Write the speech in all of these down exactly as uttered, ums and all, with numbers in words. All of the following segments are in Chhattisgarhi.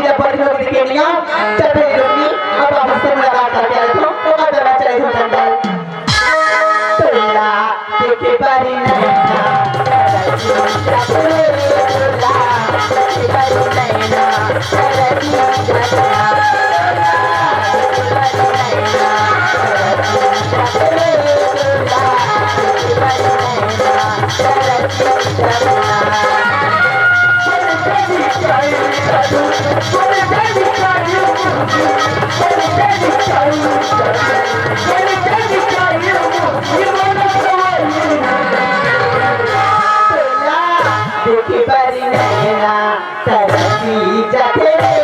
जब बड़ी होगी देखे नहीं हो, चल भाई रोशनी, अब बाबू से मुलाकात करके आए थे, तो मैं जरा चले थे जंगल। तोला देखे बारी नैना, तोला देखे बारी नैना, देखे बर नैना तरसी जाथे रे।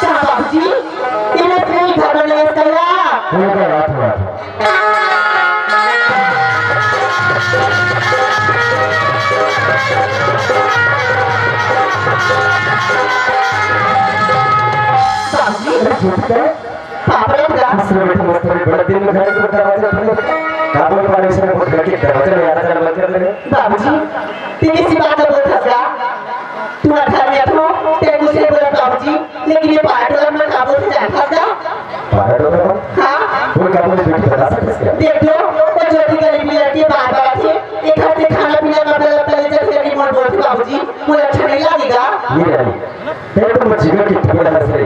का बाबूजी, ये लोग नहीं घर में नहीं है क्या? हो गया, बात हुआ। बाबूजी, अरे, झूठ है। पापा लोग जा। दूसरे बेटे मस्त है, बड़े दिन में घर के दरवाजे खुले। का बोल पा रहे, इसने घर के दरवाजे में आना जाना बंद कर दे। बाबूजी, तेरी सी बात बोल था क्या? तुम्हारा घर में तो तेरे कुछ नहीं बोला बाबूजी, लेकिन ये पार्टी वाला मैं का बोल से जानता था। पार्टी वाला? हाँ। वो का बोल, बेटी बता सकते हैं क्या? देख लो, वो ज्योति गरीबी लड़की बार बार थी, एक हाथ से खाना पीना, कपड़ा लत्ता ले जाके लगी, मोर बोलती बाबूजी, मुझे अच्छा नहीं लगेगा। ये नहीं, तेरे तो जीवन की ठेकेदार से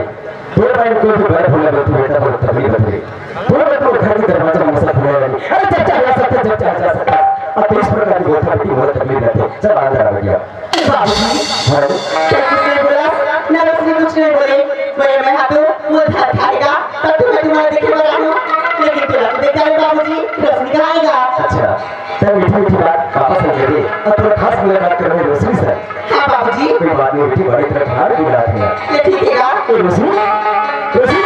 दो भाई को भी बड़ा भूला बोलती बेटा, बहुत तकलीफ होती है। वो तो घर के दरवाजे में सब खुला है। अरे, चल, चल, जा सकता, चल, चल, जा सकता। अब तो इस प्रकार की बहुत तकलीफ, बहुत तकलीफ रहती है। चल, अंदर आ गया। बाबूजी, हाँ। क्या कुछ नहीं बोला? ना, उसने कुछ नहीं बोले। बोले, मैं हाथों वो धर खाएगा, तब तो मैं तुम्हारा देखे वाला हूँ। लेकिन तेरा तो देखा है बाबूजी, रश्मि कहाँ आएगा? अच्छा, तब मीठी मीठी बात वापस ले ले। अब थोड़ा खास मुलाकात करने रोशनी से। हाँ बाबूजी। कोई बात नहीं बेटी, बड़ी तरह बाहर की बात है। ये ठीक है यार। ए, रोशनी, रोशनी।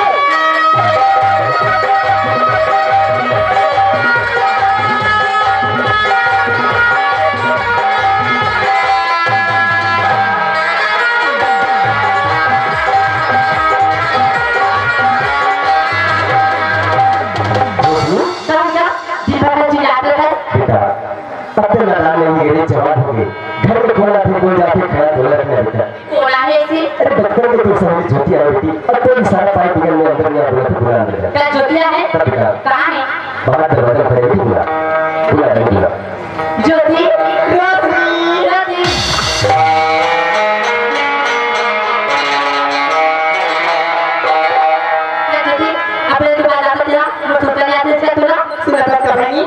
रोशनी। कहाँ जा? दिन भर चिल्लाते रहे। बेटा, अब तो नादान नहीं, मेरे जवान हो गए। घर में कौन आते, कौन जाते, खाना बोला रखना बेटा। कौन आहे ऐसे? अरे बचपन के तो सहेली ज्योति है बेटी। अब तो इशारा पाए बगल में अंदर नहीं आ, बोला तो बुला अंदर जा। क्या ज्योति आहे? तब बेटा। कहाँ है? बाहर दरवाजा पर है बेटी, बुला। बुला, नहीं बुला। ज्योति, रोशनी, ज्योति। क्या ज्योति, अपने तुम्हारा जाता तेरा, वो सुनकर नहीं आते इसका तुला? सुना था इसका बहनी।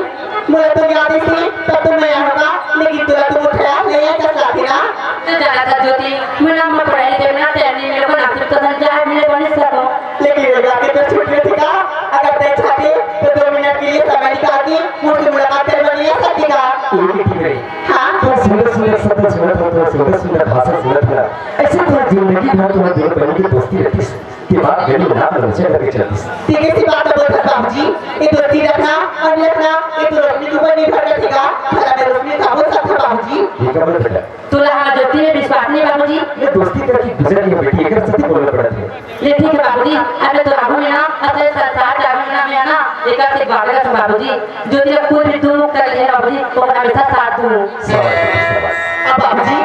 मोला तो याद ही थी, तब तो मैं यहाँ था, लेकिन तोला तो वो ख्याल नहीं है, क्या साथी ना? तो जाना था ज्योति, मैं ना मैं पढ़ाई देना, तैयारी मेरे को नासिक तो समझा है, मेरे बने सको। लेकिन ये बात तो छूट गई थी का? अगर तय चाहते, तो दो मिनट के लिए समय निकाल के मुझसे मुलाकात करवा लिया सकती का? ये भी ठीक रही। हाँ। तो सुंदर सुंदर शब्द सुनत हो, तो सुंदर सुंदर भाषा सुनत हो। ऐसे तो जिंदगी भर तुम्हारे दोनों बहनों की दोस्ती रहती। के बाद गली नाम लमचा करके चलती। ठीक है, सी बात बोल था बाबूजी, ये दोस्ती रखना और रखना, ये तो रोशनी के ऊपर निर्भर करती का। भला मैं रोशनी का बोल सकता बाबूजी? ये क्या बोल बेटा? तोला हमार दोस्ती में विश्वास नहीं बाबूजी। ये दोस्ती का की गुजर गई बेटी, एक सत्य बोलना पड़ा था। ये ठीक है बाबूजी, अबे तो राहु में ना, अबे सात, सात राहु में ना, मैं ना, एक आध से बात कर बाबूजी। जो तेरा कोई भी दुख कर ले बाबूजी, तो मैं हमेशा साथ दूँ। शाबाश बेटी, शाबाश। अब बाबूजी,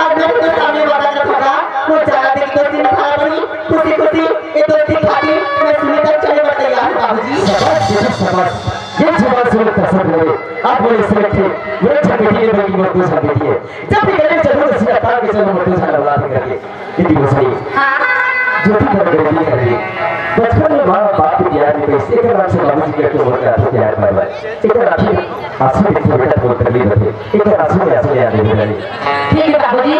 आज मैं तो सामने वादा कर रहा था, वो जाना दे कि दोस्ती निभा बनी, खुशी खुशी ये दोस्ती खातिर मैं सुने तक चले बर तैयार हूँ बाबूजी। शाबाश बेटी, शाबाश। ये जुबान सुन पसंद मेरे। आप बोले इसमें थे, मेरे झगड़े में बनी मत दूसरा बेटी है। जब भी गले चलो तो सीधा तार के चलो मत दूसरा लौला करके। दीदी रोशनी। हाँ। जो भी कर गरीबी कर रही। बचपन में माँ बाप के प्यार में पैसे के नाम से बाबूजी का क्यों मत करते प्यार बार बार। एक आखिर आंसू देखो बेटा, बहुत तकलीफ है। एक आंसू में आंसू याद नहीं आए। ठीक है बाबूजी।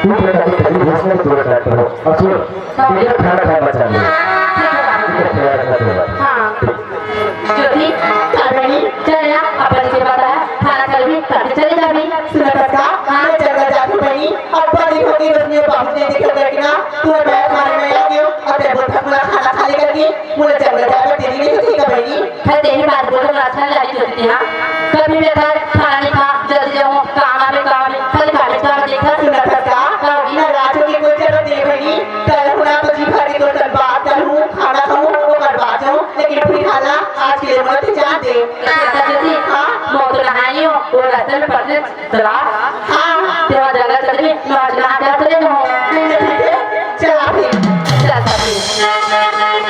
तू बेटा की तकलीफ है, उसमें तू डॉक्टर हो। और सुन, हाँ। बेटा खाना खाए बचा ले। ठीक है बाबूजी। ठीक है, ख्याल रखना तुम्हारा। हाँ। ज्योति, कावेरी, चल यार, अपन से पता है, खाना खा लेबी, ताकि चले जाबी। सुना था का? हाँ। बाबू जी देखे करके ना, तू बैठ मारे में आ गयो, अउ ते बोलथस मोला खाना खा ले करके, मोला जंगल जाए बर देरी नहीं होती का बहिनी? खैर, तेरी बात बोल, मोला अच्छा नहीं लगी होती थी, हाँ। कभी मैं घर खाना नहीं खा, जल्दी जाऊँ, काम आवे, काम आवे, खाली खाने का देखा। सुनत हस का? का होगी? नाराज होके कोई जरूरत नहीं बहिनी, कल हूँ ना तो जी भर के तोर संग बात कर लूँ, खाना खाऊँ, ओकर बाद जाऊँ, लेकिन फिर हाला आज के लिए मत जान दे। अच्छा, जल्दी। हाँ? मैं तो नहाई हूँ, वो रास्ते में पड़ते चला। हाँ, तेरा जगह चल रही, मैं आज नहा के चले जाऊँ। ठीक है, चला फिर। चला फिर।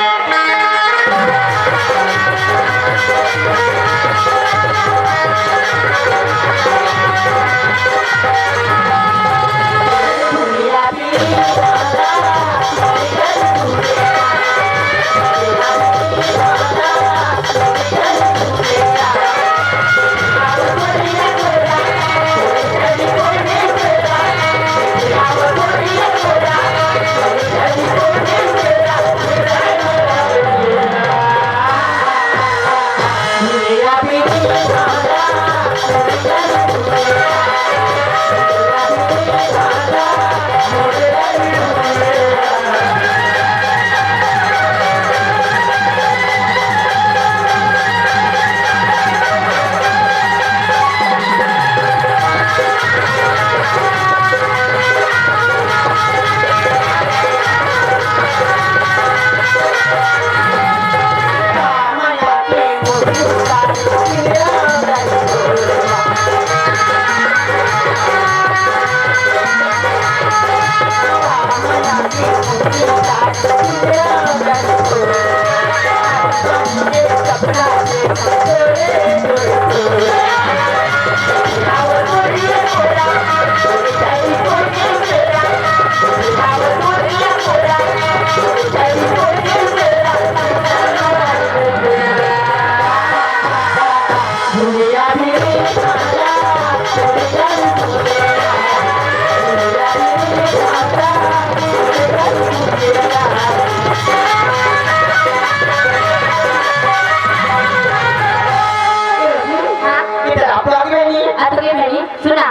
हाँ? इधर आप लोग भी नहीं। अतके बहिनी, सुना,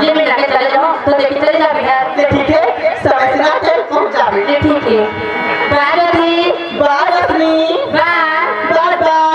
ये मैं लगे चले जाऊँ, तो देखी चले जा बिहार। ले ठीक है, समय से ना चल पहुँच जा। ले ठीक है। बाय रश्मि। बाय रश्मि। बाय। बाय बाय।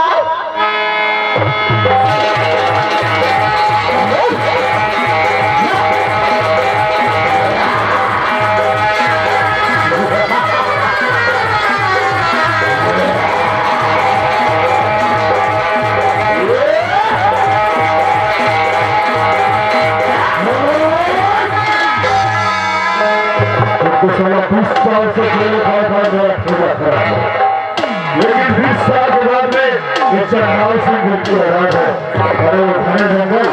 तो साला बीस साल से जेल खा खा मेरा ठेला खराब है। लेकिन बीस साल के बाद में ये चंडाल सिंह बिल्कुल आजाद है। अरे वो घने जंगल,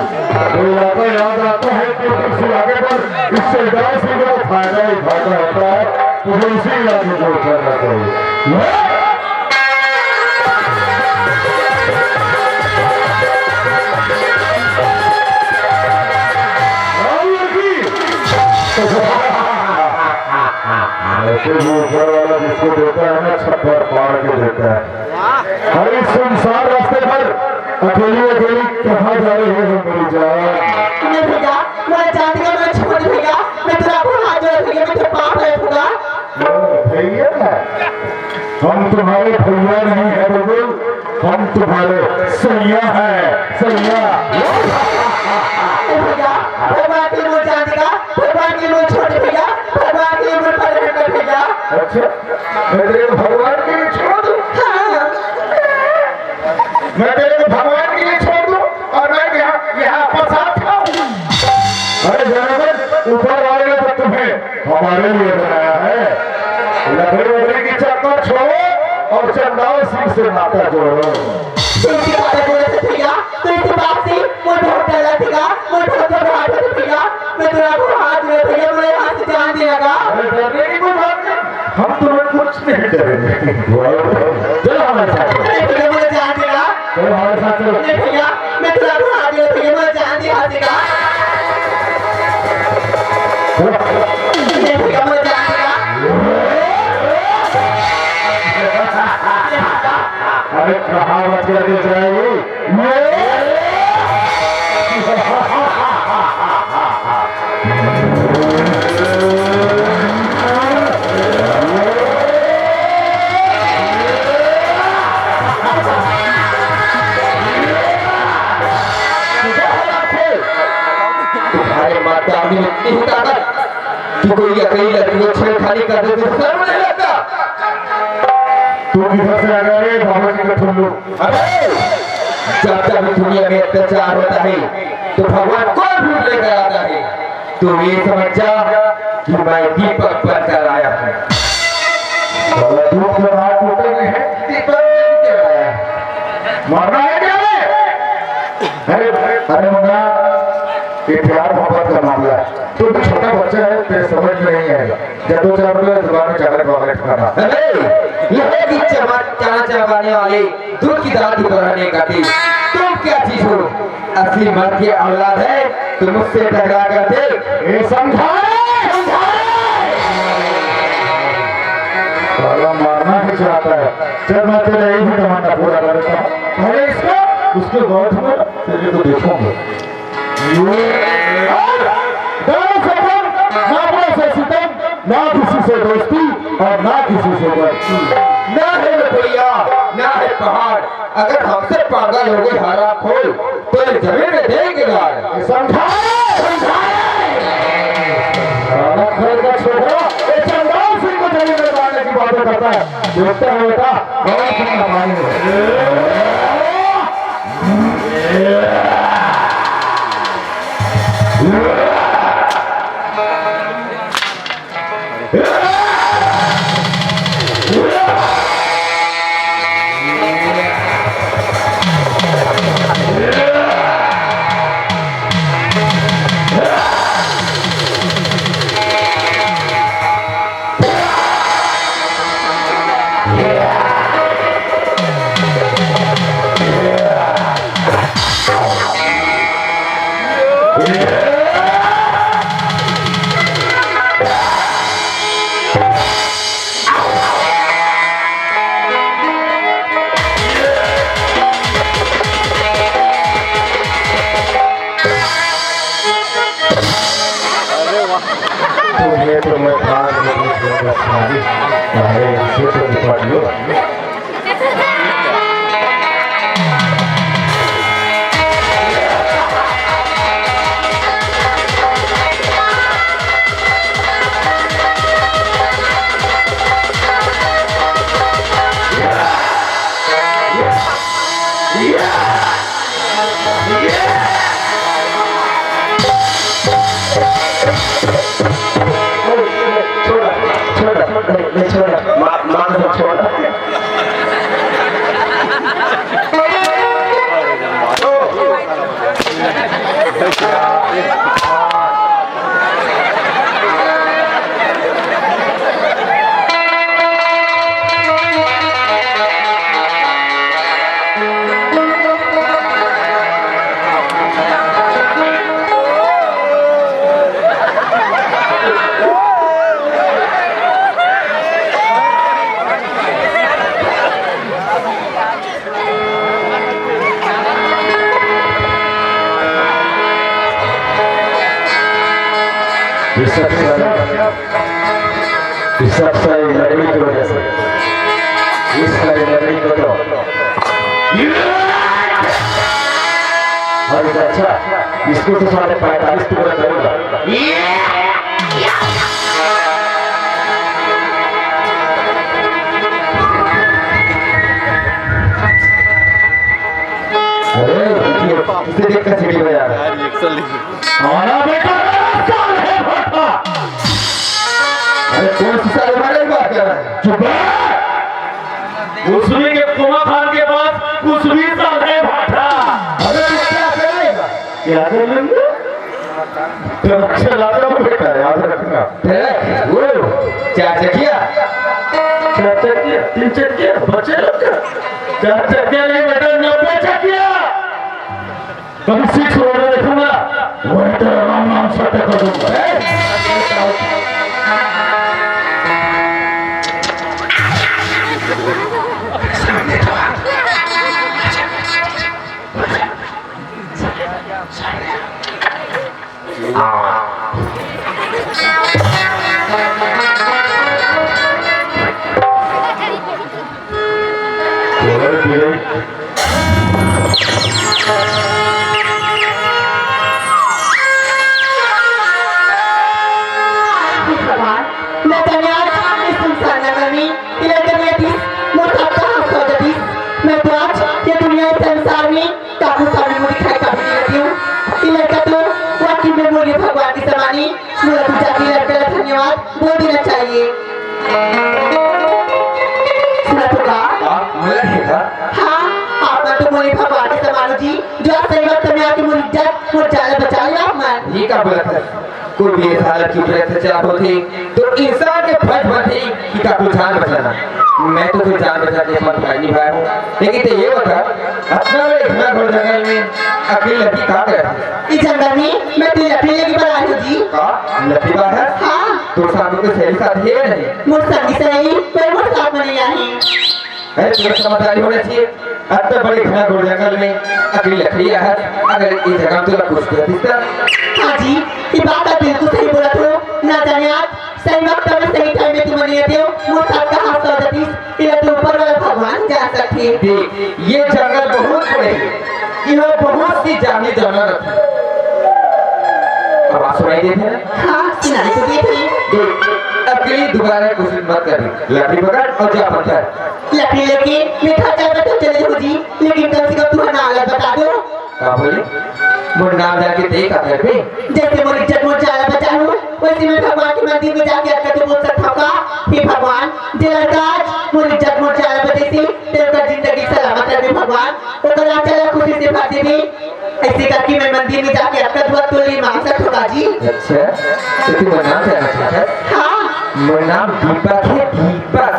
वो इलाका याद आता है तो उस इलाके पर इस चंडाल सिंह का फायदा ही फायदा होता है। मुझे इसी इलाके को उतरना चाहिए। ऐसे भी ऊपर वाला जिसको देता है ना, छप्पर फाड़ के देता है। अरे, इस सुनसान रास्ते पर अकेली अकेली कहाँ जा रही हो मेरी जान? नहीं भैया, मैं जाती हूँ, मैं छोड़ भैया, मैं तेरा हाथ जोड़ भैया, मैं तेरे पाँव पे भैया। भैया, हम तुम्हारे भैया नहीं है बबुल, हम तुम्हारे सैया हैं, सैया। भैया, भगवान की लोग जान देगा, भगवान की लोग छोड़ भैया, भगवान की लोग पर रहकर भैया। अच्छा, मैं तेरे को भगवान के लिए छोड़ दूँ? हाँ। मैं तेरे को भगवान के लिए छोड़ दूँ और मैं यहाँ, यहाँ प्रसाद खाऊँ? अरे जनार्दन, ऊपर वाले ने तो तुम्हें हमारे लिए बनाया है। लकड़ी वकड़ी की चक्कर छोड़ो और चंडाल सिंह से नाता जोड़ो। तुलसी माता बोले थे भैया, तो इस बात से वो बहुत डर लगा भैया, वो बहुत घबराहट होती भैया, मैं तेरा को हाथ में भैया, मेरे हाथ से जान दे लगा। अरे डरने की कोई बात नहीं, हम तुम्हें कुछ नहीं डरेंगे। चलो हमारे साथ चलो। अरे भैया, मुझे जान दे लगा। चलो हमारे साथ चलो। अरे भैया, मैं तेरा को हाथ में भैया, मुझे जान दे हाथ से कहा। अरे भैया, मुझे जान दे लगा। अरे कहावत लगे जाएगी। ये तू किधर से आ गया रे बाबा जी का ठुल्लू? अबे, जब जब दुनिया में अत्याचार होता है तो भगवान कोई रूप लेकर आता है। तू ये समझ जा कि मैं दीपक बनकर आया हूँ। बाबा, धूप में हाथ टूटे हुए हैं, दीपक बनकर आया है। मरना है क्या रे? अरे, अरे मुन्ना, ये प्यार मोहब्बत का मामला है। तू भी छोटा बच्चा है, तेरे समझ में नहीं आएगा। जब दो चार रुपये दुकान में चॉकलेट वॉकलेट खाना। अरे, ये है कि चमा-, चना चबाने वाले दूध की दांत पर रहने का दिल। तुम क्या चीज हो? असली मर्द की औलाद है, तुम मुझसे टकरा कर देख। ये समझा रहे, समझा रहे। साला मारना भी चाहता है। चल, मैं तेरा एक ही तमन्ना पूरा कर देता हूँ। पहले इसका, उसके बाद मैं तेरे को देखूंगा। और दानों से कम, मामलों से सितम, ना किसी से दोस्ती और ना किसी से दोस्ती। ना है रुपया, ना है पहाड़, अगर हमसे पागल हो गए हरामखोर, तो ये जमीन में देंगे गाड़। समझाए, समझाए। हरामखोर का छोकरा, ये चंडाल सिंह को जमीन में गाड़ने की बातें करता है। देखता है बेटा, कौन कितना पानी है। तुम्हें तो मैं भाग में भी दूंगा सारी। अरे, इनसे तो निपट लो। छोड़, छोड़, नहीं, नहीं, छोड़, मार, मार दो, छोड़। ये सब सारी, ये सब सारी लकड़ी की वजह से, इस सारी लकड़ी को तो, और अच्छा, इसको तो साढ़े पैंतालीस टुकड़ा करूंगा। अरे, किसे देख कर सीढ़ी में यार? आना बेटा, साल है भाटा। अरे, कौन सी साल हमारे बात कर रहा है? चुप है। कुसुमी के, कुमा खान के पास कुसुमी साल है भाटा। अरे, ये क्या करेगा? क्या कर लेंगे? तो अच्छा लाता हूँ बेटा, याद रखना। ए, वो, चार चकिया? चार चकिया, तीन चकिया, बच्चे लोग का? चार चकिया नहीं बेटा, नब्बे चकिया। कभी सिक्स रोड में देखूंगा, वहीं तेरा नाम नाम सत्य कर दूंगा। ए? बोल देना चाहिए। सुना तो का? आप मोला देखा? हाँ, आप ना तो मोरे भगवान के समान हो जी, जो आप सही वक्त में आके मोर इज्जत, मोर जान बचा लिया आप मन। ये का बोलत हस? कोई भी ऐसा हालत की प्रयत्न चला होते तो इंसान के फर्ज बनथे कि का कुछ जान बचाना। मैं तो कोई जान बचा के अपन फर्ज निभाया हूँ, लेकिन तो ये बता, अपना बड़े घना घोर जंगल में अकेले लकड़ी का करत हस? इस जंगल में मैं तो लकड़ी लेके बना रही हूँ जी। का? लकड़ी बाहर? हाँ। तो सामने कोई सहेली साथी है नहीं? मोर संगी सहेली कोई मोर साथ में नहीं आई। अरे, थोड़ा समझदारी होना चाहिए। अब तो बड़े घना घोर जंगल में अकेली लकड़ी है, अगर इस जगह तो कुछ कर दिसता। हाँ जी, ये बात आप बिल्कुल सही बोलत हो। ना जाने आज सही वक्त में सही टाइम में तुमन ये देव, मोर साथ का हाथ सौ दतीस, ये तो ऊपर वाला भगवान ही जान सकते हैं। देख, ये जंगल बहुत बड़े है, यहाँ बहुत सी जानी जानवर रहती है। आवाज सुनाई देत हे ना? हाँ, सुनाई तो देत हे। देख, अकेली दोबारा कोशिश मत करी। लकड़ी पकड़ और जा पत्थर। लकड़ी लेके मैं घर जाकर तो चले जाऊँ जी, लेकिन कम से कम तुम्हारा नाम अलग बता दो। का बोले? मोर नाम जाके देख आ घर पे। जैसे मोर इज्जत मोर जान ला बचाहूँ, वैसे मैं भगवान के मंदिर में जाके अटकत बोल सकता हूँ का? हे भगवान, जे लड़का आज मोर इज्जत मोर जान ला बचइसे, ते ओकर जिंदगी सलामत रहे भगवान, ओकर आंचल ला खुशी से भर देबे। ऐसे करके मैं मंदिर में जाके अटकत हुआ तो ले मांग सकता हूँ का जी। अच्छा, तो तू मोर नाम जानना चाहत हस? हाँ। मोर नाम दीपक है, दीपक।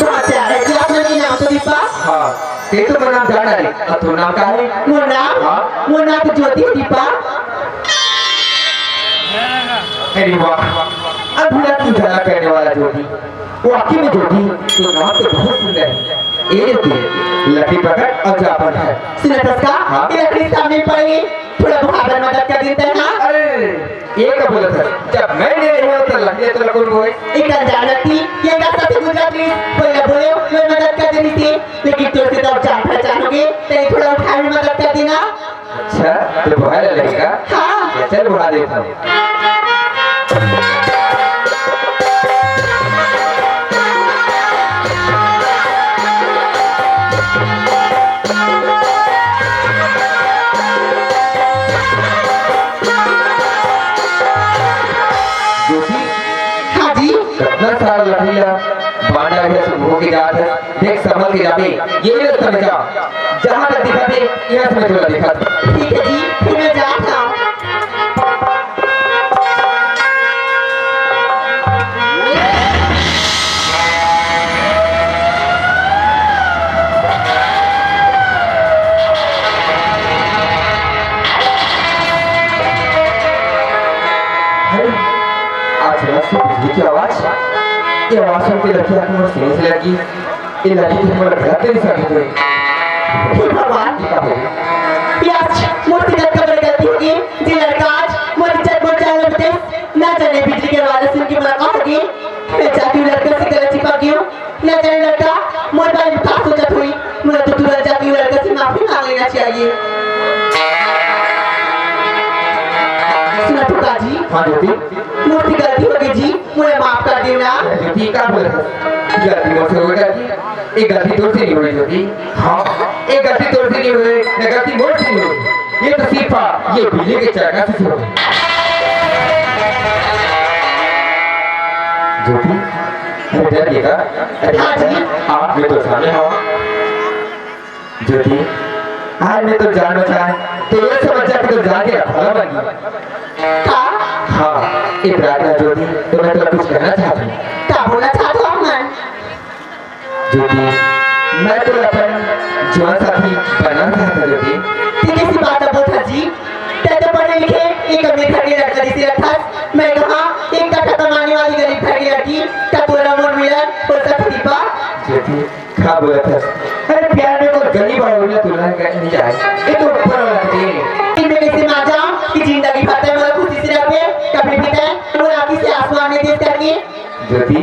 बहुत प्यारा है जी, आप लोग के नाम तो दीपक। हाँ, ते तो मोर नाम जान डारे। अब तोर नाम का है? मोर नाम? हाँ। मोर नाम तो ज्योति है दीपक। अरे वाह, अधूरा की उजाला करने वाला ज्योति। वाकई में ज्योति, तोर नाम तो बहुत सुंदर है। ए ज्योति, लकड़ी पकड़ और जा अपन घर। सुनत हस का? हाँ। ये लकड़ी सामने पड़ी, थोड़ा बुहार बर मदद कर देते हैं ना। अरे, ये का बोलत हस? जब मैं नहीं रही हूँ तो लकड़ी तो लगोल होए। एक अनजान व्यक्ति ये का साथ गुजरत रही, कोई ना बोले, मैं मदद कर देनी थी, लेकिन तोर से तो अब जान पहचान हो गई, तेरी थोड़ा उठाए में मदद कर देना। अच्छा, तो बुहार लगेगा? हाँ। चल, बुहार देता हूँ। ज्योति, हाँ जी। कतना सारा लकड़ी ला बांधा है, सब हो के जात है। देख, संभल के जाबे, ये रस्ता में जा, जहाँ तक दिखत हे, यहाँ से मैं तोला दिखत। ठीक है जी, फिर मैं जात हूँ। अरे, आज रात से बिजली की आवाज, ये आवाज सुन के लड़की आके मोर सीने से लगी। ये लड़की तो हमारा घर तेरी साथ हुई। हे भगवान, ये आज मोर से गलत बड़े गलती होगे, जे लड़का आज मोर इज्जत मोर जान ला बचाइस, ना जाने बिजली के आवाज सुन के मोला का होगे। मैं जाके लड़का से गला चिपक गई हूँ, ना जाने लड़का मोर बारे में का सोचत होही। मोला तो तुरंत जाके लड़का से माफी मांग लेना चाहिए। सुनत हो का जी? हाँ ज्योति। मोर से गलती होगे जी, मोला माफ कर देना। ज्योति, का बोलत हस? गलती मोर से होगे जी। ये गलती तोर से नहीं होई ज्योति। हाँ, ये गलती तोर से नहीं होई, ना गलती मोर से नहीं होई। ये तो सिर्फ ये बिल्ली के चरका से होई। ज्योति, अरे डर गे का? अरे हाँ जी। हाँ, मैं तोर सामने हूँ। ज्योति, आज मैं तोर जान बचाए, तो ये समझ जा कि तोर जान के रखवाला बन गई। का? हाँ, इतना ज्योति, तो मैं तोला कुछ कहना चाहत हूँ। का बोलना चाहत हो आप मन? ज्योति, मैं तोला अपन जीवन साथी बनाना चाहत हूँ ज्योति। ते कइसे बात बोलत हस जी? ते तो पढ़े लिखे, एक अमीर घर के लड़का जैसे लगथस। मैं कहाँ एक कट्ठा कमाने वाली गरीब घर की लड़की, का तोला मोर मिलन हो सकत हे का? ज्योति, का बोलत हस? अरे प्यार में कोई गरीब और अमीर तुलना नहीं जाए, ये तो ऊपर वाला के देन हे। मैं कैसे मान जाऊं कि जिंदगी भर तक मोला खुशी से रखबे, कभी भी तय मोर आँखी से आंसू आने देस करके। ज्योति,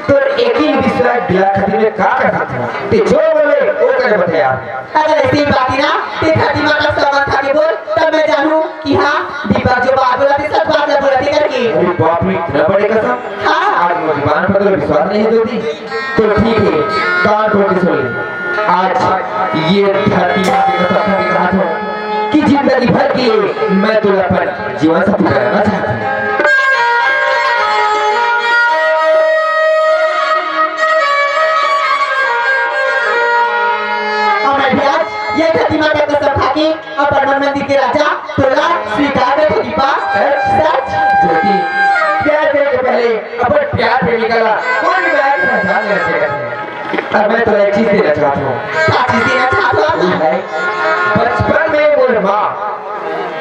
तोर एक ही विश्वास दिला खातिर मैं का कर सकता हूँ? ते जो बोले वो करे बता यार। अगर ऐसी बात ही ना, ते धरती माता सौगंध खा के बोल, तब मैं जानूं कि हाँ, दीपक जो बात बोला थे, सच बात ला बोला थे करके। अरे बाप रे, इतना बड़े कसम। हाँ। आज मोर जुबान पर तो विश्वास नहीं है ज्योति। तो ठीक है, कान खोल के सुन ले। आज ये धरती माँ के कसम खा के कहा था कि जिंदगी भर के लिए मैं तोला अपन जीवन साथी बनाना चाहता हूँ। पर मन मंदिर के राजा तोला स्वीकार करथे दीपा। सच? सच। ज्योति, प्यार करे के पहले अपन प्यार प्रेमिका ला कोई भी माया के पहचान नहीं सकत हे। अब मैं तोला एक चीज देना चाहत हूँ। का चीज देना चाहत हव? वो है, बचपन में मोर माँ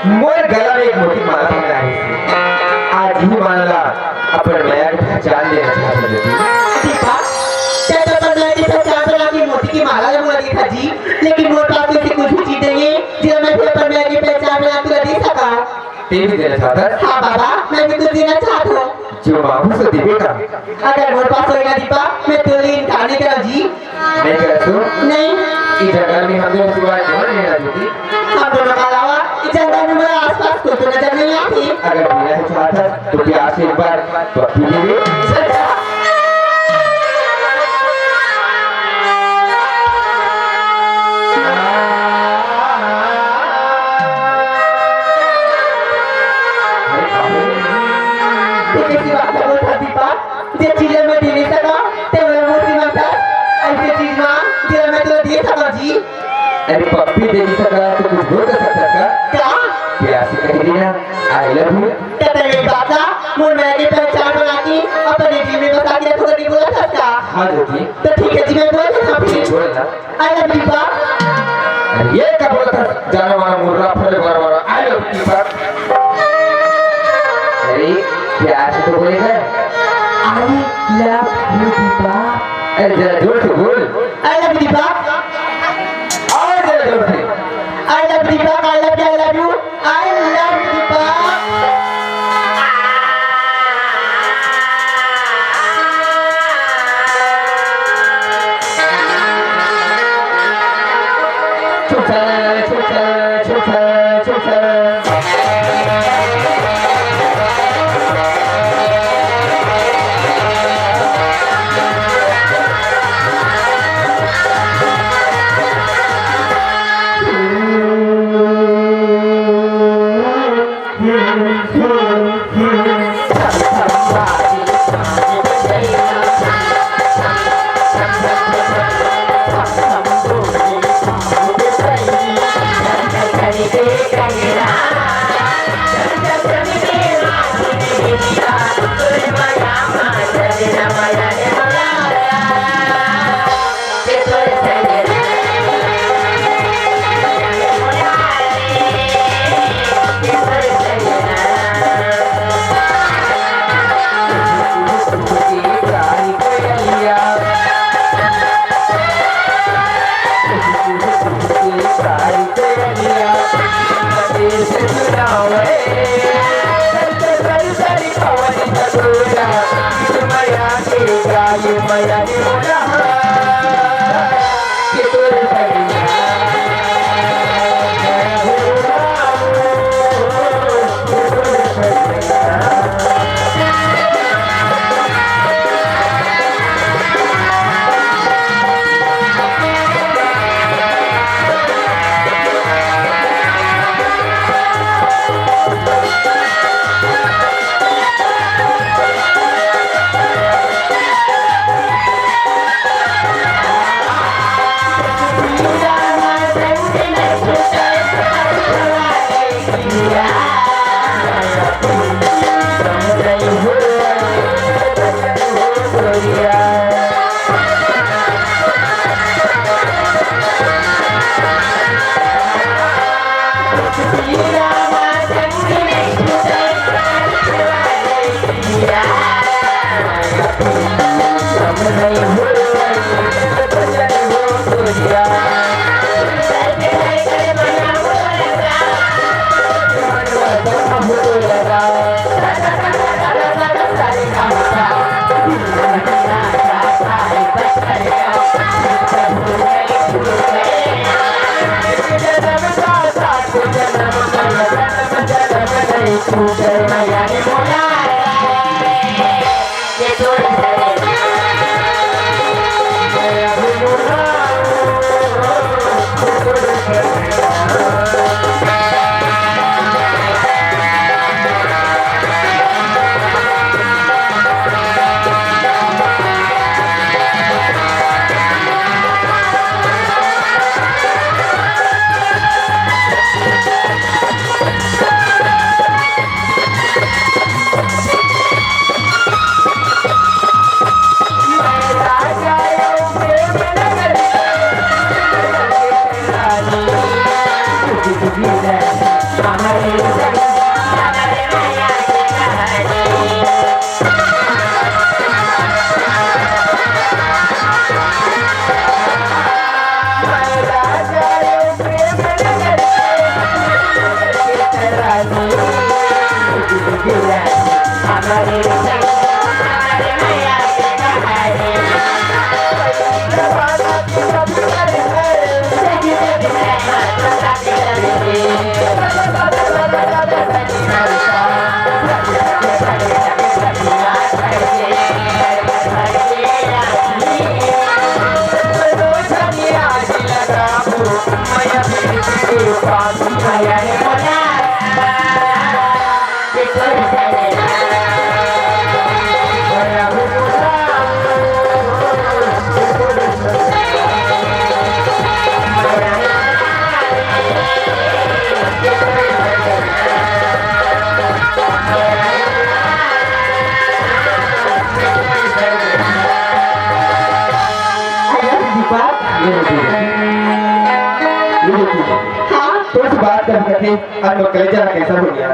मोर गला में एक मोती माला पहनाए रहिस हे। आज ही माला ला अपन माया के पहचान देना चाहत हूँ ज्योति। दीपा, तैं तो अपन माया के पहचान बना के मोती के माला ला मोला देथा जी, लेकिन मोर पास तो ऐसे कुछ भी चीज नहीं है, जेला मैं भी अपन माया के पहचान बना के दे सका। तैं भी देना चाहत हस? हाँ बाबा, मैं भी कुछ देना चाहत हूँ। जो मांगू सो देबे का? अगर मोर पास होय ना दीपा, मैं तोला इनकार नहीं करंव जी। नहीं करस तो? नहीं। इस जंगल में हम दोनों सिवाय कौन रहेगा ज्योति? हम दोनों के अलावा इस जंगल में मोला आसपास कोई तो नजर नहीं आथे। अगर जीना ही चाहत हस तो प्यार से एक बार पप्पी दे दे। तैं कइसे बात बोलत हस दीपा? जे चीज मैं दे नहीं सकंव, तैं मोला मोती मांगथस। अइसे चीज मांग, जेला मैं तोला दे सकंव जी। अरे पप्पी दे नहीं सकंव, तो कुछ बोल तो सकथस का? का? प्यार से कह देना, "I love you।" त तैं ए बात ला मोर माया के पहचान बना के अपन दिल में बसा के रखहूं, नहीं बोलथस का? हाँ ज्योति। तो ठीक है जी, मैं बोल देथंव फिर। बोल ना। I love you Deepa. अरे ये का बोलथस? जाना मारा मुर्रा फरे बार बार। I love you Deepa. अरे प्यार से तो बोले कर। I love you Deepa. अरे जरा जोर से बोल। I love you Deepa. और जरा जोर से। I love you Deepa, I love you, I love you। I love you Deepa. ये देखिए, ये देखिए। हाँ? तोर से बात कर करके आज मोर कलेजा कैसा हो गया।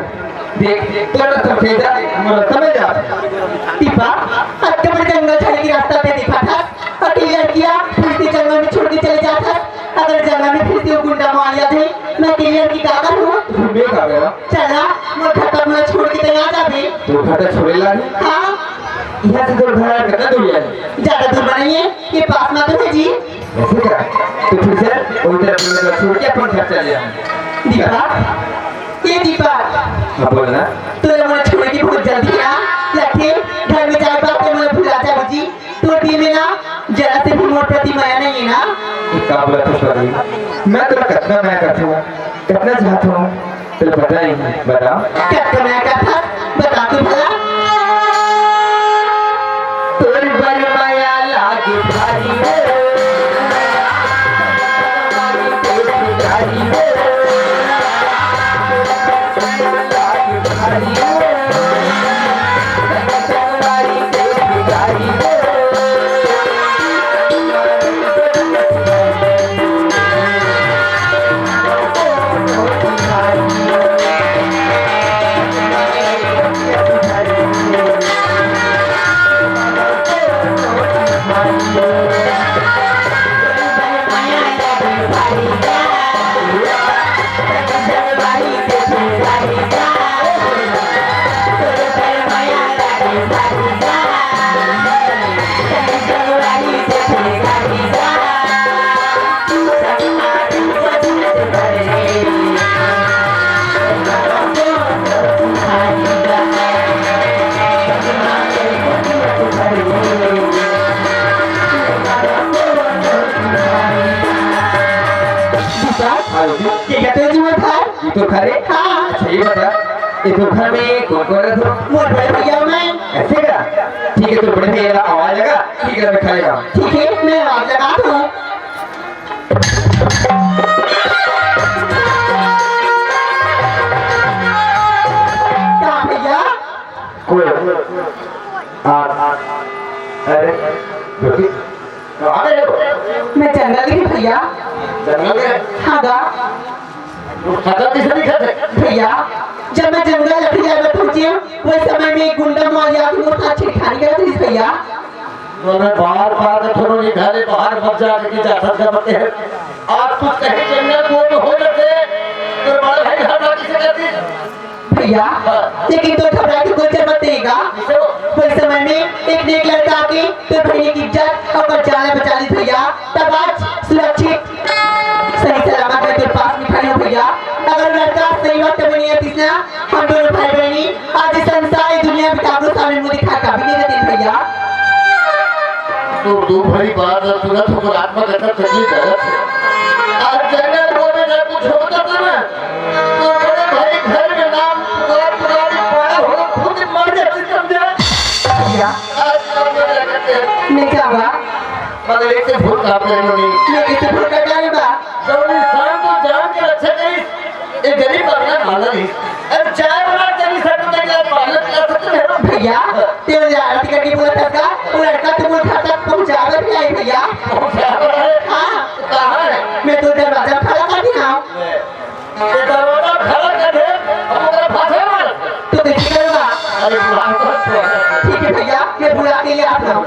देख, तोर तो समझे जा, मोर समझ जा। दीपा, अतका बड़े जंगल झाड़ी के रास्ता ते दिखा था, अकेले लड़किया फिर से जंगल में छोड़ के चले जात हस। अगर जंगल में फिर से वो गुंडा मार लिया थे, मैं अकेले लड़की का करूँ? मैं का करूँ? चला, मोर घर तक मोला छोड़ के तैं आ जाबे। तोर घर तक छोड़े ला नहीं? हाँ। यहाँ से तोर घर कितना दूर है? ज्यादा दूर नहीं है, ये पास में तो है जी। ऐसे क्या? तो फिर से उधर अपने को छोड़ के अपन घर चले जाएंगे। दीपक, ये दीपक। हाँ, बोल ना। तोला मोला छोड़ के बहुत जल्दी आ लगथे, घर में जाए बात है, मोला भुला जा जी। तोर दिल में ना जरा से भी मोर प्रति मया नहीं है ना? ये का बोला तू पगली? मैं तोला कितना मया करता हूँ, कितना चाहता हूँ, तोला पता नहीं, बता। कितना मया करता, बता तू भला। तोर बर मया लागे भारी रे, भारी रे। दीपक, हाँ, दीदी। ये क्या तेरे जीवन था? ये तो घर है। हाँ। अच्छा, ये बता, ये तो घर में कौन कौन रहता है? मोर बड़े भैया मैं। ऐसे का? ठीक है, तो बड़े भैया का आवाज लगा, ठीक है, मैं खा लेगा। ठीक है, मैं आवाज लगा दूँ। का भैया? कोई आ, आ, अरे, रुकी। तो आ गए हो? मैं जंगल गई भैया। जंगल गए? हाँ गा। तो खतरा किसे दिखा थे? भैया, जब मैं जंगल लकड़ी लेबर पहुंचे, वही समय में एक गुंडा मार आके मोर साथ छेड़खानी करत रहिस भैया। तो मैं बार बार तो थोड़ा निकाले बाहर मत जा के जा सकता मत है। आज कुछ कहीं जंगल वो तो हो जाते, तो बड़ा भाई घबरा किसे कहती? भैया, लेकिन तो घबरा के कोई जरूरत नहीं गा। वही समय में एक नेक लड़का आके तो बहनी की इज्जत और जान बचा ली भैया। तब आज सुरक्षित, सही सलामत मैं तेरे पास में खड़ी हूँ भैया। अगर लड़का सही वक्त में नहीं आतीस ना, हम दोनों भाई बहनी आज इस संसार, इस दुनिया में काबरू सामने मुंह दिखा कभी नहीं देते भैया। तो दो भरी बात है, तुरंत हमको रात में गंदा तकलीफ गलत है। आज जंगल बोले ना कुछ होता था ना, तो बड़े भाई घर में नाम पुकार पुकार के पाया हो, खुद मर जाते, समझा? भैया। आज काम में लगे थे। मैं क्या हुआ? मगर एक से भूल काट रहे नहीं। मैं किसे भूल कर डाले बा? तो इंसान तो जान के रक्षा करी, एक गरीब बंदा माना नहीं। अरे चार लाख जनी सब तो तक पालन कर सकते हैं। भैया, तेरे आरती करके बोला था का, वो लड़का तुम घर तक पहुंचावे भी आई भैया। पहुंचावे? हाँ। कहाँ है? मैं तो दरवाजा खड़ा कर दिया हूँ। ये दरवाजा खड़ा कर दे, हम ओकरा फांसे मार। तो देखिए करूँगा। अरे, बुला तो। ठीक है भैया, मैं बुला के ले आता हूँ।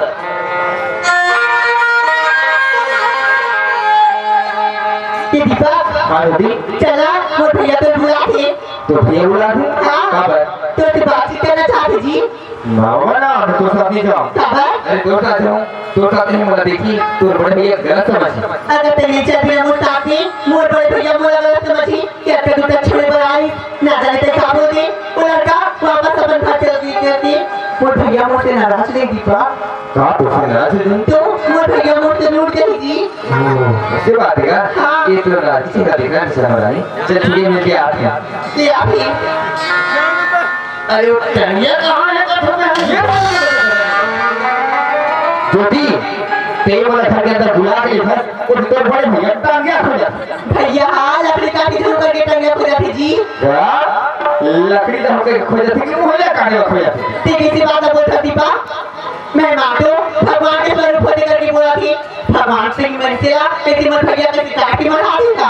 ये दीपक। हाँ, दीदी। चला, वो भैया तो बुला थे। तो भैया बुला थे? हाँ। काबर? तो तू बातचीत करना चाहते जी। ना, ना, मैं तो साथ नहीं जाऊँ। काबर? अरे, तो साथ जाऊँ। तो साथ नहीं, मोला देखी, तो बड़े भैया गलत समझ। अगर ते नहीं चल भैया मोर साथ में, मोर बड़े भैया मोला गलत समझी। क्या कदू तक छोड़े बर आई, ना जाने ते का बोल दे, वो लड़का वापस अपन घर चल गई कहती। मोर भैया मोर से नाराज नहीं दीपा। का तो से नाराज है? तो मोर भैया मोर से रूठ गई जी। ओ, ऐसे बात है क्या? हाँ। ये तो नाराज किसी का देखना नहीं चाह रहा है। चल ठीक है, मिलके आते हैं। ले आ भी। अरे वो टंगिया कहाँ है कथम में? ये बात है। ज्योति, ते वाला घर के अंदर बुला के बस वो तो बड़े भैया टंगिया खो जाते। भैया, हाँ, लकड़ी काटी शुरू करके टंगिया खो जाती जी। क्या? लकड़ी तो हमके खो जाती कि मुहैया काटे खो जाती? ठीक इसी बात बोल सकती पा। मैं मातो भगवान के स्वरूप होते करके बोला थी। भगवान सिंह मनसे ला, ऐसे मत भैया, कैसे काटी मर हाथ का।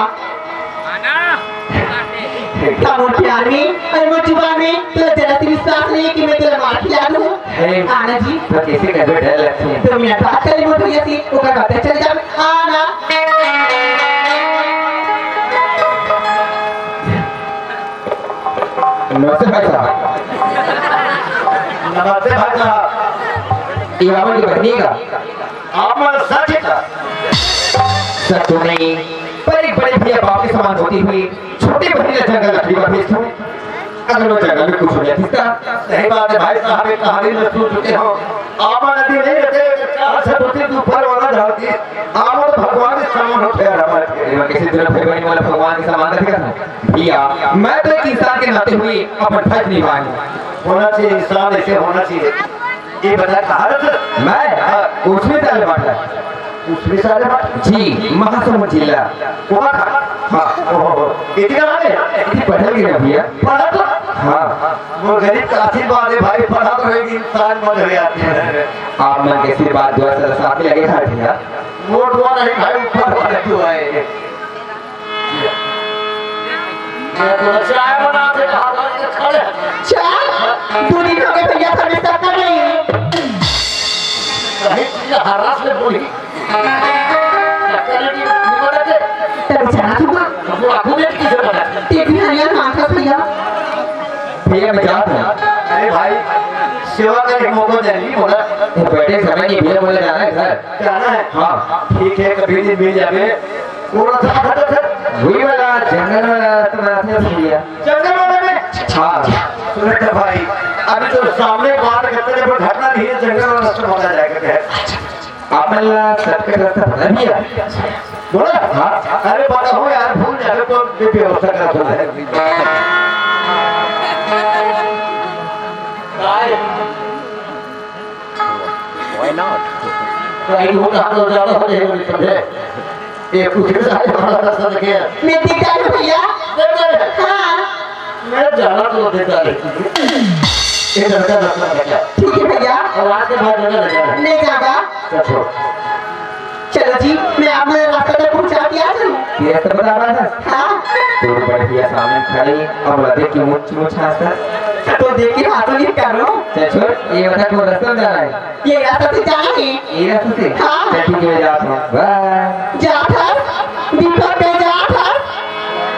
का मोर प्यार में अउ मोर जुबान में तोला जरा से विश्वास नहीं है कि मैं तोला मार खिला दूँ। हे, आना जी। तो कैसे करबे, डर लगथे। तो मैं बात कर ले मोर भैया से, ओकर बाद चल जा। आना। नमस्ते भाई साहब। नमस्ते भाई साहब। ये रावण की बहनी का? आप मन सच का? सच तो नहीं, पर एक बड़े भैया बाप के समान होती हुई छोटी बहनी ला जंगल लकड़ी बर भेजथों। अगर वो जंगल में कुछ हो जाती तो? सही बात है भाई साहब, ये कहानी मैं सुन चुके हूँ। आप नदी नहीं रहते, चार से दो तीन ऊपर वाला धरती, आप तो भगवान के समान होते हैं हमारे। ये कैसे तेरा भाई बहनी वाला भगवान के समान का दिखा? भैया, मैं तो एक इंसान के नाते हुए अपन फर्ज निभाए हूँ। होना चाहिए इंसान, ऐसे होना चाहिए। ये बता, कहाँ रहता? मैं? हाँ। उसमें साले बांटा। उसमें साले बांटा? जी, महासमुंद जिला। वहाँ का? हाँ। ओहो, इतनी कहाँ है? इतनी पढ़ल गिरा भैया। पढ़ा तो? हाँ। वो गरीब का आशीर्वाद है भाई, पढ़ा तो रहेगी, इंसान बन हो जाती है। आप मन के आशीर्वाद दुआ सदा साथ में लगे रहा भैया। वो दुआ नहीं भाई, ऊपर वाला दुआ है। मैं तो चाय बनाते कहा था, ये खड़े। चाय? दो दिन हो गए भैया, घर में सत्ता नहीं है। कहीं तुझे हरास में बोली। शक्कर की निमक है। तब जाना तू का? वो आंखों में किसे बोला? तेरी हरिया माथा भैया। भैया, मैं जात हूँ। अरे भाई, सेवा का एक मौका दे, नहीं बोला। ये बैठे समय नहीं भैया, बोले जाना है घर। जाना है? हाँ। ठीक है, कभी नहीं मिल जावे। वो रस्ता खत्म है। वही वाला, जंगल वाला रास्ता बनाते हैं भैया। जंगल वाले में? हाँ। सुनत भाई, अभी तो सामने बाढ़ के तेरे पर घटना नहीं है, जंगल वाला रास्ता माना जाएगा क्या? आप मन ला शॉर्टकट रास्ता पता नहीं है? बोला? हाँ। अरे बताओ यार, भूल जावे तो भी व्यवस्था कर दो। Why not? तो आई वो कहाँ तो ज्यादा हो जाएगा, समझे? ये कुछ भी सारे बड़ा रास्ता लगे हैं। मैं दिख जाए भैया। देख रहे हैं? हाँ। मैं जाना तो देता है। ये लड़का रास्ता लगा। ठीक है भैया। और आज के बाद जगह लगा है। नहीं जाएगा। अच्छा, छोड़। चलो जी, मैं आप मेरे रास्ता तक पहुंचा के आ जाऊं। ये रास्ता बता रहा था? हाँ। तो बढ़िया सामने खड़ी, अब लगे कि मुझ, मुझ हाथ। तो देख के हाथों नहीं कर रहा हूँ। चल छोड़, ये बता कौन रास्ता में जा रहा है? ये रास्ता से जाना है। ये रास्ता से? हाँ। चल ठीक है, मैं जाता हूँ। बाय। जात हस, दीपक, तैं जात हस,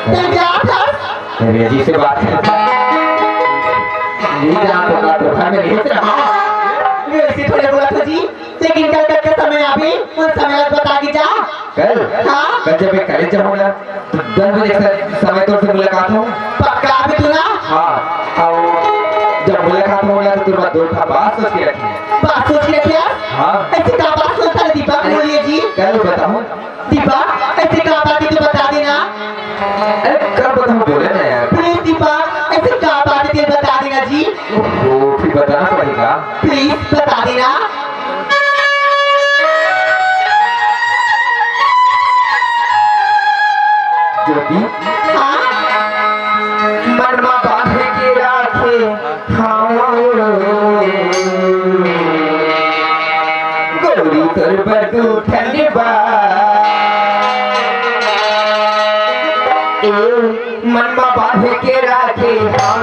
तैं जात हस। अरे जी से बात कर। नहीं जान तो ना तो घर में नहीं होते। हाँ। मैं ऐसे थोड़े बोला था जी, लेकिन कल, कल के समय आबे, उन समय ला बता के जा। कल? हाँ। कल जब मैं कॉलेज जाऊंगा, दस बजे के समय तोर से मुलाकात हो। पक्का आबे तू ना? हाँ, अउ जब मुलाकात होगा तो तोर बाद दो ठा बात सोच के रखिए। बात सोच के रखिए? हाँ। ऐसे का बात सोचता है दीपक? बोलिए जी। कल बताऊँ। दीपक, ऐसे का बात है तो बता देना। अरे कब बताऊँ, बोले ना यार। Please दीपक, ऐसे का बात है तो बता देना जी। ओहो, फिर बताना पड़ेगा। Please बता देना। ज्योति। हाँ? मन मा बांधे के राखे, हाँ। गोरी तोर बर दू ठन बात। ए, मन मा बांधे के राखे, हाँ।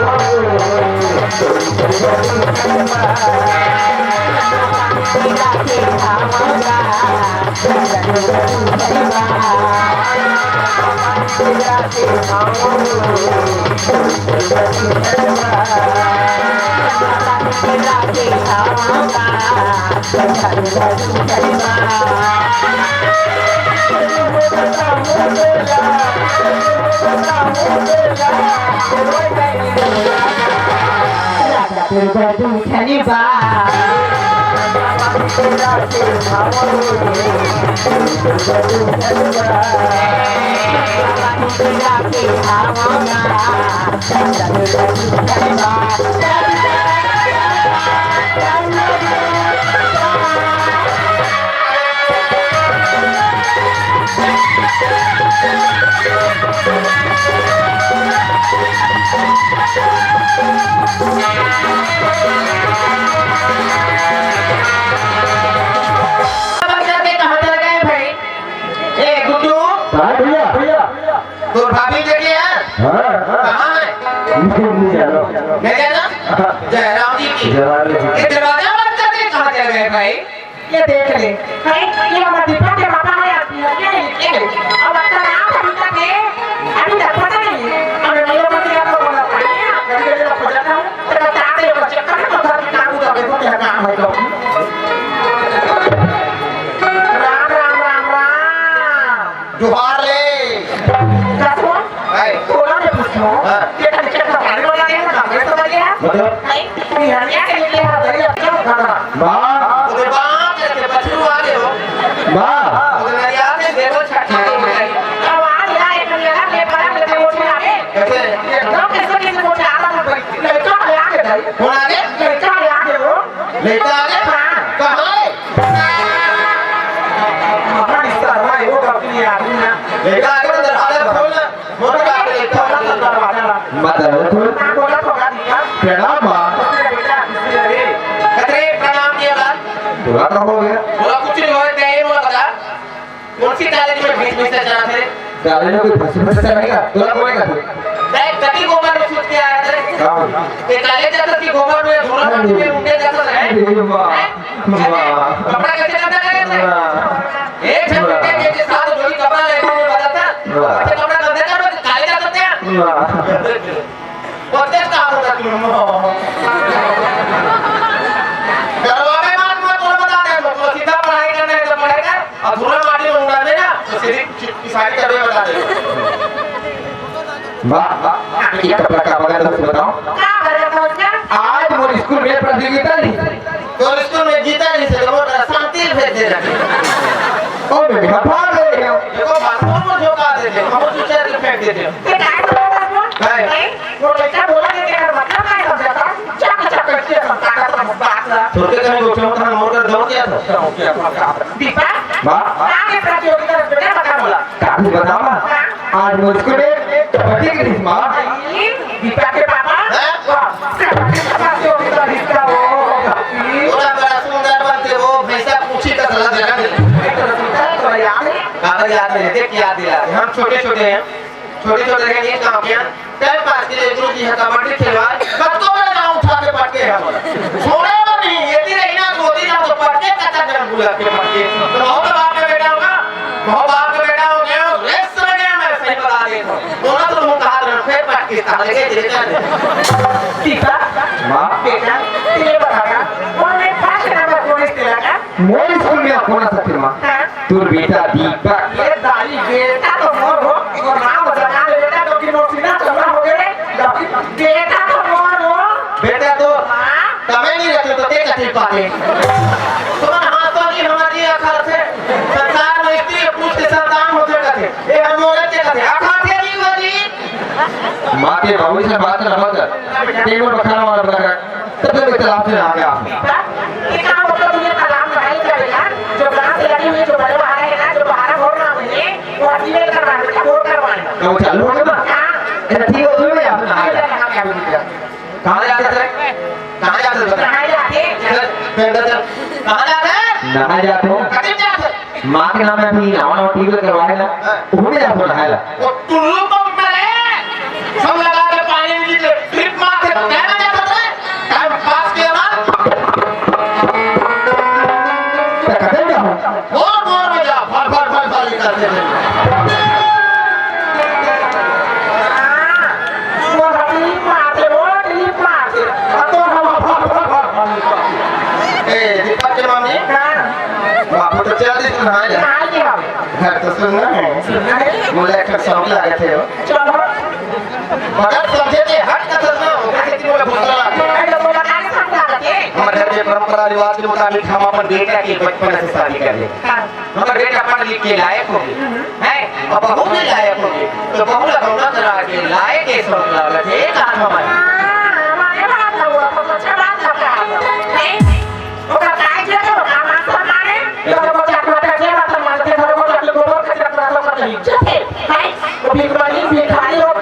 अरे भैया, भैया। तोर भाभी देखे हैं? हाँ। कहाँ है? नहीं, नहीं जानो। नहीं जाना? जयराम जी की। जयराम जी की। ये दरवाजा बंद कर दे, कहाँ चले गए भाई? ये देख ले। भाई, ये हमारे दीपक के पापा है, आप ये, ये, ये। अब आपका नाम अभी तक है, अभी तक पता नहीं। अब नहीं पता, आप लोग बोला था, ये आप गली गली में खोजा था, तो बता दे, बच्चे, कहाँ तो घर की काम कर दे, तो क्या काम है तो? राम, राम, राम, राम। जोहार ले। का सुन? हाय। तोला ने पूछो। हाँ। ये कल के तो गाड़ी वाला है ना, कांग्रेस तो वाली है। मतलब? नहीं, बिहारिया के लिए है, भाई, अच्छा खाना। वाह। ओके, बाप रे, के बछरू आ गए हो। वाह। ओके, मेरी याद है, देखो, छठी को मिलाई। अब आ गया, एक मेरा, ये बड़ा, मेरे को उठा के। कैसे? एकदम कैसे, कैसे वो जा रहा है, भाई। लड़का आ गया, भाई। कौन आ गया? लड़का आ गया, वो। लड़का आ गया? हाँ। कहाँ है? हमारी सरवा, वो तो अपनी आदमी ना। लड़का आ गया, दरवाजा खोल ना। मोटर का आगे लड़का आ गया। दरवाजा ला। मत रहो, खोल। बोला तो गाड़ी का। प्रणाम, माँ। उसने बेटा, इसलिए रे। कतरे प्रणाम किया बात? पूरा तो हो गया। बोला कुछ नहीं होए, तय बोला बता। कौन सी कॉलेज में भैंस भैंसा चराथे? कॉलेज में कोई भैंस भैंसा चराएगा? तोला कोई का तू? देख, कति गोबर में सूत के आया था। हाँ। ये कॉलेज जाता कि गोबर में धूरा माटी में उंडे जाता है? अरे वाह, वाह। कपड़ा कैसे गंदा करे थे? वाह। एक झन बेटे के साथ जोड़ी कपड़ा लेके मैं बता था। वाह। ऐसे कपड़ा गंदा कर, कॉलेज जाता था? वाह। बच्चे का होता तुम? करवावे मत, मैं तोला बता दे, तो सीधा पढ़ाई करना है तो पढ़ाई कर, अधूरा माटी में उड़ा देना, तो सीधी किसानी करवे बता दे। वाह, वाह, ये कपड़ा का बगल में बताओ। का करे तो क्या? आज मोर स्कूल में प्रतियोगिता नहीं। तोर स्कूल में जीता नहीं से तो मोर शांति भेज दे रखे। ओ, मैं भाग रहे हूँ। देखो, बाथरूम में झोंका देते, हम चुचा के फेंक देते। ये काय बोला था वो? काय? नहीं, वो लड़का बोला कि तेरा मतलब काय समझा था? चक चक करके संस्कार का बात ला। छोटे कहीं को क्यों था, मोर का दौड़ गया था। दीपा, वाह। आगे प्रतियोगिता में क्या बता बोला? काबू बतावा। आज मुझको ने कबड्डी की रिश्मा। दीपा के पापा? हैं? वाह। कबड्डी प्रतियोगिता हिस्सा हो। पूरा बड़ा सुंदर बनते वो, भैंसा पूछी का सलाह देना मिले। तो याद है? कागज याद नहीं, देख याद दिला। हम छोटे छोटे हैं। छोटे छोटे रहेंगे, काम किया। टाइम पास के लिए गुरु जी है कबड्डी खिलवाड़, कतको बड़े नाम उठा के पटके हम। छोड़े वो नहीं, ये ती रही ना, गोती ना तो पटके, कच्चा गरम गुलाब के पटके। तो बहुत बाप का बेटा होगा, बहुत बाप का बेटा हो गया, रेस में गया मैं, सही बता दे तो। दोनों तो मुंह कहा रहे, फिर पटके, ताले के धीरे कर। ठीक है? माँ। बेटा, ये बताना, वो मैं फर्स्ट नंबर कौन इस तरह का? मोर स्कूल में कौन सा सिनेमा? हाँ। तोर बेटा दीपक। ये दाई बेटा तो मोर हो, वो नाम बदला ले बेटा, तो कि मोर सीना चौड़ा हो गए, जबकि बेटा तो मोर हो। बेटा तो हाँ। तमे नहीं रहते तो के कथी पाते? तुम्हारा हाथ तो नहीं हमारी आखा थे। संसार में स्त्री पुरुष के संतान होते कथे। ये हम मोरे के कथे। आखा थे नहीं वाली। माँ के बाबू से बात ना मत कर। टेबल पर खाना वाला बना कर। तब तक मैं तालाब से नहा के आ। ये क्या मतलब, ये तालाब में नहीं चलेगा? जो गांव से लगी हुई, जो बड़े बहारा है ना, जो बहारा हो रहा है, वो अभी नहीं करवाना, वो करवाना। तो वो चालू हो गया ना? हाँ। ऐसा ठीक हो गया, आप नहा गया। नहा गया, नहा गया। कहाँ जाते थे? कहाँ जाते थे? नहा जाते। चल, पेंडा चल। कहाँ जाते? नहा जाते हो। कहाँ जाते? माँ के नाम में अभी नवा नवा ट्यूबवेल करवाए ला, हाँ। वो भी जात हो नहाए ला। वो टुल्लू पंप में रे, सब लगा के पानी में निकले, ट्रिप मार के, कहना जाता था, टाइम पास किया ना। तो कतई जाओ? भोर भोर में जा, भर भर भर भर निकलते थे। वो ट्रिप मारते, वो ट्रिप मारते, अब तो हम भर भर भर भर निकलते। ए, दीपक के मम्मी? हाँ। बाबू तो चल दी, तू नहा जा। नहा लिया। घर तो सुनना है। सुनना है। मोला एक ठो शौक लागत है हो। चलो। बगैर समझे के हट का सोचना हो, कैसे कि मोला भूत लगा। अरे, तो बोला, काहे शौक लागत है? हमर घर के परंपरा रिवाज के मुताबिक हम अपन बेटा के बचपन से शादी कर ले। हाँ। हमर बेटा पढ़ लिख के लायक हो गए। हम्म। हैं? अब बहू भी लायक हो गए। तो बहू ला गौना करा के लायक के शौक लागत है, का हमर? हाँ, हमारे बात हुआ, तो सोचे बात लगा। हैं? ओकर काय किया तो का मास्टर मारे? तो वो जात माता के बात मानते हैं, वो जात लोगों का जात माता का नहीं। जैसे, हैं? वो भिखारी, भिखारी लोग।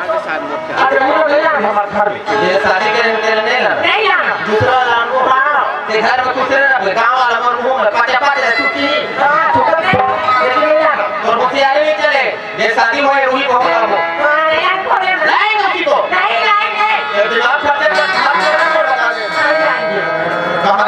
अरे, वो नहीं आ रहे हमारे घर में। ये शादी करे तेरे नहीं ना? नहीं आना। दूसरा वाला हमको हाँ। ते घर में कुछ नहीं रखे, गाँव वाला मन मुंह में पाचा पाचा चुकी। हाँ, चुप कर दे। ये नहीं आना। और होशियारी नहीं चले। ये शादी में रूही को हम लाओ। हाँ, लाएंगे, बोले ना। लाएंगे उसी को। नहीं लाएंगे। ये दिमाग खर्चे का काम करना पड़ रहा है। नहीं लाएंगे। कहाँ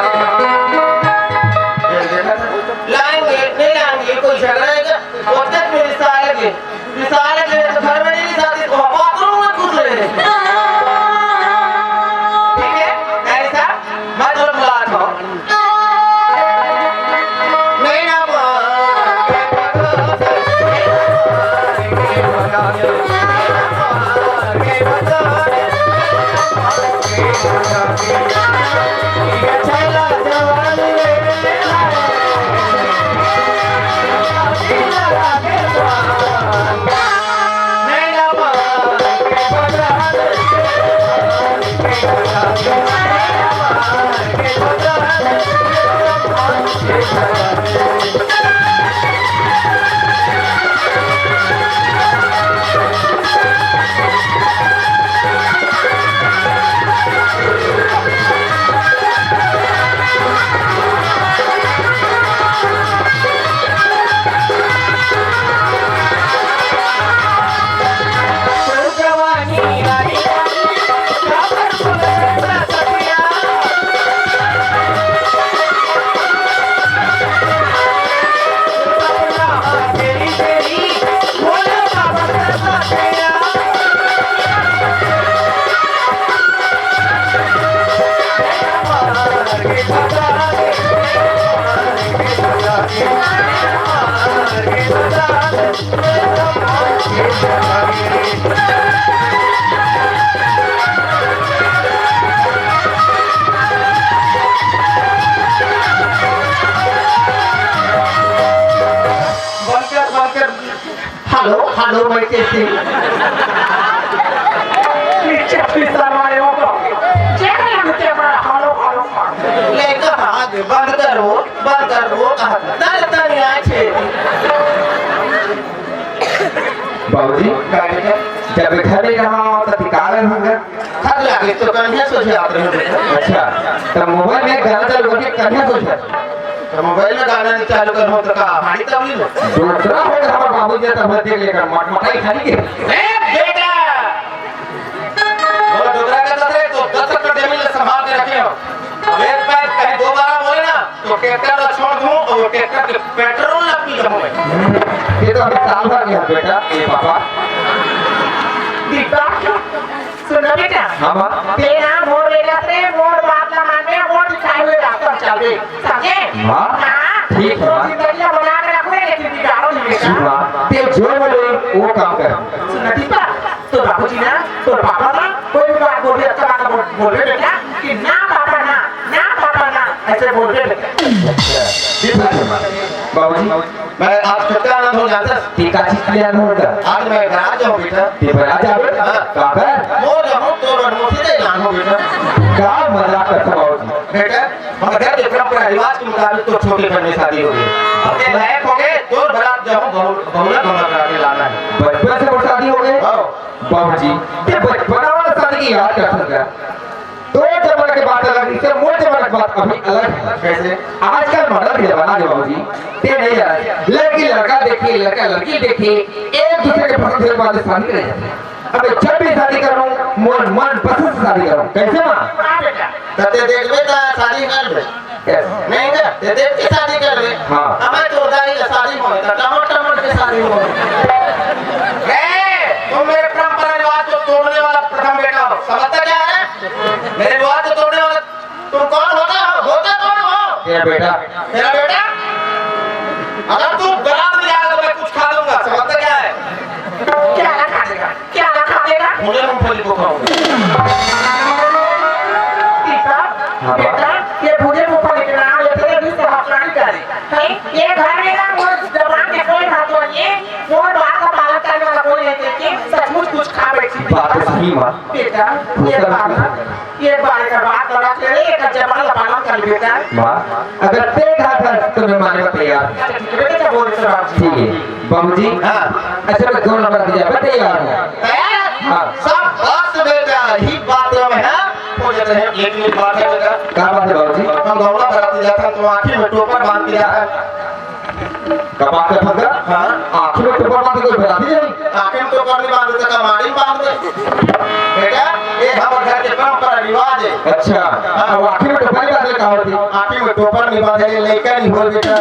ये देखा था? लाएंगे, नहीं लाएंगे, कोई झगड़ा है क्या? वो तक में रिश्ता अलग है। रिश्ता अलग है, तो घर में नहीं रिश्ता, तो बाथरूम में घुस रहे हैं। ठीक है? ऐसा मैं तो बुलाता हूँ। बंद कर, बंद कर। हेलो, हेलो, मैं कैसे? नीचे भी शर्माए हो तो। चेक नहीं रुके, मैं हेलो, हेलो, हेलो। लेकर हाथ बंद करो, बंद करो, कहा था। तर तर यहाँ छे। बाबूजी, का बेटा? जब घर में रहा हो तो धिकार है हमका। थक लागे तो कन्या सोचे आप रहे हो। अच्छा, तो मोबाइल में गाना चालू करके कन्या सोचे। तो मोबाइल में गाना नहीं चालू कर हो तो का हाड़ी तब नहीं लो। दूसरा हो तो हमारे बाबूजी तब देख लेकर मट मटाई खाली के। ए बेटा, वो डोकरा का दस है तो दस एकड़ जमीन ले संभाल के रखे हो। अब एक पैर कहीं दोबारा बोले ना तो ट्रैक्टर ला छोड़ दूं और वो ट्रैक्टर के पेट्रोल ला पी जाऊं मैं। ये तो अभी साल भर गया बेटा, ये पापा। दीपक, सुनो बेटा। हाँ, माँ। तेरा मोर बेटा से मोर बात ना मानबे, मोर दिखाए हुए रास्ता चल दे, समझे? माँ, हाँ? ठीक है, तो माँ। जिंदगी बना के रखबे, लेकिन बिगाड़ो नहीं बेटा। सुन, माँ, ते जो बोले, वो काम कर। सुन दीपक, तो बाबूजी ना, तो पापा ना, कोई भी बात बोलबे, अच्छा बात बोल, बोलबे बेटा, कि ना पापा ना, ना पापा ना, ऐसे बोलबे बेटा। अच्छा, ठीक है, माँ। बाबूजी, मैं आज कतका आनंद हो जाता। ते का चीज के लिए आनंद होता? आज मैं बरात जाऊँ बेटा। ते बरात जाबे? हाँ। काबर? मोर रहूँ तो रडमोसी दे जान हो बेटा। का मजाक करता बाबूजी? बेटा, मगर घर के परंपरा रिवाज के मुताबिक तो छोटे घर में शादी हो गई। अब ते लायक हो गए, तो बरात जाऊँ, बहु-, बहुला घूमत करा के लाना है। बचपन से मोर शादी हो गए? हाँ। बाबूजी, ते बचपना वाला शादी की याद कर सकता। तोर जमाना के बात अलग रहिसे, मोर जमाना के बात अभी अलग है। कैसे? आजकल मॉडर्न जमाना है बाबूजी, ते नहीं जाना। लड़की लड़का देखे, लड़का लड़की देखे, एक दूसरे के पसंद के बाद शादी करे जाथे। अबे जब भी शादी करूं, मोर मन पसंद से शादी करूं। कैसे माँ? हाँ बेटा। तो ते देखबे तो शादी कर ले। कैसे? नहीं ना, ते देख के शादी कर ले। हाँ। हमें तो दाई का शादी हो, तो टमोट टमोट के शादी हो। ए, तुम मेरे परंपरा रिवाज को तोड़ने वाला प्रथम बेटा हो, समझता क्या है? मेरे रिवाज को तोड़ने वाला तुम कौन होता हो? होता कौन हो? तेरा बेटा। मेरा बेटा? अगर तू बरात में जाएगा तो मैं कुछ खा लूंगा, समझता क्या है? क्या ना खा लेगा? क्या ना खा लेगा? भुने मूंगफली को खाऊंगा। दीपक, हाँ, बेटा, ये भुने मूंगफली के नाम लेते हुए भी से हकलानी करे। हैं? ये घर में ना वो जबान के कोई हाथ नहीं है, वो बात का पालन करने वाला कोई नहीं, लेकिन सचमुच कुछ खा बैठी। बात तो सही माँ। बेटा, ये बात ये बारे का बात बना के रे, एक जबान ला पालन कर बेटा। माँ, अगर ते कहा था तो मैं माने बर तैयार हूँ। अच्छा, ठीक है, बेटा, क्या बोल रहे हो आप जी? ठीक है, बाबूजी। हाँ। अच्छा, मैं दो नंबर दिया, मैं तैयार हूँ। तैयार है? हाँ। शाबाश बेटा, ही बात में है, हो जाता है, लेकिन एक बात है बेटा। क्या बात है बाबूजी? हम गौड़ा बराती जाता है तो आँखी में टोपर बांध के जाता है। कपाट के फंदा? हाँ। आँखी में टोपर बांध के कोई बराती जाही? आँखी में टोपर नहीं बांधे तो कमाड़ी में बांध दे। बेटा, ये हमर घर के परंपरा रिवाज है। अच्छा। हाँ। अब आँखी में टोपर नहीं बांधे का होती? आँखी में टोपर नहीं बांधे, लइका नहीं हो बेटा।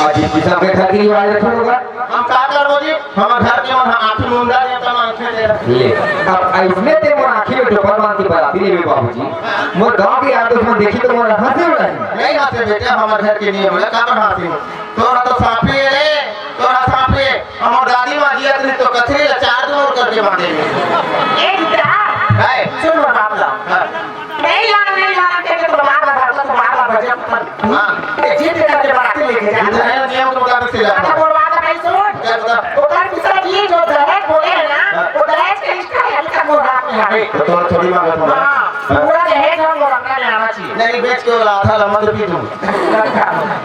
अजीब किस्म के घर की रिवाज रखे होगा। हम का करबो जी? हमर घर के मन ह आँखी मुंदा देवता मानथे तेला। ले, अब अइसने ते मोर आँखी में टोपर बांध के बराती लेबे बाबूजी। मोर गाँव के यार दोस्त मन देखी तो मोर हंसे उड़ाही। नहीं हंसे बेटा, हमर घर के नियम है, काबर हंसे? तोरा तो सांपी है रे, तोरा सांपी है। हमर दादी माँ जियत रही तो कथरी ला चार डोर करके बांधे रही। ए बेटा, है। सुन मोर बात ला। हाँ। नहीं लाना, नहीं लाना, कह के तो मार ला, तो मार ला, बजे अपन। हाँ। ये जिद करके बराती लेके जा। इधर है, नियम के मुताबिक से जाता अच्छा, हूँ। बोलवा तो नहीं सुन। क्या बता? ओकर पिताजी जो दहेज बोले है ना, हाँ। वो दहेज के लिस्ट है, अभी तक वो हाथ में है। तो थोड़ा थोड़ी मांगा था। हाँ, हाँ। पूरा दहेज हम लोग अपना ले आना चाहिए। नहीं, बेच के वो आधा लमन पी दूँ।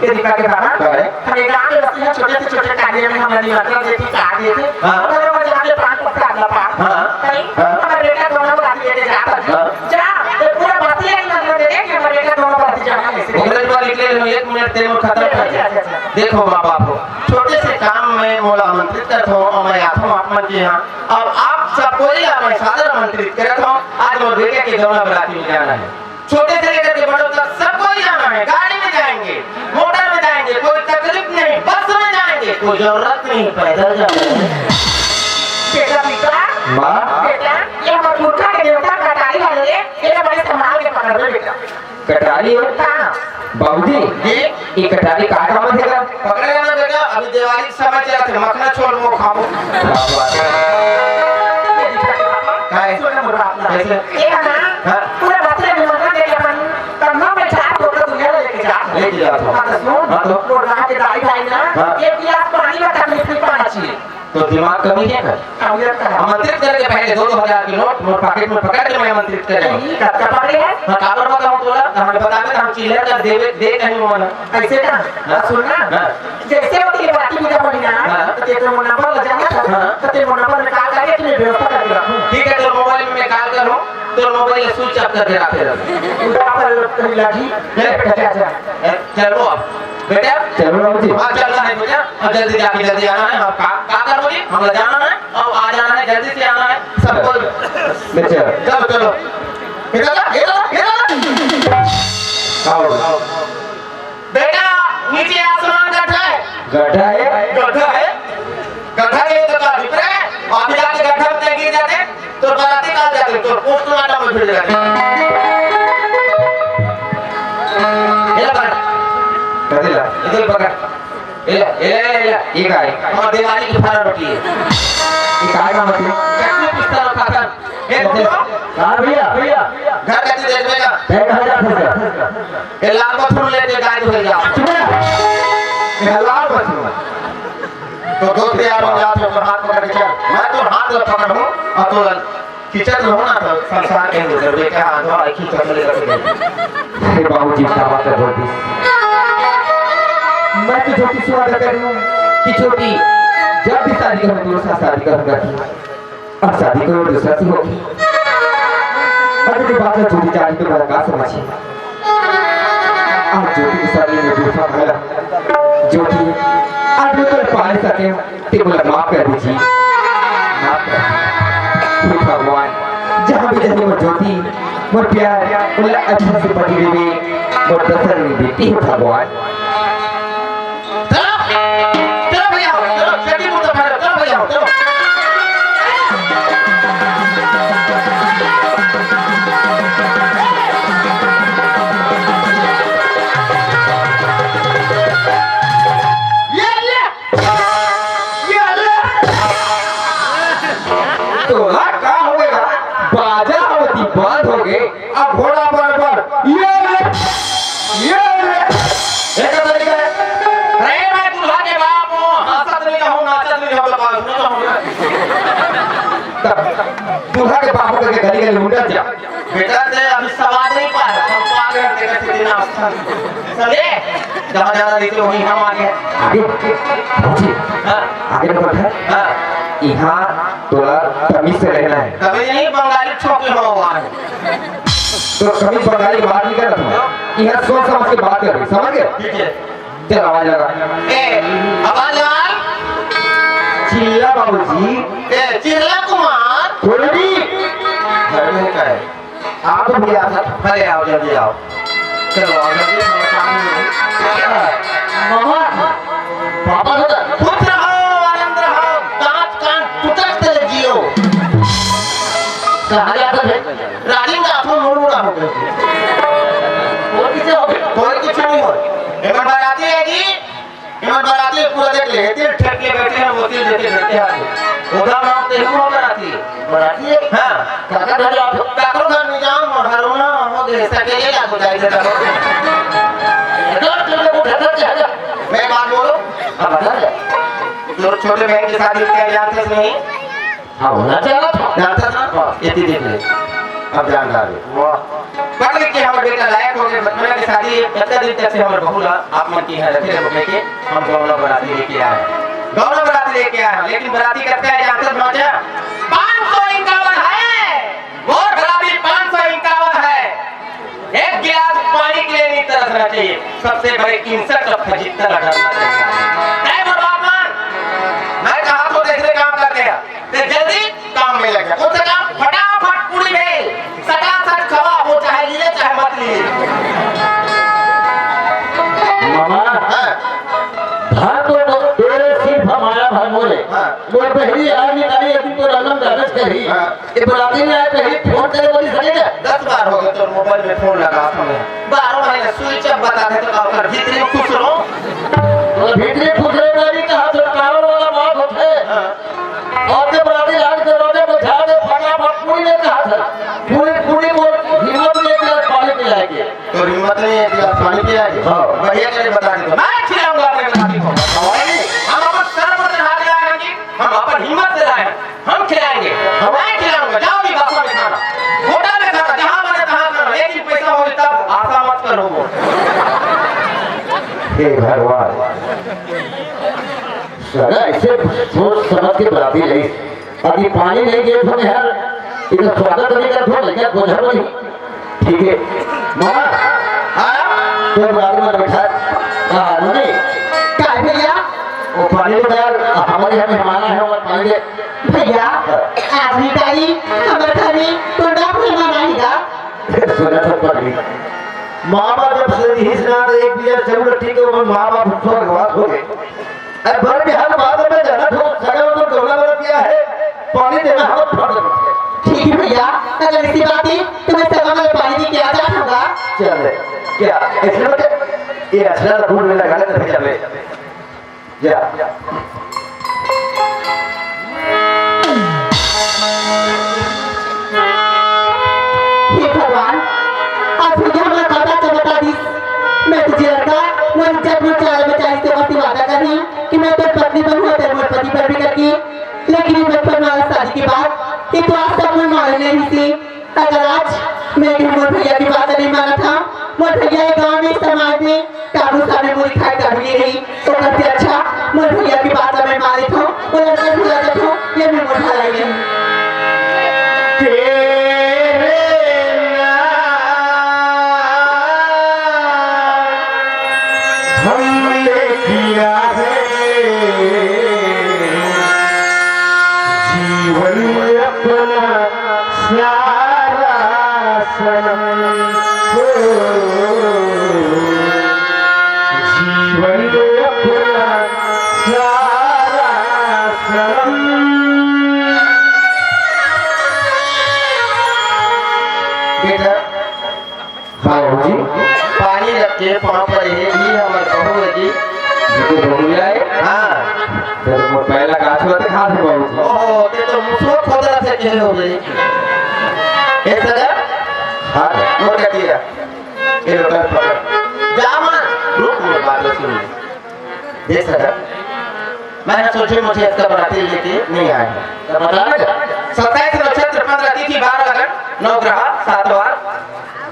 ये दिक्कत के था ना? क्या है? हम एक गांव में बस्ती में छोटे से छोटे कार्य में हम निमंत्रण देते, कहा देते। हाँ। अगर वो जाके पान पत्ता अगला पान। हाँ। नहीं, हाँ। हमारे बेटा दोनों को रात लेके जाता है। हाँ। जा, ये पूरा बस्ती एक नंबर दे दे कि हमारे बेटा दोनों बस्ती जाना है। ओकरे बाद निकले हो, एक मिनट तेरे में खत्म कर दे। अच्छा, अच्छा, अच्छा। देखो माँ बाप हो, छोटे से काम में मोला आमंत्रित करत हो और मैं आथो आप मन के यहाँ। अब आप सब कोई ला मैं सादर आमंत्रित करत हो। आज मोर बेटे के गौना बराती में जाना है। छोटे से लेकर के बड़ों तक सब कोई जाना है। गाड़ी में जाएंगे, मोटर में जाएंगे, कोई तकलीफ नहीं, बस में जाएंगे, कोई जरूरत नहीं, पैदल जाएंगे। बेटा, बेटा, माँ। बेटा, ये हमर पुरखा के देवता कटारी वाले, ये बड़े संभाल के पकड़ ले बेटा। कटारी हो? हाँ। बाबूजी, जी? ये कटारी का काम है तेरा? पकड़े ना बेटा, अभी दिवाली के समय चलत है, मखना छोड़ वो खाबो। क्या बात है? ये दिखा के पापा, काय? सुन ना मोर बात ना। कैसे? ये है ना, हाँ। पूरा बस्ती में निमंत्रण देके अपन कन्नों में झाड़ फोड़ के दुनिया में लेके जा। लेके जा तो। हाँ, तो सुन, हाँ, तो? मोर गाँव के दाई भाई ना, हाँ। एक गिलास पानी में तकलीफ नहीं पाना चाहिए। तो दिमाग कमी है ना? हाँ, ये तो है। आमंत्रित करके पहले दो दो हजार की नोट मोर पॉकेट में पकड़ के मैं आमंत्रित करे। नहीं, कब का पकड़े है? हाँ, काबर बताऊँ तोला? तो हमें बता दे, हम चिल्ला कर देवे, दे कहीं वो ना। ऐसे ना, हाँ। सुन ना। हाँ। जैसे होती है बाकी पूजा पड़ी ना, हाँ। तो तेरे को नंबर लग जाना था। हाँ। तो तेरे को नंबर निकाल करके तुम्हें व्यवस्था करके रखूँ। ठीक है, तो मोबाइल में निकाल करूँ, तो मोबाइल स्विच ऑफ करके रखे रहो। उधर पर कहीं लगी, ले बेटा, जा, जा। ए, चलो अब। बेटा? चलो बाबूजी। हाँ, चलना है बेटा। अब जल्दी जाके जल्दी आना है। और का, का करोगे? हम लोग जाना है। अब आ जाना है, जल्दी से आना है। सबको। ले चल। चलो, चलो। इधर आ, इधर आ, इधर आ। आओ। बेटा, नीचे आसमान गड्ढा है। गड्ढा है? गड्ढा है। गड्ढा ये तो का भितरे, अभी जाके गड्ढा में गिर जाते। तोर बराती काल जाते, तोर पोस्टमार्टम में भिड़ जाते। ये ला पकड़। कथी ला? इधर पकड़। ये ला, ये ला, ये ला, ये ला। ये का है? हमार दिवाली की फरार रोटी है। ये का है का मतलब? चटनी पिस्ता रखा था। ये कथी? बोलो। हाँ भैया, भैया। घर का चीज देखने का। तय कहाँ जाते सर? ये लाल मथुर लेके गाय धोए जा। चुप रह। ये लाल मथुर। तो दोस्त यार, हम जाते हैं, हाथ पकड़ के चल। मैं तो हाथ ला पकड़ हूँ, और तो खींचत रहो ना, तो संसार के अंदर बेटा हाथ धो, आई खींचत ले रख दे। अरे बाबूजी, का बात है, बोल दी। मैं तो छोटी सी वादा कर रही हूँ कि छोटी, जब भी शादी करूँ, दूसरा शादी करूँगा। अब शादी कोई दूसरा से होगी। अगर ये बात है, छोटी जान तो मेरा का समझ है? आज ज्योति के साथ ये दूसरा भला। ज्योति, आज मैं तुम्हें पा नहीं सके, ते बोला, "माफ कर दीजिए, माफ कर दीजिए।" हे भगवान, जहाँ भी जाए मोर ज्योति, मोर प्यार, मोला अच्छा से पति देवे, मोर दसर नहीं देती है भगवान। चलो, चलो भैया, चलो, छठी मुर्दा भैया, चलो भैया, चलो। ये ले, ये ले। तोला का हो गया? बाजा होती बंद हो गए, अब घोड़ा बराबर। ये ले, ये ले। एक तरीका है। अरे मैं दूल्हा के बाप हूँ, हंसत नहीं रहूँ, नाचत नहीं रहूँ, तो बात नहीं कहूँ। तब दूल्हा के बाप होकर के गली गली उंडत जा। बेटा, ते अभी सवाल नहीं पाए, हम पागल के कैसे दिन आस्था। समझे? जहाँ जाना रहते वहीं हम आगे। आगे? बाबूजी, हाँ। आगे तो बैठा। हाँ। यहाँ तोला तमीज से रहना है। तमीज नहीं, बंगाली छोकरी हो वहाँ है। तो कभी बंगाली बात नहीं करना था। यहाँ सोच समझ के बात कर रही, समझ गए? ठीक है। चल, आवाज लगा। ए, आवाज लगा। चिल्ला बाबूजी। ए, चिल्ला कुमार। खोल दी। घर में का है? आप भी आ सक-, अरे, आओ, जल्दी आओ। चलो, आओ, जल्दी, थोड़ा काम है। मामा, पापा को तो खुश रहो, आनंद रहो, दांत कान टूटत चले जियो। कहाँ जाता है? रानी का आंखों मूड़ उड़ा हो गया। और किसे हो गया? कोई कुछ नहीं हो। एक बार बाराती आएगी, एमन बराती पूरा देख ले, तिल ठेक के बैठे हैं, वो तिल देखे बैठे हैं। उधर नाम तेलू हो बराती। बराती है? हाँ। काका घर जात हो? काकरो घर नहीं जाओ, मोर घर होना, हो गए, सकेले लागो जाए, जाए, जाए। इधर तुम लोग उठा सकते हैं क्या? मैं बात बोलो। हाँ, बता दे। तो छोटे बहन की शादी क्या जानते नहीं? हाँ, होना चाहिए था। जानता था? हाँ, इतनी देख ले। अब जान डाले। वाह। पढ़ लिख के हमर बेटा लायक हो गए, बचपना के शादी, इतना दिन तक से हमर बहू ला आप मन की यहाँ रखे रहो, लेके हम गौना बराती लेके आए। गौना बराती लेके आए, लेकिन बराती कतका है जानते हो, पाँच सौ इक्यावन है। मोर बराती पाँच सौ इक्यावन है। एक गिलास पानी के लिए नहीं तरसना चाहिए, सबसे बड़े इंसल्ट और फजीहत का डरना चाहिए। नहीं, मोर बाप मान, मैं कहा तो दूसरे काम करते हैं। ते जल्दी काम में लग जा। कौन सा काम? फटाफट पूरी में सटासट खवा, वो चाहे लिए चाहे मत लिए। मामा, हाँ। धान तो तेरे सिर्फ हमारा भर मोरे। हाँ। वो पहली यार निकाली, अभी तो रंगम कागज करी। हाँ। ये बराती में आए, पहली फोन करे बोली सके क्या? दस बार हो गए तो मोबाइल में फोन लगा समय। बारह महीने स्विच ऑफ बता दे तो का ओकर भीतरी खुश रहो। तो भीतरी खुश रहे, मैं भी कहा तो कावड़ वाला बात होते। हाँ। और के बराती लाग के रोने बैठा दे, फटाफट पूरी ने कहा था। पूरी, पूरी बोल, हिम्मत नहीं किया पानी पिलाए के। तो हिम्मत नहीं है कि आप पानी पिलाए के? हाँ। बढ़िया करे बता दे तो। मैं खिलाऊंगा अपने बराती को। भाई, हम अपन सर पर चढ़ा के लाए हैं कि हम अपन हिम्मत से लाए हैं। हम खिलाएंगे। मैं खिलाऊंगा। जाओ भी बासा में खाना। होटल में खाना, जहाँ बने तहाँ खाना। लेकिन पैसा हो तब आशा मत करो। हे भगवान। साला ऐसे सोच समझ के बराती रही। अभी पानी नहीं दे तो यार, इधर स्वागत नहीं कर तो लगे बोझा नहीं। ठीक है। मामा, हाँ? तो बराती में बैठा। हाँ, नहीं। काय भैया? वो पानी दे यार, हमारे यहाँ मेहमान आए हैं, वो पानी दे। भैया, आज भी ताई, हमारे घर में तो ना मेहमान आएगा। सुना तो पगली। माँ बाप जब से रहिस ना, तो एक बीजा जरूर ठीक है, वो माँ बाप स्वर्गवास हो गए। अरे, भर बिहार बाद में जाना तो सगल तो गौना वाला किया है, पानी देना हम फर्ज है। ठीक है भैया, अगर ऐसी बात है, तो मैं सगल में पानी दे के आ जाऊंगा। चल, क्या? ऐसे में क्या? ये असला तो भूल में लगा ले, तो भैया ले। जा। हे भगवान, आज भैया हमला का बात बता दिस। मैं तुझे लड़का, मोर इज्जत, मोर चाल बचाई से मस्ती वादा कर रही कि मैं तेरी पत्नी बनूं, तेरे मोर पति पर भी करके। लेकिन ये बचपन वाला शादी के बाद, ये तो आज तक मैं मालूम नहीं थी। अगर आज मैं भी मोर भैया की बात नहीं माना था, मोर भैया ये गांव में, समाज में, काबू सामने मुड़ी खाए काबू ये रही, तो सबसे अच्छा मोर भैया की बात मैं मान लेता हूँ, वो लड़का भुला जाता हूँ, ये मैं मोर भलाई नहीं। तेरे नाम हमने किया है जीवन अपना सारा सनम हो, जीवन अपना सारा सनम। बेटा, हाँ बाबूजी। पानी रख के पाँव पर ये भी हमर बहू है जी। जी, तो बहू है? हाँ। तो पहला गाछ होते हाथ में बाबूजी। ओहो, ते तो मुसवा खोदरा से कहे हो गई। ए सदा? हाँ। वो क्या किया? ये लोटा पकड़। जा माँ, रुक, मैं बात सुन ले। देख सदा, मैं सोचे मुझे इसका बराती लेके नहीं आया हूँ। तो बता ना। सत्ताईस नक्षत्र, पन्द्रह तिथि, बारह लगन, नौ ग्रह, सात वार।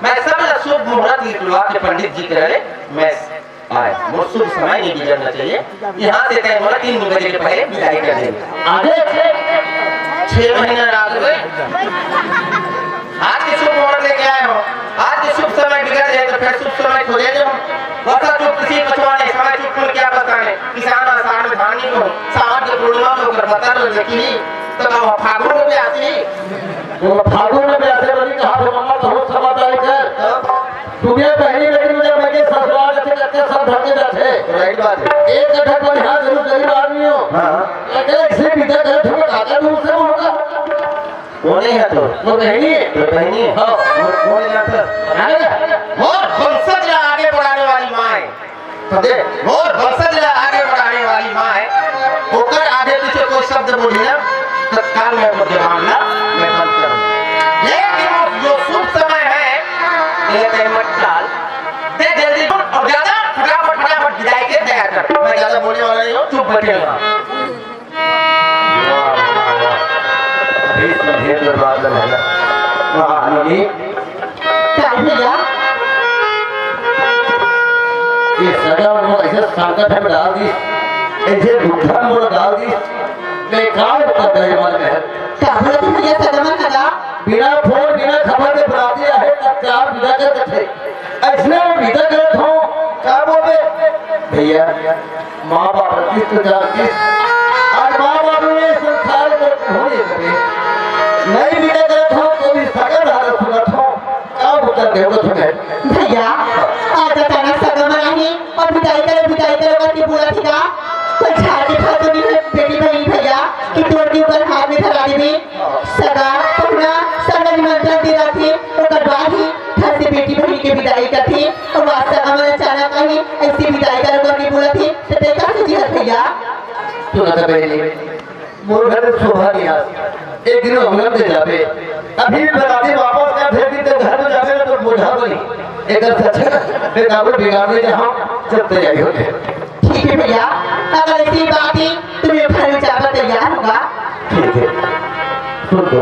मैं सब शुभ मुहूर्त निकलवा के पंडित जी के रहे, मैं आए। मोर शुभ समय नहीं बिगड़ना चाहिए। यहाँ से तय मोला तीन बजे के पहले विदाई कर देंगे। आगे छह महीना रात हुए। आज के शुभ मुहूर्त लेके आए हो। आज के शुभ समय बिगड़ जाए तो फिर शुभ समय खोजे जो। वर्षा चुप किसी पछवाने, समय चुप फूल क्या पछताने। किसान आषाढ़ में धान नहीं बोए, सावन के पूर्णिमा में ओकर बतर लगी, तो का वो फागुन में भी आती? वो फागुन में भी आते वाली कहा तो मम्मा बहुत समझदारी कर। दुनिया पहली बेटी में जब मैं के ससुराल से करके सब धर के जाते। राइट बात है। एक कट्ठा पर यहाँ जरूर गरीब आदमी हो। हाँ। लेकिन इसे विदा कर, तुम्हें काका दूर से होगा। वो नहीं है तो? वो बहनी है। तो बहनी है? हाँ। वो, वो नहीं आता। अरे, मोर वंशज ला आगे बढ़ाने वाली माँ है। समझे? मोर वंशज ला आगे बढ़ाने वाली माँ है। ओकर आगे पीछे कोई शब्द बोली ना, तत्काल मैं ओकर जबान ला मैं बंद करूँ। लेकिन वो जो शुभ समय है, ये कहीं मत डाल। दे जल्दी बोल और ज्यादा फटाफट, फटाफट विदाई के तैयार कर। मैं ज्यादा बोलने वाला नहीं हूँ, चुप बैठे रहो। वाह, वाह, वाह। अभी समझे तो बात है ना। वाह, ननी। का भैया? ये सगा मोला ऐसे संकट में डाल दी, ऐसे दुविधा में मोला डाल दी। मैं का उत्तर दे मन में? का बोलत हे भैया सगा मन का? बिना फोन, बिना खबर के बराती आए, तब का विदा कर देथे? अइसने में विदा करत हों, का बोलबे? भैया, माँ बाप रखिस तो जानतिस, आज माँ बाप ने संसार में भूल गए। नहीं विदा करत हों, तो भी सगा धारा सुनत हों, का उत्तर देबो तुम्हें? भैया, आज अचानक सगा मन आही और विदाई करो, विदाई करो करके बोलत हे का? कोई झाड़ दिखा तो नहीं है बेटी बहन भैया कि तोर के ऊपर हाथ में धरा देबे? सगा, पहुना, सगा निमंत्रण दे रथे, ओकर बाद ही घर से बेटी बहन के विदाई करथे। और आज सगा मन अचानक आही, ऐसे विदाई करो करके बोलत हे, तो तै का सोचिस भैया? सुना था बहनी, मोर घर में शोभा नहीं आज, एक दिन हम घर में जाबे, अभी भी बराती वापस कर दे दी तो घर में जाबे ना तो बोझा बनी। एक अच्छा बेटा को बिगाड़ने जहाँ जब तैयारी होते। ठीक है भैया, अगर ऐसी बात है तो मैं घर में जाकर तैयार होगा। ठीक है, सुन तो,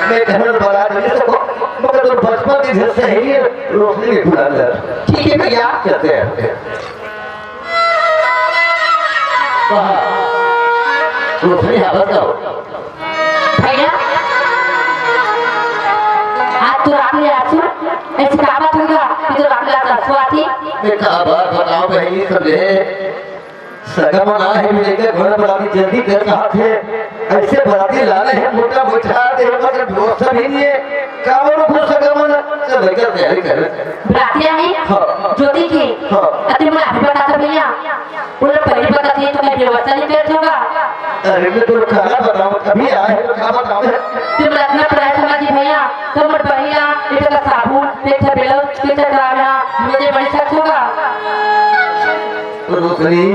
मैं घर में बड़ा नहीं सको, मगर तुम बचपन की जो सहेली है, रोशनी भी भुला कर। ठीक है भैया। चलते हैं। कहाँ? रोशनी, यहाँ बताओ। भैया, आज तो रात में आसू, ऐसी का बात होगा कि तो रात में आसू आती? मैं का बात बताओ बहनी, समझे? सगा मन आए हे, मिले के घर बराती जल्दी कर कहा थे। ऐसे बराती लाने हे, मोटा बैठा दे, मगर व्यवस्था भी नहीं है। का बोलो, खुश सगा मन, चल, लेकर तैयारी कर। बराती आए हे? हाँ। ज्योति के? हाँ। अते मोला अभी बता तो भैया, बोले पहले बता दिए तो मैं व्यवस्था नहीं करत होगा। अरे, मैं तो खाना बनाऊँ, अभी आए हे, तो का बताऊँ? तुम रखना पड़ा समझ भैया, तो मोर बहिला, एक का साबुन, एक का ब्लाउज, एक का गाना, मुझे बड़ी शक होगा। रोशनी,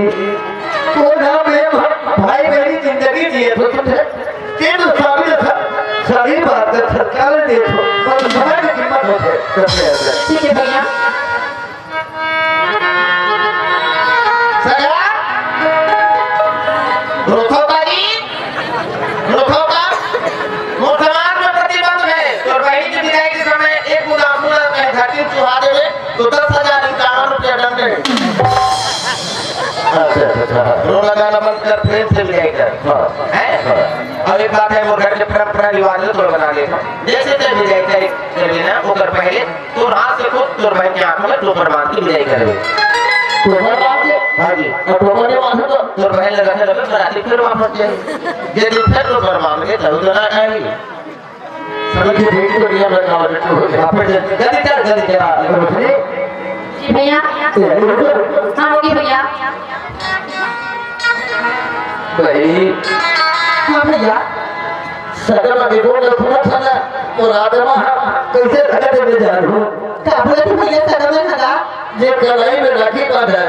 तो ना मैं भ-, भाई मेरी जिंदगी जिए तो तुझे, के तो सामने सा-, सारी बात का सरकार दे तो, पर भाई की कीमत होते, करते हैं। ठीक है भैया। सगा, रुको बाजी, रुको का, मोर समाज में प्रतिबंध है, तोर बहिनी के विदाई के समय एक बूंद आंसू ला कहीं धरती में चुहा देवे, तो दस हजार इक्यावन रुपया दंड है। अच्छा, अच्छा, अच्छा। रो लगाना बंद कर, प्रेम से विदाई कर। हाँ। हैं? हाँ। अब एक बात है, मोर घर के परंपरा रिवाज है, तोर बना लेता। जैसे तैं विदाई करे, कर लेना, ओकर पहले तोर हाथ से खुद तोर बहन के आंखों में टोपर बांध के विदाई करबे। टोपर बांध के? हाँ जी। और टोपर नहीं बांधे तो? तोर बहन लगा के रखे, बराती फिर वापस जाए। ये दिन फिर टोपर बांध के तब तो ना खाएगी। समझ के बेटी को दिया, मैं कहा, बेटी को दिया। वापस जाए। जल्दी चल, जल्दी चल। समझ गई? जी भैया। ए, रुको। हाँ, होगी भैया। भाई। हाँ भैया। सगा मन के गोठ सुनत हन, मोर आत्मा ह कइसे धड़कत हे जानहू। का बोलत हे भैया सगा मन ह? जे कढ़ाई में राखी बांधय,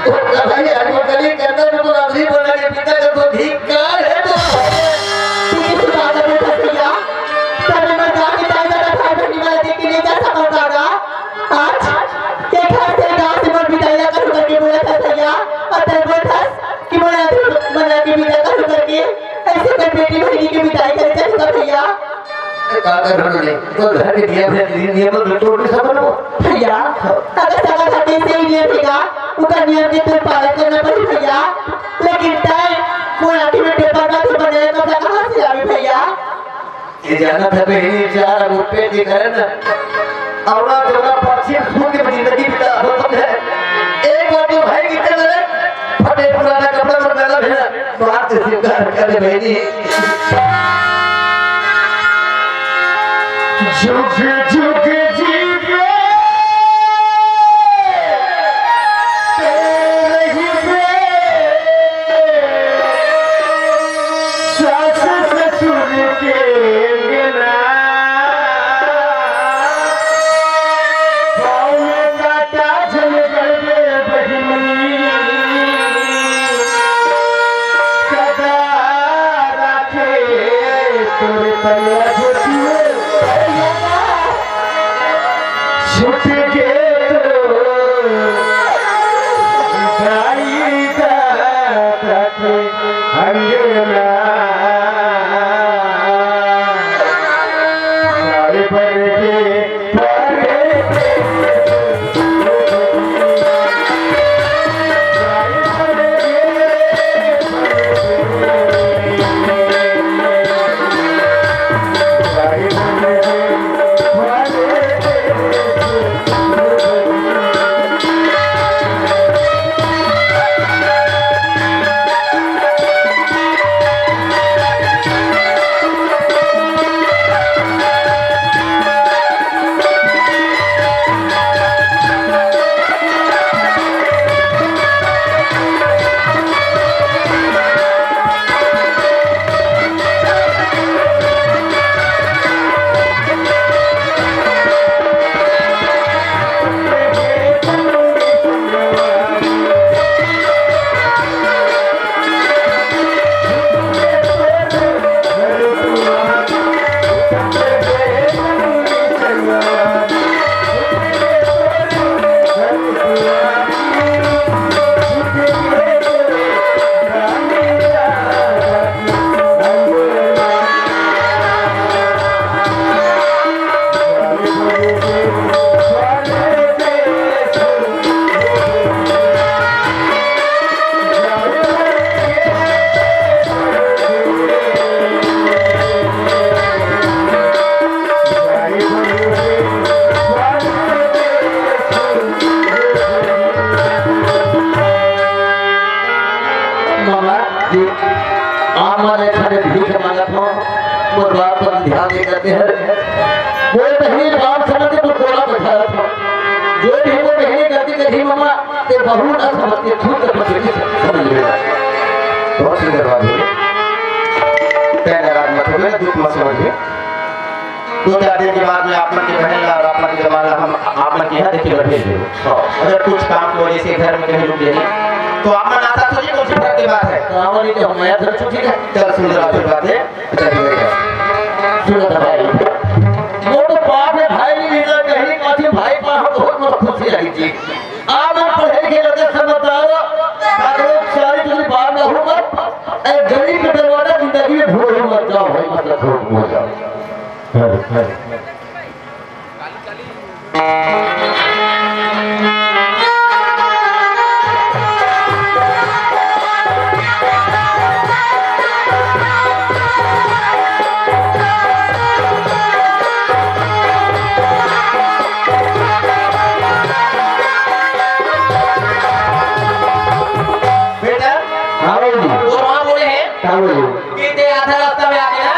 वो कढ़ाई आलू करी के अंदर में तो रांधरी बना के पीता का तो धिक्कार हे तो। ठीक हे, सुबह का बैठा भैया, तब मैं जाके ताई वाला भाई बहनी वाला देख के नहीं जा सकता का? आज के घर से गांव से मोर विदाई ला करू करके बोलत हस भैया, और तैं बोलत हस कि मोला तू बना के विदा करू करके, ऐसे कर बेटी बहिनी के विदाई करे जाहूं का भैया? ए, का कर रहे हो? तो घर के नियम है, नि-, नियम तो तोड़ नहीं सकते ना। भैया, अगर सगा घर के से ही नियम हे का, ओकर नियम के तो पालन करना पड़ी भैया। लेकिन तैं मोर आंखी में टेपर बांध के बनाए कपड़ा कहाँ से लावे भैया? ये जाना था बहनी, चार रुपए के कारण अवड़ा तेवड़ा पक्षी सूत के जिंदगी बिता हो समझे। एक बार जो भाई की चल रहे, फटे पुराना कपड़ा और मैला भेजा, तो हाथ से स्वीकार कर ले बहनी। जुग जुग जीवे रहिबे, सास ससुर के अंगना। पाँव में कांटा झन गड़बे बहिनी, सदा राखे तोर तरिया झोटियो। छूट गे तो जाई दादा के अंगना। साल भर के मामा जी, आप मन एक ठन भीख मांगत हो, मोर बात पर ध्यान दे करते हैं। कोई बहिनी बात समझ के तो टोला बैठा रखो। जो भी वो बहिनी गलती करी मामा, ते बहू ना समझ के खुद कर बच्चे की समझ लेगा। बहुत सुंदर बात है। तय नाराज मत हो, दुख मत समझिए। दो चार दिन के बाद में आप मन के बहन ला और आप मन के जमाना हम आप मन के यहाँ देखे बर भेज देबो। हाँ, अगर कुछ काम की वजह से घर में कहीं रुक जाए, तो आप मन आता तो जी, कौन सी फर्क की बात है? तो आप मन के हम यहाँ घर छुट्टी है। चल, सुंदर आशीर्वाद है। चल, ठीक है। सुनो तो भाई, वो तो बाप है भाई, नहीं मिला कहीं, काफी भाई पर हम बहुत, बहुत खुशी लगी जी। आप लोग पढ़े के लगे समझदार, सारे सारी तुझे बाहर ना हो मत, ए गरीब के दरवाजा जिंदगी में भूल हो मत जाओ भाई, मतलब भूल हो जाओ। बेटा, हाँ भाई जी। तोर माँ बोले हे का बोले? कि ते आधा रास्ता में आके ना,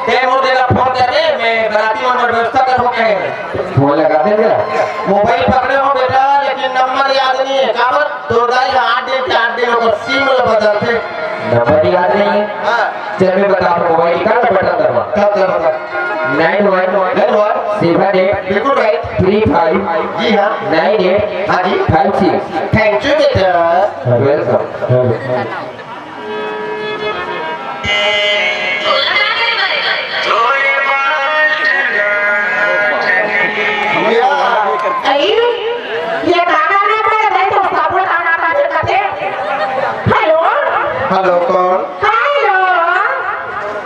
ते मोर जगह फोन कर दे, मैं बराती मन बर व्यवस्था करहूँ कहे हे। फोन लगा दे बेटा। मोबाइल पकड़े हो बेटा, लेकिन नंबर याद नहीं है। काबर? तोर दाई ला आठ दिन के आठ दिन ओकर सिम ला बदलथे। नंबर याद नहीं है? हाँ। चल मैं बता दूँ, मोबाइल निकाल, बटन दबा। तब जब बता। Nine one nine one seven eight three five nine eight five six। Thank you बेटा। Welcome। आई, ये गाना ना पड़े भाई, तो साबुन आना पड़े कथे। हेलो। हेलो, कौन? हेलो।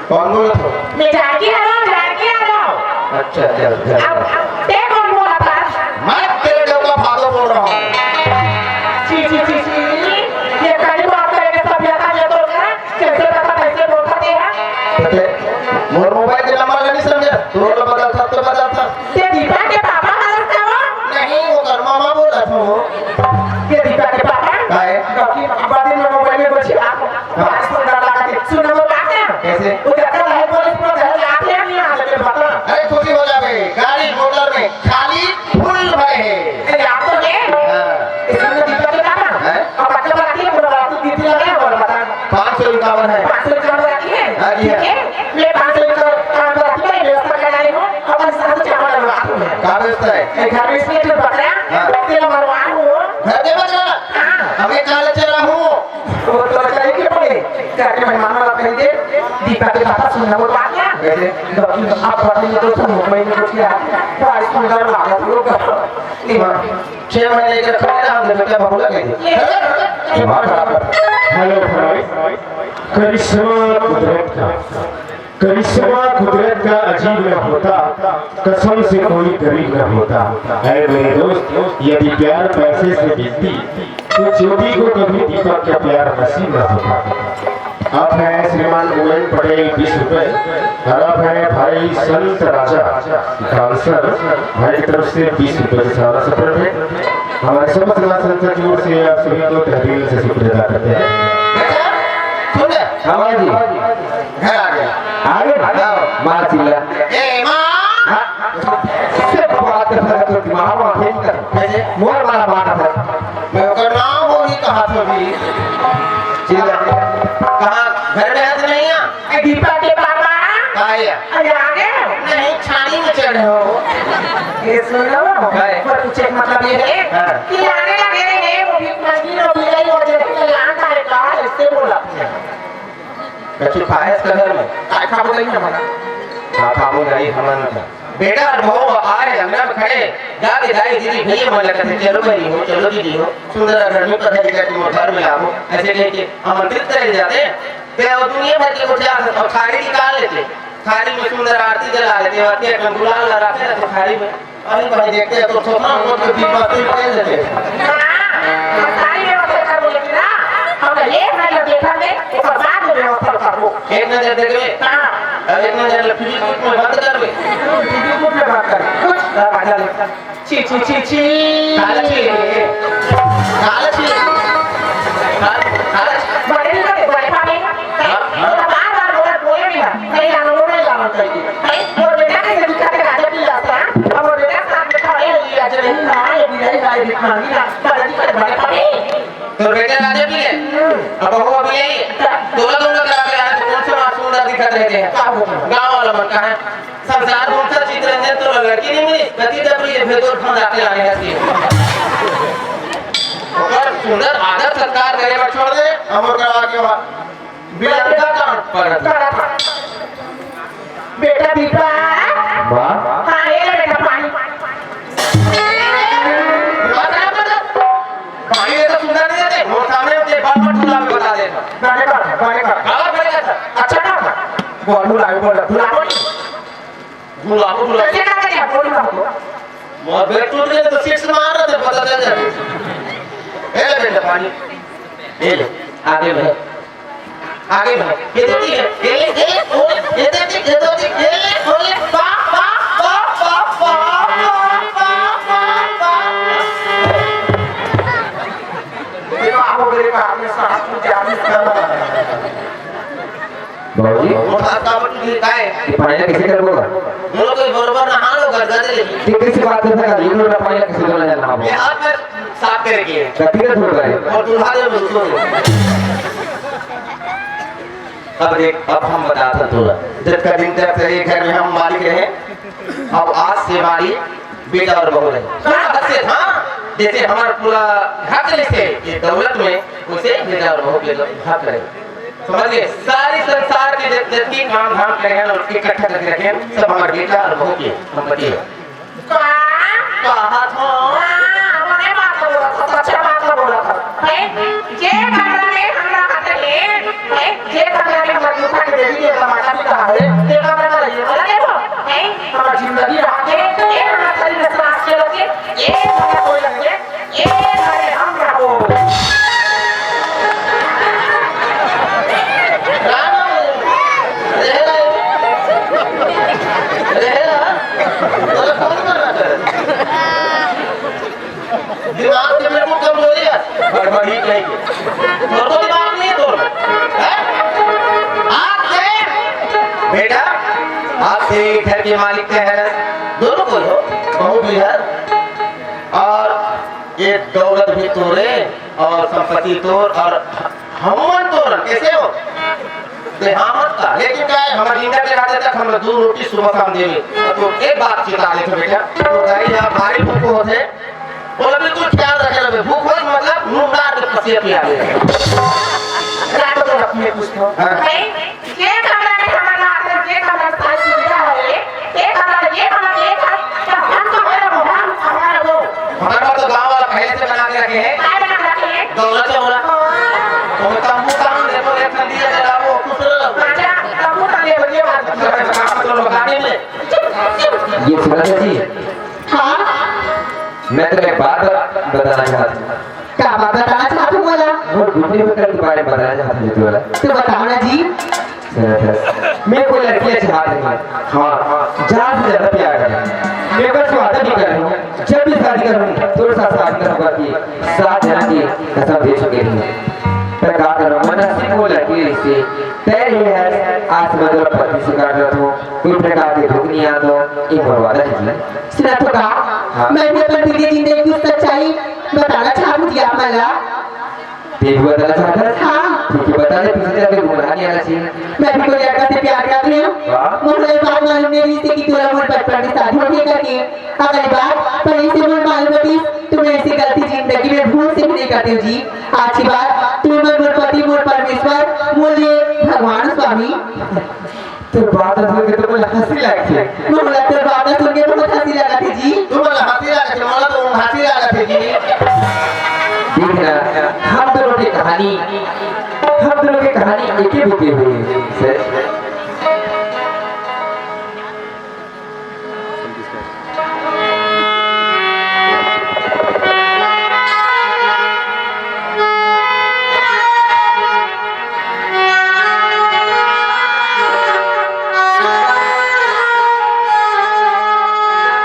कौन बोलत हो? मैं जानकी हूँ, जानकी हूँ। अच्छा, अच्छा, अच्छा। अब, अब ते कौन बोलत हस? मैं तेरे डौका भादो बोल रहा हूँ। छी, छी, छी, छी। ये कड़ी बात करेंगे, सब यहाँ ये तो क्या? कैसे पता, कैसे बोलता ते है? ते मोर मोबाइल के नंबर नहीं समझे? तोर तो बदलता, तो बदलता। ते दीपा के पापा वो जतका दहेज बोले, पूरा दहेज आथे या नहीं आथे, बता। अरे, खुशी हो जाबे, गाड़ी मोटर में खाली फुल भरे हे। अरे, आप तो ले। हाँ। इसमें दीपक के पापा। हैं? अब बच्चा बना के बोला, तू दीदी लगा है, बोला, बता। पाँच सौ इक्यावन है। पाँच सौ इक्यावन रखी है? हाँ जी, हाँ। ठीक है, ले पाँच सौ इक्यावन रखी है, व्यवस्था कर डाली हूँ, अपन साथ चावल बनवा दूँ। का व्यवस्था है? ए, घर में इसलिए तो बकरा, हाँ। तेल मरवा हूँ। घर के बकरा? हाँ। हमें काले चला हूँ। वो तो चले के पड़े, जाके मेहमान वाला कह दे, दीपक के पापा सुनना वो बात ना। कैसे? आप पता नहीं तो सुनो, मैंने कुछ किया, तो आज सुंदर लागत लोग। छह महीने के खड़े रहा, हमने बेटा बहुला कह दिया। दिमाग खराब कर। हेलो फ्रेंड्स, करिश्मा कुदरत का, करिश्मा कुदरत का अजीब न होता, कसम से कोई गरीब न होता। ऐ मेरे दोस्त, यदि प्यार पैसे से बिकती, तो ज्योति को कभी दीपक का प्यार नसीब न होता। आप हैं श्रीमान उमेन पटेल, बीस रुपए, और आप हैं भाई संत राजा डांसर, भाई की तरफ से बीस रुपए की सारा सपोर्ट है। हमारे समस्त राज संस्था की ओर से आप सभी को तहे दिल से शुक्रिया अदा करते हैं। सुन ले। हाँ भाई जी। घर आ गया। आ गए? हाँ। माँ चिल्ला। ए माँ। हाँ। से बात कर तो दिमाग में खेल कर। कैसे? मोर मारा मार कर। मैं ओकर नाम वो ही कहा था भी। चिल्ला। कहाँ? घर में है कि नहीं है? ए, दीपा के पापा। कहाँ है? अरे, आ गए? नहीं, छानी में चढ़े हो। ये सुन लो। है। पर पूछे का मतलब ये है हाँ। कि आने लगे हैं, वो भी मशीन और बिलाई और जैसे कि लांड आए का, इससे बोला। कछु खाए इस घर में? काय खाबो नहीं हमारा। हाँ, खाबो नहीं, हमारा ना। बेटा और बहू आए अंगना में खड़े, जाके दाई दीदी भैया मन लगते, "चलो बहनी हो, चलो दीदी हो, सुंदर घर में पढ़ाई करके वो घर में लाओ।" ऐसे लेके आमंत्रित करे जाते हैं। ते और दुनिया भर के गोठिया और थारी निकाल लेते, थारी में सुंदर आरती जला लेते, और पेट में गुलाल लगा के रखते थारी में। अरे भाई, देखते हैं तो थोड़ा बहुत तो दीप बात ही कर लेते हैं। हाँ, हम सारी व्यवस्था कर लेते ना, हम ये है ना देखा दे, एक बार बाद में व्यवस्था कर लो। एक नजर देख ले। हाँ। अब एक नजर ले, फिर कुछ में बात कर ले। फिर कुछ में बात कर। कुछ, हाँ, आ जा ले। छी, छी, छी, छी। काला छी। काला छी। काला, काला छी। बड़े नहीं करते, बड़े पानी। हाँ, हाँ। तो बार बार बोला, बोले भी ना। नहीं लाना, वो नहीं लाना चाहिए। नहीं, वो बेटा के जब दिखा के राजा भी लाता, अब वो बेटा साथ में खड़े हैं, ये आज नहीं ना, ये भी नहीं ना, ये भी खानी ना। बड़े नहीं करते, बड़े पानी। तो बेटा राजा भी है। हम्म। अब वो भी यही है। अच्छा। दोनों, दोनों करा के आए, तो कौन से मासूम दिखत रहते हैं? क्या हुआ? गाँव वाला मन कहा है। संसार में उनका चितरंजन तो लड़की नहीं मिली, कति जब ये भेदोर फंदा के लाने हंसी। ओकर सुंदर आदर सत्कार करे बर छोड़ दे, हम ओकर आगे वा-, बिलंगा कांड पड़त। बेटा दीपा। वाह। हाँ, ये ले बेटा पानी। पानी ये तो सुंदर नहीं देते, वो सामने होते बार बार ठुला में बता देता। गाने का, गाने का। गाना पड़ेगा सर। अच्छा ना था। बोल, बुलाओ, बोल, बुलाओ। गुलाबो, गुलाबो। कैसे ना करिए, बोल ना बोलो। मोर बेट टूट गए तो सीट से मार रहे थे, पता चल जाए। ए ले बेटा पानी। ए ले, आगे बढ़। आगे बढ़। ये देती है, ये ले, ये ले, ओ, ये देती, ये देती, ये ले, ओ ले, पा, पा। ये तो आपको मेरे हाथ में सांस फूट जाने का। बाबूजी, वो हाथ का बटन भी काय? ये पानी कैसे करबो? बोलो, कोई बरोबर ना हालो, गदगदे ले। ये कैसी बात है सर? ये लोग पानी कैसे करना जानना हो? ये हाथ में साफ करे के है। गति का धुल रहा है। और दूल्हा दे उसको। अब देख, अब हम बताता तोला। जब का दिन तक तेरे घर में हम मालिक रहे, अब आज से हमारी बेटा और बहू रहे। पूरा हक से था, जैसे हमारा पूरा हक से ये दौलत में उसे बेटा और बहू के हक रहे। समझ गए? सारी संसार के जत-, जतनी काम धाम करे हैं और इकट्ठा करके रखे हैं, सब हमारे बेटा और बहू की संपत्ति है। का? कहा था? हाँ, बने बात बोला था, सच्चा बात बोला था। हैं? जे कमरा में हमरा हाथ है, हैं? जे कमरा में हमर जूठा के देवी के माता पिता है, ते कमरा में रहिए, बोला देखो, हैं? हमर जिंदगी रहा के, ये हमर शरीर में सांस चलो के, ये हमरा कोई लगे, ये घरे हम रहो। रहेला। रहेला। तोला कौन मना करे? दिमाग के बिल्कुल कमजोरी है। गड़बड़ी नहीं है। तोर तो दिमाग नहीं है तोर। हैं? आज से बेटा, आप भी घर के मालिक के है, दोनों को लो, बहू भी है, और ये दौलत भी तोरे और संपत्ति तोर और हमन तोर, कैसे हो? देहावत का, लेकिन का है, हमर जिंदा के रहते तक हम दो रोटी सुबह शाम देवे। तो एक बात चेता देते बेटा, तो गई या भारी भूख होते, बोला बिल्कुल ख्याल रखे रहे, भूख हो मतलब मुंह डाल के पसिया पिया दे। रात को अपने कुछ तो। हाँ। भाई, ये कमरा में हमारा आते, ये कमरा सारी सुविधा है, ये कमरा, ये कमरा, ये घर, तो हम तो हमारा वो, हम हमारा वो। हमारे पास तो गांव वाला पहले से बना के रखे हैं। काय बना के रखे हैं? दौलत है बोला। तो तंबू तान दे, तो एक ठंडी है, जरा वो खुश रहो। अच्छा, तंबू तान दे, बढ़िया बात। तो गाड़ी में। ये सुना जी। हाँ। मैं तेरे एक बात बताना चाहता हूँ। का बात बताना चाहत हव मोला? मोर गुटरी में कर के बारे में बताना चाहत हूँ तोला। तो बताओ ना जी। सुना था। मैं कोई लड़की ला चाहत नहीं। हाँ, जान से ज्यादा प्यार करहूँ। मैं बस वादा भी कर रहा हूँ, जब भी शादी करूँ, तोर साथ शादी करूँगा कि सात जन्म की कसम दे चुके हैं। पर का करूँ, मैं नसीब वो लड़की से तय रहे है, आज मैं तोला पत्नी स्वीकार करत हूँ, कोई प्रकार के दुख नहीं आत हो, ये मोर वादा है जी। सुना तो का? हाँ। मैं भी अपन बीते जिंदगी की सच्चाई बताना चाहत हूँ जी आप मन ला। ते भी बताना चाहत हस? हाँ। ठीक है, बता दे, पीछे जाके गुमराह नहीं आना चाहिए। मैं भी कोई लड़का से प्यार कर रही हूँ। वाह। मोला ये बात मालूम नहीं रही थी कि तोला मोर बचपन में शादी होगी करके। अगर ये बात पहले से मोला मालूम होती, तो मैं ऐसी गलती जिंदगी में भूल से भी नहीं करती हूँ जी। आज की बात, तू मोर, मोर पति, मोर परमेश्वर, मोर लिए भगवान स्वामी। तोर बात सुन के तो मोला हंसी लगथे। मोला तोर बात सुन के बहुत हंसी लगत हे जी। तू मोला हंसी लगत हे, मोला तो हंसी लगत हे जी। देख ना, हम दोनों की कहानी, हम दोनों की कहानी एक ही बीते हुए है।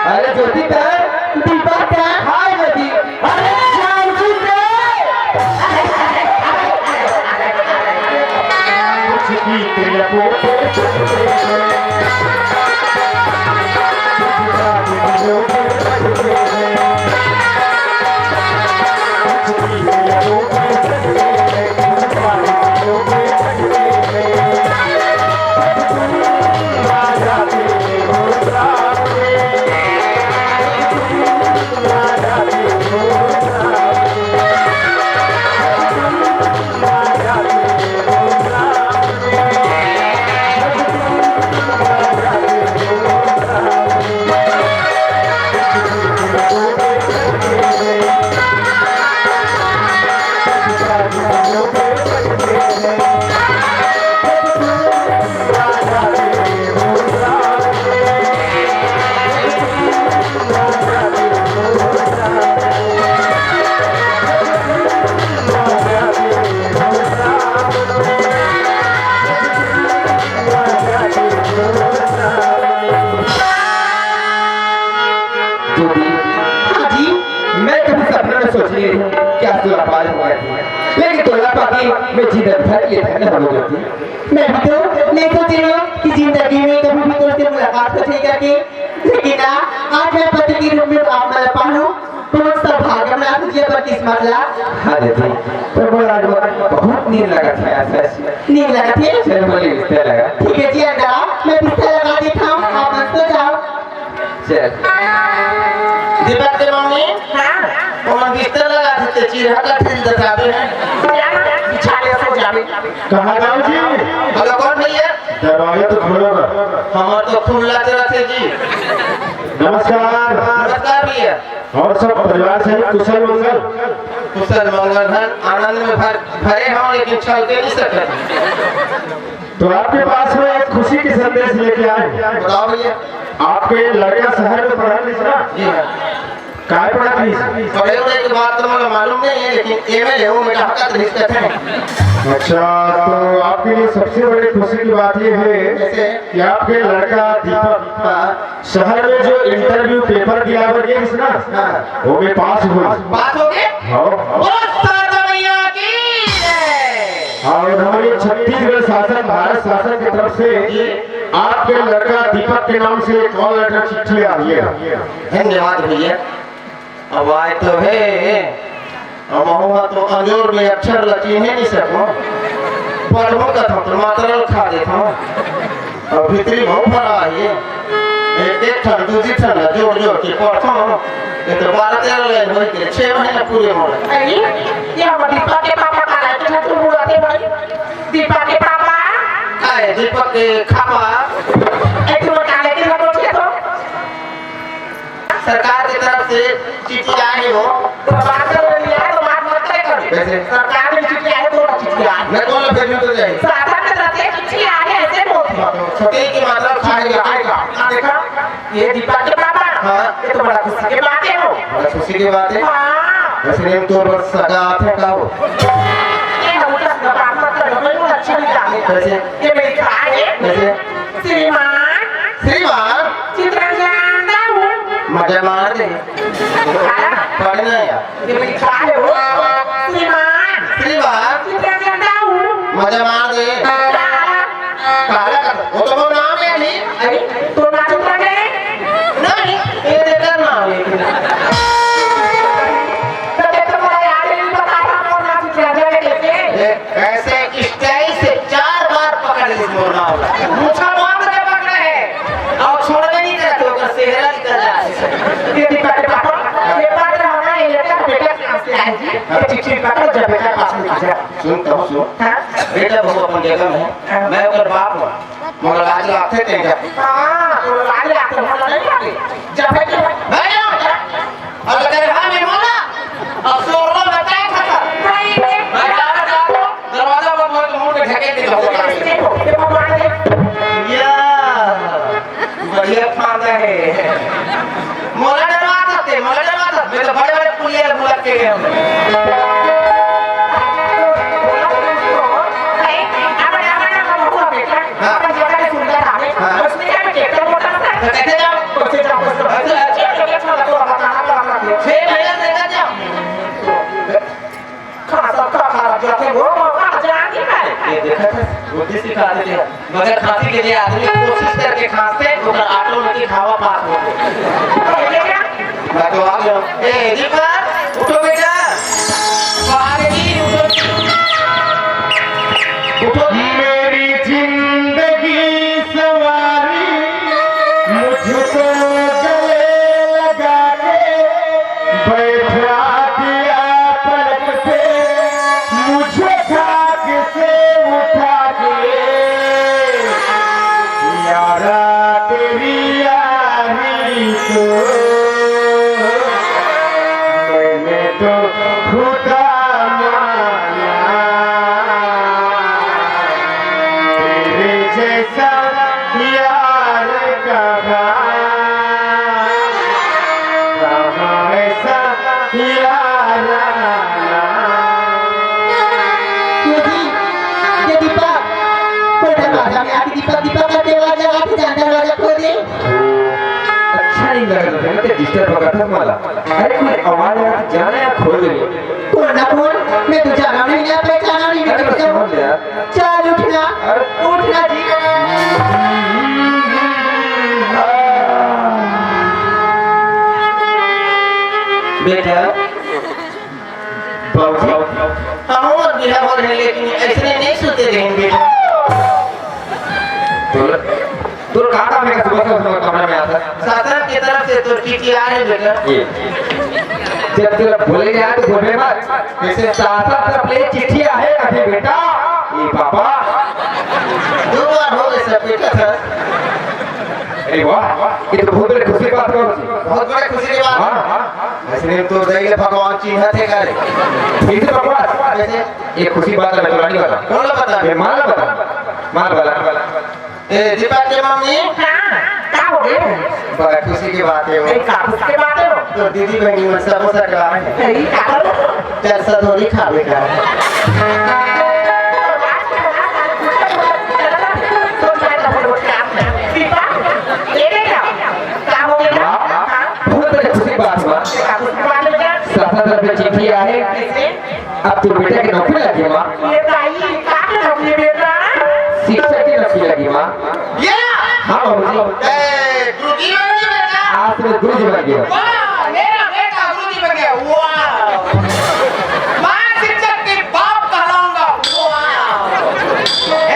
अरे ज्योति का, दीपक का, हाय ज्योति। अरे श्याम जी के। कुछ गीत लबों पे चढ़ते हैं। ज्योति, हाँ जी। मैं कभी सपना में सोच नहीं रही हूँ कि आज तोला पार हो गया थी, लेकिन तोला पाके मैं जिंदगी भर के लिए धन्य हो गई थी। मैं भी तो नहीं सोच रही हूँ कि जिंदगी में कभी भी तोर से मुलाकात हो जाए करके, लेकिन ना, आज मैं पति के रूप में आप मतलब पाऊँ, बहुत सौभाग्य बना दीजिए पर किस्मत ला। हाँ दीदी, पर मोला आज बहुत नींद लगा था ऐसे। नींद लगा थी? चल बोले बिस्तर लगा। ठीक है जी, अंदर आओ, मैं बिस्तर लगा देता हूँ, आप लोग सो जाओ। चल। दीपक के मम्मी? हाँ। ओमन बिस्तर लगा देते, चिरहा का फील बतावे हैं। बिछा ले, सो जावे। कहाँ जाओ जी? हेलो, कौन भैया? दरवाजा तो खोलो ना। हमार तो खुला रहते जी। नमस्कार। नमस्कार भैया। और सब परिवार से कुशल मंगल? कुशल मंगल है, आनंद में भर, भरे हों, लेकिन छल के नहीं सकते। तो आपके पास में एक खुशी की संदेश लेके आए हैं। बताओ भैया। आपके लड़का शहर में पढ़ा लिखा? जी हाँ। काय पढ़ा लिखा? पढ़े होने की बात तो मुझे मालूम नहीं है, लेकिन एमएलए हूँ, मेरा हक रिश्ते हैं। अच्छा, तो आपके लिए सबसे बड़ी खुशी की बात ये है जैसे? कि आपके लड़का दीपक हाँ। शहर में जो इंटरव्यू पेपर दिया बर गिस ना, हाँ। वो में पास हो गए। पास हो गए? हाँ। बोलो शारदा मैया की जय। और हमारे छत्तीसगढ़ शासन, भारत शासन की तरफ से आपके लड़का दीपक के नाम से एक call letter चिट्ठी आ रही है। धन्यवाद भैया। अब आए तो है, हम हुआ तो अंजोर में अक्षर लची है नहीं सको। पढ़ो कथा तो मात्र खा देता हूँ। और भीतरी बहुत भरा है। एक एक ठन, दू दू ठन ला जोड़ जोड़ के पढ़ता हूँ। ये तो बारह तेरह लाइन होई के छह महीना पूरे हो गए। अरे, ये हम दीपक के पापा का लाइन तो तू बुलाते भाई। दीपक के पापा। काय दीपक के खापा। एक तो काले के ना बोलते तो। सरकार की तरफ से चिट्ठी आए हो। तो बात कर रही है, तो बात मत करे कभी। कैसे? सरकार में चिट्ठी आए, तो चिट्ठी आए। मैं कौन भेजूं तो जाए? सरकार की तरफ से चिट्ठी आए, ऐसे बोलते हैं। छोटे की मतलब खाएगा, आएगा। देखा? ये दीपक के पापा। हाँ। ये तो बड़ा खुशी की बात है वो। बड़ा खुशी की बात है। हाँ। वैसे नहीं तो बस सगा आते का हो। ये हम तो बात मत करो, मैं वो अच्छा नहीं जाने। कैसे? ये मेरी खाए। कैसे? श्रीमान। श्रीमान। चित्रंजन दाऊ। मजा मार दे। हाँ। पढ़ना है यार। ये मेरी खाए हो। श्रीमान। श्रीमान। चित्रंजन दाऊ। मजा मार दे। हाँ। काला कर, वो तो वो नाम है नहीं। अरे, तो ना चित्रंजन है? नहीं, ये देखा नाम है। तो देखो, मेरा यार, ये बता रहा हूँ, ना चित्रंजन है कैसे? ये ऐसे style से चार बार पकड़ ली मोरना वाला। मुछा मार के पकड़ा है। और छोड़बे नहीं करते, ओकर सेहरा निकल जाए। ये दिक्कत है पापा। ये बात रहा ना, ये लेकर बेटा के पास ले आए जी। ये चिट्ठी पकड़ जब बेटा पास में आ जाए। सुन, कहूँ सुन। हाँ? बेटा बहु अपन जगह में है। हाँ। मैं ओकर बाप हूँ। मोला लाज लागथे तें जा। हाँ, मोला लाज लागथे, मोला नहीं लागे। जब है कि मैं नहीं जाऊँ। अब तेरे हाँ में मोला। अब सोरो में तय खत्म। नहीं, नहीं। मैं जा रहा, जा रहा। दरवाजा बंद हो तो मुंह में ढकेल दे। देखो, देखो, भगवान ने। या, बढ़िया फांदा है। मोला डरवा सकते, मोला डरवा सकते। मैं तो बड़े-बड़े पुलिया बुला के गए हूँ। हाँ। हाँ। तो कैसे जाओ? तो कैसे जाओ? अच्छा, अच्छा। छह महीने से लेकर जाओ। खा, सब खा, खा, जाके वो, वो, वो, जाके खाए। ये देखा था, बुद्धि सिखा देते हैं। मगर खांसी के लिए आदमी कोशिश करके खांसते, ओकर automatic हवा पास होते। मैं तो आ गया। ए, दीपक, उठो बेटा। पागली, उठो। उठो। मेरी जिंदगी सवारी, मुझको गले लगा के बैठा दिया पलक पे, मुझे खाक से उठा के। यारा तेरी यारी को मैंने तो खुदा माना, तेरे जैसा यार कहाँ, कहाँ ऐसा यार आना। ये जी, ये दीपक, कोई दरवाजा में आके दीपक, दीपक करके आवाज लगा के जान दरवाजा खोल दे। अच्छा नहीं लग रहा था, मैं disturb कर रहा था तुम्हारा। अरे कोई आवाज आ रही, जाना या खोल दे। कौन ना कौन? मैं तो जाना नहीं, मैं पहचाना नहीं, मैं अरे तो बस समझ यार। चल उठना, अरे उठना जी। बेटा, बाबूजी, हम और बिहार हो रहे, लेकिन ऐसे नहीं सोते रहेंगे। तो, तो का काम है सुबह से उस कमरे में आता? सासर की तरफ से तो चिट्ठी आ रही बेटा। ये। जब तेरा बोले यार तो बोले मत। जैसे सासर तरफ ले चिट्ठी आहे अभी बेटा। ये पापा। दो बार हो गए सर बेटा सर। अरे वाह, ये तो बहुत बड़ी खुशी की बात है बाबूजी। बहुत बड़ी खुशी की बात है। हाँ, हाँ। ऐसे नहीं तो जाइए भगवान चिन्ह थे करे। फिर से बकवास। कैसे? ये खुशी बात है, मैं तो नहीं बता। कौन ला बता? ये माँ ला बता। माँ ला बता। ए, दीपक के मम्मी। हाँ, का हो गया? बड़ा खुशी की बात है वो। ए, का खुशी की बात है वो? तो दीदी बहनी मन सब सकला है। ए, का करो? चार सौ धोरी खावे का। दीपक, ये देखा? का हो गया? माँ, हाँ? बहुत बड़ी खुशी की बात है माँ। का खुशी की बात है बेटा? सासर तरफ से चिट्ठी आहे। कैसे? अब तो बेटा की नौकरी लगी माँ। ये भाई, का नौकरी बेटा? शिक्षक की नौकरी लगी माँ। ये हाँ बाबूजी। ए, गुरुजी बन गया बेटा? आज से मैं गुरुजी बन गया। वाह, मेरा बेटा गुरुजी बन गया। वाह, मैं शिक्षक के बाप कहलाऊंगा। वाह। ए,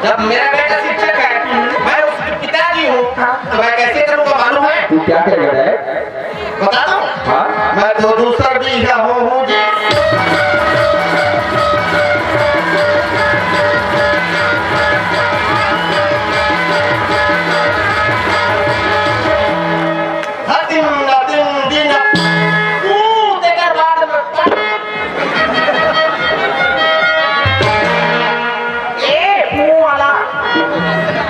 जब मेरा बेटा शिक्षक है, मैं उसके पिताजी हूँ, तो मैं कैसे करूँगा मालूम है? तू क्या करेगा रे? बता दो। हाँ? मैं तो दूसर बीघा हूँ, हूँ जी। हतिम, नतिम, दिन, ऊ, तेकर बाद में ए, पू वाला।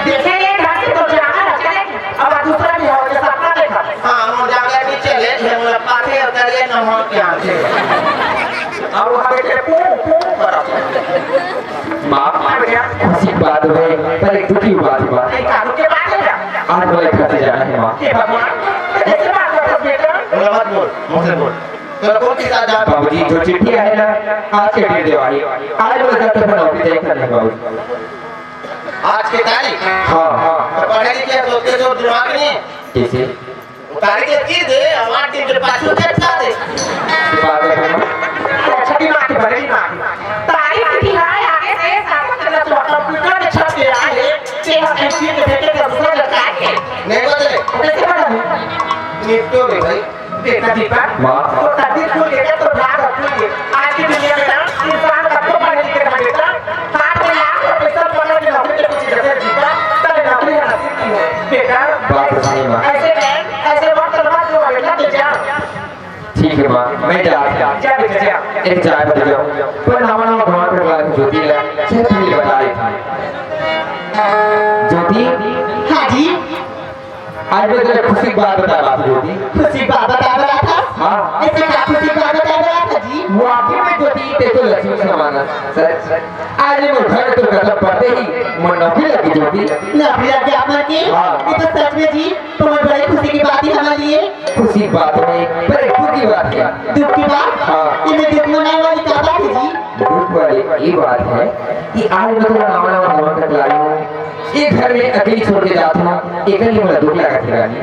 देखे ये घर के तो जाना है, चले। अब दूसरा भी हो, ये सपना देखा। हाँ, मोर जागा नहीं चले, झेमला पाथे और करिए न हो क्या थे। अब वहाँ देखे पू, पू करत। माँ, हाँ भैया। खुशी की बात है, पर एक दुखी बात है, माँ। एक आलू के बात है क्या? आज बोले घर से जाना है, माँ। हे भगवान, तो कैसे बात करत बेटा? बोला मत बोल, मुँह से बोल। तो कौन सी साथ जा? बाबूजी, जो चिट्ठी आए ना, आज के डेट देवाही। आज बोले घर पे नौकरी देख कर नहीं, बाबूजी। आज के तारीख? हाँ, हाँ। तो पढ़े लिखे सोचते तो दिमाग नहीं है। कैसे? तारीख की दे, हमारे दिन के पाछू के था दे। बात है ना? अच्छा दिमाग की भले दिमाग। तारीख की है, आगे से सारा चला तो कंप्यूटर में छप गया है। ये हम एमपीए के बेटे का दूसरा लड़का है। नहीं बदले। कैसे बदले? निपटो रे भाई। देखा दीपक, माँ। तो तकदीर को लेकर तो भाग और कोई आज की दुनिया में ना इंसान का तो पढ़े लिखे ना बेटा, हाथ में लाख और पैसा पकड़ के नौकरी के पीछे जैसे दीपक, तब नौकरी नसीब नहीं है। बेटा, बात तो सही है, माँ। ऐसे में, ऐसे वक्त में जो बेटा के जा। ठीक है माँ, मैं जा रहा हूँ। जा बेटा, जा। एक चाय बन जाओ। पर नवा नवा घुमा कर ला ज्योति ला, चाय पी ले बता रही थी। ज्योति। हाँ जी। आज मैं तुझे खुशी की बात बता रहा था, ज्योति। खुशी की बात बता रहा था? हाँ। ऐसे क्या खुशी की बात बता रहा था जी? वो आखिर में ज्योति, ते तो लक्ष्मी समान है। सच। आज मैं घर तो कदम पड़ते ही मैं नौकरी लगी, ज्योति। नौकरी लग गया आपने की? हाँ। ये तो सच में जी, बहुत बड़ी खुशी की बात है हमारे लिए। खुशी की बात है, पर एक दुख की बात है। दुख की बात? हाँ। ये मैं दुख मनाने वाली क्या बात है जी? दुख वाली ये बात है कि आज मैं तुम्हें नवा नवा नवा तक लाई हूँ। ये घर में अकेली छोड़ के जात हूँ, एकली मोला दुख लागत हे रानी।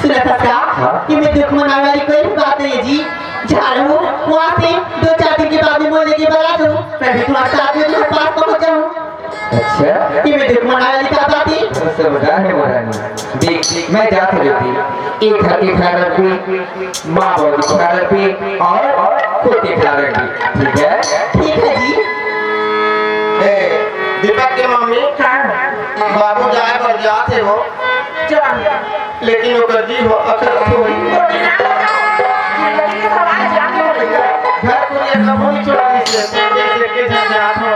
सुना था का? हाँ? कि मैं दुख मनाने वाली कोई भी बात नहीं है जी। जा रहा हूँ वहाँ से, दो चार दिन के बाद में मोर लेके बारात हूँ, मैं भी तुम्हारे साथ में तुम्हारे पास पहुँच जाऊँ। अच्छा? कि मैं दुख मनाने वाली क्या बात है? समझदार है वो रानी। देख, मैं जात हूँ ज्योति, एक घर के ख्याल रखबे, माँ बाबू के ख्याल रखबे और खुद के ख्याल रखबे, ठीक है? ठीक है जी। ए, दीपक के मम्मी, हाँ। बाबू जाए बर जात हे वो। जा। लेकिन ओकर जी हो, अखर थोड़ी। जिंदगी के सवाल जान लो। घर को ये कबूल चुरा से, लेके जा, जा, जाते हो।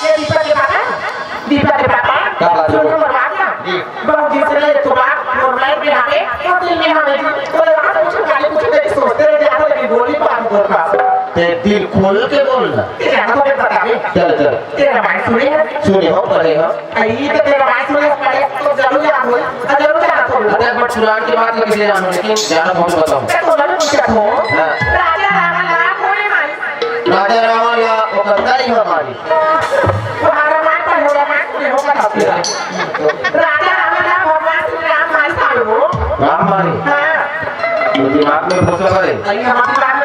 ये दीपक के पापा, दीपक के पापा, का बात है? सुनो मोर बात ना। जी। बहुत दिन से ले तो बात, मोर लाइफ में आके, और दिल में आवे जी। तो ये बात कुछ खाली कुछ नहीं सोचते रह जाते, लेकिन बोली पार बोल पास। ते दिल खोल के बोल ना। ये जाना तो मैं बता दे। चल, चल। तेरा भाई सुने है? सुने हो, पढ़े हो। अरे, ये तो तेरा भाई सुने, पढ़े तो जरूर याद हो, और जरूर जाना तो हो। अरे, but पुराण की बात तो किसी ने जानो, लेकिन जाना बहुत बताऊं। मैं तो जरूर पूछा था। हाँ। राजा रावण ला कोने मारी? राजा रावण ला ओकर दाई हो मारी। तुम्हारा मार पर हो, मार पर हो, मार पर हो। राजा रावण ला भगवान श्री राम मारी सालो। राम मारी? हाँ। तो दिमाग में घुसा पड़े। अरे, हमारे दिमाग में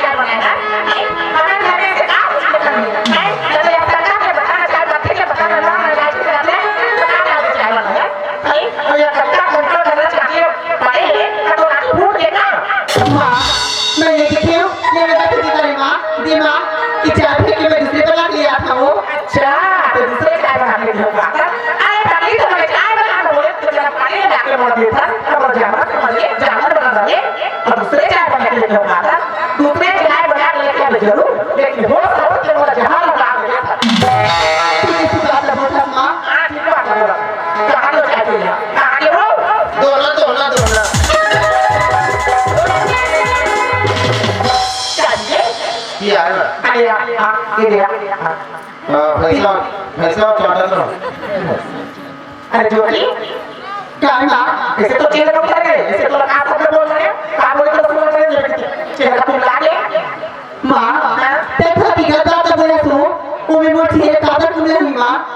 चाय बनाए ना? हैं? हमारे घर में से का कुछ लेकर नहीं है? हैं? चलो, ये सरकार ने बताना चाय बनती है, बताना ना, ना, ना, ना, ना, तो का डाल के चाय बनाए? हैं? और ये कच्चा कंट्रोल करना चाहिए, पड़े, तो ना फूट देगा। माँ, मैं ये देखे हूँ, ये मेरा खुद ही करे माँ, दी माँ, कि चाय फेंक के मैं दूसरे बना के ले आता हूँ। अच्छा, तो दूसरे चाय बना के ले आता। अरे, पगली, तो मैं चाय बना दो, तो जरा पानी में डाल के मोड़ देता, तो वो जामन, समझ गए, जामन बना दे, और दूसरे चाय बना के ले आता। दूसरे चाय बना के लेके आवे जरूर, लेकिन हो सको तो वो जहाँ लगा दे। तू ऐसी बात ना बोल, माँ। हाँ, ठीक बात है, बोला। कहाँ ले चाय पीना? कहाँ ले हो? दोनों, दोनों, दोनों। चाहिए? ये आया। अरे यार, हाँ, ये ले आ। हाँ। हाँ, भैसा, भैसा, चाटा तो। अरे ज्योति, क्या है माँ? ऐसे तो चेहरे उतर गए, ऐसे तो लगा सब लोग बोल रहे हैं। क्या बोले तो सुन रहे हैं, चेहरा तुम लागे। माँ, तै तो हकीकत बात तो बोला तू, वो मैं मोर चेहरे काबर तुम नहीं माँ?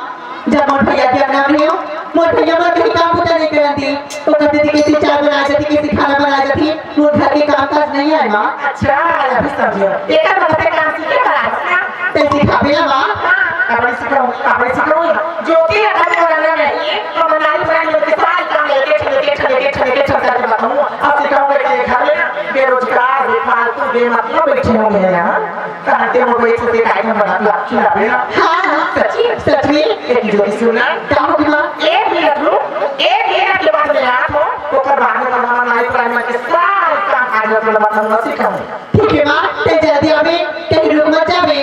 जब मोर भैया के नाम लियो, मोर भैया मोर कहीं काम बुता नहीं करन दी। वो कहते थे, "कैसे चाय बनाया जाती, कैसे खाना बनाया जाती, वो घर के काम काज नहीं आए माँ।" अच्छा, अभी समझो। एकर मतलब काम सीखे बड़ा अच्छा। तै सिखाबे ना माँ। हाँ, काबर सिखाऊँ, काबर सिखाऊँ। ज्योति अगर बोलना नहीं, तो मनाली बनाने में साल काम लेके, लेके, लेके, लेके, लेके चलता रहता हूँ। अब सिखाऊँ कि ये घर में बेरोजगार, बेफालतू, बेमतलब बैठे हुए हैं यहाँ। कहते हो, "भाई, छोटे काहे में बना, तू आपकी लावे ना?" हाँ, हाँ। सच्ची? सच में? एक जो सुना। क्या हो गया? एक मिनट रुक, एक मिनट के बाद मैं आ तो, ओकर बाद में तो हमारा नाई प्राइमर के सारे काम आ जाते हैं, मतलब, सीखा हूँ। ठीक है माँ, तै जल्दी आवे, कहीं रुक मत जावे।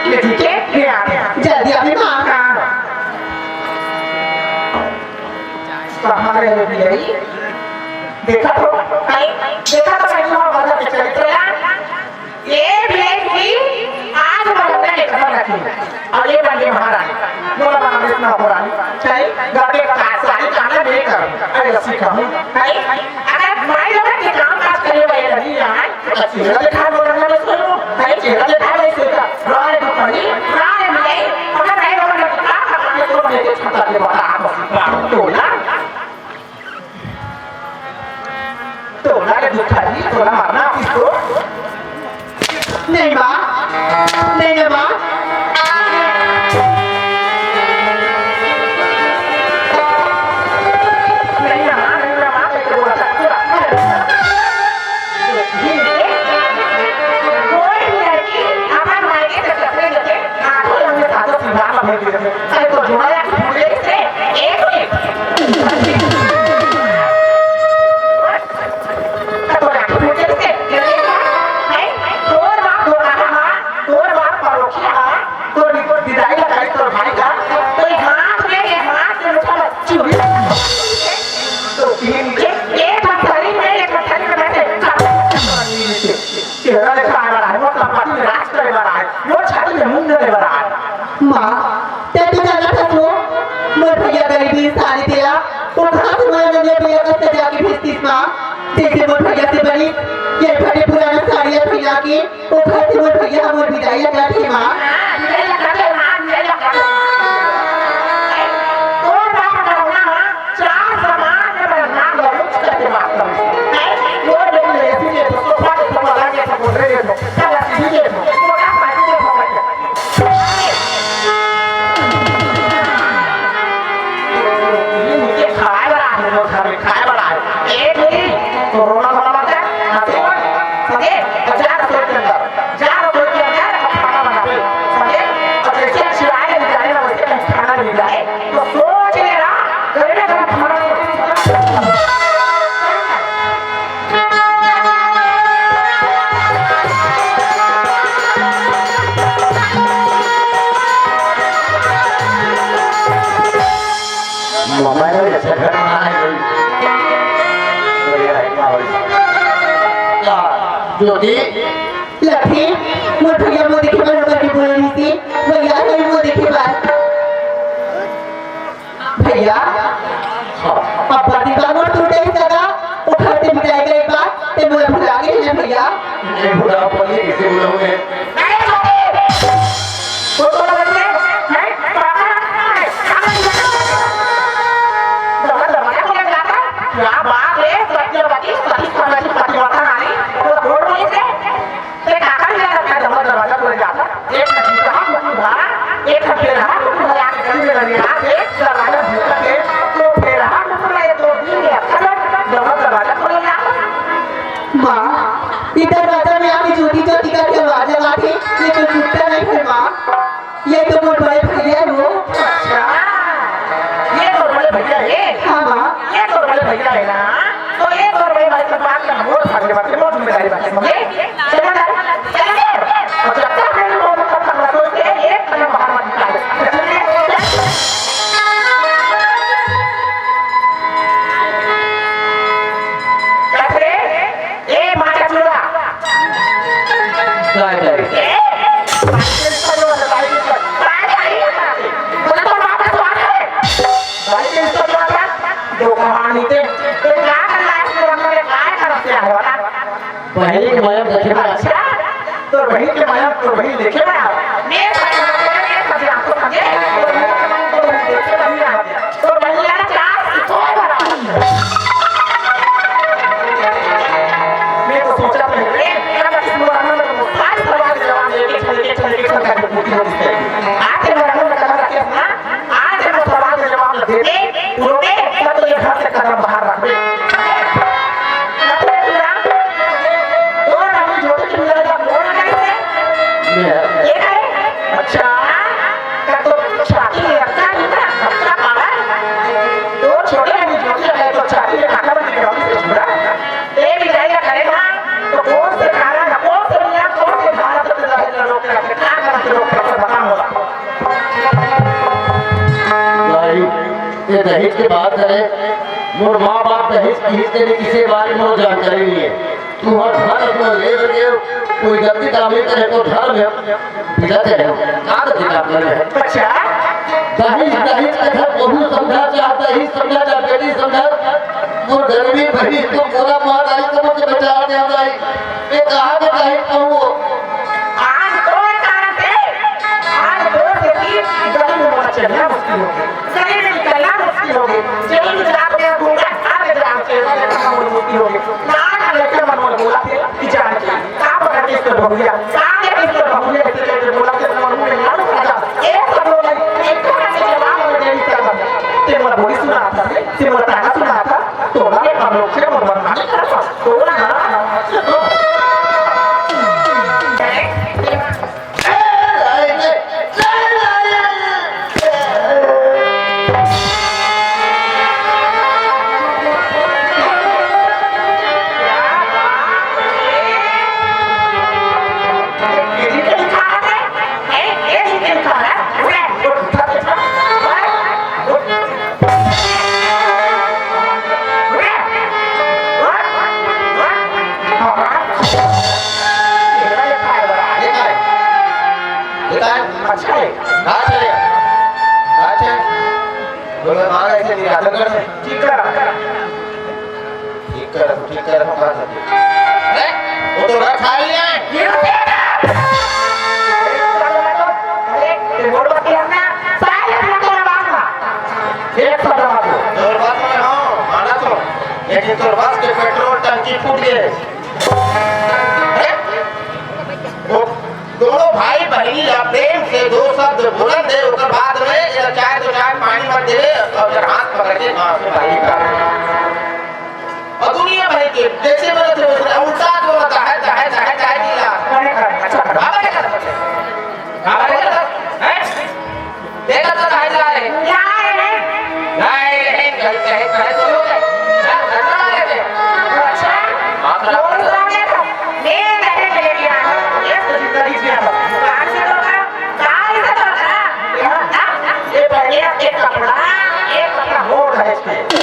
ये ठीक है, मैं आ गया। जल्दी आवे माँ। हाँ। कहाँ गए बिलाई? देखा तो, नहीं, देखा तो नहीं, वहाँ वाला के चरित्र है। ये ब्लेड भी आज मरना एक बार रखी। और ये बन गई महारानी। बोला, "महारानी, इतना हो रानी। चाहे घर के का-, सारी कामें मैं करूँ।" अरे, लस्सी खाऊँ। चेहरा देखा बोला ना इसको, नहीं चेहरा देखा नहीं सोचा। राय दुखनी, राय मिले, पता नहीं लोगों ने क्या करना है, तो मैं छटा के बता, बता, तो ना। तोला रे दुखरी, तोला मरना किसको? नहीं माँ, नहीं ना माँ। नहीं ना माँ, नहीं ना माँ, मैं तो बोला था, तू रख। कोई भी लड़की अपन मायके से ससुरे लेके आंखों लंबे साथों सिंगार लगे। अरे तो जुड़ा या फूले से एक मिनट। तोर बाप धोखा हा, तोर बाप परोखिया हा, तोर रिपोर्ट दिदाई लगाई तोर भाई का, तो ये हाथ में, ये हाथ में उठा ला, चुरी। तो इनके एक हथेली में, एक हथेली में से चेहरा देखा आ रहा है, वो संपत्ति में राज करे वाला है, वो छवि में मुंह धरे वाला है। माँ, तैं तो जानत हस वो, मोर भैया गरीब इंसान हे तेला, वो कहाँ से मोला नंदिया भैया कस सजा के भेजतिस माँ? जइसे मोर भैया से बनिस, ये फटे पुराना साड़िया पहिना के, वो घर से मोर भैया मोर बिदाई ला करथे माँ। हाँ, बिदाई ला करथे माँ, बिदाई ला करथे। तोर बाप का होना माँ, चार समाज में बदनाम लोग करके बात करते हैं। वो लोग ऐसी है, तो सोफा के ऊपर लगा के, तो बोल रहे हैं, तो सब ऐसी है, तो मोटा पानी में पकड़ के। ये नीचे खाए वाला है, वो घर में खाए वाला है। एक ही कोरोना वाला बच्चा, हंसी पर, समझे? तो जा रसोई के अंदर, जा रसोई के अंदर, अब खाना बना दे, समझे? और जैसे चिल्लाए नहीं जाए ना, वैसे कहीं खाना नहीं जाए, तो सोच ले रहा, घर में खाना मोबाइल में झगड़ा ना है कोई। बढ़िया है, क्या हो रहा है? ज्योति। लखी, मोर भैया मोर देखे बर ओकर के बोले रहिस, भैया नहीं मोर देखे बर। भैया, हाँ। अब्बड़ दिन बाद मोर टूटे सगा, ओखर से बिदाई करे बाद, तैं मोला भुला गे ना भैया। नहीं भुला पाऊंगी, किसी भुलाऊंगे। नहीं, छोटे। तो, तो लगे, नहीं, पापा, नहीं, क्या बात है, सत्यवती, सती, सती, पतिव्रता नारी, वो छोड़ नहीं थे। ते काकर ले रखा है, दरवाजा, दरवाजा खोले जाता। एक खिड़की रहा, कुकुर रहा, एक खिड़की रहा, कुकुर रहा, एक गली में लगे रहा, एक दरवाजा भीतर के, तो फिर रहा, कुकुर रहा, ये दो दिन में अच्छा लगा, दरवाजा, दरवाजा खोले जाता। माँ, ये दरवाजा में आके ज्योति ज्योति करके आवाज लगाथे, ये कोई कुत्ता नहीं है माँ। ये तो मोर बड़े भैया हे वो। अच्छा, ये तो बड़े भैया हे। हाँ माँ। ये तो बड़े भैया हे ना, तो ये तो बड़े भाई की बात का मोर भाग ले बात, मोर जिम्मेदारी बात, समझे? चलो ना, चलो। और जब तक मेरे को मतलब तक रसोई से एक कदम बाहर मत निकाल। चलिए। कैसे? ए माँ का चूड़ा। काय करे? ए, बाई के ऊपर जो है, बाई के ऊपर। बाई, बाई, बाई। बोले तो वापस आ गए। बाई के ऊपर जो है, जो कहानी थे, तो क्या कर रहा है इसमें, हमने काय कर रखा है, वाला? बहिनी के मया देखे बा। अच्छा, तो बहिनी के मया, तो बहिनी देखे बा। मैं सच में, मैं सच में आपको समझे, तो बहिनी के मया, तो बहिनी देखे बा, नहीं आ गया। तो बहिनी वाला चार सिखाए बा। मैं तो सोचा था, ए, मेरा तो किसी को आना था, तो सारे सवाल के जवाब लेके चल, के चल, के चल करके पूछी होगी। आज के मेरा मुंह में कहा था, आज के सवाल के जवाब दे दे, पूरे में, तब तो ये घर से कदम बाहर रख दे। तब तो पूरा, तो राहुल ज्योति के मेरा जब बोल रहे थे, ये है। अच्छा, तब तो छाती में रखा नहीं था, अच्छा पावर। तो छोटे राहुल ज्योति है, तो छाती में रखा बन गया, उससे छुड़ा। ए भी जाएगा करेगा, तो कौन से कारण, कौन से दुनिया, कौन से भारत के जाहिर लोग के रखते, क्या कारण से लोग के रखते, बता मुझे। भाई, ये दहेज के बात है, मोर माँ बाप दहेज की हिस्से में किसी बारे में जानकारी नहीं है। तू हर घर अपना ले सके, कोई गलती काम नहीं करे तो घर में बिगड़ गए हो, का गलती काम करे है? अच्छा। दहेज, दहेज के घर बहू समझा चाहता ही समझा चाहते नहीं समझा, मोर गरीबी भरी तो बोला मार आई तो मुझे बचा दे आई। एक कहाँ के कहीं कहूँ? आज तोर कारण से, आज तोर से भी गली में मोला चलना मुश्किल हो गया, गली में निकलना मुश्किल हो गया। जेल में जाके घूंघट फाड़ के जाम से मुश्किल हो गया। ना, ना, लेकर मन मोला बोला थे कि जान के। का पकड़ के इसको बहुरिया, का लेके इसको बहुरिया, इससे लेके बोला कि मन मुंह में ना लगा। एक सब लोग नहीं, एक तो करके जवाब में देरी कर बंदा। ते मोला बोली सुना था, ते मोला ताना सुना था, तो ना हम लोग से मोला बदनामी करता। तो ना, ना, ना, ना। ये काय? ये काय? अच्छा है। का चले? का चले? बोले, मारा ऐसे निरादर कर दे। ठीक कर, ठीक कर, ठीक कर, का कर दे। अरे, वो तो घर खा लिया है। ये तो तेरा। अरे, ये बोल मत करना। सारे अपना तेरा बाप का। एक सौ दबा दो। तोर बस में हो, माना तो। लेकिन तोर बस के पेट्रोल टंकी फूट गए। अरे, वो दोनों भाई बहिनी ला प्रेम से दो शब्द बोलन दे, ओकर बाद में एला चाय दो चाय पानी मत देवे, और अगर हाथ पकड़ के मार के बाहर निकाल। और दुनिया भर के जैसे बोलत हे वैसे उल्टा बोलत हे, चाहे, चाहे, चाहे, चाहे की ला। अरे, अच्छा, बाबा के तरफ से। बाबा के तरफ, हैं? देखा तो कहाँ जा रहे? जा रहे हैं। जा रहे हैं, कहीं, कहीं, कहीं तो लोग हैं। जा, धरना वाले थे। अच्छा। हाँ, खराब कौन कर सा है? मेरे रहे मेरे यहाँ। ये तो जिंदगी जी हम। कहाँ से लोग हैं? कहाँ से लोग हैं? यहाँ, ना, ये बढ़िया, एक कपड़ा, एक कपड़ा मोड़ है इसमें। मोड़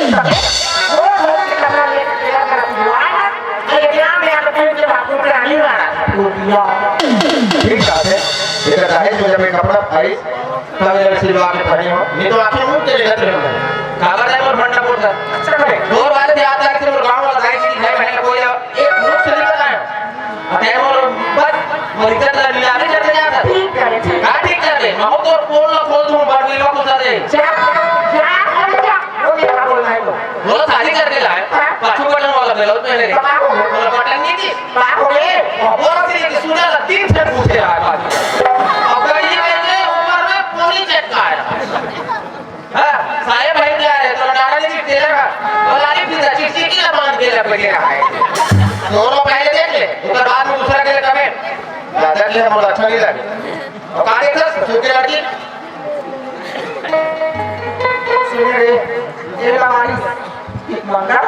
है इसमें कपड़ा लेके तैयार कर दिया है। ये क्या मैं आपको कहीं के बापू का नहीं मारा? वो दिया। ठीक बात है। ये तो दहेज में जब मैं कपड़ा भाई तब ये सिलवा के पहने हो, नहीं तो आंखें मूंद के लेकर चले जाओ। काबर है मोर भंडा बोलता। अच्छा भाई। मोर वाले से याद रख, मोर गांव वाला दाई जी की भाई बहन कोई एक मुख से नहीं बताया। अरे मोर बस, मोर इज्जत ला नीलामी करने जाता। ठीक करे, ठीक। का ठीक करे? मैं तो पोल ला खोल दूं, बड़ नीला को दे। जा, जा, जा, जा। वो ये क्या बोल रहा है तो? बोला शादी करके लाए, पाछू बटन वाला ब्लाउज पहने के। बाबू। बोला बटन नहीं थी। बाबू रे। बोला फिर कि सुना ला, तीन से पूछे आज बात। अब ये कहते ऊपर में पोली चटका है। हाँ, साहेब भाई क्या है, तो नारा नहीं दिखते लगा। बोला अरे फिर चिकचिकी ला बांध के लपेटे रहा है। दोनों पहले देख ले, उसके बाद में दूसरा के लिए कमेंट। ज्यादा के लिए हम लोग अच्छा नहीं लगे। और कहा देखा, ससुर के लड़की। सुन रे, ये हमारी मंगा।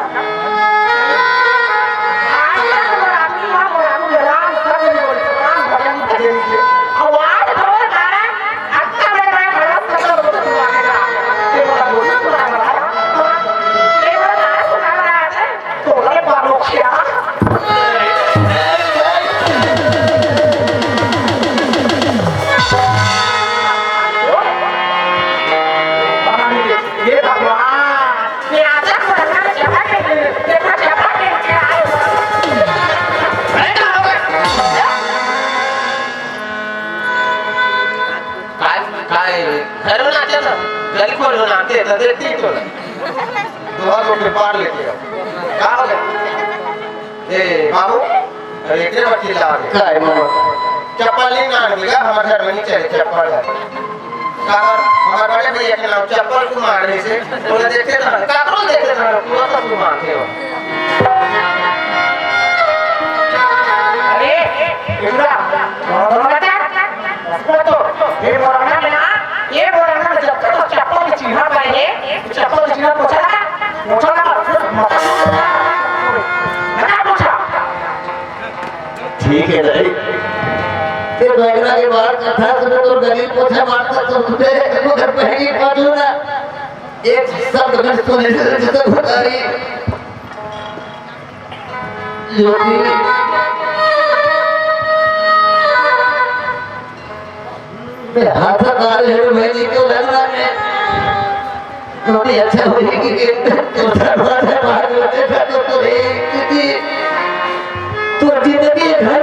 आज तक मोर आदमी हा, मोर आदमी राम सब बोल, राम भजन भजन के। आवाज बोल गाना, अच्छा बेटा, बड़ा सब बोल सुनाने का। ये मोर बोल सुनाने का। ये मोर गाना सुनाने का। तोरे बाबू क्या? ये भगवान, ये आदर को रखना चाहता है, देखो चाहता है क्या है? अरे, क्या हो गया? काय, काय, घर में नाचे ना, गली खोल में नाचे, तो देखती ही तो ना। दोहा को कृपाण लेके आओ। का हो गया? ए, बाबू, अरे, इतने बच्चे ला रहे। काय, बाबू? चप्पल नहीं ना मिला, हमारे घर में नहीं चले, चप्पल है। का, हमारे बड़े भैया के नाम चप्पल को मारने से, बोले, देखते ना, काकरो देखते ना, पूरा सब मारते हो। अरे, इधर आ, दोनों बता। उसको तो, ये बोलना ना, ये बोलना ना, जब तक तो चप्पल की चीन्हा पाएंगे, चप्पल की चीन्हा पोछा ना, पोछा ना, मत, मत पूछा। ठीक है भाई, ते बैगरा के बाहर कथा सुने तो गली पोछा मारता तो सुने, वो घर पहली पाछू ना, एक शब्द घर सुने से तो भुखारी। योगी, मैं हाथ लगा रहे हूँ, मैं जी क्यों लग रहा है? योगी, अच्छा होई कि एक दिन तो दरवाजा बाहर होते था तो, तो एक थी, तो जिंदगी घर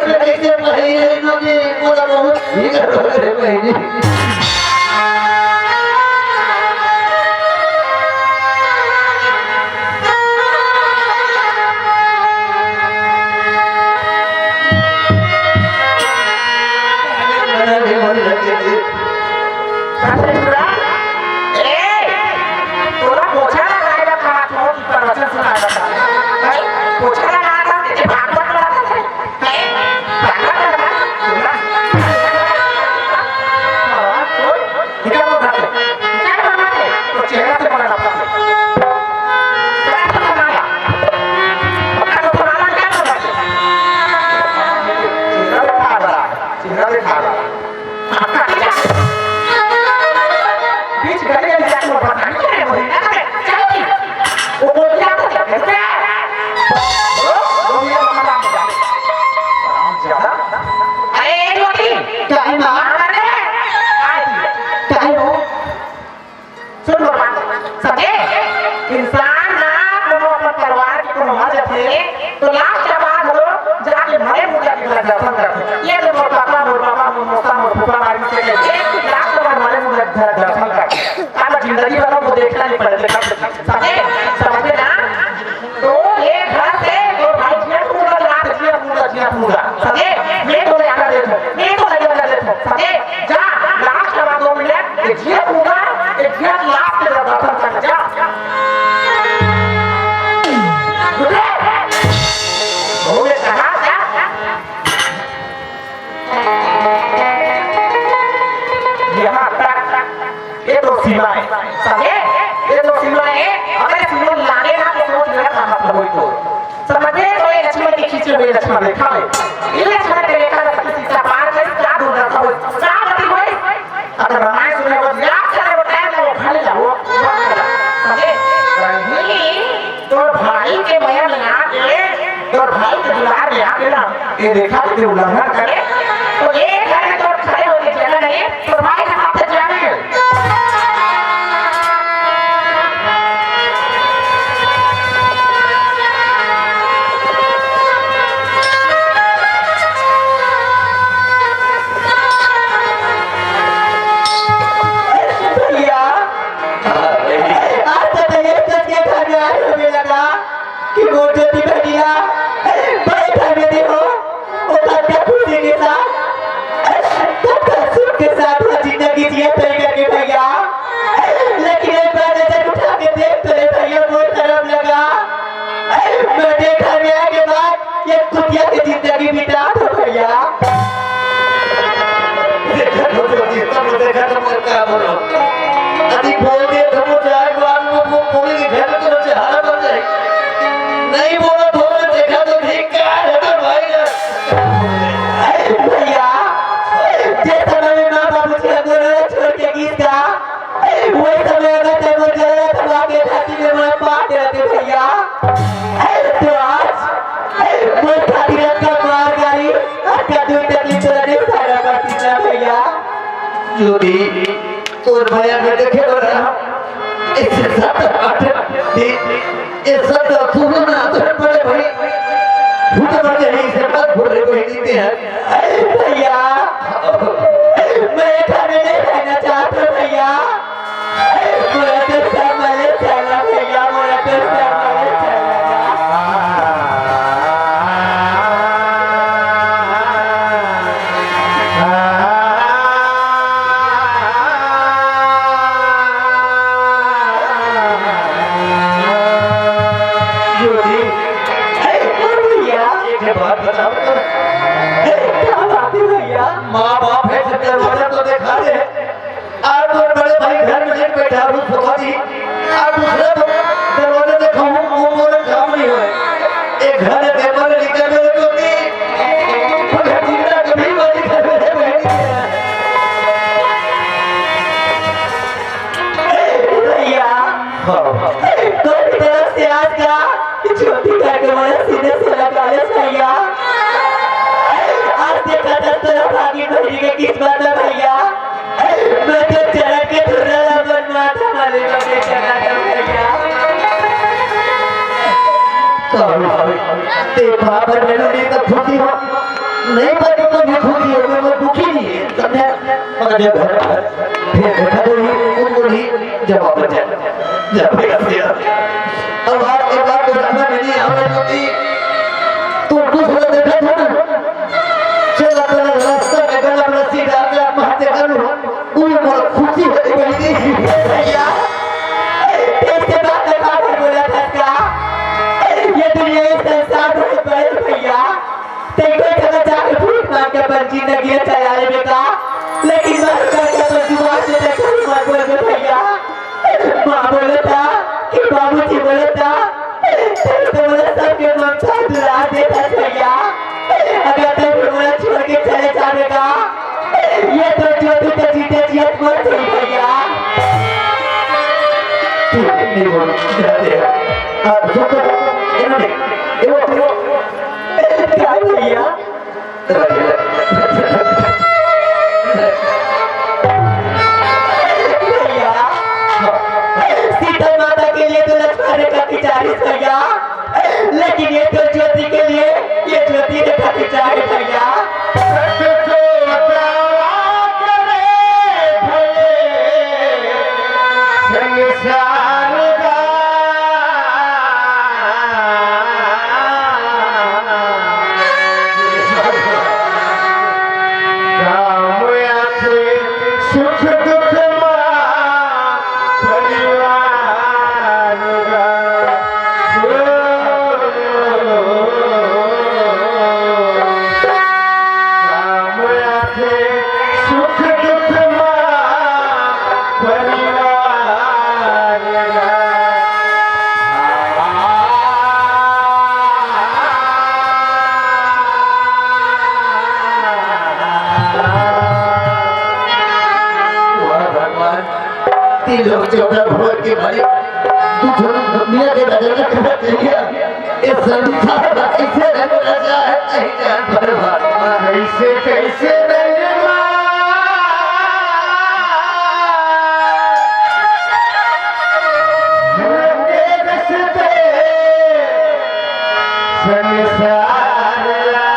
मोर मौसा मोर फूफा मार के ले, एक लाख के बाद वाले मुझे घर दर्शन कर। अब जिंदगी भर वो देखना नहीं पड़ेगा। समझे? समझे ना? तो ये घर से दो भाई जिया पूरा, लात जिया पूरा, जिया पूरा। समझे? मैं तो ले आना देता हूँ, मैं तो ले आना देता हूँ। समझे? जा, लास्ट का दो मिनट, ये जिया पूरा, ये जिया लास्ट के दर्शन कर, जा। बुझे? वो मैं कहा, जा। यहाँ तक, ये तो सीमा है। समझे? ये तो सीमा है। अगर सीमा लागे ना तो सोच मेरा कहाँ पर होई तो। समझे? तो ये लक्ष्मण के खींचे हुए लक्ष्मण रेखा है। ये लक्ष्मण की रेखा से किसी का पार नहीं, क्या दूर रखा हो, क्या गति हो। अगर रामायण सुने हो, याद करे हो, टाइम हो, खड़े जाओ। समझे? नहीं। तोर भाई के मया में आके, तोर भाई के दुलार में आके ना, ये रेखा के उल्लंघन करे, तो ये घर में तोर खड़े होने की जगह नहीं, तोर भाई के साथ जाने। भैया, आज तो भैया सच के घर में आए हो मेरा ना। कि मोर ज्योति बहिनी ला बड़े घर में दे हो, वो कतका खुशी के साथ, कतका सुख के साथ वो जिंदगी जिए तय करके भैया। लेकिन एक बार नजर उठा के देख तो ले भैया, मोर तरफ लगा। मैं देखा मेरा के बाद ये कुतिया की जिंदगी बिता दो भैया। देखा तो, देखा तो, देखा तो, मत क्या बोलो। अभी बोल दे तो, वो चार बार वो, वो पूरी घर तो चेहरा बन जाए। नहीं बोला तो, मैं देखा तो, ठीक क्या है तो भाई ना। भैया, जिस समय में माँ बाबू जी हमको छोड़ के गीत गा, वही समय अगर तब वो जरा दबा के छाती में मैं पाट रहते भैया, तो आज वो छाती रख कर मार गाली और क्या दुख तकलीफ तो नहीं सारा करती ना भैया। जो भी तोर भैया के देखे बर हम इसे सब आठ दिन, ये सब तो सुनो ना, तो बड़े भाई, भूत बन जाए, इसे मत भूल रहे, कोई नहीं है। भैया, मैं घर में नहीं रहना चाहता भैया। मोला तो सब मले चला भैया, मोला तो सब मले चला। ज्योति, हे, हे भैया। एक बात बताओ तो। हे, क्या बात है भैया? माँ बाप है, तो दरवाजा तो देखा दे। आप तो बड़े भाई घर में नहीं बैठा, अभी सोफा दी। आप दूसरा दरवाजा देखा हूँ, वो मोर काम नहीं होए। एक घर है, पेपर निकल रहे तो नहीं। मगर जिंदा कभी वो नहीं कर रहे, बहन। भैया, हाँ। कोई तरफ से आज का ज्योति करके मोला सीधे से लगा ले भैया। आज देखा था तेरा भागी भरी के किस्मत है भैया। मैं तो चढ़ के थोड़ा सा बनवाता वाले को देखा था भैया। ते बाबर मेरे लिए तो खुशी हो, नहीं पर तो भी खुशी हो, मैं दुखी नहीं है। समझा? मगर जब घर पर फिर देखा तो ही, उनको नहीं जवाब बचा। जब भी कर दिया। अब आज के बाद दोबारा मैंने यहाँ पर जो थी, तो दूसरा देखा था ना? चला, चला, रास्ता में गला में रस्सी डाल के आप वहाँ देखा लो। वो बड़ा खुशी है, बड़ी खुशी है। भैया, तेरे से बात का बात बोला था क्या? ये दुनिया, ये संसार बहुत बड़े भैया। तेरे को जगह जाके भूख मार के अपन जिंदगी चला ले बेटा, लेकिन मर करके अपन जुबान से तो कभी मत बोल दे भैया। माँ बोले था कि बाबूजी बोले था, तो बोले सबके ममता दुलार देता भैया। अगर तू भी बोला छोड़ के चले जाने का, ये तो जो तू तो जीते जियत मर जाई भैया। ठीक नहीं बोल, जाते हैं। आप सुन तो, इन्होंने, ये वो, ये वो। क्या भैया? भैया, सीता माता के लिए तो लक्ष्मण रेखा खिंचा रही भैया, लेकिन ये तो ज्योति के लिए, ये ज्योति रेखा खिंचा रही भैया। लोग चौदह भोर के भाई, तू छोड़ दुनिया के नजर में खड़ा करिए। इस संसार में कैसे रंग रचा है, कहीं जान परवान। कैसे, कैसे रंगना, रंगे रचते संसार ला।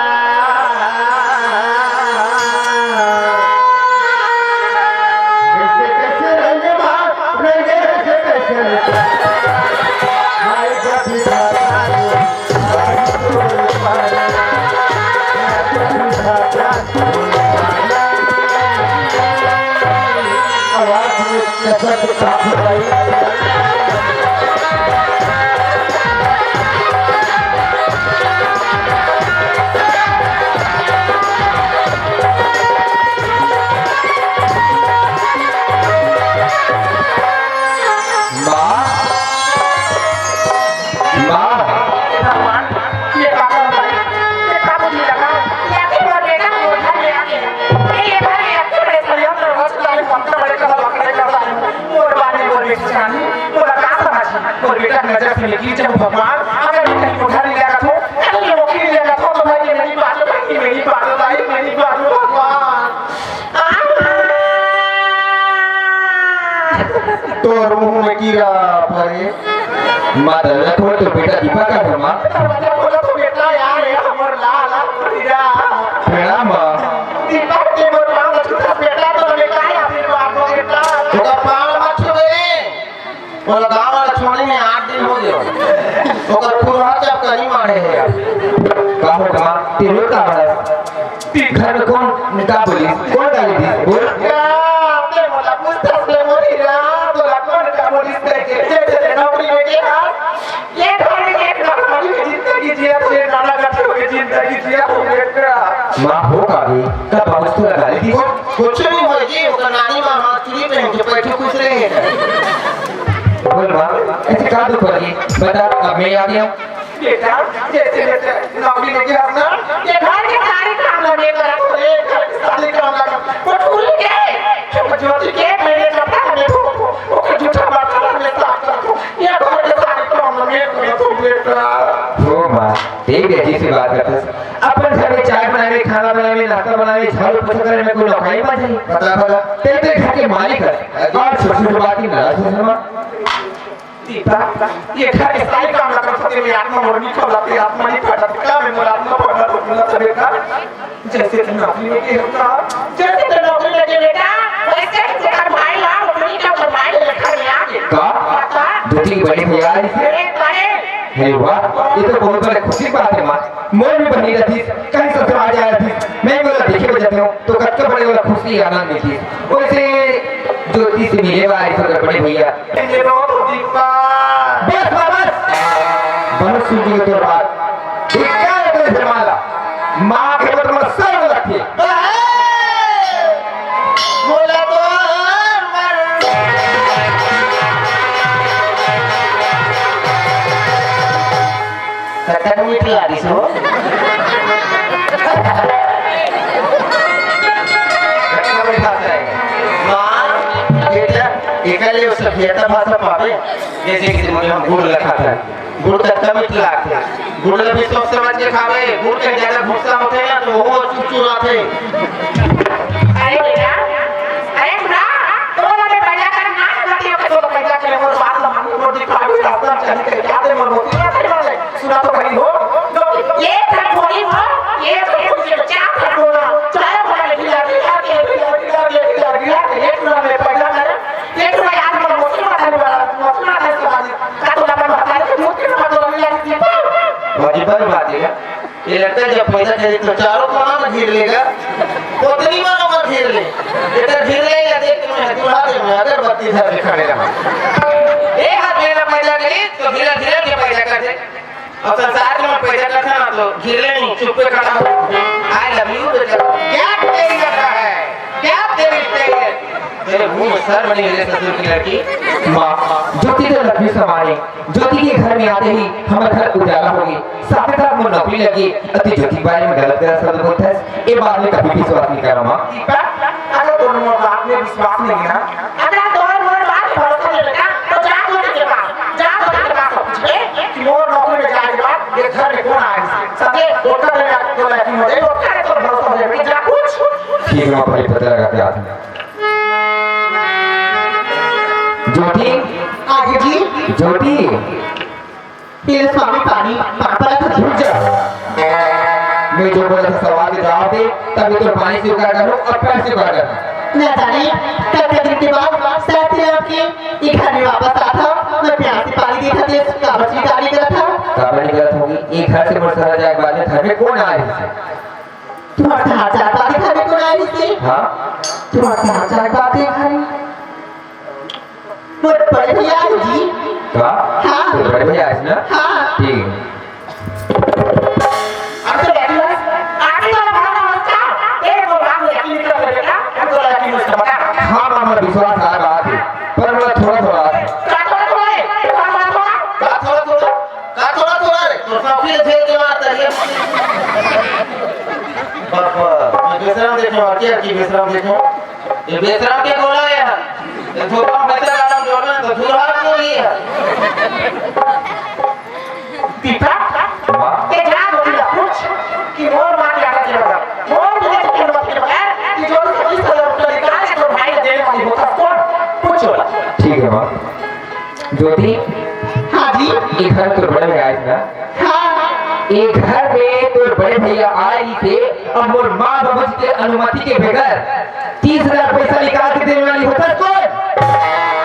कैसे, कैसे रंगना, रंगे रचते संसार। हाय कभी माँ, माँ। भगवान, ये का कर रहा है? ये का बुद्धि लगा? या फिर वो बेटा को उठा ले आके, ये, ये भाई, ये अच्छे बड़े सरिया तो रोज लाइन पक्का बड़े कर रहा है, बड़े कर रहा है। मोर बानी, मोर बेटी जानी, मोला का समझ? मोर बेटा नजर से निकली जब भगवान, अगर मैं कहीं उठा नहीं लगा तो, अगर मैं वकील नहीं लगा तो, तो भाई, ये मेरी बात, भाई, ये मेरी बात, भाई, मेरी बात, भगवान। तोर मुंह में कीड़ा पड़े। माता ला खोल तो बेटा दीपा का घर मा। दरवाजा खोलो तो बेटा यार, ये हमर लाल, लाल कीड़ा। प्रणाम माँ। दीपा के मोर पाँव छूटा बेटा, तो बेटा यार, आशीर्वाद दो बेटा। ओकर पाँव मत छुबे। ओला गाँव वाला छोड़े में आठ दिन हो गयो। ओकर खुरहा जब कहीं मारे है। का हो माँ, तेरे का बड़ा? घर में कौन का बोली? कौन गाली दी? बोल। या, ते मोला पूछथस ले मोरी रा, तोला कौन का बोली से के, जे, जे, जे नौकरी में के हाल? ये घर में एक नौकरी की जिंदगी जिया, तू ये नाना का छोड़ के जिंदगी जिया, तू बेटा। माँ हो का भी? का बाबूस तोला गाली दी? कुछ, कुछ नहीं होय जी, ओकर नानी माँ हाथ चूड़ी पहन के बैठी खुश रहे। बोल माँ, ऐसे का दुख हो रही? बता, अब मैं आ गया हूँ। बेटा, जैसे जैसे नौकरी लेके हम ना, ये घर के सारे काम ला मैं करत हूँ, ये घर के सारे काम ला। वो टूरी के, वो ज्योति के, मेरे कपड़ा में धो, वो जूठा बर्तन में साफ करत हूँ, ये घर के सारे काम ला मैं करत हूँ, बेटा। हो माँ, ठीक है, जी से बात करते हैं। अपन घर में चाय बनावे, खाना बनावे, नाश्ता बनावे, झाड़ू पोछा करे में कोई नौकरी बात है? बता भला। तेरे, तेरे घर के मालिक है। और छोटी छोटी बात की नाराज हो माँ। दीपा, ये घर के सारे काम ला करत होते, मैं आत्मा मोर नहीं फैलाते, आत्मा नहीं फैलाते, काम में मोर आत्मा फैला तो बोला था बेटा, जैसे कि नौकरी में के होता, जैसे तो नौकरी में के बेटा, वैसे ही तेरा भाई ला, नौकरी का ओकर भाई ले घर में आ गया। का? पापा। दो तीन बड़े भैया आए थे। अरे बड़े। अरे वाह, ये तो बहुत बड़े खुशी की बात है माँ। मोर भी बनी रहती, कहीं ससुराल जाए रहती, मैं बोला देखे बजाते हूँ, तो कतका बड़े वाला खुशी आनंद मिलती। वैसे ज्योति से मिले वाला ऐसा कर बड़े भैया। बस, बस, बस। बहुत सुन चुके तोर बात। धिक्कार है तेरे जमाला। माँ के मत मत सर लगती। बोला तो मर। कतक मीठ लागिस हो। माँ, बेटा, एकर ले ओ सभ्यता भाषा पावे, जैसे कि तुमने हम गुड़ ला खाथन, गुड़ कतका मीठ लागथे, गुड़ ला भी सोच समझ के खावे, गुड़ के ज्यादा गुस्सा होथे ना, तो वो चुरचुराथे। अरे बेटा, अरे सुना, तो वाले पैदा कर ना, तो पैदा करे, वो बात ला मानो, वो दिखा भी रास्ता चल के जाते, वो रोटी ना खाने वाले। सुना तो भाई हो, ये ठक होई हो, ये ठक होई हो, चार ठक होना, चार ठक होना, गिला, गिला, गिला, गिला, गिला, गिला, गिला, एक ना में पैदा करे, एक ना यार, मैं मुश्किल में आने वाला, मुश्किल में आने वाली, का तो लगा बता दे, मुश्किल में तो लगा दे। वाजिब बात है, ये लड़का जब पैदा करे तो चारों कोना में घेर लेगा, पत्नी वाला में घेर ले, ये तो घेर ले या देख तुम्हें दूल्हा दे में अगरबत्ती धर के खड़े रहा। एक हाथ में पैदा करी तो धीरे धीरे के पैदा कर दे। अब संसार में पैदा करता ना तो घेरे नहीं, चुप्पे खड़ा हो। I love you बेटा। क्या तेरी लड़का है, क्या तेरी तेरी तेरे मुंह में शर्म नहीं है ससुर की लड़की। माँ, ज्योति तो लक्ष्मी समाई, ज्योति के घर में आते ही हमारा घर उजाला हो गई, साथ ही साथ मोर नौकरी लगी। अति ज्योति के बारे में गलत गलत शब्द बोलता है, ये बात में कभी विश्वास नहीं करा माँ। दीपक, अगर दोनों बात में विश्वास नहीं है ना, अगर दोनों बात ओकर ले तो लड़की हो जाए, ओकर तो भरोसा हो जाए, जा पूछ। ठीक है, मैं पहले पता लगा के आत हूँ। ज्योति, आगे जी। ज्योति। ये स्वामी पानी, पापा का रुक जा। मैं जो बोला था सवाल के जवाब दे, तभी तो पानी स्वीकार करूँ और पैर स्वीकार करूँ। ना जाने, कतका दिन के बाद शायद तेरे आपके ये घर में वापस आत हँव, मैं प्यास से पानी देखत हँव, काबर स्वीकार नहीं करत हँव? काबर नहीं करत होगी? ये घर से मोर ससुराल जाए के बाद में घर में कौन आए रहिसे? तुम्हार ससुराल जाए के बाद घर में कौन आए रहिसे? हाँ? तुम्हार ससुराल जाए के बाद घर में मोर बड़े भैया आए जी। का? हाँ। तोर बड़े भैया आए ना? हाँ। ठीक है। अब तो बैठी है। आगे तो हमारा नमस्कार। ए, वो राम लक्ष्मी का बेटा, हम तो लक्ष्मी उसका बता। हाँ, मामा, विश्वास आ रहा है, पर मैं थोड़ा थोड़ा। का थोड़ा थोड़ा है? का थोड़ा थोड़ा? का थोड़ा थोड़ा? का थोड़ा थोड़ा रे? तो सब फिर झेल के मारता है। बाबा, मैं विश्राम देखो, आके आके विश्राम देखो। ये विश्राम के बोला है? ये थोड़ा बेहतर आराम जो ना, तो सुधार को ही है। दीपक, वाह। ते जा बोली ला पूछ कि मोर माँ के आटा के बगैर, मोर मुझे के मत के बगैर कि जो भी पच्चीस हजार रुपया निकाले तो भाई देने वाली होता कौन? पूछो। ठीक है माँ। ज्योति। हाँ जी। ये घर तो बड़े भैया आए ना? हाँ। ये घर में तो बड़े भैया आए ही थे, अब मोर माँ बाबू जी के अनुमति के बगैर तीस हजार पैसा निकाल के देने वाली होता कौन?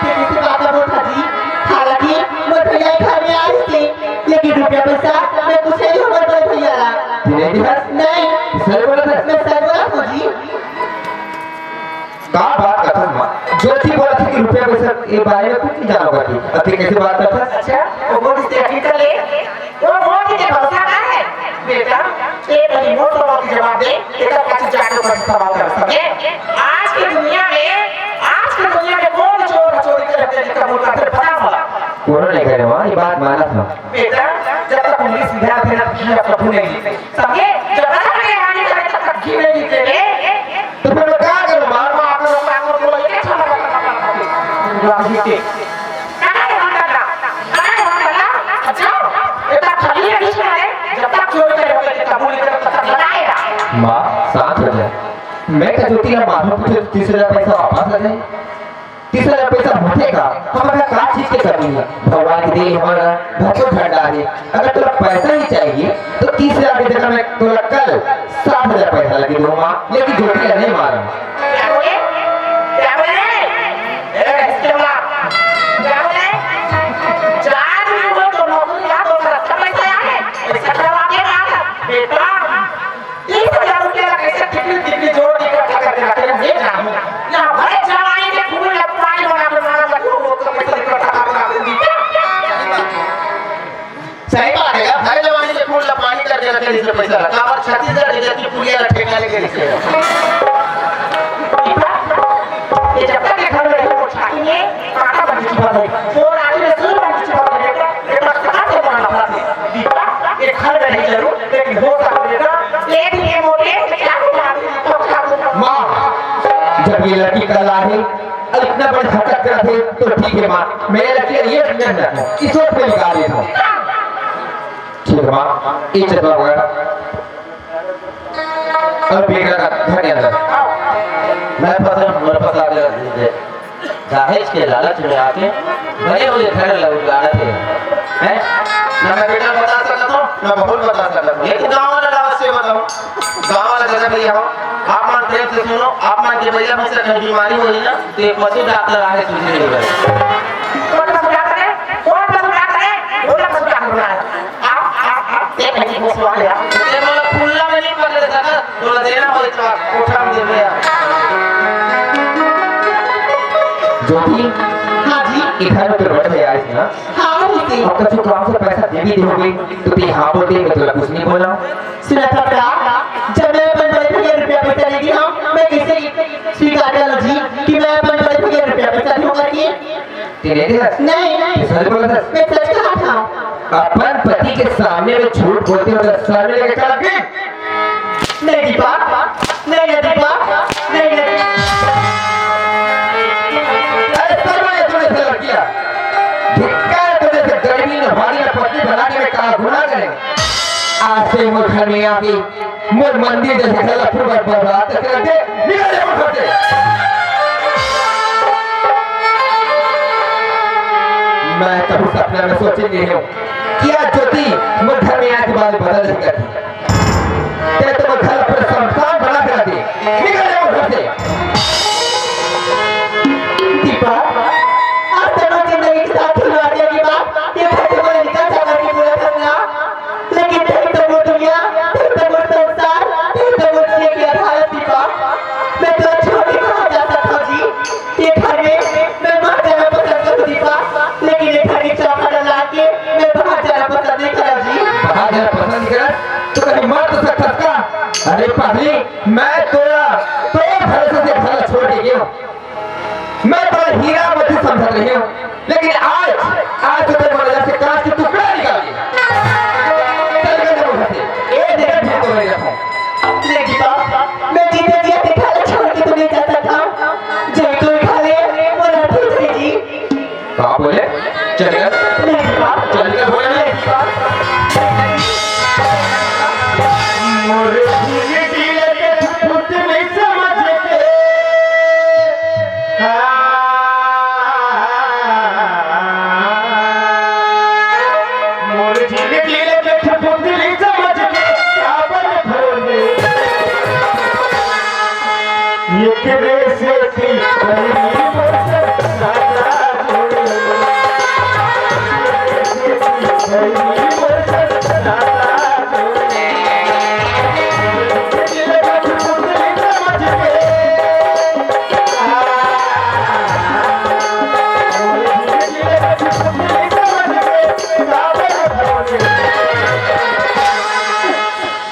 ये किसी बात का बोलता जी? हालांकि मोर भैया घर में आए थे, लेकिन रुपया पैसा मैं कुछ नहीं हमारे बड़े भैया ला। तू नहीं दिया? नहीं। सही बोला था? मैं सही बोला हूँ जी। का बात करथस माँ? ज्योति बोलत हे कि रुपया पैसा के बारे में कुछ नहीं जानो करती। अब ते कैसे बात करथस? अच्छा, वो बोल इससे यकीन कर ले। वो बोल के भरोसा ना है। बेटा, ये बड़ी मोर सवाल की जवाब दे, ये सब कैसे जानो कर सवाल कर सके? आज की दुनिया में, आज की दुनिया में कौन चोर चोरी करके कबूल करथे, बता मला। कोनो नहीं करे माँ, ये बात मानत हँव। बेटा, जब तक उंगली सीधा थे ना, घी कभू नहीं निकले। समझे? जब तक ये आगे जाए, तब तक घी नहीं निकले। तो फिर मैं क्या करूँ? मार, मार, मार, मार, मार, बोला, ये क्या चला? राजी के। कहाँ है हम करना? कहाँ है हम करना? अच्छा, इतना खाली है बीच में, जब तक चोरी करे होते, तब कबूल करे, तब तक बनाएगा। माँ, शांत हो जा। मैं का ज्योति ला मारूँ, तुझे तीस हजार पैसा वापस आ जाए। तीस हजार पैसा होथे का? हमर का चीज के कमी हे? भगवान के दे हमर भरपूर भंडार हे। अगर तोला पैसा ही चाहिए, तो तीस हजार के जगह मैं तोला कल सात हजार पैसा ला के दूँ माँ, लेकिन ज्योति ला नहीं मारूँ। क्या बोले? क्या बोले? ए, इसके बाद क्या बोले? चार दिन को तो नौकरी का तो अच्छा पैसा आए, पैसा करवा के मार, बेटा। तीस हजार रुपया ला कैसे कितनी कितनी जोड़ के इकट्ठा करके रखे हैं, ये जानू। यहाँ भले जवानी के फूल या पुरानी बना के मारा लगे, वो तो कैसे इकट्ठा करके रखे हैं। सही बात है यार, भले जवानी के फूल ला पानी करके रखे, इसमें पैसा लगा। और छत्तीसगढ़ के जैसी पुलिया ला ठेका लेके रखे हैं। ये जब तक ये घर में रहे, वो छाती में कांटा बन चुका है, वो राखी में सुई बन चुका है, बेटा, ये बस कहाँ से बना था? दीपा, ये घर में नहीं जरूर, लेकिन हो सकता है, बेटा, एक दिन ये मोटे, क्या हुआ? माँ, जब ये लड़की कल आए और इतना बड़ा हरकत करत हे, तो ठीक है माँ, मैं ये लड़की ये नहीं रखूँ, इस वक्त में निकाल देता हूँ। ठीक है माँ, ये चश्मा वगैरह। और बेटा का घर के अंदर। मैं फसल हमारे पास आ गया, दे दे। दहेज के लालच में आके बने हुए घर ला उजाड़त हे। हैं? ना मैं बेटा बता सकत हूँ, ना बहू बता सकत हूँ। ये तो गाँव वाला लालच से बताओ। गाँव वाला जैसा भैया हो, आप मन प्रेम से सुनो, आप मन के भैया में से कहीं बीमारी हो रही ना, तो ये पशु डॉक्टर आए सूझने नहीं बस। कौन सा डॉक्टर है? कौन सा डॉक्टर है? बोला सा डॉक्टर है। आप, आप, आप, ये कहीं घुसवा लिया। ये बोला, खुल्ला में नहीं पकड़ सकत, बोला, देना हो तो कोठा में देवे यार। ज्योति, हाँ जी। इधर तो बड़ भैया आए ना। हाँ, उसे। अब कछु काम से पैसा दे भी दोगे, तो ते हाँ बोलते, मैं तोला कुछ नहीं बोला। सुना था क्या? जब मैं अपन बड़े भैया रुपया पैसा नहीं दिया, मैं कैसे स्वीकार कर लूँ जी कि मैं अपन बड़े भैया रुपया पैसा दूंगा कि तेरे दे? नहीं, नहीं। तू सच बोला था? मैं सच कहा था। अपन पति के सामने में झूठ बोलते हो तो शर्म नहीं लगता आपके? नहीं दीपा, नहीं है दीपा, नहीं, नहीं। अरे शर्म आए तूने ऐसा लड़कियां। धिक्कार है तुझे से गर्मी में हमारी ना पत्नी बना के मैं काला गुनाह करें। आज से वो घर में मंदिर जइसे घर ला पूरा बर्बाद कर दे, निकल जा मोर घर से। मैं कभी सपना में सोचे नहीं हूँ कि आज ज्योति मोर घर में आके बाल बदल देही। तैं तो मोर घर ला पूरा शमशान बना के रख दे, निकल जा मोर घर से। दीपक, आज तो मोर जिंदगी के साथ खिलवाड़ किया दीपक, ये घर से मोला निकल जा करके बोला था ना। लेकिन तैं तो मोर दुनिया, तैं तो मोर संसार, तैं तो मोर जिए के आधार दीपक। मैं तोला छोड़ के कहाँ जा सकता हूँ जी? ये घर में मैं मर जाना पसंद करूँ दीपक, लेकिन ये घर में चौखट ला के मैं बाहर जाना पसंद नहीं करा जी। बाहर जाना पसंद नहीं करा? तो कहीं मर तो सकता था। अरे पागली, मैं तोरा, तोर भरोसे से घर छोड़ के गया हूँ। मैं तोला हीरा मोती समझत रहे हूँ, लेकिन आज, आज तो तेरे मन से कांच के टुकड़ा निकल गया। चल गए जब घर से, ए देख, मैं तो नहीं रखा। नहीं दीपक, मैं जीते जी तेरे घर छोड़ के तो नहीं जा सकता। जो तू खा ले, वो रखी जाएगी। का बोले? चल गए? नहीं दीपक। चल गए, बोले नहीं। मोर जिंदगी के फुट नहीं समझ के। मोर जिंदगी के फुट नहीं समझ के। काबर भोले? एकरे सेती गरीब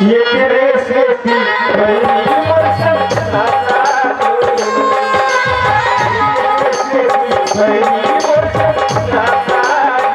एकरे सेती बहिनी मोर संग नाता जोड़े। एकरे सेती बहिनी मोर संग नाता जोड़े।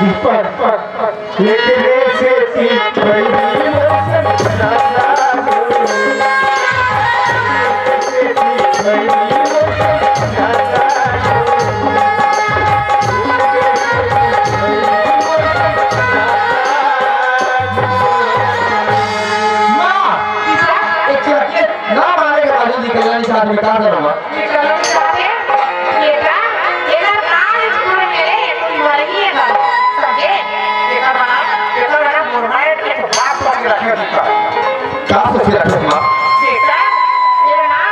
दीपक, एकरे सेती बहिनी मोर संग नाता जोड़े। एकरे सेती बहिनी मोर संग नाता जोड़े। माँ, एक लड़की ना मारे के बाजू निकलना नहीं चाहती, मैं कहा था ना, माँ। निकलना नहीं चाहते? बेटा, एकर नाम स्कूल में ले, ये कोई मरही है बाबू, समझे? एकर बना, एकर बना मुर्गा है, ये तो बात सोच के रखे दीपा। का सोच के रखे हो, माँ? बेटा, ये ना,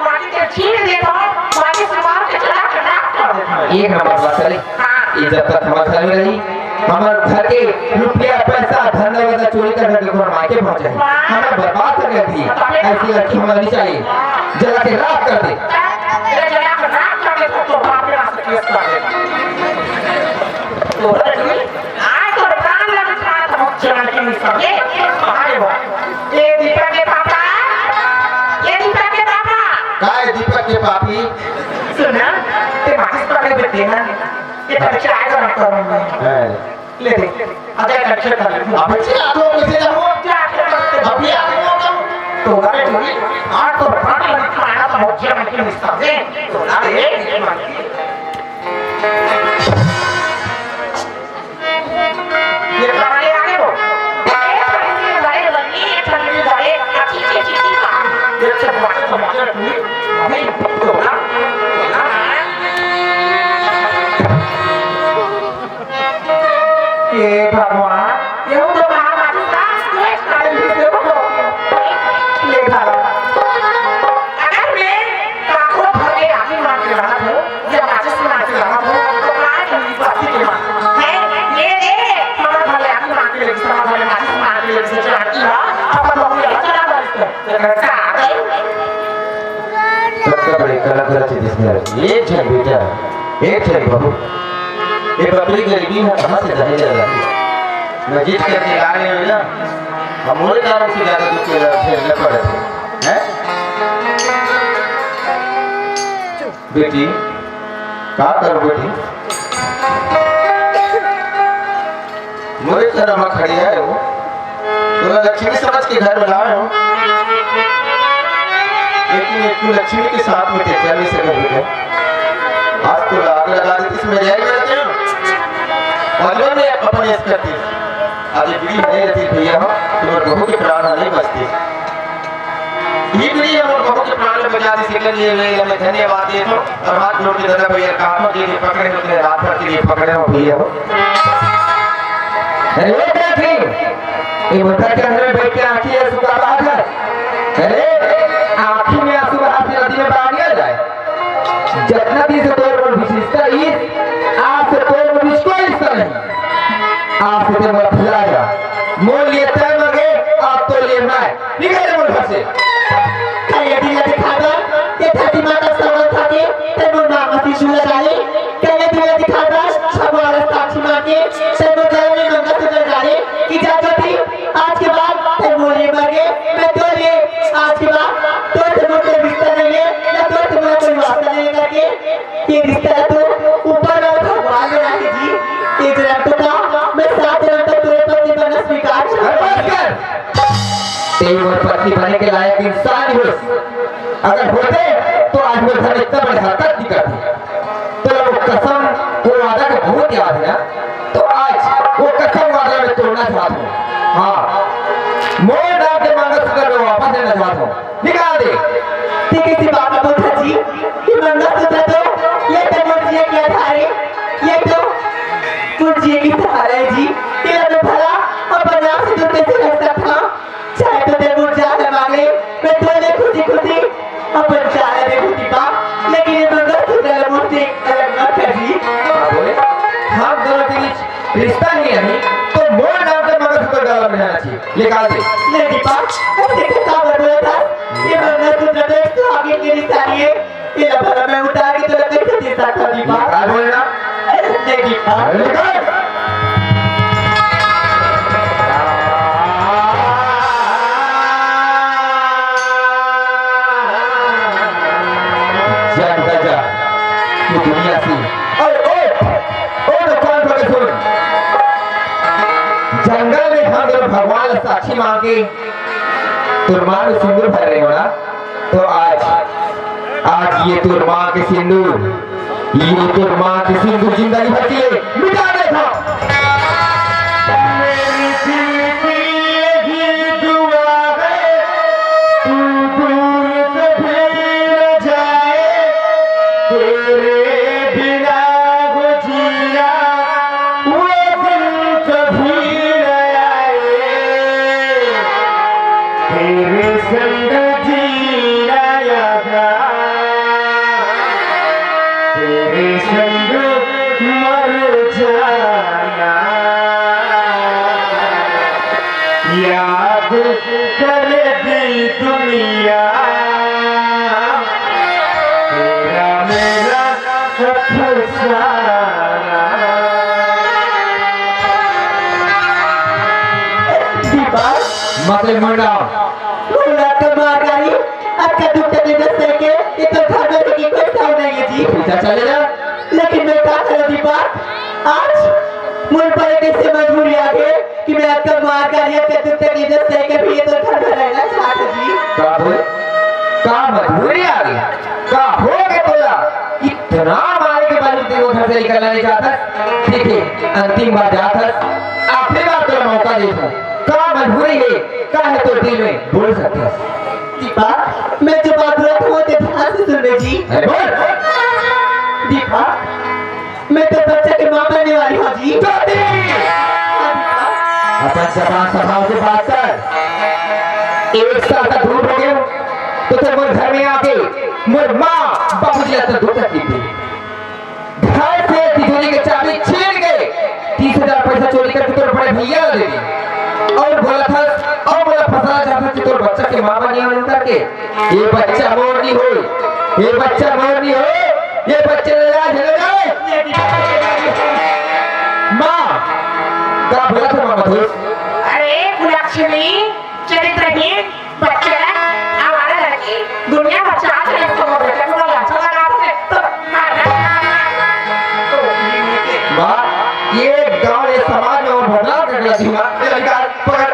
माटी के छील देता हूँ, माटी से मार के चला के नाक कर देता हूँ। एक नंबर बात है। हाँ। ये जब तक हमर घर में रही, हमर घर के रुपया, पैसा, धंधा वंधा चोरी कर करके हमर मायके पहुंच जाही। हमर बर्बाद कर देही। ऐसी लड़की हमला नहीं चाहिए। जला के राख कर दे। ये जला के राख कर दे, तो बाप रे, आज केस कर दे। तो आज तो काम लग रहा था, हम चला के नहीं समझे। अरे वाह। ये दीपक के पापा, ये दीपक के पापा। का है दीपक के पापी? सुना, ते माचिस पकड़ देते हैं। ये कच्चा आएगा ना करूँगा। है। ले दे। अच्छा, कच्चे कर ले। अब बच्चे, आप लोग कैसे जाओ? क्या, क्या करते हो? अभी आप लोग जाओ। तो अरे, तो ये, आज तो प्राण लग खाना तो बहुत जम के निस्ता है। तो अरे, ये मार के। ये कहानी आगे वो। ये ठंडी गाड़ी बनी, ये ठंडी गाड़ी, अच्छी, अच्छी, अच्छी, अच्छी कहानी। ये सब बातें समझ रखनी। अभी तो ना, तो ना। हे भगवान, ये तो कहा माचिस का, ये काली भी से वो। हे भगवान, अगर मैं काको भर के आगे मार के रहा हूँ, कतका बड़े कला करत हे देश में। एक झन बेटा, एक झन बहू, ये बकरी गरीबी ह कहाँ से दहे जाए? मैं जीत करके ला रहे हूँ ना, हम मोरे कारण से ज्यादा दुख के झेलना पड़त हे, हैं? बेटी, का करूँ बेटी? मोरे करम म खड़े आए हो, तोला लक्ष्मी समझ के घर में लाए हो, लेकिन एक तू लक्ष्मी के साथ में ते चल नहीं सके बेटा। आज तो आग लगा देती, इसमें रियाई में रहते हो, और जीवन में अपन ऐस करती। आज ये बीड़ी नहीं रहती भैया, तुम्हारे बहू के प्राण नहीं बचते। ये बीड़ी हम बहू के प्राण में बचा दी, इसके लिए मैं धन्यवाद देता हूँ। और हाथ जोड़ के दादा भैया का हाथ में दे दे, पकड़े होते हैं, रात भर के लिए पकड़े हो भैया हो। अरे ओ बैठ रही, ये मोटा के अंदर में बैठ के आँखी है सुखा बात है। अरे आँखी में आंसू बहा के नदी में बहा दिया जाए। जितना दिन से तोर मोर बीच रिश्ता इस, आज से तोर मोर बीच कोई रिश्ता नहीं। आज से ते मोला भुला जा। मोर लिए तय मर गए, अब तो लिए मैं। निकल जा मोर घर से। कइया दिन ला दिखा दो, ये धरती माता सवाल था के, ते मोर माँ का सिंदूर लगा ले। कइया दिन ला दिखा दो, छबवारा साक्षी माँ के, ते मोर गले में मंगलसूत्र लगा ले। कि जा ज्योति, आज के बाद ते मोर लिए मर गए, मैं तोर लिए, आज के बाद तोर से मोर कोई रिश्ता नहीं है, ना तोर से मोर कोई वास्ता नहीं है करके, ये रिश्ता तो ऊपर वाला भगवान बनाए जी। ये जन्म तो का, मैं सात जन्म तक तोरे पत्नी बनना स्वीकार करता हूँ। बस कर। तेरी मोर पत्नी बनने के लायक इंसान ही हो। अगर होते तो आज मोर घर में इतना बड़े हरकत नहीं करते। तो वो कसम, वो वादा के बहुत याद है ना, तो आज वो कसम वादा मैं तोड़ना चाहता हूँ। हाँ, मोर नाम के मंगलसूत्र मैं वापस लेना चाहता हूँ। निकाल दे। ते कइसे बात बोलत हस जी? ये मंगलसूत्र तो, ये तो मोर जिए के आधार हे, ये तो मोर जिए के सहारा हे जी। ये ला मैं भला अपन नाम से दूर कइसे रख सकत हँव? चाहे तो ते मोर जान ला माँग ले, मैं तोर ले खुशी खुशी अपन जान ला दे दूँ दीपा, लेकिन ये मंगलसूत्र ला मोर से अलग मत कर जी। बाबू, हम दोनों के बीच रिश्ता नहीं है, तो मोर नाम के मंगलसूत्र गला में रहना चाहिए। निकाल दे। ले दीपा, ऐसे के का बोलत हस? ये मंगलसूत्र तो एक सुहागिन के निशानी हे। ये ला भला मैं उतार के तोला कइसे दे सकत हँव दीपा? निकाल बोलना। ले दीपा। अरे निकाल। जा बेटा जा, तू दुनिया से। अरे ओ, ओ तो कान पकड़ सुन। जंगल में हम दोनों भगवान ला साक्षी माँग के तोर माँ में सिंदूर भर रहे हो ना, तो आज, आज ये तोर माँ के सिंदूर, ये तोर माँ के सिंदूर जिंदगी भर के लिए मिटा देथँव। मेरी दिल की यही दुआ है, तू दूर कभी न जाए, तेरे बिना वो जीना, वो दिन कभी न आए। तेरे संग जीना यादा, तेरे संग मर जाना। याद करे दी दुनिया, तेरा मेरा अफसाना। दीपा। मत ले मुंडा। मोला तो मार डारी, अतका दुख तकलीफ सह के, ये तो घर में रहे के कोई सही नहीं है जी। पीछा चले जा। लेकिन मैं का करूँ दीपा, आज मोर ऊपर एक ऐसे मजबूरी आ गई कि मैं अतका मार डारी, अतका दुख तकलीफ सह के भी ये तो घर में रहना चाहत हँव जी। का बोले? का मजबूरी आ गई? का हो गए तोला? इतना मारे के बाद तेरे को घर से निकलना नहीं चाहता? ठीक है, अंतिम बार जात हस, आखिरी बार तोला मौका देत हँव। का मजबूरी हे? का हे तोर दिल में? बोल सकत हस। दीपा, मैं जो बात बोलत हँव, ते ध्यान से सुन ले जी। अरे बोल। दीपा, मैं तो बच्चा के माँ बनने वाली हूँ जी। ज्योति! अपन जबान संभाल के बात कर। एक साल का दूर हो गया, तो तैं मोर घर में आके मोर माँ बाबूजी ला तो दुख तकलीफ दी। घर से तिजोरी के चाबी छीन के तीस हजार पैसा चोरी करके तोर बड़े भैया ला दे दी। अउ बोलत हस, अउ मोला फँसाना चाहत हस कि तोर बच्चा के बाबा नहीं होने करके, ये बच्चा मोर नहीं होय, ये बच्चा मोर नहीं होय, ये बच्चे ले जा, चले जाए। माँ, का बोला था माँ मधुस? अरे कुलक्षणी, चरित्रहीन, बच्चे, हमारे घर की दुनिया का चार चरित्र को बेटा पूरा लाचा लगा दे, तो मारना। माँ, ये गांव, ये समाज में वो बदलाव कर दिया, दिमाग में लगा, पकड़।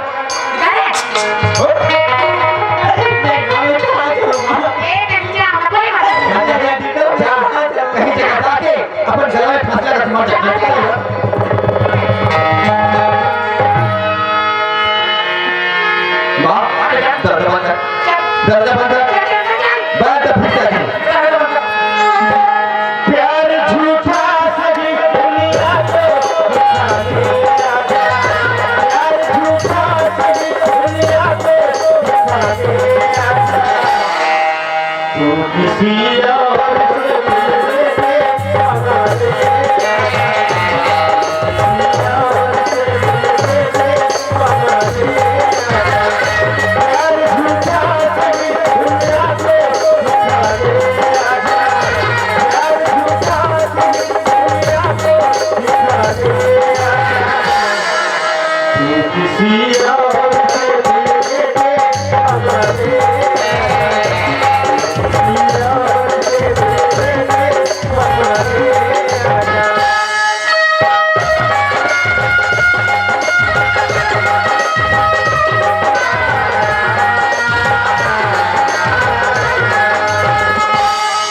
प्यार झूठा सही दुनिया को दिखा दे, प्यार झूठा सही दुनिया को दिखा दे। तू किसी और से मिलने से बना दे।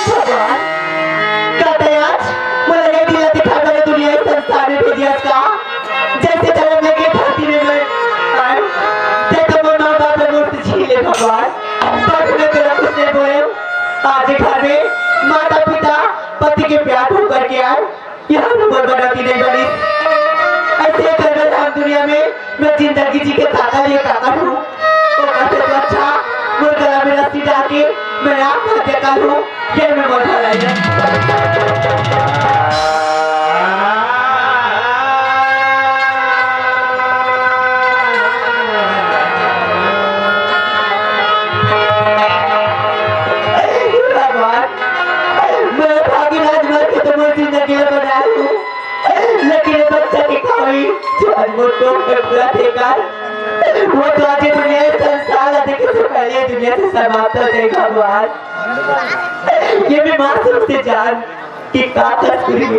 भगवान, का तैं आज मोला ये दिल दिखा कर दुनिया इस संसार में भेजियास का? जैसे जन्म लेके धरती में मैं आए, ते तो मोर माँ बाप ला मोर से छीन ले भगवान। तब मैं तेरा कुछ नहीं बोले। आज घर में माता पिता पति के प्यार भोग करके आए, यहाँ नंबर बनाती नहीं बनी। ऐसे कर कर हम दुनिया में मैं जिंदगी जी के काका लिए काका हूँ। तो कैसे तो अच्छा, मोर गला में रस्सी डाल के मैं आत्महत्या कर लूँ, ये मैं मर भलाई है। भगवान, मैं भागीराज मर के तो मोर जिंदगी ला बनाए हूँ, लेकिन ये बच्चा के खाई जो अनमोल को मैं पूरा ठेका, वो तो आज ये दुनिया, इस संसार ला देखे से पहले ये दुनिया से समाप्त हो जाए भगवान। ये मैं मासूम से जान कि का कसूर है?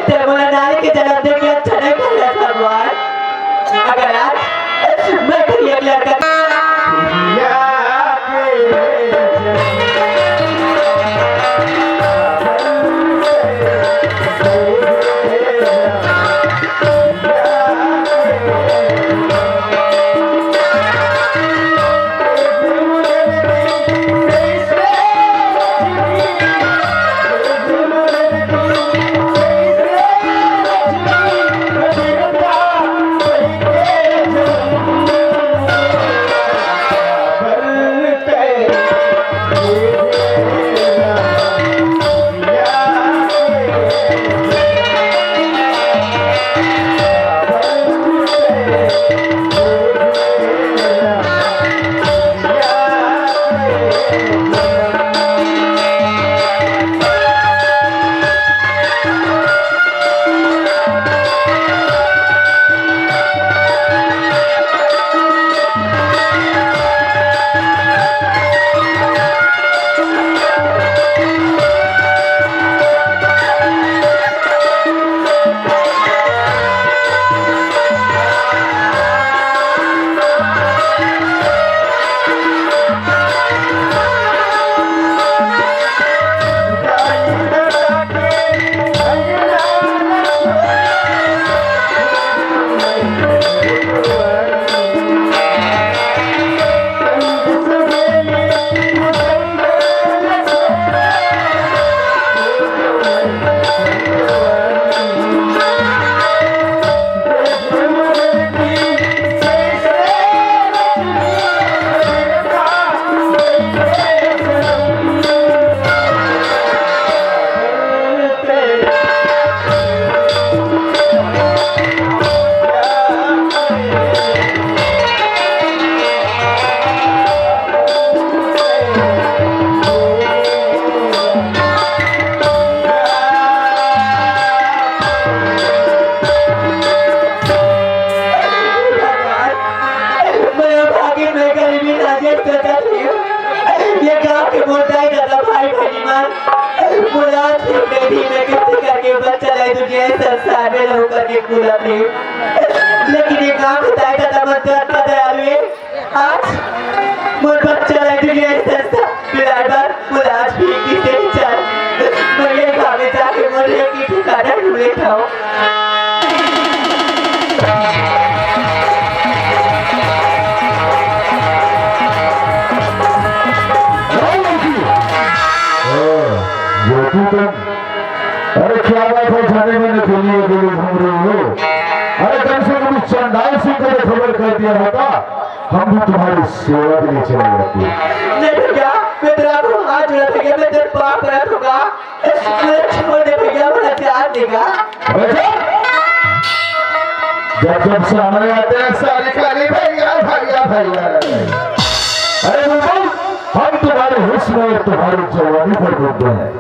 तेरे मोला नारी के जन्म दे के अच्छा नहीं कर रहा भगवान। अगर आज मैं कहीं एक लड़का भी मैं कैसे करके बच्चा ला दुनिया के संसार में रहूं करके बोलत हे। लेकिन ये गांव के दाई ददा मन तो अतना दयालु हे। आज मोर बच्चा ला दुनिया के संसार में लाए बर मोला आज भी किसे चल। मैं ये गांव में जाके मोर एक ही ठिकाना ढूंढ लेता हूँ। ज्योति तुम, अरे क्या बात है, जाने मैंने अकेली अकेली घूम रही हो। अरे कम से कम इस चंडाल सिंह को तो खबर कर दिया होता, हम भी तुम्हारी सेवा के लिए चले जाते। नहीं भैया, मैं तेरा हाथ जोड़ा भैया, मैं तेरे पाँव पड़ा दूंगा। मुझे छोड़ दे भैया, मुझे जान देगा। अरे चुप! जब जब सामने आते हैं सारी खाली भैया, भैया, भैया। अरे बुलबुल, हम तुम्हारे हुस्न और तुम्हारी जवानी पर मुग्ध हैं।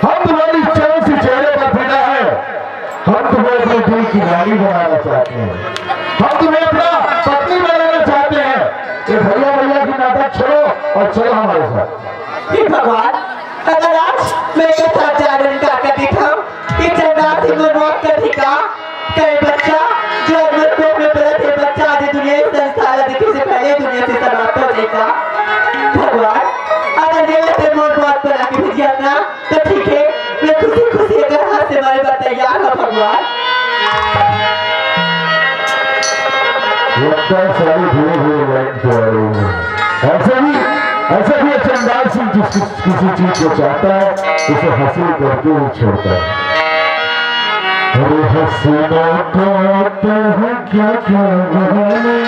हम तुम्हारी चांद से चेहरे पर फिदा हैं। हम तुम्हें अपने दिल की रानी बनाना चाहते हैं। हम तुम्हें अपना पत्नी बनाना चाहते हैं। ये भैया भैया की नाटक छोड़ो और चलो हमारे साथ। हे भगवान, अगर आज मैं के साथ जाने का कर दिखाऊं, ये चंडाल सिंह मोर मौत का ठिका, कहे बच्चा, जो अमर कोख में पड़े थे, बच्चा आज दुनिया इस संसार ला देखे से पहले दुनिया से समाप्त हो जाएगा। भगवान, अगर ये ते मोर मौत बना के भेजिया ना, तो ठीक है, मैं खुशी खुशी अगर हाथ से मरे बर तैयार हूँ भगवान। लगता है सारी धीरे धीरे लाइन पे आ रही है। ऐसे भी, ऐसे भी चंडाल सिंह जिस किसी चीज को चाहता है, उसे हासिल करके ही छोड़ता है। अरे हसीना को आते हैं क्या क्या बहाने,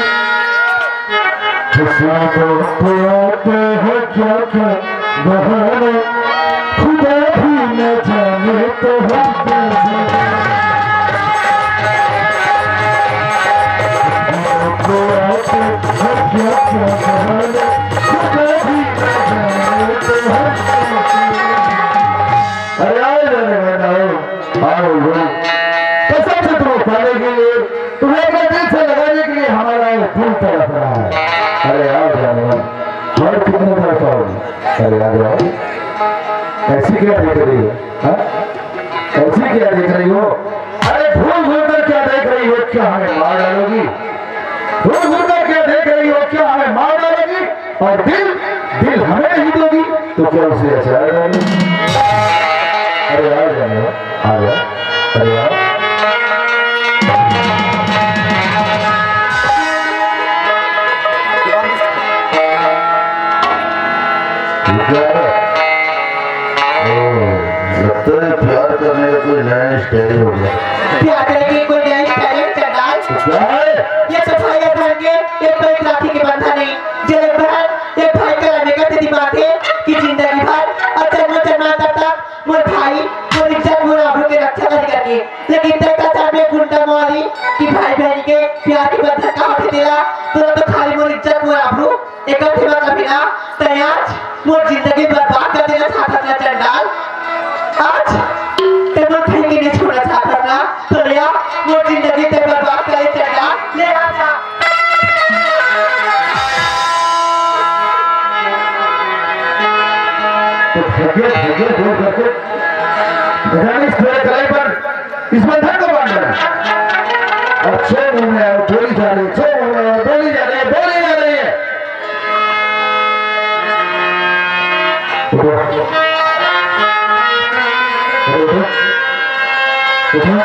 हसीना को आते हैं क्या क्या बहाने, खुदा भी न जाने तो हम क्या जाने। हसीना को आते हैं क्या क्या बहाने, खुदा भी न जाने तो हम क्या जाने। अरे आओ जाने वाला हो। आओ लोग, कसम से तुम्हें पाने के लिए, तुम्हें अपने दिल से लगाने के लिए हमारा ये दिल तड़प रहा है। अरे आओ जानवर, और कितने तरफ आओगे? अरे आ जाओ। ऐसी क्या देख रही हो? हाँ? ऐसी क्या देख रही हो? अरे घूर घूर कर क्या देख रही हो? क्या हमें मार डालोगी? घूर घूर कर क्या देख रही हो? क्या हमें मार डालोगी? और दिल, दिल हमें नहीं दोगी तो क्या उसे अचार डालोगी? अरे आ जाओ, आ जाओ, अरे आओ। क्या है? ओ, लगता है प्यार करने का कोई नया स्टाइल हो गया। प्यार करने की कोई नया स्टाइल है, चंडाल? तो क्या है? ये तो भाई और बहन के एक पवित्र राखी के बंधन है। जो एक बहन एक भाई के लिए निकट से दिमाग है कि जिंदगी भर और जन्म जन्मांतर तक मोर भाई, मोर इज्जत, मोर आबरू के रक्षा करे करके। लेकिन देखा था मैं गुंडा मारी कि भाई बहन के प्यार के बंधन का हाथ दिला, तो, तो खाली मोर इज्जत, मोर आबरू एकर से मतलब बिना तैं आज मोर जिंदगी बर्बाद कर देना चाहत हस ना चंडाल। आज तैं मोर भाई के नहीं छोड़ना चाहत हस ना, तो ले आ मोर जिंदगी तैं बर्बाद करे चंडाल, ले आ जा। तो भैया, भैया, जोर करके भैया ने इस मेरे गले पर इस बंधन को बांध डाला। और छह महीने और बोली जा रही, छह महीने और बोली जा रही है, बोली जा रही है। उठो। अरे उठो। उठो।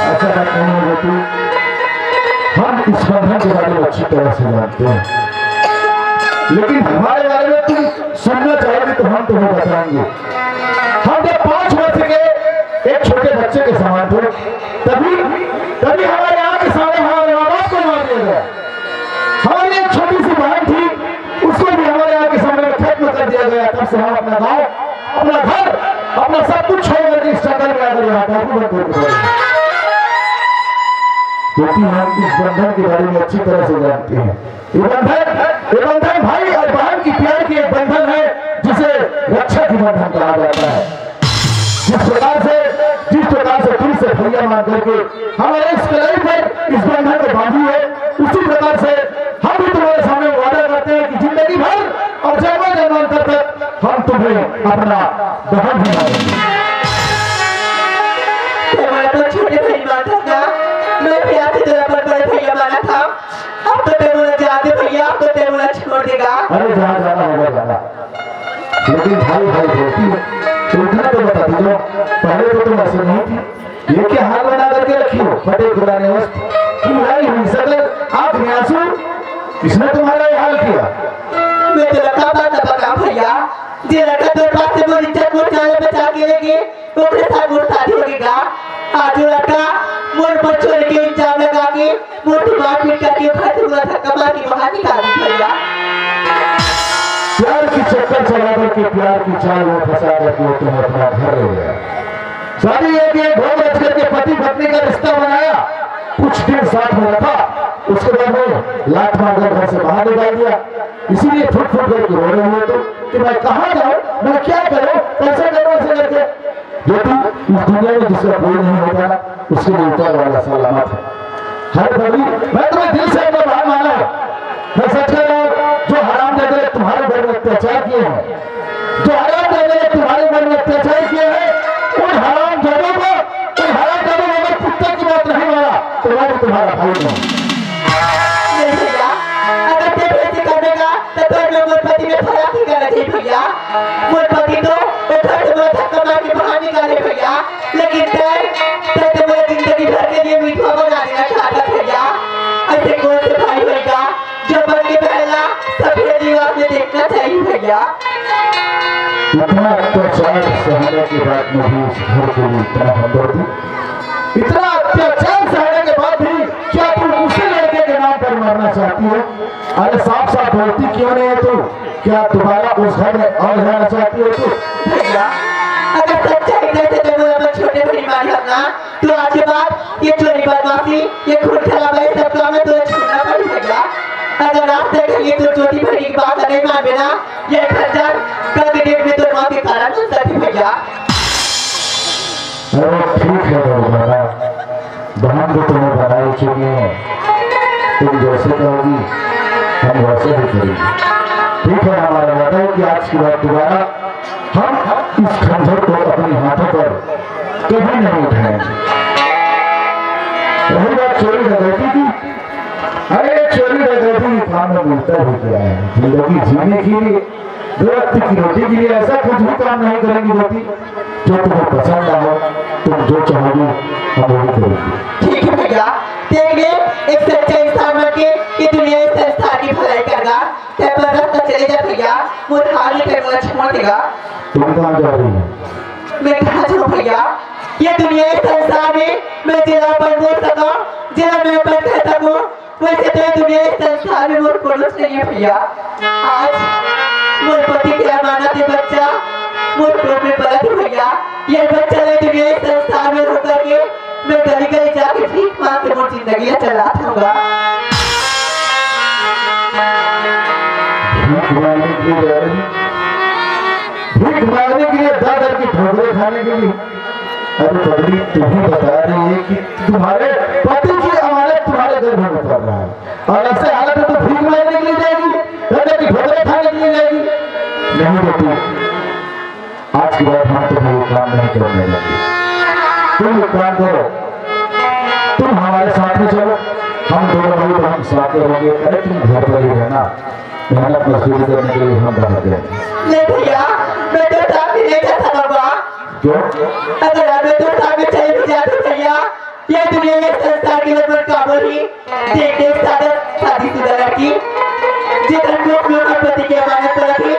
ऐसा बात नहीं है बेटी, हम इस बंधन के बारे में अच्छी तरह से जानते हैं, लेकिन हमारे बारे में तुम सुनना चाहोगे तो हम तुम्हें बताएंगे। हम जब पाँच वर्ष के एक छोटे बच्चे के समान थे, तभी, तभी हमारे आँख के सामने हमारे माँ बाप को मार दिया गया। हमारी एक छोटी सी बहन थी, उसको भी हमारे आँख के सामने खत्म कर दिया गया। तब से हम अपना गाँव, अपना घर, अपना सब कुछ छोड़ करके इस जंगल में आकर यहाँ डाकू बन करके पड़े हैं। क्योंकि हम इस बंधन के बारे में अच्छी तरह से जानते हैं। ये बंधन, ये बंधन भाई और बहन की प्यार की एक बंधन है, जिसे रक्षा की बंधन कहा जाता है। जिस प्रकार से, जिस प्रकार से तुम मान करके हमारे इस कलाई पर इस बंधन को बांधी है, उसी प्रकार से हम भी तुम्हारे सामने वादा करते हैं कि जिंदगी भर और जन्मों जन्मांतर तक हम तुम्हें अपना बहन ही मानेंगे। तैं मोला अपन छोटे भाई मानथस ना, मैं प्यार से तोला अपन बड़े भैया मानत हंव। अब तो तैं मोला जान दे भैया, अब तो तैं मोला छोड़ दे गा। अरे जहाँ जाना होगा जाना, लेकिन भाई भाई होती है तो इतना तो बता दीजिए। पहले तो तुम ऐसे नहीं थी, ये क्या हाल बना करके रखी हो? फटे पुराने वस्त्र, कुंवारी हुई सकल, आंख में आंसू, किसने तुम्हारा ये हाल किया? मैं तोला का बात बतावंव भैया, जे लड़का तोर पास से मोर इज्जत मोर जान बचा के लेगे, ओकरे साथ मोर शादी होगे गा। आज वो लड़का मोर ऊपर चोरी के इल्जाम लगा के, मोर दिमाग पीट करके घर से मोला धक्का मार के बाहर निकाल दिस भैया। प्यार की चक्कर चला करके, प्यार की चाल में फंसा करके वो तुम्हें अपना घर ले गया। शादी ये कि ढोंग रच करके पति पत्नी का रिश्ता बनाया, कुछ दिन साथ में रखा, उसके बाद में लात मारकर घर से बाहर निकाल दिया। इसीलिए फुट फुट करके रो रहे हो तुम कि मैं कहाँ जाऊँ, मैं क्या करूँ, कैसे करूँ, ऐसे करके। जो तुम इस दुनिया में जिसका कोई नहीं होता ना, उसके लिए ऊपर वाला सलामत है। हर कभी मैं तुम्हें दिल से अपना भाई माना हूँ। मैं सच कह रहा हूँ, जो हरामजादे ने तुम्हारे ऊपर में अत्याचार किए हैं, जो हरामजादे ने तुम्हारे ऊपर में अत्याचार किए हैं, उन हरामजादों को, उन हरामजादों को अगर कुत्ते की मौत नहीं मारा, तो मैं भी तुम्हारा भाई नहीं। नहीं भैया, अगर तैं ऐसे करबे गा, तो तोर में मोर पति में फर्क ही करना चाहिए भैया। मोर पति तो वो घर से मोला धक्का मार के बाहर निकाले भैया, लेकिन तैं, तैं तो मोला जिंदगी भर के लिए विधवा बना देना चाहथस भैया। ऐसे कौन से भाई होएगा जो अपन के बहन ला सफेद लिबास में देखना चाहिए भैया। इतना अत्याचार सहने के बाद में भी इस घर के लिए इतना हमदर्दी, इतना अत्याचार सहने के बाद भी क्या तुम उसी लड़के के नाम पर मरना चाहती हो? अरे साफ साफ बोलती क्यों नहीं है तू? क्या दोबारा उस घर में और रहना चाहती हो तू? भैया, अगर सच्चा हृदय से तैं मोला अपन छोटे भाई मानथस ना, तो आज के बाद ये चोरी बदमाशी, ये खून खराबा, ये सब काम में तोला छोड़ना पड़ी भैया। अगर आज तक ये तो ज्योति भैया की बात नहीं मानबे ना, ये खंजर कल के डेट में तोर मौत के कारण बन सकथे भैया। अरे ठीक है मेरे दादा, बहन भी तुम्हें बनाई चुकी है, तुम जैसे कहोगी हम वैसे ही करेंगे। ठीक है, हमारा वादा है कि आज के बाद दोबारा हम इस खंजर को अपने हाथों पर कभी नहीं उठाएंगे। रही बात चोरी डकैती की, अरे ये चोरी डकैती के काम में मिलता भी क्या है? जिंदगी जीने के लिए, दो वक्त की रोटी के लिए ऐसा कुछ भी काम नहीं करेंगे बेटी, जो तुम्हें पसंद ना हो, तुम जो चाहोगी हम वही करेंगे। ठीक है भैया, तैं एक सच्चा इंसान बन के ये दुनिया, इस संसार की भलाई करगा। तैं अपन रास्ता चले जा भैया, मोर हाथ में तैं मोला छोड़ दे गा। तुम कहाँ जा रही हो? मैं कहाँ जाऊँ भैया, ये दुनिया, इस संसार में मैं जेला अपन बोल सकूँ, जेला मैं अपन कह सकूँ, वैसे तो ये दुनिया, इस संसार में मोर कोनो नहीं है भैया। आज मोर पति के अमानत ये बच्चा मोर पेट में पला हे भैया। ये बच्चा ला दुनिया, इस संसार में रह करके मैं गली गली जाके भीख मांग के मोर जिंदगी ला चलात हँव गा। भीख मांगने के लिए जा रही, भीख मांगने के लिए, दर दर की ठोकरें खाने के लिए। अरे पगली, तुम ही बता रही है कि तुम्हारे पति की अमानत तुम्हारे गर्भ में पल रहा है, और ऐसे हालत में तो भीख मांगने के लिए जाएगी, दर दर की ठोकरें खाने के लिए जाएगी? नहीं बेटी, आज के बाद हम तुम्हें ये काम नहीं करने देंगे। तुम एक काम करो, तुम हमारे साथ में चलो, हम दोनों भाई बहन साथ में रहेंगे। अरे तुम घर पर ही रहना, मेहनत मजदूरी करने के लिए हम बाहर जाएंगे। नहीं भैया, मैं तोर साथ में नहीं जा सकूँगा। क्यों? अगर मैं तोर साथ में चले भी जाते भैया, ये दुनिया में संसार के लोग मन का बोली, देख देख सादा शादीशुदा लड़की, जेकर लोग लोग का पति के अमानत पर रखे,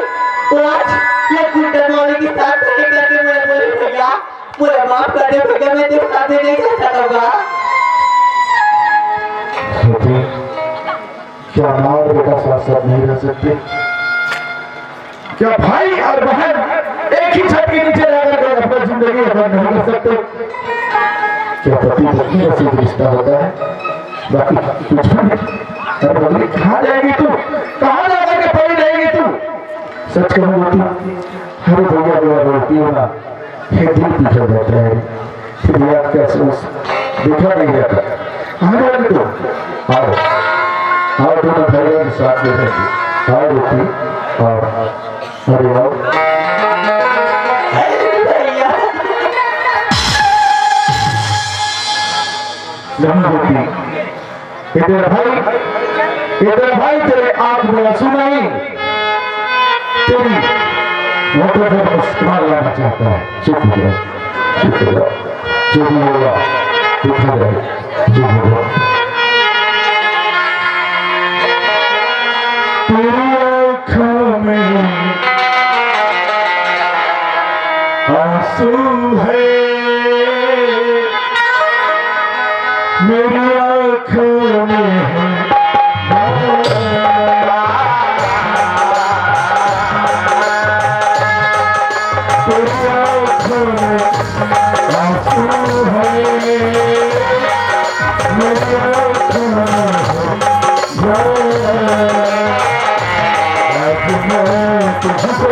वो आज ये गुंडा मौली के साथ खड़े करके मोला बोली, भैया, मोला माफ कर दे भैया, मैं तोर साथ में नहीं जा सकूँगा। सोचिए, क्या माँ और बेटा साथ साथ नहीं रह सकते? क्या भाई और बहन एक ही छत के नीचे रहकर के अपना जिंदगी यापन नहीं कर सकते? क्या पति पत्नी का सिर्फ रिश्ता होता है, बाकी कुछ भी नहीं? अरे पगली, कहाँ जाएगी तू? कहाँ जाकर के पड़ी रहेगी तू? सच कहूँ बेटी, अरे भैया भैया बोलती हो ना, ये दिल पीछे रहता है। फिर याद कैसे उस देखा नहीं रहता। आ जाओ बेटो, आओ, आओ दोनों भाई बहन साथ में रहेंगे। आओ बेटी, आओ, अरे आओ। भैया। नहीं बेटी, इधर भाई, इधर भाई, तेरे आंख में आंसू नहीं, तेरी होठों पर मुस्कान लाना चाहता है। चुप हो जाओ, चुप हो जाओ। जो भी होगा, देखा जाए, जो होगा। तेरी आंखों में आंसू है, मेरी आंखों में है। तेरी आंखों में आंसू है, मेरी आंखों में है। आज मैं तुझको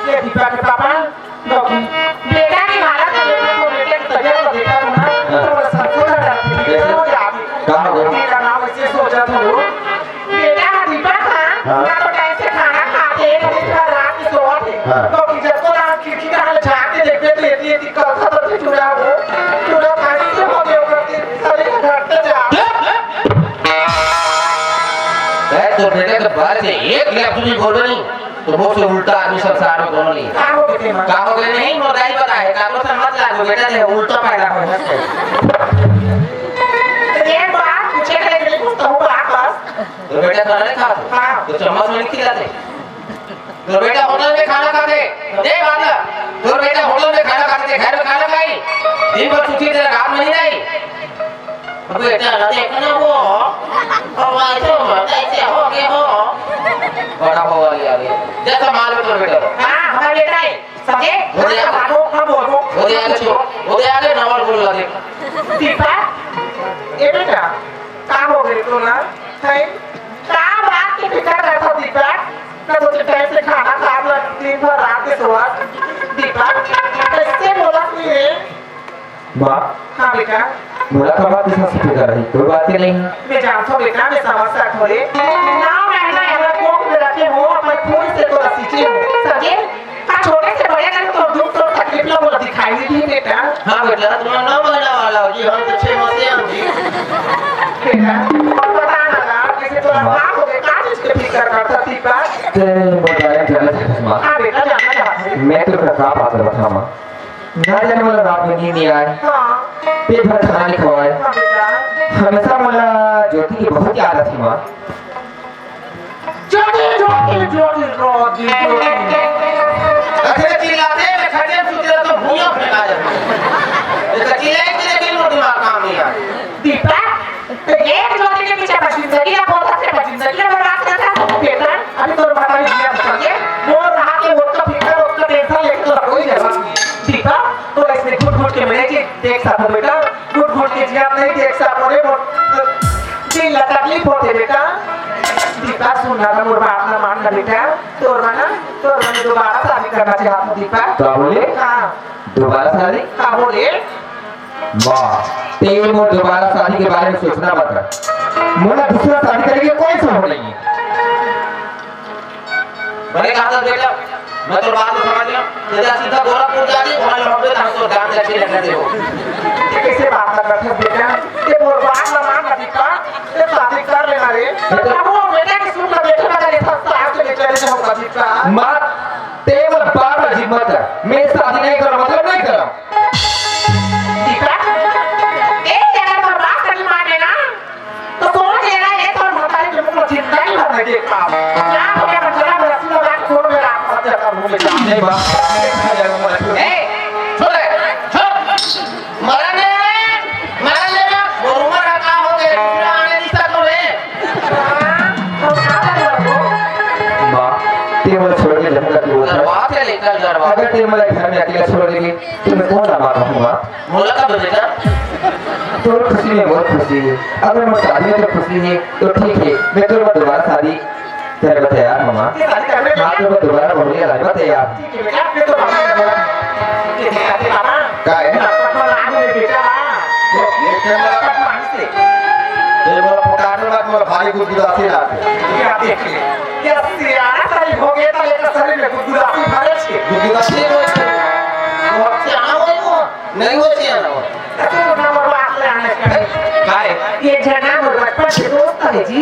ये दीपा के पापा, लौकी। बेटा की हालत तो देखो, तो बेटे की तबीयत तो देखा हो ना, हाँ। तो बस हमको लगा कि कैसे? हो जाती। कहाँ हो गया? बेटा नाम ऐसे सोचा था वो। बेटा दीपा था, हाँ। ना तो टाइम से खाना खाते, ना दिन भर रात में सोते। हाँ। तो जब तो रात खिड़की का हाल झांक के देखते तो ये, ये दिक्कत था, तो फिर चूड़ा वो, चूड़ा खाने से हो गया, करके सही घटते जा। ए, तो बेटे के बारे से एक लफ्ज भी बोलो नहीं। तो बहुत से उल्टा आदमी संसार में कोनो नहीं। का हो गए तेमा? का हो गए नहीं, मोर दाई बताए, का तो समझ लागो, बेटा दे उल्टा पैदा हो है। तो एक बात पूछे के लिए कुछ तो बात बस। तो बेटा खाना नहीं खाते? हाँ। तो चम्मच में नहीं खिलाते? तो बेटा होटल में खाना खाते? दे बात। तो बेटा होटल में खाना खाते, घर में खाना खाई? दिन भर सूती तेरा काम नहीं जाई? बेटा, ना देखना वो, हवा जो मत ऐसे हो गए हो। बड़ा हो वाली आ गई। जैसा माल में तो बेटा। हाँ, हमारा बेटा है। समझे? हो गया। हाँ, बोलो, हाँ, बोलो। हो गया, देखो। हो गया, नवल बोल रहा, देख। दीपा, ए बेटा, का हो गए तो ना? है? का बात के फिकर करता दीपा? ना तो टाइम से खाना खा ला, दिन भर रात के सोवा। दीपा, कैसे बोला तू ये? माँ। हाँ बेटा। मोला का बात इतना फिकर रही, कोई बात ही नहीं। मैं जानता हूँ बेटा, मैं समझ सकता हूँ रे। नौ महीना यहाँ कोख में रखे हो, अपन खून से तो रसीचे हो, समझे? हाँ, छोटे से बड़े करे तो दुख तो तकलीफ ला बोला दिखाई नहीं दी बेटा। हाँ बेटा, तुम नौ महीना वाला हो जी, हम तो छह महीने हो जी। बेटा, बता ना ला, कैसे तोरा माँ। बाप हो गए, का चीज के फिकर करता दीपा? ते मोर बारे में जानना चाहत हस माँ। हाँ बेटा, जानना चाहत हूँ। मैं तो का बात बतावा माँ। ना जाने मोला रात में नींद नहीं आए, हाँ। पेट भर खाना नहीं खवाए। हाँ बेटा। हमेशा मोला ज्योति की बहुत याद आती माँ। ज्योति, ज्योति, ज्योति, ज्योति, ज्योति। अरे चिल्लाते में खटे में सुतला तो भुइयां फेंका जाता। ये तो चिल्लाए कि लेकिन वो दिमाग काम नहीं आए। दीपा, तो एक ज्योति के पीछे बस जिंदगी या बहुत से बस जिंदगी में बात करता है। बेटा, अभी तो बता दिया समझे। वो रहा के वो तो फिकर, वो तो टेंशन लेके तो कोई जरूरत नहीं। दीपा, तो इसमें घुट घुट के मिले जी। देख सकत हो बेटा, घुट घुट के जिया नहीं देख सकत हो रे, मोर दिल ला तकलीफ होथे बेटा। दीपा सुन ना, मोर बात ना मान ना बेटा, तोर मन, तोर मन दोबारा शादी करना चाहत हूँ दीपा। का बोले? हाँ। दोबारा शादी? हाँ बोले। वाह, ते मोर दोबारा शादी के बारे में सोचना मत कर। मोला दूसरा शादी करे के कोई शौक नहीं है। बड़े कहा था बेटा, मैं तो बात को समझ गया। तेरा सीधा गोरखपुर जा रही, वहाँ लौट गए, हम तो जान लगे लेने दे हो। ये कैसे बात कर रहा था बेटा? ये बोल बात ना मान अधिका, ये शादी कर लेना रे। बेटा। अब वो बेटा की सुन ना बेटा, मैं तेरे साथ साथ में चले जाऊँ अधिका। मत, ते मत बार बार जिद मत कर। मैं शादी नहीं करूँ, मतलब नहीं करूँ। दीपा, ए, अगर मोर बात नहीं माने ना, तो क्या हो गया? बच्चा, रस्सी लगा के छोड़ दे रहा, सब जगह घूमे जा। नहीं बा। ए, छोड़ दे, छोड़। मरा नहीं रे, मरा नहीं रे। वो उम्र का काम हो गया, दूसरा आने नहीं सकता रे। माँ, ते मोला छोड़ के जहर का क्यों होता है? दरवाजे निकल, दरवाजे। अगर ते मोला घर में अकेला छोड़ देगी, तो मैं कौन ला मारूंगा? मोला का बेटा? तोर खुशी में मोर खुशी हे। अगर मोर शादी में तोर खुशी हे, तो ठीक हे, मैं तोर बर दोबारा शादी करे बर तैयार हूँ, माँ। ये शादी करबे हाँ, बेटा? तोर बर दोबारा बहुरिया लाए बर तैयार। ठीक हे बेटा, फिर तो बाबा का बोला। ये शादी बाबा। का हे? ये तो हमारा आदमी बेटा बा। ये, ये कैमरा का मार से। ये मोला पुकारे बात मोला भारी गुदगुदासी लागे। ये आप देख ले। ये सियाना तारीख हो गया था, लेकर शरीर में गुदगुदासी भरे छे। गुदगुदासी हो छे। वो सियाना हो वो। नहीं हो सियाना हो। तू ना मोर बात ले आने का। काय? ये जना मोर बचपन के दोस्त है जी।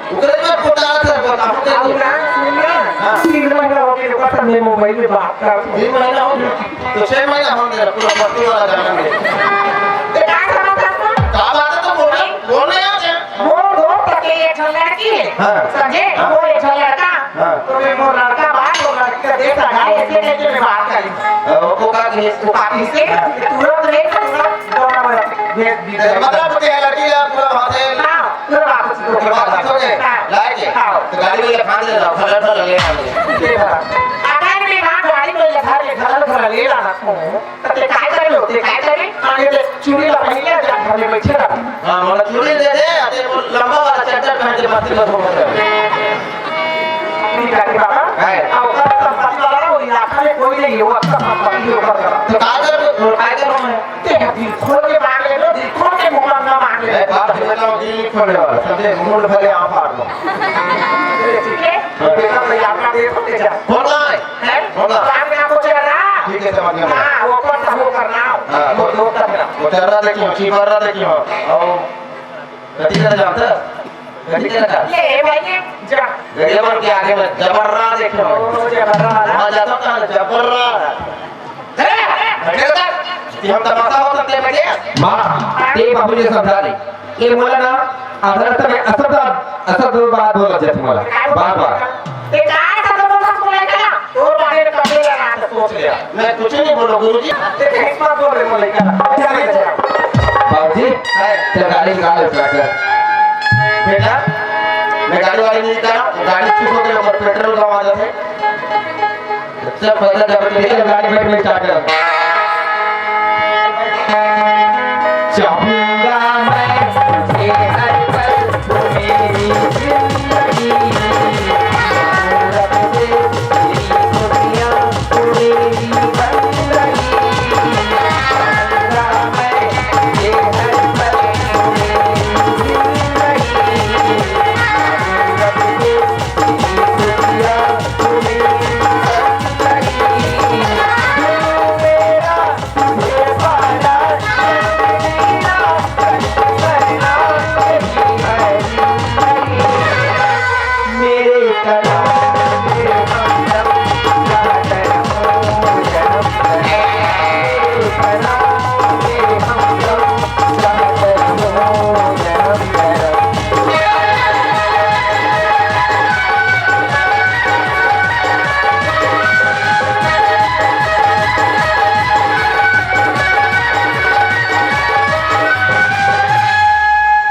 ओकरे में पोता था, बताओ तो। आओ ना, सुन ना। हाँ। तीन महीना हो गया, ओकर साथ में मोबाइल में बात कर। तीन महीना हो गया? तो छह महीना हो गया, पूरा पत्ती वाला जाना है। ये का समझता है? का बात है, तो बोल रहे, बोल रहे हैं क्या? मोर दोस्त के एक ठन लड़की है। हाँ। समझे? हाँ। मोर एक ठन लड़का। हाँ। तो मैं मोर लड़का बात, मोर लड़की का देख रहा है, ऐसे करके मैं बात करी। अ, वो का कहे? वो काकी से, हाँ। तुरंत नहीं, तुरंत दोनों में भेज दी। मतलब, क्या लड़की है, पूरा बात है। हाँ, पूरा बात है। पूरा बात हो गए? हाँ। लाए के? हाँ। तो गाड़ी में लखा दे रहा, भला भला ले आ गए। ये बात। अगर मैं वहाँ गाड़ी में लखा ले, भला भला ले रहा हूँ। त ते काय करे लो, ते काय करे? माने ते चूड़ी ला पहिने जा घर में बैठे रहा। हाँ, मोला चूड़ी दे दे, अते वो लंबा वाला चड्डा पहन के बस्ती में घूमत रहे। ठीक है बाबा। है। अब ओकर संपत्ति वाला वो इलाका में कोई नहीं है, वो अच्छा संपत्ति ओकर करा। तो काय करे, काय करे? ते दिल खोल के मांग ले लो, दिल खोल के मुंह मांगना मांग ले। ए, बाप रे, बताओ, दिल खोलने वाला, सबसे मुंह भरे आप फाड़ दो। ठीक है? हाँ। बेटा, भाई, आपका देखो, बेटा। खोल रहा है। हैं? होगा। काम में आपको चल रहा? ठीक है, समझ गया मैं। हाँ, वो पर तो वो करना हो। हाँ, वो तो दो करना। वो चल रहा देखियो, चीपर रहा देखियो। और गति कर जाता। गति कर जा। ले भाई, ये जा। गरीबन के आगे में जबर रहा देखियो। ओ, जबर रहा। हाँ, जाता कहाँ? जबर रहा। ए, बैठे उधर। कि हम तमाशा हो सकते हैं, बैठे। माँ, ते बाबू जी समझा दे। ये बोला ना, अगर तब असर, असर बात बोला जत बोला। बार बार। ते काय का तो बोला बोला क्या? तोर बारे में कभी लगा तो सोच लिया। मैं कुछ नहीं बोलूं गुरुजी। ते कहीं पर बोल रहे बोले क्या? बाबूजी, है। चल गाड़ी निकाल, उतरा कर। बेटा, मैं गाड़ी वाड़ी नहीं करा, गाड़ी चुप हो गई, ऊपर पेट्रोल कम आ जाते। अच्छा, पता जब लेकर गाड़ी बैठ में स्टार्ट कर। चाहूंगा मैं तुझे हर पल, तू मेरी जिंदगी।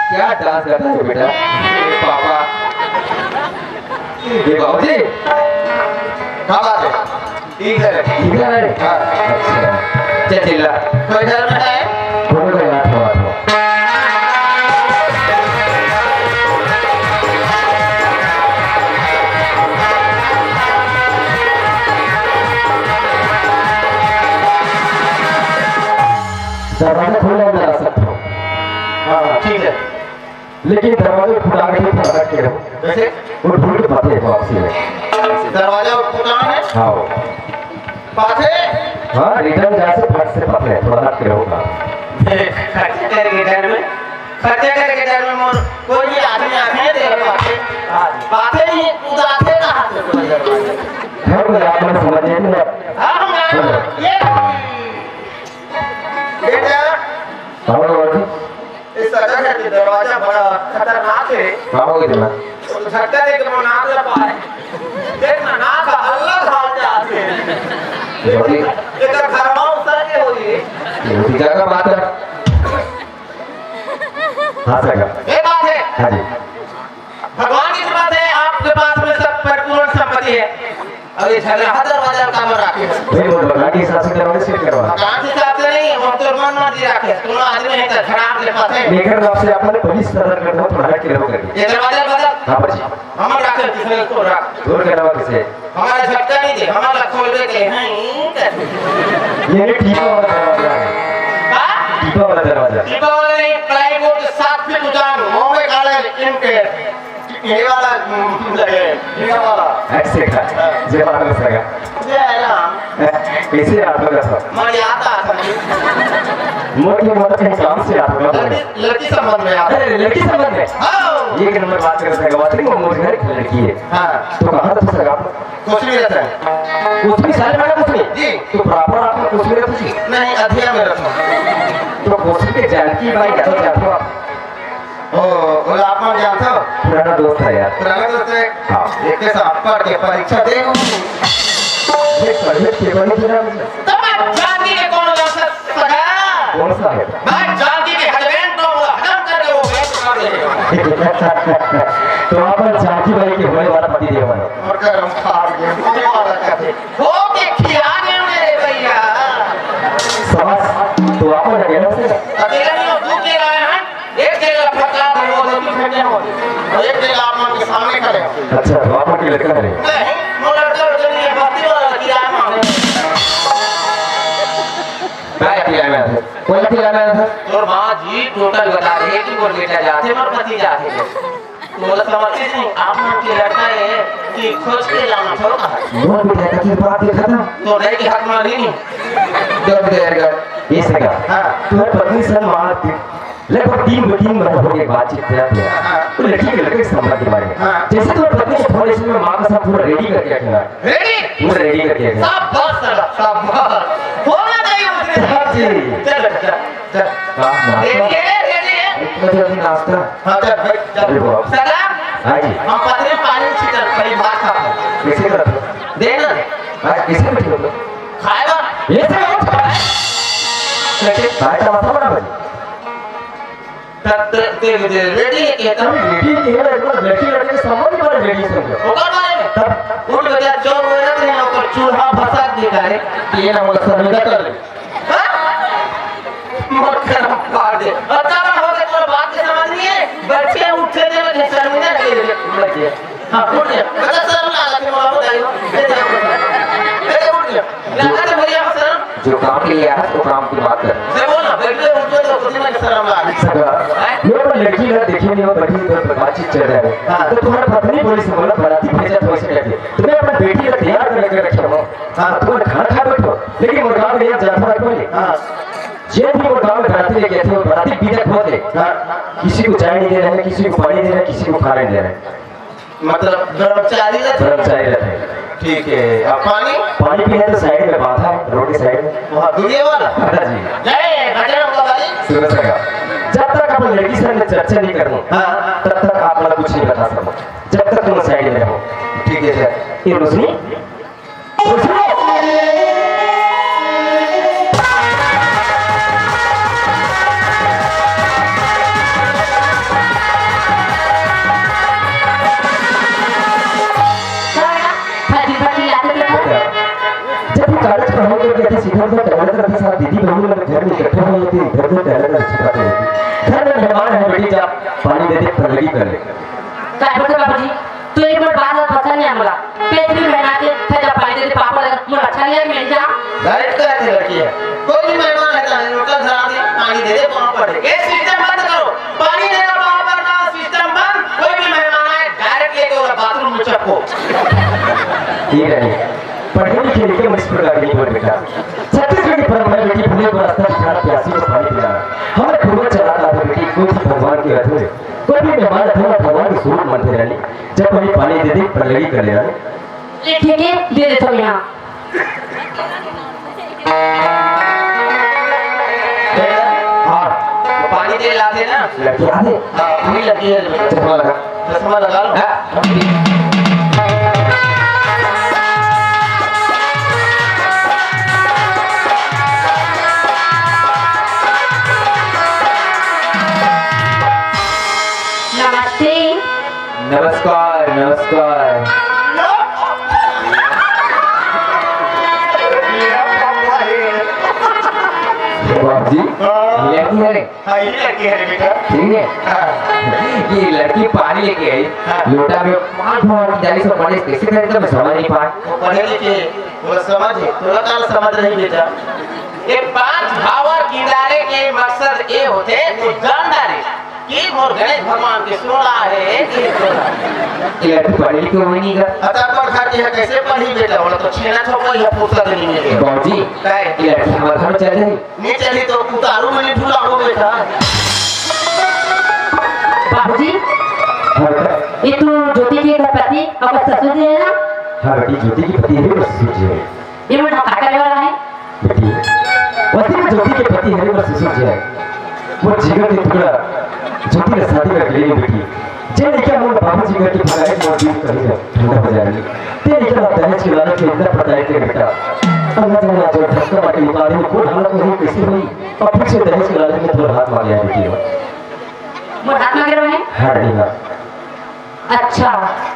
क्या डांस करता है बेटा? पापा। ये बाबूजी। क्या बात है? ठीक है। ठीक है। हाँ। अच्छा। चल चिल्ला। कोई डर में है? कोई डर मत हो, मत हो। दरवाजा खोल अंदर आ सकते हो। हाँ, ठीक है। लेकिन दरवाजा फुटा के नहीं फटक के रहो। कैसे? वो ढूंढ के पते है तो आपसी में। दरवाजा फुटा है? हाँ। पाथे? हाँ, रिटर्न जा से फट से पते है, थोड़ा हट के रहो ना। खर्चे करके घर में, खर्चे करके घर में मोर कोई भी आदमी आदमी है तेरे पाथे। पाथे नहीं, उदाथे का हाथ में कोई दरवाजा। घर में आप लोग समझ रहे हैं ना? हाँ, हम ये बेटा। हाँ, बाबा जी। इस सगा घर के दरवाजा बड़ा खतरनाक है। हाँ, वो इतना। झटका दे के मोर नाक ल पाए। देख ना, नाक ह अलग हाल जात हे। एकर घरवा उतर के होई। ये भी जगह बात है। हाँ सगा। ये बात है। हाँ जी। भगवान की कृपा से आपके पास में सब परिपूर्ण संपत्ति है। अब ये झगड़ा दरवाजा का मन राखे। भाई, वो भगवान के हिसाब से करवाने से करवा। भगवान के हिसाब से नहीं, वो तो मन मर्जी राखे। कोनो आदमी है तो झगड़ा के पास है। लेकर आपसे आपने पुलिस सदर कर दो, थोड़ा के लोग करके। ये दरवाजा बदल। हाँ, बच्ची। हमर राखे किसने को राख। तोर करवा किसे? हमारा झटका नहीं दे, हमारा खोलबे के हैं। ये टीपा वाला दरवाजा है। का? टीपा वाला दरवाजा। टीपा वाला नहीं, plywood के सात फीट ऊंचा, मुंह में काले इनके, ये वाला, हम्म, लगे, ये वाला। ऐसे का, हाँ। जे मालूम सगा। जय राम। कैसे याद होगा सब? मर्यादा था। मोटी मोटी काम से याद होगा। लड़की, लड़की संबंध में याद। अरे, लड़की संबंध में? हाँ। एक नंबर बात कर सगा, बात नहीं, वो मोटी लड़की है। हाँ। तो कहाँ था सगा? कुछ भी रहता है। कुछ भी सारे में कुछ नहीं? जी। तो बराबर आप कुछ भी रहता जी? नहीं, अधिया में रहता हूँ। तो कुछ भी जानकी बाई का तो जाता हूँ आप। ओ, ओला आप मन जानथव? पुराना दोस्त है यार। पुराना दोस्त है? हाँ। एक साथ पढ़ के परीक्षा दे। ये पढ़े के पढ़े के नाम से। तब आप जानकी के कौन दोस्त है? सगा। कौन सा है? मैं जानकी के husband को बोला, हजम कर दे वो, मैं पकड़ ले। तो आप जानकी बाई के होने वाला पति देव है। और कर्म खा गए, होने वाला क्या थे? हो के खिया गए मेरे भैया। समझ, तो आप मन अकेला से? अकेला नहीं हो, दू के आए हैं। एक जगह फटका दे, वो दो तीन घंटे हो गए। और एक जगह आप मन के सामने खड़े हो। अच्छा, तो आप मन के लड़का है? नहीं, वो लड़का उधर नहीं है, बस्ती वाला लड़की आया मांगे। काय अकेला में आथे? कोई अकेला में आथे? तोर माँ जी टोटल बता रही है कि मोर बेटा जाथे, मोर पति जाथे। मोला समझते नहीं, आप मन के लड़का है कि खोज के लाना थोड़ा है। मोर बेटा का की बात देखा था? तो नहीं कि हाथ मारी नहीं। जब देर कर। ये सगा। हाँ। तुम्हारे पत्नी से माँ लगभग तीन, तीन महीने हो गए बातचीत करते हैं। हाँ। तो लड़की के लड़के के संबंध के बारे में। हाँ। जैसे तुम्हारे पत्नी को फोन इसमें माँ का साथ पूरा रेडी करके रखना। रेडी? पूरा रेडी करके रखना। शाबाश सगा, शाबाश। होना चाहिए उसने। हाँ जी। चल, चल। चल। हाँ, नाश्ता। रेडी है, रेडी है। इतना जल्दी नाश्ता? हाँ, चल, भाई, चल। अरे बाप। सगा, हाँ जी। हम पतरे पानी छितर, कहीं बात खा। कैसे करते हो? दे ना। हाँ, कैसे बैठे हो? खाएगा? ये से हो। लेकिन भाई का मसला बना भाई। तब ते, ते, ते रेडी है क्या? तब रेडी के है, एक बार लड़की लड़के समझ में रेडी समझो। ओकर बारे में? तब उठ बेटा, जो बोले थे ना, ओकर चूल्हा भसा के निकाले, ये ना मोला समझा कर ले। हाँ? मक्खन फाड़ दे। और तब हो गए, तोर बात के समझ नहीं है। बैठे उठे दे, लगे शर्मिंदा लगे, लगे। हाँ, उठ गया। अगर शर्म ना आती, मोला बताइए। ए, ए, उठ गया। ना, अरे भैया, शर्म। जो काम के लिए आया है, वो काम की बात कर। से बोल ना, बैठे उठे तो खुद में शर्म आ गई। सगा, ये पर लड़की ना देखे नहीं हो, बड़ी तो बातचीत चल रहा है। हाँ। तो तुम्हारा पत्नी बोली से बोला, "बराती भेजा तो ऐसे करके। तुम्हें अपना बेटी का तैयार करके रखे हो। हाँ, तुम्हारा खाना खा बैठो।" लेकिन वो गाँव में जाता है कोई। हाँ। जे भी वो गाँव में बराती लेके आते हैं, वो बराती बिदा खो दे। हाँ। किसी को चाय नहीं दे रहे हैं, किसी को पानी दे रहे हैं, किसी को खाना नहीं दे रहे हैं। मतलब कर्मचारी रहते हैं? कर्मचारी रहते हैं। ठीक है, अब पानी? पानी पीने तो साइड में बांधा है, रोड के साइड में। वहाँ दूरिया वाला? हाँ जी। जय बजरंग बली। सुनो सगा, जब तक अपन लड़की से हमने चर्चा नहीं करना, हाँ। तब तक आप लोग कुछ नहीं बता सको, जब तक तुम साइड में रहो। ठीक है सर। ये रोशनी, जब भी कॉलेज पढ़ाई करके आते, सीधा सीधा टहलत रहते साथ दीदी बहन लोग घर में इकट्ठा हो जाते, इधर उधर टहलत रहते, छिपाते रहते। घर में मेहमान है, बेटी जा पानी दे दे, पल्लवी कर ले। का बोलते बाबूजी, तू एक बार बात बात पसंद नहीं है मोला। पेट भी बहना के, थे जब पानी दे दे, पापड़ लगा, मोला अच्छा नहीं लगे, मेरी जान। डायरेक्ट कहते लड़की है, कोई भी मेहमान है तो लोटा धरा दे, पानी दे दे, पाँव पड़े। ये सिस्टम बंद करो, पानी देना, पाँव पड़ना, सिस्टम बंद। कोई भी मेहमान आए, डायरेक्ट लेके ओला बाथरूम में चपको। ठीक है, पढ़े लिखे लिखे में इस प्रकार की बोल बेटा। छत्तीसगढ़ की परंपरा बेटी भूखे को रास्ता दिखाना, प्यासी को पानी पिलाना। हमर पूर्वज चला था बेटी, कोई भी भगवान के अधूरे। कोई भी मेहमान अधूरा भगवान के स्वरूप मानते रहनी। जब कोई पानी दे दे, पल्लवी कर लेना। ठीक है, दे देता हूँ यहाँ। हाँ, वो पानी दे लाते ना। लड़की आ गई। हाँ, वही लड़की है। चश्मा लगा। चश्मा लगा लो। हाँ। नमस्ते। नमस्कार, नमस्कार। बाबूजी, हाँ। ये लड़की है रे? हाँ, ये लड़की है रे बेटा। ठीक है। हाँ। ये लड़की पानी लेके आई, हाँ। लोटा में पाँच भावर किंदारे से पढ़े, कैसे करे तो मैं समझ नहीं पाए। वो पढ़े लिखे, वो समझ है, थोड़ा काल समझ नहीं बेटा। ये पाँच भावर किंदारे के मकसद ये होथे, तो जान डारे कि मोर गणेश भगवान के सोना है कि सोना। ये लड़की पढ़े लिखे हुए नहीं का? अतः पढ़ खाती है, कैसे पढ़ी बेटा? बोला तो छेना थोपा ही है, फुर्सत नहीं मिले। बाबूजी, काय? ये लड़की हमारे घर में चल जाए। नहीं चली तो उतारू में नहीं ढूंढा हो बेटा। बाबूजी। हाँ बेटा। ये तो ज्योति के पति और ससुर जी है ना? हाँ बेटी, ज्योति के पति है और ससुर जी है। ये मोर ढाका करे वाला है। बेटी, वैसे भी ज्योति के पति है और ससुर जी है। वो जिगर के टुकड़ा ज्योति के शादी कर लेंगे बेटी। जे लइका मोर बाबूजी घर के भगाए के मोर दिल कहीं ठंडा हो जाए। ते लइका ला दहेज के लालच में इतना पटाए के बेटा। अल्लाह जाने जो धक्का मार के निकाले, वो हालत में कैसे हुई? और फिर से दहेज के लालच में तोर हाथ मार लिया बेटी। मोर हाथ मांगे रहे? हाँ, नहीं ना। अच्छा,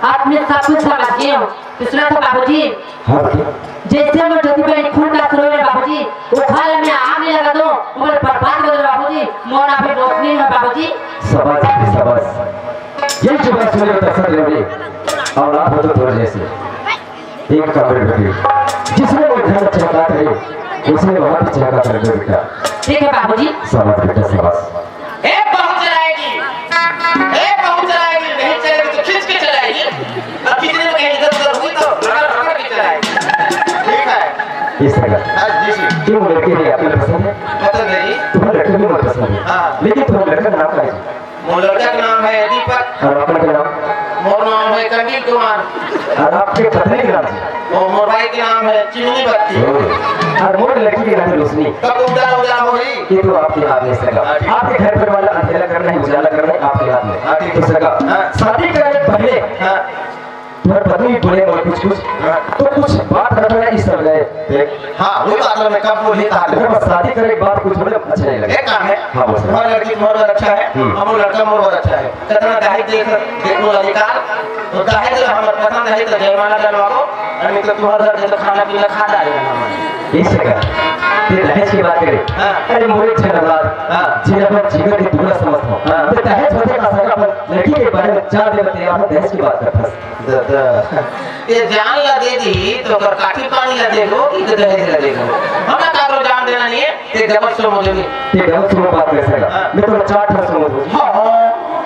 अब मैं सब कुछ समझ गई हूँ। तो सुना था बाबूजी, हाँ बेटी। जैसे मोर ज्योति बहन खून का सुनो मेरे बाबूजी, वो घर में आग नहीं लगा दो, वो बर्बाद कर दो बाबूजी, मोर अभी रोशनी है बाबूजी। शाबाश बेटी, शाबाश। यही जो बात सुने तो पसंद है बेटी। और आप हो तो थोड़ा जैसे एक काम कर बेटी, जिसमें वो घर चमकाता है, उसमें वहाँ भी चमकाता है बेटा। ठीक है बाबूजी। शाबाश बेटा, शाबाश। ए, बहुत चलाएगी, ए, बहुत चलाएगी, नहीं चलेगी तो खींच के चलाएगी। अब कितने में कहीं इधर उधर हुई तो रगड़ रगड़ के चलाएगी। ठीक है। इस तरह। हाँ, जी, जी। क्यों लड़के हैं, आपको पसंद है? पसंद है जी। तुम्हारा लड़का भी बहुत पसंद है। हाँ। लेकिन तुम्हारा लड़का का नाम क्या है जी? मोर लड़का के नाम है दीपक। और आपका क्या नाम? मोर नाम है कंदील कुमार। और आपके पत्नी का नाम जी? वो मोर भाई के नाम है चिमनी बत्ती। ओ। और मोर लड़की के नाम है रोशनी। तब उजाला उजाला होई। ये तो आपके हाथ में सगा। हाँ, ठीक। आपके घर पर वाला अंधेरा करना है, उजाला करना है आपके हाथ में। हाँ, ठीक। तो सगा, हाँ। शादी करने पहले हाँ। तुम्हारे पत्नी बोले और कुछ कुछ, हाँ। तो कुछ बात रखना इस तरह है। देख, हाँ, वही बात मैं कब बोली कहा था। अगर बस शादी करे के बाद कुछ बोले अच्छा नहीं लगे। एक काम है, हाँ, बोल। तुम्हारा लड़की तुम्हारा अच्छा है, हम्म। हमर लड़का मोर अच्छा है। कितना दहेज दे, देखो अधिकार, तो दहेज अगर हमर पसंद है तो जयमाला डलवाओ, और नहीं तो तुम्हारे घर से तो खाना पीना खा डालेगा हमारे। इस तरह, ये दहेज की बात करें। हाँ। अरे मोरे झगड़ा, हाँ। जिन अपन जीवन के टुकड़ा समझता हूँ। हाँ। तो दहेज होते का सगा अपन लड़की के बारे में चार दिन तैयार हो, दहेज की बात करता है। द-, द-, ये जान ला दे दी तो ओकर काठी पानी ला देबो कि दहेज ला देबो? हमरा काकरो जान देना नहीं है, ते डबल सो मुझे भी। ते डबल सो बात कर सका। हाँ। मैं तो चार ठो सो मुझे। हाँ, हाँ।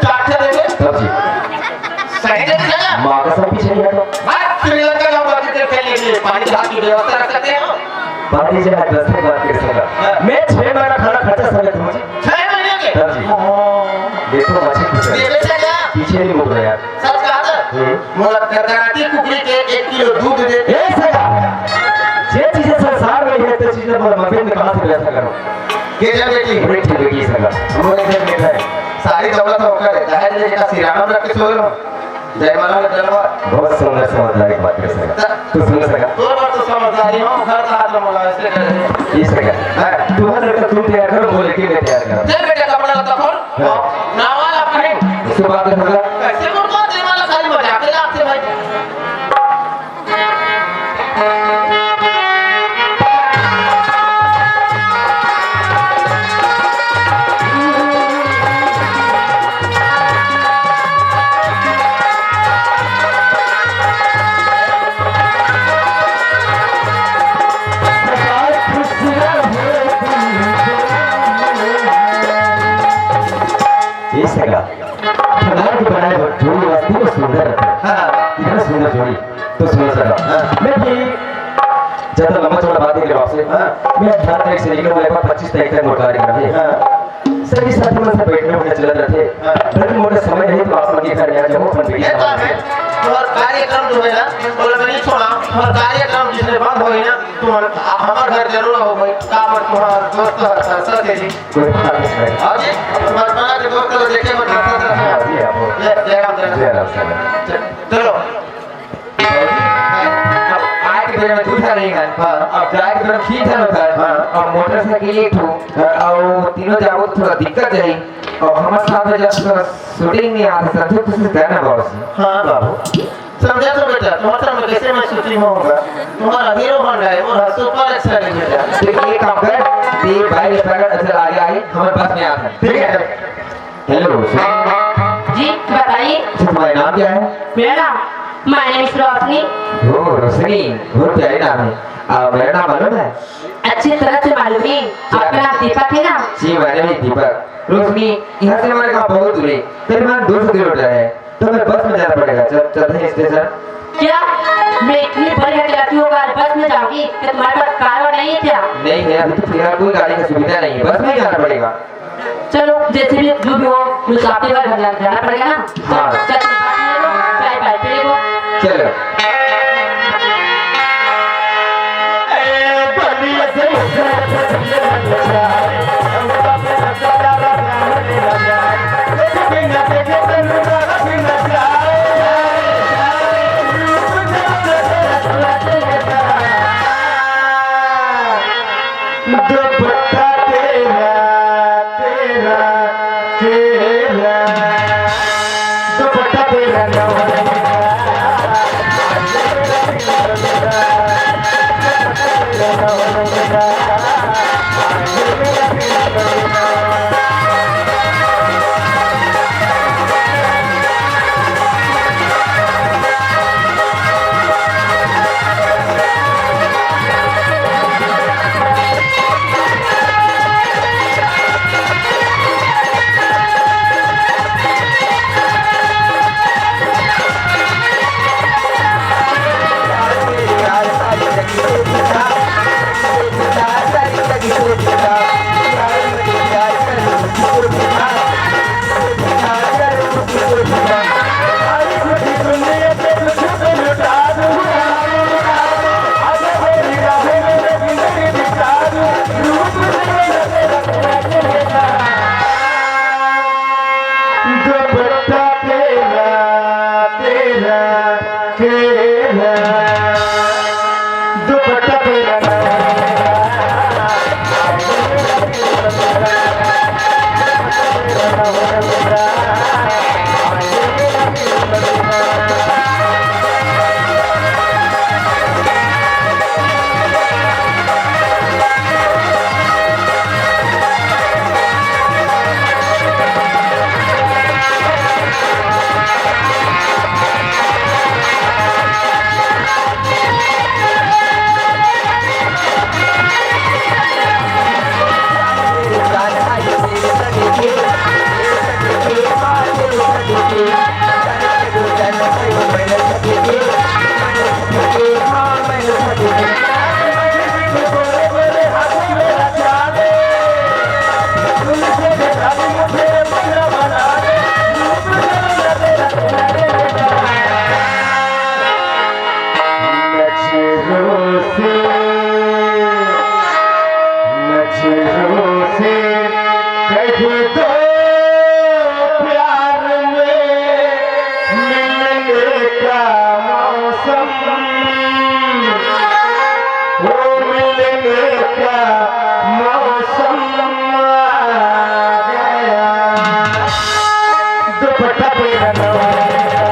चार ठो देबे? तब जी। सही दे सका? माँ कसम पीछे नहीं हटो। बात श्रीलंका का बात के खेलने के लिए पानी हाथ की व्यवस्था रख सकते हैं हम। बाकी जो है दस की बात कर सका। हाँ। मैं छह महीना खाना खर्चा समझ मुझे। छह महीने के? तब जी। हाँ। देखो मछली कुछ है। देबे सका? पीछे नहीं मुड़ रहा यार। सच कहा था? हम्म। मोला करकराती कुकरी के एक किलो दूध दे। ए सगा, जे चीजें संसार में है, ते चीजें मोला मफिन में कहाँ से व्यवस्था करो? के जा बेटी? बेटी, बेटी सगा। मोरे घर में है। सारी दौलत होकर है। दहेज लेके का सिराना में रख के सो रहे हो। जयमाला में डलवा। बहुत सुंदर समझदारी की बात कर सगा। त- तू सुन सगा। तोर पर तो समझदारी हो, घर का हाथ में मोला ऐसे करे। ये सगा। हाँ। तुम्हारे लड़का तुम तैयार करो, बोले कि मैं तैयार करूँ। चल बेटा, कपड़ा लत्ता खोल। हाँ। नावा ला पहन। उसके बाद में होगा। कैसे बोल पाते हैं, वाला खाली मजाक है आपसे भाई। ये सगा। भगवान के बनाए हुए जोड़ी वास्तव में सुंदर रहते हैं। हाँ। इतना सुंदर जोड़ी। तो सुनो सगा। हाँ। मैं भी ज्यादा लंबा चौड़ा बात नहीं कर रहा आपसे। हाँ। मैं अठारह तारीख से निकलूंगा, लगभग पच्चीस तारीख तक मोर कार्यक्रम है। हाँ। सभी साथी मन से बैठने उठने चलत रहते। हाँ। बल्कि मोरे समय नहीं तो आप मन के घर आ जाऊँ, अपन ये बेटी तो है, तुम्हारा कार्यक्रम जो है ना, बोला मैं नहीं छोड़ा, तुम्हारा कार्यक्रम जिसने बंद हो गई ना, तुम्हारा, हमारे घर जरूर हो भाई, काम तुम्हारा दोस्त है, सर, सर, जी। कोई बात नहीं। हाँ जी, तुम्हारे बना के दोस्त को देखे, मैं डरता था। हाँ जी, हाँ। जय राम, जय राम। जय राम, जय राम। चलो। अब आए के बेरा में दू झन रहिन। हाँ। अब जाए के बेरा में तीन झन होता है। हाँ। अब मोटरसाइकिल एक ठो। हाँ। अउ तीनों जाबो तो थोड़ा दिक्कत जाही। अउ हमर साथ में जब तो shooting नहीं आता, समझे, कोशिश करना बाबू से। हाँ बाबू, समझा तो बेटा, तुम्हारे साथ में कैसे मैं shooting में होगा? तुम्हारा हीरो बन रहा है, वो super अच्छा है बेटा। तो एक काम कर, ये भाई ये पकड़, अच्छा आगे आगे, हमारे पास में आ। ठीक है। हेलो। जी, बताइए। अच्छा, तुम्हारा नाम क्या है? मेरा नाम, my name is रोशनी। ओ, रोशनी, बहुत प्यारा नाम है। आ, मेरा नाम मालूम है? अच्छी तरह से मालूम है। क्या? आपका नाम दीपक है ना? जी, my name is दीपक। रोशनी, यहाँ से हमारे गाँव बहुत दूर है, करीबन दो सौ किलोमीटर है, तो हमें बस में जाना पड़ेगा। चल, चलते हैं स्टेशन। क्या? मैं इतनी बड़ी हकलाती होकर बस में जाऊंगी कि तुम्हारे पास कार वार नहीं है क्या? नहीं है, अभी तो फिलहाल कोई गाड़ी की सुविधा नहीं है, बस में ही जाना पड़ेगा। चलो, जैसे भी, जो भी हो, मुझे आपके घर जाना, जाना पड़ेगा ना। हाँ। चल, तुम बात ले लो, चाय पानी पी लो। चलो। दुपट्टा तेरा, तेरा, तेरा। दुपट्टा तेरा नवा रंग का। दुपट्टा तेरा, तेरा, तेरा। दुपट्टा तेरा। नजरों से, नजरों से कह दो प्यार में मिलने का मौसम, वो मिलने का मौसम आ गया। दुपट्टा तेरा नवा रंग का।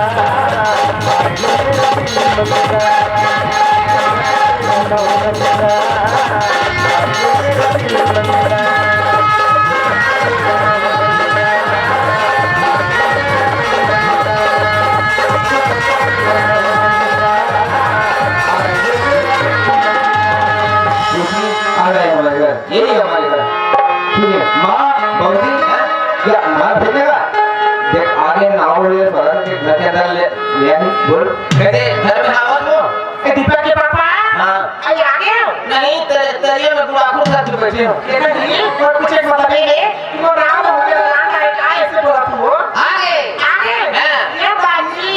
आ गए हमारे घर, यही है हमारे घर। ठीक है, माँ, बाबूजी, हैं? या माँ भेजने का? देख, आगे नाव ले, बगल के घर के अंदर ले, ले आई, बोल। कहते, घर में आवाज हो? ए, दीपक के पापा? हाँ। आई आ गए हो? नहीं, तेरे, तेरे में गुड़ाखू घर पे बैठे हो। ये नहीं, और कुछ एक मतलब नहीं है। वो राम हो गया, राम का एक आए ऐसे बोला तू हो। आगे। आगे। हाँ। ये बाजी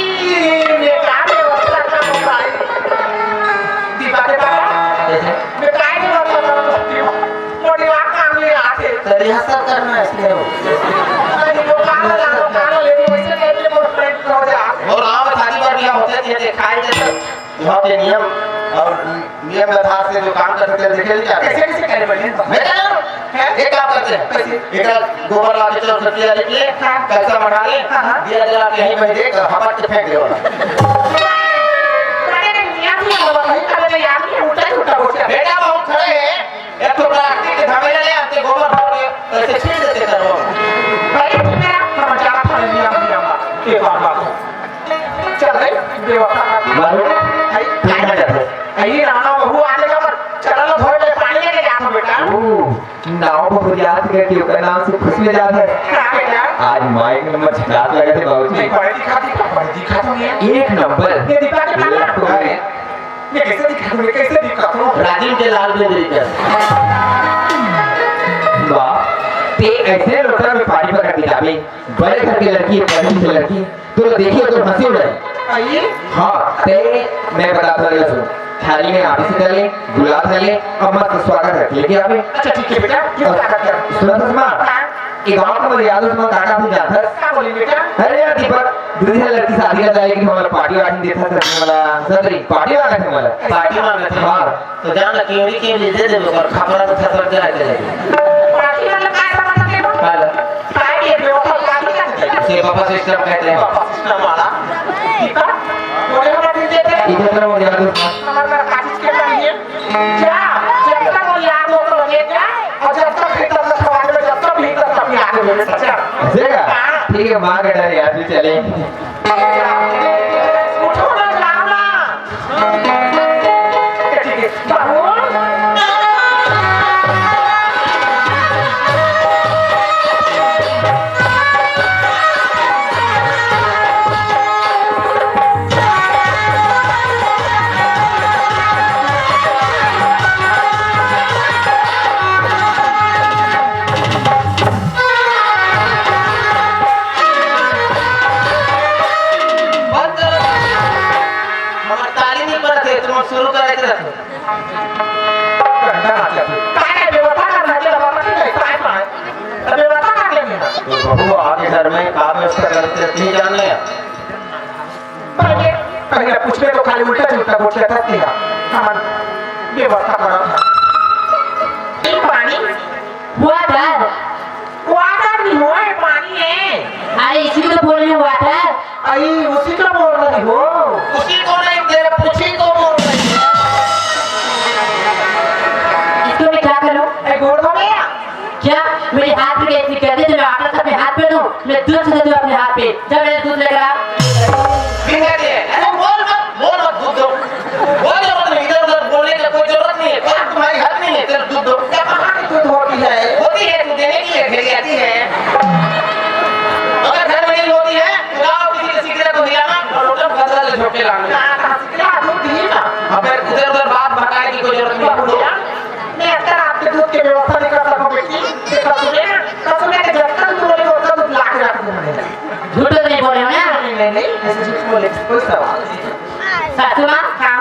ने क्या व्यवस्था कर भाई? दीपा के पापा। कैसे? मैं काय नहीं व्यवस्था कर सकती हूँ। मोटी बात काम नहीं आते। तो रिहर्सल करना है इसलिए वो। नहीं, वो काला ला, वो काला लेके वैसे करके वो ये दिखाई देता, यहाँ के नियम और नियम व्यवहार से जो काम करते हैं, देखे नहीं जाते। कैसे, कैसे करे बने? बेटा, हैं? एक काम करते हैं। कैसे? एक गोबर ला के चौक खटिया लेके, हाँ। कलसा मंगा ले, हाँ, हाँ। दिया जला के यहीं पे देख, हपट के फेंक दे वाला। अरे, नियम ही है, वही करे, यार, ये उल्टा ही उल्टा बोलते हैं। बेटा, बहुत खड़े हैं। एक ठो प्लास्टिक के धमेला ले आते, गोबर भर के, ऐसे छीट देते करवा। अरे, ठीक है, हम जा, फल लिया, लिया, ये बात, बात। चल रे, व्यवस्था कर। बाबू, आई, तू कहाँ जात हस? आई, नाना बहू आ जाएगा, पर चला लो, धोए ले, पानी लेके जाता हूँ, बेटा। ओ, नाव बहू याद करके ओकर नाम से खुश में जात है। हाँ, बेटा। आज माइक नंबर छटाक लगे थे, बाबूजी। नहीं, बड़े दिखा, दिखा, बड़े दिखा तो नहीं है। एक नंबर। ये दिखा के ये लाना। तो है। ये कैसे दिखा, ये कैसे दिखा तो? राजिम के लाल बेंदरी कर। वाह, ते ऐसे लोटा में पानी पकड़ के जाबे, बड़े घर के लड़की, बड़ी से लड़की, तो देखिए तो हंसी उड़ाई। आइए। हाँ, ते मैं बताता हूँ, सुन। थाली में आप इसे डाले, गुलाब डाले, और मस्त स्वागत रख लेके आवे। अच्छा, ठीक है बेटा, ये और स्वागत कर। सुना था माँ? हाँ। ये गाँव का मर्यादा से मैं काका से जाता है। क्या बोली बेटा? अरे यार दीपक, दूसरी लड़की शादी कर जाएगी, हमारा पार्टी वार्टी देता है, सर, हमारा सदरी पार्टी वाला है हमारा। पार्टी मांगत है? हाँ। तो जान ला, केवड़ी के लिए दे दे, ओकर खपरा से खसर के आके ले। पार्टी वाला काय समझ के बा? काय ला? काय ये व्यवस्था पार्टी का? उसे बफर सिस्टम कहते हैं। बफर सिस्टम वाला। ठीक है? बोले हमारे दे दे। इधर ना हो यार। हमारे पास कागज के नहीं है। जा, जब तक वो यार वो तो लगे जा, और जब तक भीतर से सवाल में, जब तक भीतर तक यार वो लगे, अच्छा। ऐसे का? हाँ। ठीक है, माँ का डर यार, भी चले। उठो ना, जाओ ना। ठीक है, बाबू। बंद करो। हमर ताली नहीं पड़त है, तुम शुरू करे के रखो। काय व्यवस्था करना चाहिए, बाबा, ठीक है, काय, काय? अब व्यवस्था कर लेंगे ना। तो बहू आगे घर में काम व्यवस्था करते नहीं जान ले। पहले, पहले पूछबे तो खाली उल्टा जुल्टा बोल के था तेरा। हमन व्यवस्था करा था। ये पानी? वाटर। वाटर नहीं होए, पानी है। अरे, इसी को तो बोल रहे हैं, वाटर। आई, उसी को बोल रही हो। उसी को नहीं, तेरे पूछी को बोल रही है। इसको मैं क्या करूँ? ए, गोड़ धो गया। क्या मेरे हाथ में कैसे कर दे, तो मैं आटा अपने हाथ पे दूं, मैं दूध से दूं अपने हाथ पे, जब मैं दूध लेकर आ। बिना दिए, अरे बोल मत, बोल मत, दूध दो। बोल मत, इधर उधर बोलने का कोई जरूरत नहीं है, कोई तुम्हारी हद नहीं है, चल दूध दो। क्या कहाँ की दूध होती है? होती है, तू देने के लिए भेज जाती है। अगर घर में नहीं होती है, तो जाओ किसी के सिगरेट को हिलाना और लोटा बदला ले झोंक के लाना। हाँ, हाँ, सिगरेट दूध ही ना। अबे उधर उधर बात भटकाने की कोई जरूरत नहीं है। मैं अगर आपके दूध की व्यवस्था नहीं कर सकूं बेटी, तो ससुरे, ससुरे के जब तक दूध नहीं होता, दूध ला के रख दूंगा। झूठ तो नहीं बोल रहे हो ना? नहीं, नहीं, नहीं, ऐसे झूठ बोले, कोई सवाल नहीं। सासू माँ, हाँ।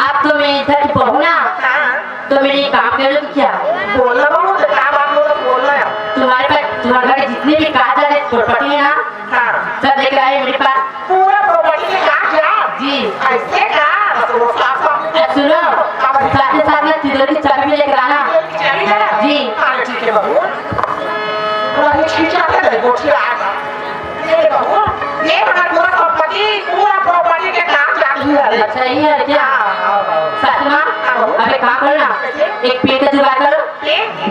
आप तो मेरी इधर की बहू ना, हाँ। तो मेरी एक काम करो तो क्या? बोलना बहू, तो क्या बात बोलो, बोलना है। तुम्हारे पास, तुम्हारे घर के जितने भी कागजात है, प्रॉपर्टी है ना, हाँ। सब लेकर आए मेरे पास। पूरा प्रॉपर्टी के कागजात? जी। ऐसे का? तो वो साफ साफ अब सुनो, अब साथ ही साथ में तिजोरी की चाबी भी लेकर आना। तिजोरी की चाबी ना? जी। हाँ, ठीक है बहू। पूरा हिचकिचाते रहे, गोठिया। ये बहू, ये हमारा पूरा संपत्ति, पूरा प्रॉपर्टी के कागजात भी है। अच्छा, ये है क्या? हाँ, हाँ, हाँ। सासू माँ, हाँ, बहू। अब एक काम करो ना, कैसे? एक पेटी जुगाड़ करो।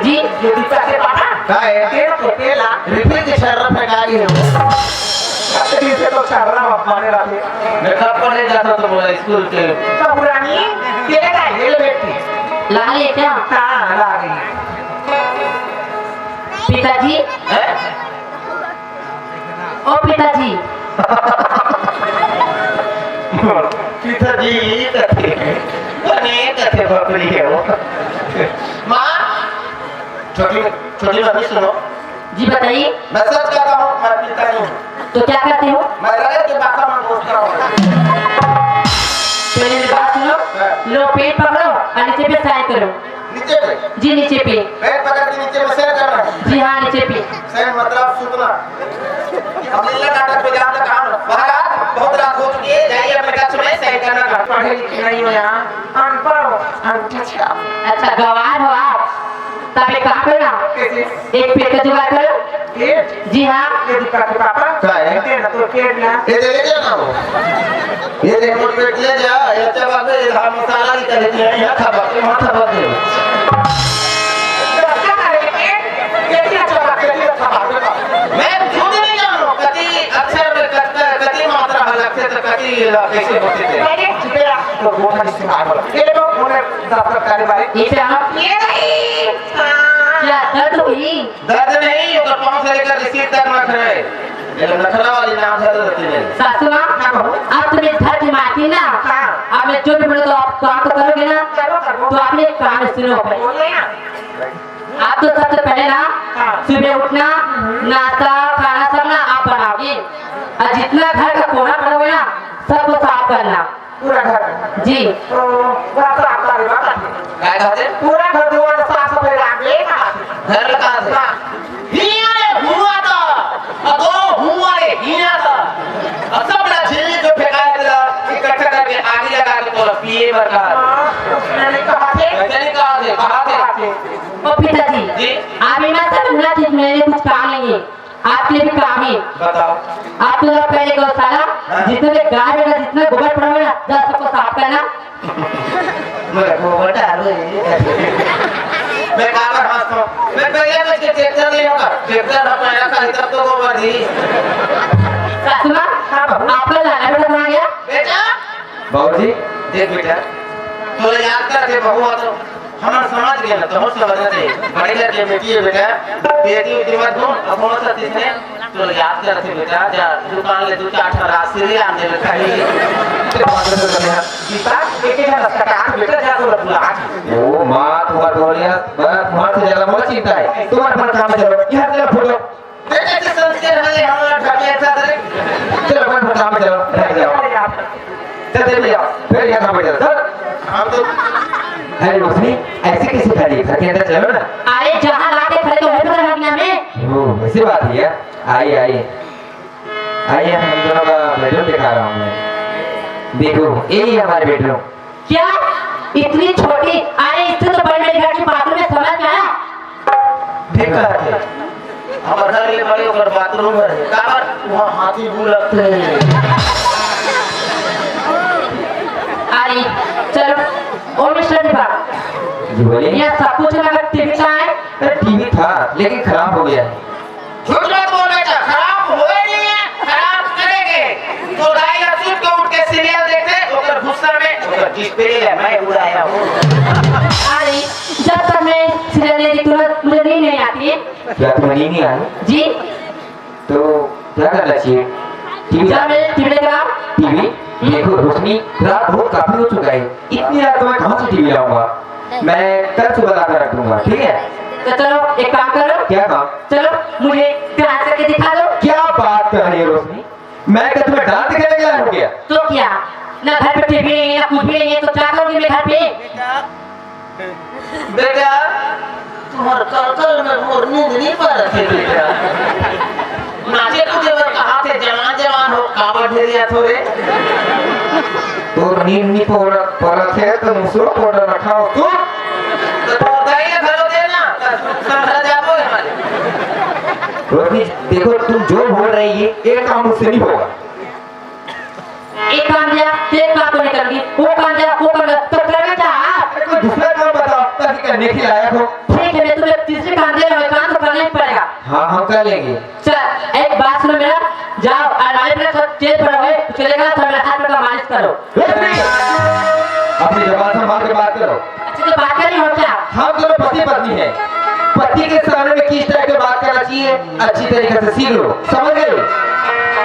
जी। ये भी पैसे पाना? का है? तेरा तो पेला। रिफिल के छर्रा फेंका रही है वो। छतरी से तो छर्रा मारे रखे। मैं कब पढ़े जाता तो बोला स्कूल के। तो पुरानी, तेरे का हेलमेट थी। ला लिए क्या? हाँ, ला गई। पिताजी? हैं? ओ पिताजी। पिताजी, कथे, बने कथे बकरी है वो। माँ, छोटी, छोटी भाभी सुनो। जी बताइए। मैं सच कहता हूँ, मैं पीता नहीं हूँ। तो क्या करते हो? मैं रगड़ के बाथरूम में घुसता हूँ। पहले मेरी बात सुनो। हाँ। लो पेन पकड़ो और नीचे पे साइन करो। नीचे पे? जी नीचे पे। पेन पकड़ के नीचे में साइन करना है। जी हाँ नीचे पे। साइन मतलब सूतना। हम लीला नाटक पे जाते काम। महाराज, बहुत रात हो चुकी है। ए, जाइए अपने कक्ष में, सही करना घर। पढ़े लिखे नहीं हो यहाँ, अनपढ़ हो, अंठा छाप। अच्छा, गंवार हो आप, तब एक काम करो ना, कैसे? एक पेट का जुगाड़ करो। पेट? जी हाँ। ये दिक्कत है पापा। का है? दे ना तो पेट ना। ये दे, ले जा ना वो। ये दे, वो पेट ले जा, ये अच्छा बात है, ये धान मसाला निकाल लेते हैं, यहाँ खा पाते, वहाँ खा पाते। तो क्या करेंगे? ये क्या अच्छा बात है, ये अच्छा बात है। मैं खुद नहीं जानू, कति अक्षर में कत-, कति मात्रा अलग थे, तो कति ये ला-, कैसे होते थे? अरे, तेरा तो बहुत अच्छी बात बोला। ये लोग बोले, दस तरकारी वाले। ये क्या? ये नहीं। हाँ। क्या दर्द हुई? दर्द नहीं, ओकर पाँव से लेकर सिर तक नखरा है। ये नखरा वाली नाम है दर्द नहीं। सासू माँ, हाँ, बहू। अब तुम इस घर की मालकिन ना, हाँ। अब मैं जो भी बोलूँ तो आप काम तो करोगे ना? करो, करो। तो आपने एक काम सुनो। बोलिए ना। आप तो सबसे पहले ना हाँ। सुबह उठना, नाश्ता, खाना सब ना आप बनाओगे, और जितना घर का कोना पड़ा हुआ है ना, सबको साफ करना। पूरा घर। जी। तो पूरा साफ करे बात। काय कहते? पूरा घर दुआर साफ सफाई राखे ना। घर का से। हाँ। हिया रे हुआ था। अगो हुआ रे हिया था। और सब ना झिल्ली जो फेंकाए थे, इकट्ठा करके आगी लगा के तोला पिए बर का। हाँ, उसने नहीं कहा थे। ऐसे नहीं कहा थे, कहा थे। कहा थे। ओ पिताजी, जी। आप इतना सब ना चीज मेरे कुछ काम नहीं है। आपके लिए भी काम है। बताओ। आप तो लोग पहले गौशाला, हाँ। जितने भी गाय वगैरह, जितना गोबर पड़ा हुआ है ना, जरा सबको साफ करना। मेरा गोबर डालो ये। मैं काबर हंसता हूँ। मैं पहले बच के ट्रैक्टर ले आऊंगा। ट्रैक्टर हमारा खाली तब तो गोबर दी। सासू माँ, हाँ, बाबू। आपका लाना बेटा कहाँ गया? बेटा। बाबूजी, देख बेटा, तोला याद करथे बहू तो हमन समझ गए ना, तो समझ गए। बड़े लड़के बेटी है बेटा, बेटी उटी मत ढूंढ, अब हो सकती है, तोला याद करथे बेटा, जा दुकान ले दो चार ठो राशि ले आन दे बेटा। गीता, एक एक रास्ता का बेटा जा तो बुला। ओ माँ, तुम्हार बोलिया, बस माँ से ज्यादा मोर चिंता है। तुम्हार मन काम चलो, यहाँ से फूटो। बेटा के संस्कार हमारे, हमारा ढके था तेरे। चलो, अपन काम चलो, ढक जाओ। चल, चल, जाओ। फिर यहाँ काम चलो, चल। हम तो अरे रोशनी, ऐसे कैसे खड़ी? घर के अंदर चलो ना। अरे, जहाँ लाके खड़े तो वहीं पर रखना में। ओ, ऐसी बात है क्या? आइए, आइए। आइए, हम दोनों का बेडरूम दिखा रहा हूँ मैं। देखो, यही है हमारे बेडरूम। क्या? इतनी छोटी? अरे, इससे तो बड़ी मेरे घर की बाथरूम है, समझ में आया? ठीक कहत हे। हमर घर ले बड़े ओकर बाथरूम हे। काबर? वहाँ हाथी बुलत हे। अरे, चलो, ओ मिस्टर दीपक। जी बोलिए। ये सब कुछ लगा, टीवी कहाँ है? अरे, टीवी था, लेकिन खराब हो गया है। झूठ मत बोल बेटा, खराब होए नहीं है, खराब करेंगे। तो दाई असूट के उठ के सीरियल देखते, ओकर गुस्सा में ओकर डिस्प्ले है, मैं उड़ाया हूँ। अरे, जब तक मैं सीरियल नहीं देखती हूँ, मुझे नींद नहीं आती है। क्या तुम्हें नींद नहीं आई? जी। तो क्या करना चाहिए? टीवी चल, मैं टीवी लेकर आ। टीवी? हम्म। देखो रोशनी, रात बहुत काफी हो चुका है, इतनी रात में कहाँ से टीवी लाऊंगा? मैं कल सुबह लाकर रख दूंगा, ठीक है? तो चलो, एक काम करो। क्या काम? चलो, मुझे डांस करके दिखा दो। क्या बात कर रही है रोशनी? मैं क्या तुम्हें डांस करने के लाया हूँ क्या? तो क्या? ना घर पे टीवी नहीं है, ना कुछ भी नहीं है, तो क्या करोगे मेरे घर पे? बेटा, तुम्हार कलकल में मोर नींद नहीं पड़त हे बेटा। नाचे कूदे बर कहा थे, जवान जवान हो, काबर ढेरिया थोरे। तोर नींद नहीं पड़-, पड़त हे, तो मुसुरा पाउडर रखा हो तू। तो तोर दाई ने घलो दे ना, तो समझा जाबो हमारे। रोशनी, देखो, तुम जो बोल रही है, ये काम मुझसे नहीं होगा। एक काम दिया, तो एक काम तो नहीं करूंगी, वो काम दिया, वो काम दिया, तो करोगे क्या आप? अरे, कोई दूसरा काम बताओ, ताकि करने के लायक हो। ठीक है, मैं तुम्हें तीसरे काम दे रहा हूँ, काम तो करना ही पड़ेगा। हाँ, हम कर लेंगे। चल, एक बात सुनो मेरा, जाओ, अलमारी पर सब तेल पड़ा हुआ है, चलेगा, तो मेरे हाथ पैर का मालिश करो। रोशनी, अपनी जबान संभाल के बात करो। अच्छा, तो बात कर रही हो क्या? हम दोनों पति पत्नी हैं। पति के सामने में किस तरह के बात करना चाहिए, अच्छी तरीके से सीख लो, समझ गए?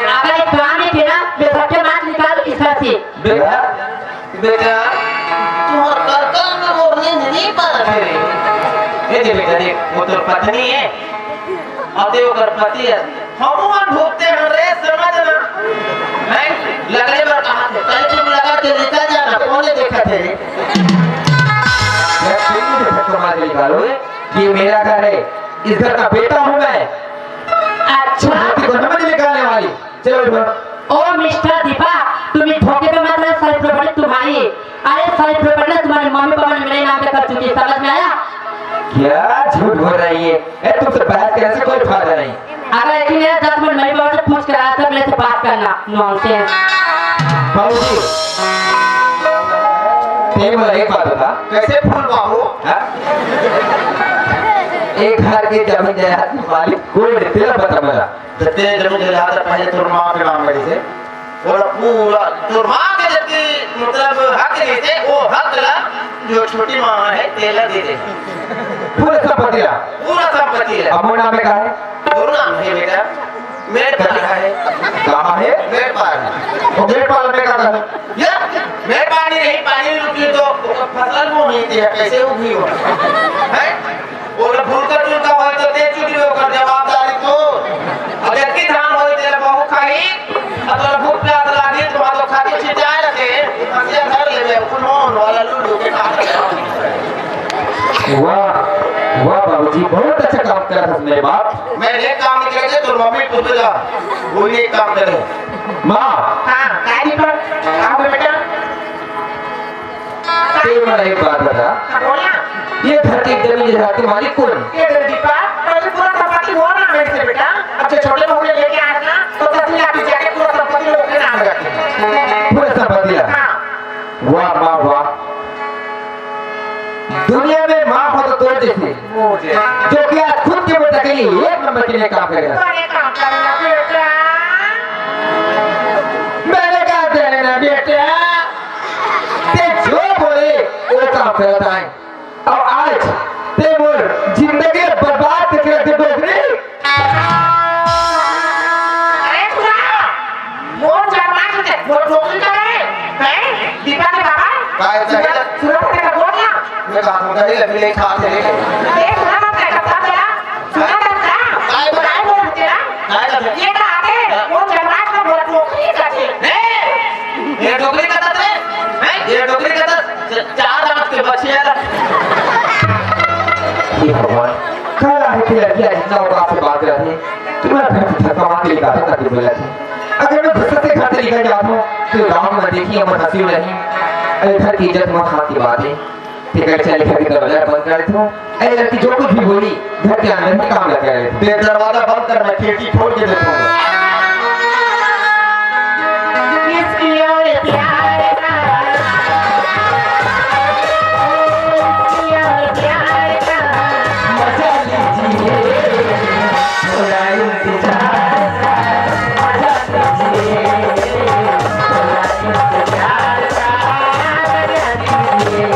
अगर एक काम नहीं किया ना, मैं सबके मार निकाल इस घर से। बेटा, बेटा, तुम्हार कलकल में मोर नींद नहीं पड़त हे रे। ए दे बेटा, देख, वो तोर पत्नी है, अब दे ओकर पति है। हम मन भुगते हैं रे, समझ ना। नहीं, लगले बर कहा थे, कहीं चुप लगा के निकल जाना, कौन देखत हे रे? यार, तुम मुझे धक्का मार के निकालो, ये मेरा घर है, इस घर का बेटा हूँ मैं। अच्छा। धरती को मैं नहीं निकालने वाली। चलो उठो। ओ मिस्टर दीपक, तुम्ही अरे सारी प्रॉपर्टी ना तुम्हारे मम्मी पापा ने मेरे नाम पे कर चुकी है, समझ में आया? क्या झूठ बोल रही है? ए, तुमसे बहस करने से कोई फायदा नहीं। अगर यकीन नहीं है, जा तुम्हारे मम्मी पापा से पूछ कर आया था, मेरे से बात करना। नॉनसेंस। बाबूजी, ते मोला एक बात बता। कैसे फूल बाबू? हाँ? एक घर के जमीन जायदाद के मालिक कोन हे, तेला बता मोला। जते जमीन जायदाद पहले तोर माँ के नाम रहिसे, ओला पूरा तोर माँ के जतकी मतलब हक रहिसे, वो हक ला जो छोटी माँ हे तेला दे दे। पूरा संपत्ति ला? पूरा संपत्ति ला। अब मोर नाम में का हे? तोर नाम हे बेटा, मेड़ पार हे। कहाँ हे? मेड़ पार। वो मेड़ पार में का हे? ये मेड़ पानी नहीं, पानी रुकी तो फसल वो नहीं थी, कैसे उगी हो? हैं? ओला भूलका चूलका होय तो ते चुकरी ओकर जवाबदारी तो। अउ जतकी धान होय तेला बहू खाही, अउ तोला भूख प्यास लागी तो भातो खा के छिटाए रखे, फसिया धर लेबे, कुनोन वाला लुलु के खा ले। वाह, वाह बाबूजी, बहुत अच्छा काम करत हस मेरे बाप। मैं एक काम नहीं करते, तोर मम्मी पूछ जा, वो भी एक काम करे। माँ। हाँ, काय दीपक? का हो बेटा? ते मोला एक बात बता। हाँ, बोल ना। ये धरती जमीन जायदाद के मालिक कोन? ये दे दीपक, पहले पूरा संपत्ति मोर नाम रहिसे बेटा। अब जो छोटे बहू ने लेके आया ना, तो तहसील ऑफिस जाके पूरा संपत्ति लोग के नाम रखे। पूरा संपत्ति ला? हाँ। वाह माँ वाह, दुनिया में माँ हो तो तोर जैसे, जो कि आज खुद के बेटा के लिए एक नंबर के लिए काम करेगा। अरे काम करना बेटा। मैंने कहा तेरे ना बेटा, ते जो बोले वो काम करता है। अउ आज ते मोर जिंदगी बर्बाद करके रख दे डोकरी। अरे सुना, मोर जन्माष्टमी, मोर डोकरी का रे, हैं? दीपा के बाबा? काय चाहिए? सुना, सुना, तेरा बोल ना। मैं कहा था, दही लगी नहीं खा थे। ये सुना, मैं कहा था तेरा, सुना था तेरा? काय बोल? काय बोल तेरा? काय बोल? ये कहा थे, मोर जन्माष्टमी, मोर डोकरी का थे। ए, ये डोकरी का थे? हैं? ये डोकरी का थे? च-, चार दांत के बछिया ला। हे भगवान, काला हे तेरा, क्या इतना औकात से बात करत हे? तुम्हारा घर से धक्का मार के निकाल देता, बोला था। अगर मैं गुस्से से घर से निकल जाता हूँ, तो गाँव में देखिए, हमर हंसी नहीं। अरे, घर की इज्जत मत खान की बात है। ठीक है, चल, घर के दरवाजा बंद कर देता हूँ। अरे, लड़की जो कुछ भी बोली, घर के अंदर में काम लग गए। ते दरवाजा बंद कर, मैं खिड़की खोल के देखूंगा। इसकी और प्यार का, इसकी और प्यार का मजा लीजिए, थोड़ा इंतजार का मजा लीजिए, थोड़ा इंतजार का मजा लीजिए।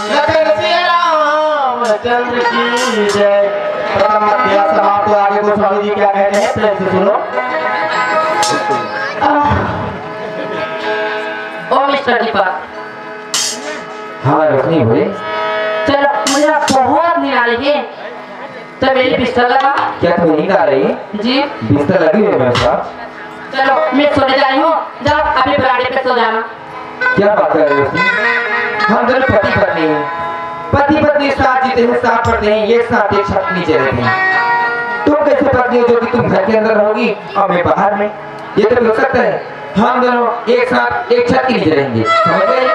लखन सिया रामचंद्र की जय। प्रथम अध्याय समाप्त। आगे गोस्वामी जी क्या कहते हैं, प्रेम से सुनो। ओ मिस्टर दीपक। हाँ रोशनी, बोले। चलो, मुझे बहुत नींद आ रही है, तो मेरी बिस्तर लगा। क्या तुम्हें नींद आ रही है? जी। बिस्तर लगी हुई है मेरे पास। चलो, मैं सोने जा रही हूँ, जाओ अभी बरामदे पे सो जाना। क्या बात कर रहे हो तुम? हम दोनों पति पत्नी हैं, पति पत्नी साथ जीते हैं, साथ पढ़ते हैं, एक साथ एक छत के नीचे रहते हैं। तुम कैसे पत्नी हो जो कि तुम घर के अंदर रहोगी और मैं बाहर में? ये तो हो सकता है, हम दोनों एक साथ एक छत के नीचे रहेंगे, समझ गए?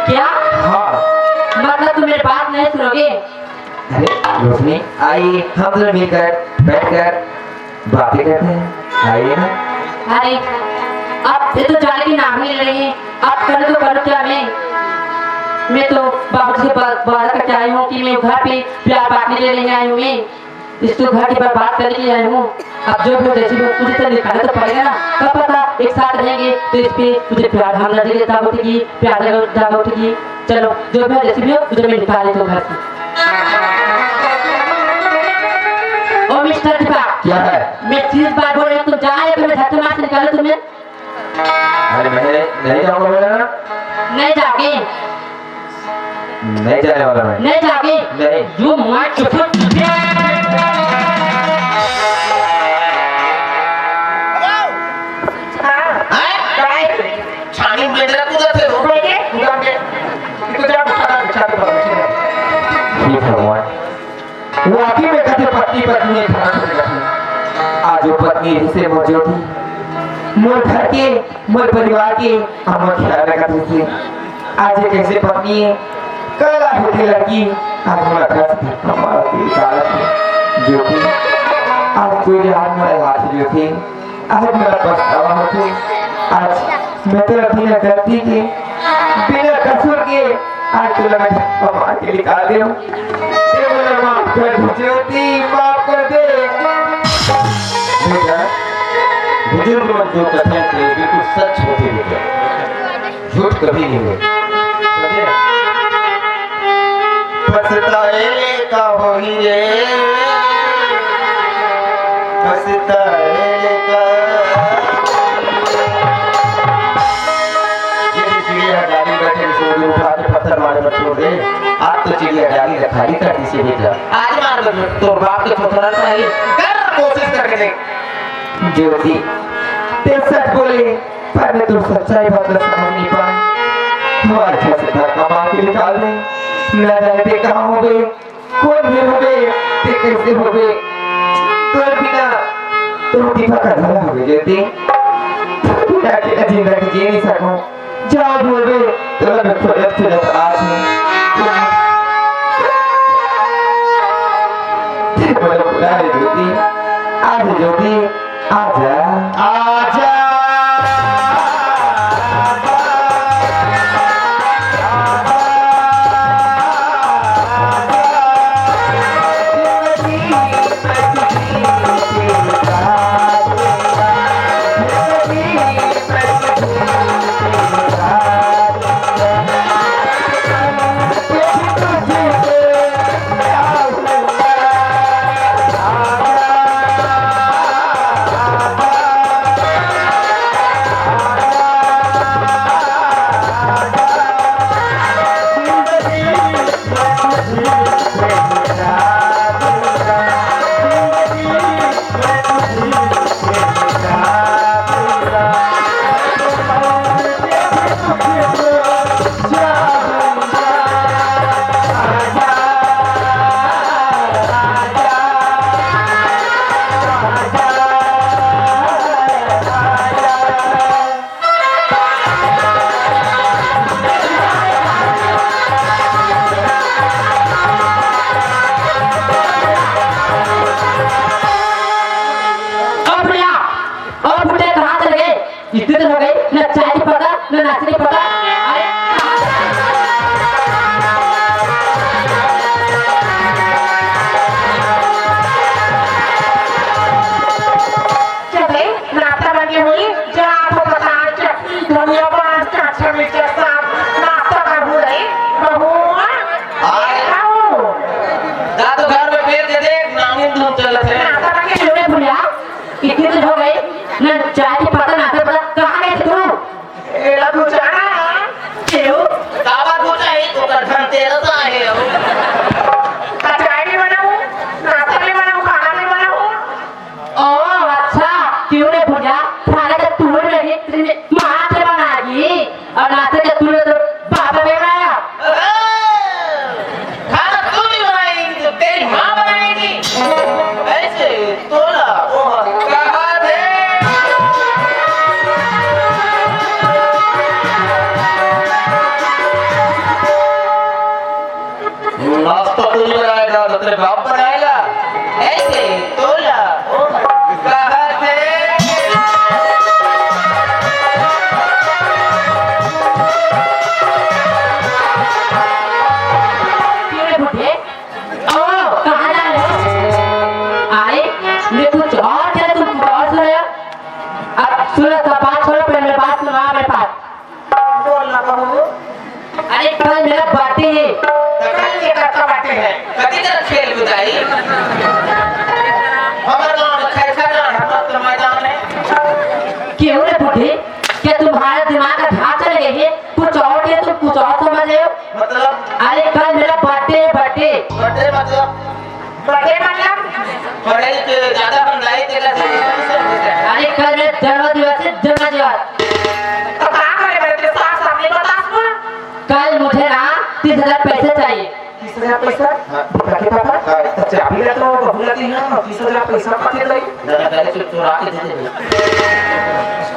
क्या? हाँ। मतलब तुम मेरी बात नहीं सुनोगे? अरे रोशनी, आइए हम दोनों मिलकर बैठकर बातें करते हैं, आइए ना। अरे, अब ये तो जाने की नाम ही नहीं रही। अब करूँ तो करूँ क्या मैं? मैं तो बाबूजी से बा-, वादा करके आई हूँ कि मैं घर पे प्यार बांटने के लिए नहीं आई हूँ मैं। इस तो घर की बर्बाद करने के लिए आई हूँ। अब जो भी हो, जैसे भी हो, मुझे तो निकालना तो पड़ेगा ना। क्या पता एक साथ रहेंगे तो इस पे मुझे प्यार भावना जगे, जागो उठेगी, प्यार जागो, जागो उठेगी। चलो, जो भी हो, जैसे भी हो, मुझे मैं निकाल लेती हूँ घर से। ओ मिस्टर दीपक, क्या है? मैं तीस बार बोल रही हूँ, तुम जा रहे हो, मैं धक्के मार से निकालूँ तुम्हें। अरे, मैं नहीं जाऊंगा बोला ना। नहीं जाके। नहीं जाने वाला मैं। नहीं जाके। नहीं। You must हाँ? काय? छानी में मेरा कूदा थे, रो रो के, कूदा के। इतना जा, बिछा दे, बिछा दे, बिछा दे। हे भगवान, वाकई में कथे पत्नी, पत्नी एक हाथ में रखी। आज वो पत्नी ही से मोर ज्योति, मोर घर के, मोर परिवार के, हमर ख्याल रखत रहिसे। आज ये कैसे पत्नी है, कल आज होती लड़की, आज मोर घर से धक्का मार के निकालत हे। ज्योति, आज तोरे हाथ में हाथ ज्योति, आज मोला पछतावा होथे। आज मैं तो बिना गलती के, बिना कसूर के, आज तोला मैं धक्का मार के निकाल देहूँ। ते मोला माफ कर दे ज्योति, माफ कर दे। बेटा, बुजुर्ग मन जो कथे ते बिल्कुल सच होथे बेटा। झूठ कभी नहीं बोले। समझे? पछताए ले का होही रे, पछताए ले का। ये चिड़िया डाली बैठे, इसको उठा के पत्थर मारे मत छोड़ दे। आज तो चिड़िया डाली खाली कर दी से बेटा। आज मार दो, तोर बाप के थोथरा नहीं, कर कोशिश करके देख। ज्योति, ते सच बोले, पर मैं तो सच्चाई बात ला समझ नहीं पाए। हमारे घर से धक्का मार के निकाल दे, न जाने ते कहाँ होबे, कौन भी होबे, ते कैसे होबे। तोर बिना तो दीपक का घर होबे ज्योति। बिना के जिंदगी जी नहीं सकूं। जाओ बोलबे, तोला मैं खोजत खोजत आज हूँ। ते मोला बुला ले ज्योति, आज ज्योति। आजा। आजा। और भैया, और भैया कहाँ चले गए? इतने दिन हो गए, न चाय नहीं पता, न नाश्ता नहीं पता। अरे, चले, नाश्ता बन के हुई, जा आपको पता है क्या? धनिया पान, काचा मिर्चा, साग, नाश्ता कर भूले, बहू, हाँ? अरे, आओ। जा तो घर में बैठ के देख, नानी धूम चलत है। नाश्ता बन के क्यों नहीं भूला? इतने दिन हो गए, न चाय की पता, नाश्ता पता, कहाँ गए थे तुम? एला तू जाना है? क्यों? काबर पूछा है? तो कर धनतेरस आए हो। चाय नहीं बनाऊं, नाश्ता नहीं बनाऊं, खाना नहीं बनाऊं। ओ, अच्छा, क्यों नहीं भूला? खाना जब तू नहीं लगी, तेरी माँ से बनाएगी। और नाश्ता जब तूने तो बाबा ने बनाया। खाना तू नहीं बनाएगी तो तेरी माँ बनाएगी। ऐसे तोला ओहर कहा थे। नाश्ता तू नहीं बनाएगा तो तेरे बाप बनाएगा। ऐसे तोला ओहर कहा थे। मेरा birthday हे। त कल ये कतका birthday हे? कति जन खेल बुझाही? हमर गांव में खैरखा जान, हमर तो मैदान हे। क्यों रे बुड्ढे, क्या तुम्हारा दिमाग का धार चले गए है? कुछ और है, तुम कुछ और समझ रहे हो। मतलब? अरे कल मेरा birthday हे, birthday। Birthday मतलब? Birthday मतलब? पढ़ाई के ज्यादा बन रही, तेरा अरे कल मेरा जन्म दिवस हे, जन्म दिवस। तो का करे मेरे साथ सामने बता। कल मुझे ना तीस हजार पैसे चाहिए। तीस हजार पैसा? हाँ। दीपा के पापा? हाँ। तो चाबी ला तो बहू ला दे ना, तीस हजार पैसा पाके लाई। दादा, पहले से चुरा के दे दे।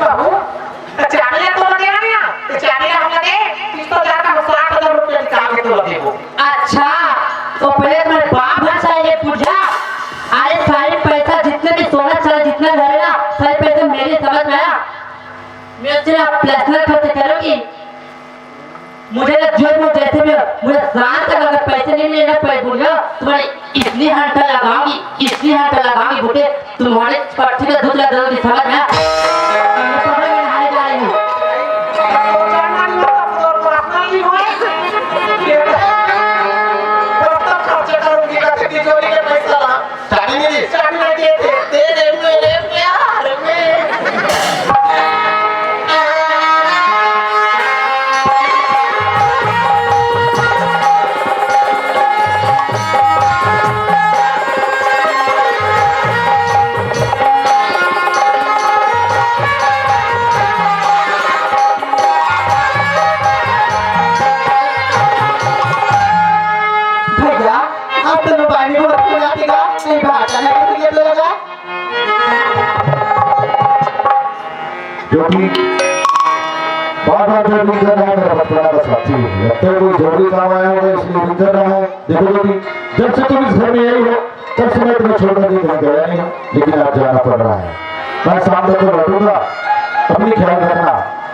बहू, तो चाबी ला तो लगे ना, तो चाबी ला हम लगे, तीस हजार का साठ हजार रुपया निकाल के तो लगे वो। अच्छा, तो पहले तुम्हारे बाप घर से ये पूछा, अरे सारे पैसा जितने भी सोना चांदी जितना घर है ना, सारे पैसे मेरे, समझ में आया? मैं सिर्फ पर्सनल खर्च करूंगी। मुझे ना जो भी हो, जैसे भी हो, मुझे शाम तक अगर पैसे नहीं मिले ना, पैसे बुढ़िया, तुम्हारे इतनी हंटर लगाऊंगी, इतनी हंटर लगाऊंगी, बुढ़े, तुम्हारे पट्टी का दूध लगा दूंगी, समझ में आया? मैं पहाड़ में नहाने जा रही हूँ। शादी नहीं दी। शादी नहीं दी। तेरे मेरे प्यार में। भैया, अब तो मोबाइल में बहुत फोन आते का, कहीं बाहर जाना है तो ये तो लगा। जो कि बार बार जो भी कर रहा है, मेरा बचपना का साथी है। लगता है कोई जरूरी काम आया होगा, इसलिए भी कर रहा है। देखो जो कि जब से तुम इस घर में आई हो, तब से मैं तुम्हें छोड़कर भी कहीं गया नहीं हूँ, लेकिन आज जाना पड़ रहा है। मैं शाम तक तो लौटूंगा, अपनी ख्याल रखना,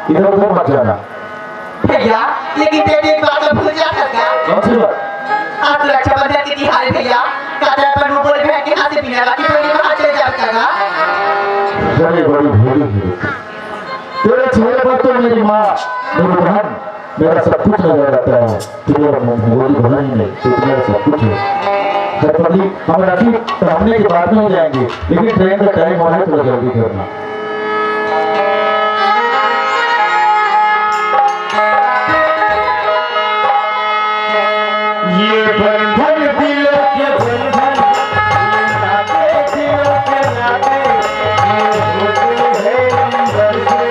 इधर उधर मत जाना। भैया, लेकिन तेरी एक बात तो भूल जा सकता। कौन सी बात? आज तो रक्षाबंधन के त्योहार है भैया, का तेरा अपन वो बोल बहन के हाथ से बिना राखी पहने बाहर चले जा सकता। अरे बड़ी भोली है। तेरे चेहरे पर तो मेरी माँ, मेरी बहन, मेरा सब कुछ नजर आता है। तू मेरा मुंह बोली बहन ही नहीं, तू मेरा सब कुछ है। हरपली, हम राखी पहनने के बाद में हो जाएंगे, लेकिन ट्रेन का टाइम हो रहा है, थोड़ा जल्दी करना। ये बंधन दिलों के बंधन, ये नाते दिलों के नाते, ये होते हैं अंदर से।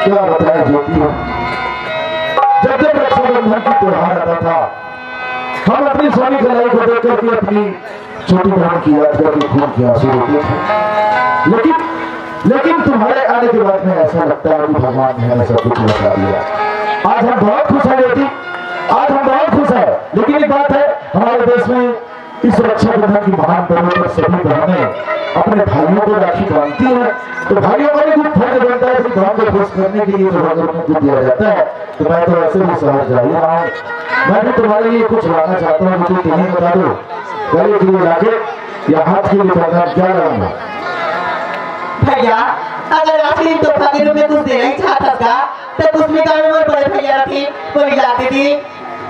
क्या बताएं ज्योति, जब जब रक्षाबंधन की त्योहार आता था, हम अपनी सोनी कलाई को देख करके अपनी छोटी बहन की याद करके खून के आंसू रोते थे। लेकिन, लेकिन तुम्हारे आने के बाद में ऐसा लगता है कि भगवान ने हमें सब कुछ लौटा दिया। आज हम बहुत खुश हैं बेटी, आज हम बहुत खुश हैं। लेकिन एक बात है, हमारे देश में इस रक्षाबंधन की महान पर्व पर सभी बहनें अपने भाइयों को राखी बांधती हैं, तो भाइयों का भी कुछ फर्ज बनता है कि बहन को खुश करने के लिए तो भगवान को दिया जाता है। तो मैं तो वैसे भी शहर जा ही रहा हूँ, मैं भी तुम्हारे लिए कुछ लाना चाहता हूँ, मुझे तुम्हें बता दो, गले के लिए लॉकेट या हाथ के लिए कंगन, क्या लाऊंगा? भैया, अगर आखिरी तोहफा के रूप में कुछ देना ही चाहता था, तो कुछ भी काम में बड़े भैया रखे, कोई लाके दे,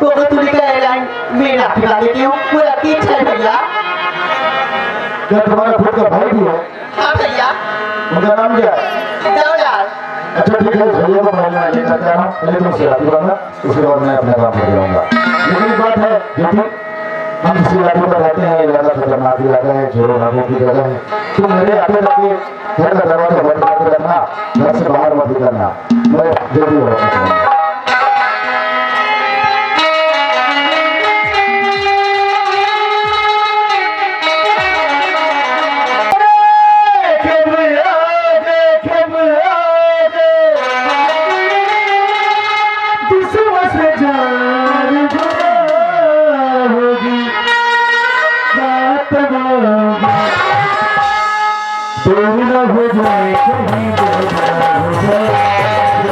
वो तो तुली का एयरलाइन में राखी डाल देती हूँ, वो रखी इच्छा है भैया। क्या तुम्हारा खुद का भाई भी है? हाँ भैया। उनका नाम क्या है? देवलाल। अच्छा ठीक है, इस भैया को पहले मैं लेकर के आ रहा हूँ, पहले तुम उससे राखी बांधना, उसके बाद मैं अपना काम कर जाऊंगा। लेकिन एक बात है, जो कि हम जिस इलाके पर रहते हैं, इलाका खतरनाक इलाका है, चोरों डाकुओं की जगह है, तो मेरे आते तक के घर का दरवाजा बंद करके रखना, घर से बाहर मत निकलना। मैं जल्दी वापस आऊंगा। दुश्मन से जान जुदा होगी, खत्म होगी। दूर न हो जाए, कहीं दूर न हो जाए।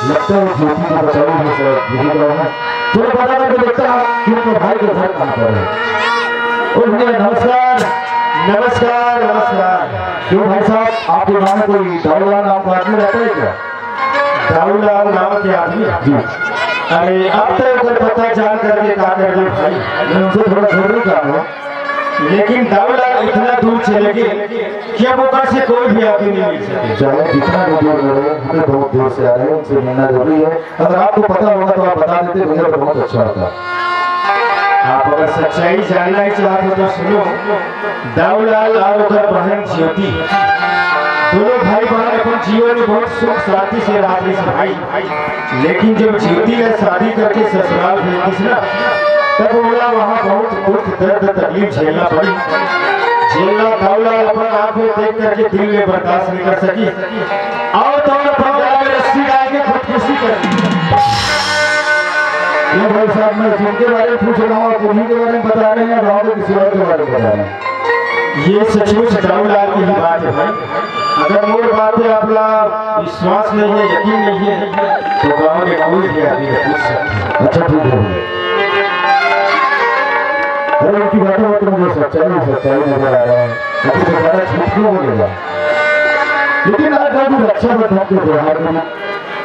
लगता है ज्योति को बचाई है सर, यही गाँव है। चलो पता करके देखता हूँ कि उनके भाई के घर कहाँ पर है। ओ भैया, नमस्कार। नमस्कार, नमस्कार। क्यों भाई साहब, आपके गाँव में कोई दाऊलाल नाम का आदमी रहता है क्या? दाऊलाल नाम के आदमी? जी। अरे, अब तो ओकर पता जान करके का करबे भाई? मैं उनसे थोड़ा जरूरी काम है। लेकिन दाऊलाल इतना दूर चले गए कि अब ओकर से कोई भी आदमी नहीं मिल सके। चाहे जितना भी दूर रहे, हमें बहुत दूर से आ रहे हैं, उनसे मिलना जरूरी है। अगर आपको पता होगा तो आप बता देते भैया, तो बहुत अच्छा होता। आप अगर सच्चाई जानना ही चाहते हो तो सुनो, दाऊलाल और ओकर बहन ज्योति, दोनों भाई बहन अपन जीवन में बहुत सुख शांति से रहत रहिस भाई। लेकिन जब ज्योति ने शादी करके ससुराल भेज दिस ना, तब ओला वहाँ बहुत दुख, दर्द, तकलीफ झेलना पड़ी। जेला दाऊलाल अपन आँख में देख करके दिल में बर्दाश्त नहीं कर सकी। और तो और अपन गला में रस्सी डाल के खुदकुशी कर ली। ये भाई साहब, मैं जिनके बारे में पूछ रहा हूँ, आप उन्हीं के बारे में बता रहे हैं या गाँव के किसी और के बारे में बता रहे हैं? ये सचमुच दाऊलाल की ही बात है भाई। अगर मोर बात पे आपला विश्वास नहीं है, यकीन नहीं है, तो गाँव के कोई भी आदमी पूछ सकते हैं। अच्छा, ठीक है भैया। अरे, उनकी बातों में तो मुझे सच्चाई ही सच्चाई नजर आ रहा है। अभी तो सारा झूठ क्यों बोलेगा? लेकिन आज हम रक्षाबंधन के त्योहार में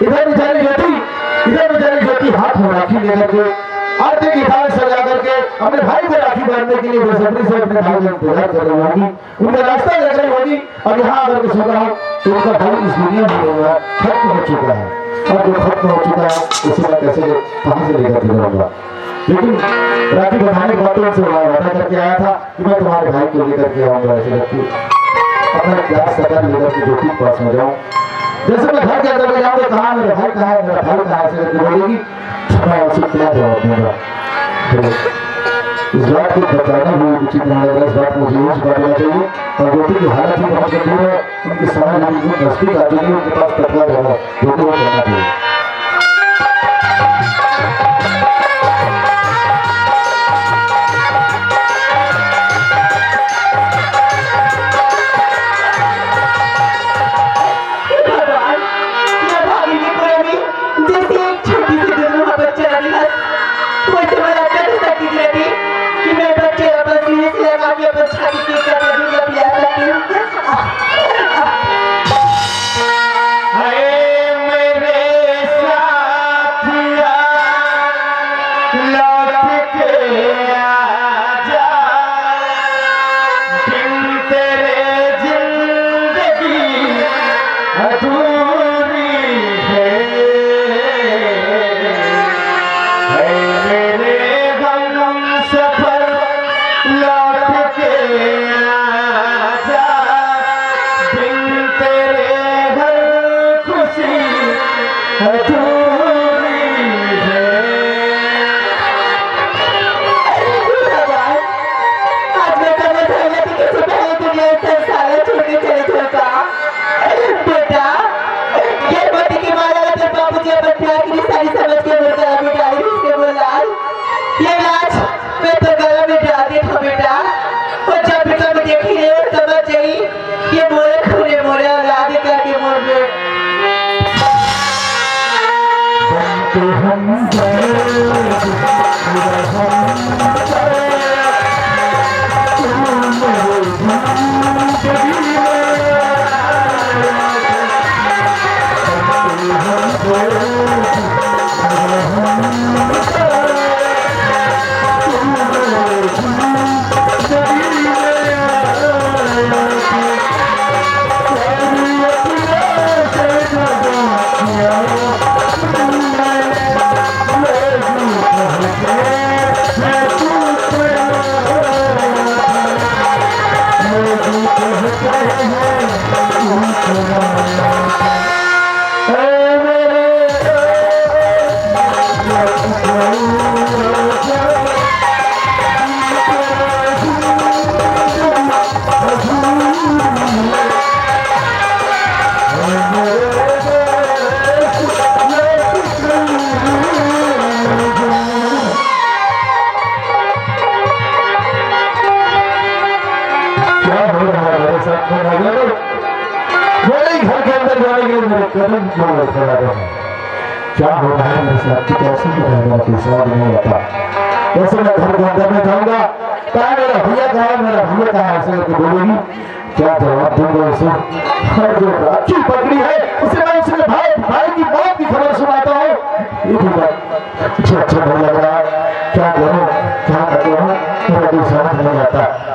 इधर बेचारी ज्योति, इधर बेचारी ज्योति हाथ में राखी लेकर के, आरती की थाल सजा करके अपने भाई को राखी बांधने के लिए बेसब्री से अपने भाई का इंतजार कर रही होगी, उनका रास्ता देख रही होगी। और यहाँ आकर के सुन रहा हूँ कि उनका भाई इस दुनिया में नहीं रहा, खत्म हो चुका है। और जो खत्म हो चुका है, उसे मैं कैसे ले, कहाँ से लेकर के जाऊँगा? लेकिन राखी बंधाने के बाद तो उनसे वादा करके आया था कि मैं तुम्हारे भाई को लेकर के आऊंगा, ऐसे करके अपना क्लास खत्म लेकर के ज्योति के पास में जाऊँ। जैसे मैं घर के अंदर में जाऊँगा, "कहाँ मेरा भाई, कहाँ है मेरा भाई, कहाँ है?" ऐसे करके बोलेगी, मैं उसे क्या जवाब दूंगा? तो इस बात को बताना भी उचित नहीं लग रहा, इस बात को मुझे यूं छुपा देना चाहिए। और ज्योति की हालत भी बहुत गंभीर है, उनकी समय भी बिल्कुल नजदीक आ चुकी है, उनके पास तत्काल है, जो कि वो करना चाहिए। हे भगवान, मैं भागी के पुरमी जैसे एक छोटी सी दुर्गा बच्चा रही है, वैसे मैं आपका तो सकती रहती कि मैं बच्चे वापस नहीं से लगा के अपन छाती के ऊपर दूध पिला सकती हूँ। हाय मेरे साथिया, लौट के आजा, बिन तेरे जिंदगी अधूरी है। है मेरे हमसफर, लौट के आजा, बिन तेरे हर खुशी अधूरी है। मेरे ही घर के अंदर जाने के लिए मेरे कदम को लड़खड़ा रहे हैं। क्या हो रहा है मेरे साथ? कि कैसे हो रहा है मेरा कोई समझ नहीं आता। जैसे मैं घर के अंदर में जाऊंगा, "कहाँ है मेरा भैया, कहाँ है मेरा भैया, कहाँ है?" ऐसे करके बोलेगी। क्या जवाब दूंगा उसे? और जो राखी पकड़ी है, उसे मैं उसके भाई, भाई की मौत की खबर सुनाता हूँ। ये भी बात अच्छा, अच्छा नहीं लग रहा। क्या करूँ, क्या करूँ, मेरा कोई समझ नहीं आता।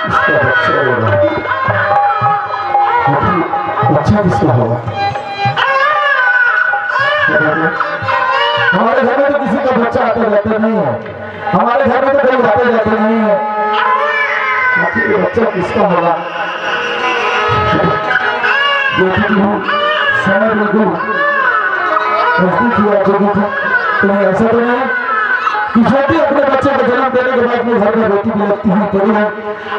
इसका बच्चा रो रहा है। आखिर बच्चा किसका होगा? हमारे घर में तो किसी का बच्चा आता जाता नहीं है। हमारे घर में तो कोई आता जाता नहीं है। आखिर ये बच्चा किसका होगा? देखती हूँ, समय बिल्कुल नजदीक ही आ चुकी थी। कहीं ऐसा तो नहीं कि ज्योति अपने बच्चे को जन्म देने के बाद में घर में रोती बिलखती हुई पड़ी है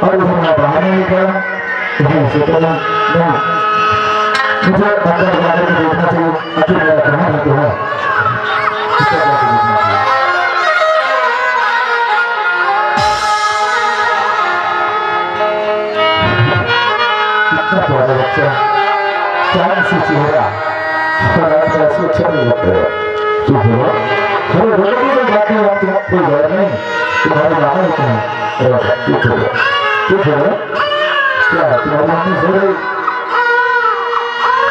और उधर मैं बाहर नहीं निकला, उधर ऐसे पड़ा नहीं। मुझे अंदर जाकर के देखना चाहिए, आखिर मेरा कहाँ भाग्य है। कितना प्यारा बच्चा, चांद सी चेहरा, और आज ऐसे अच्छे नहीं लगते हो। चुप हो। अरे, रोने की कोई बात नहीं, हम तुम कोई डर नहीं, तुम्हारे मामा होते हैं। अरे, चुप हो, चुप हो। क्या तुम्हारी मम्मी सो रही?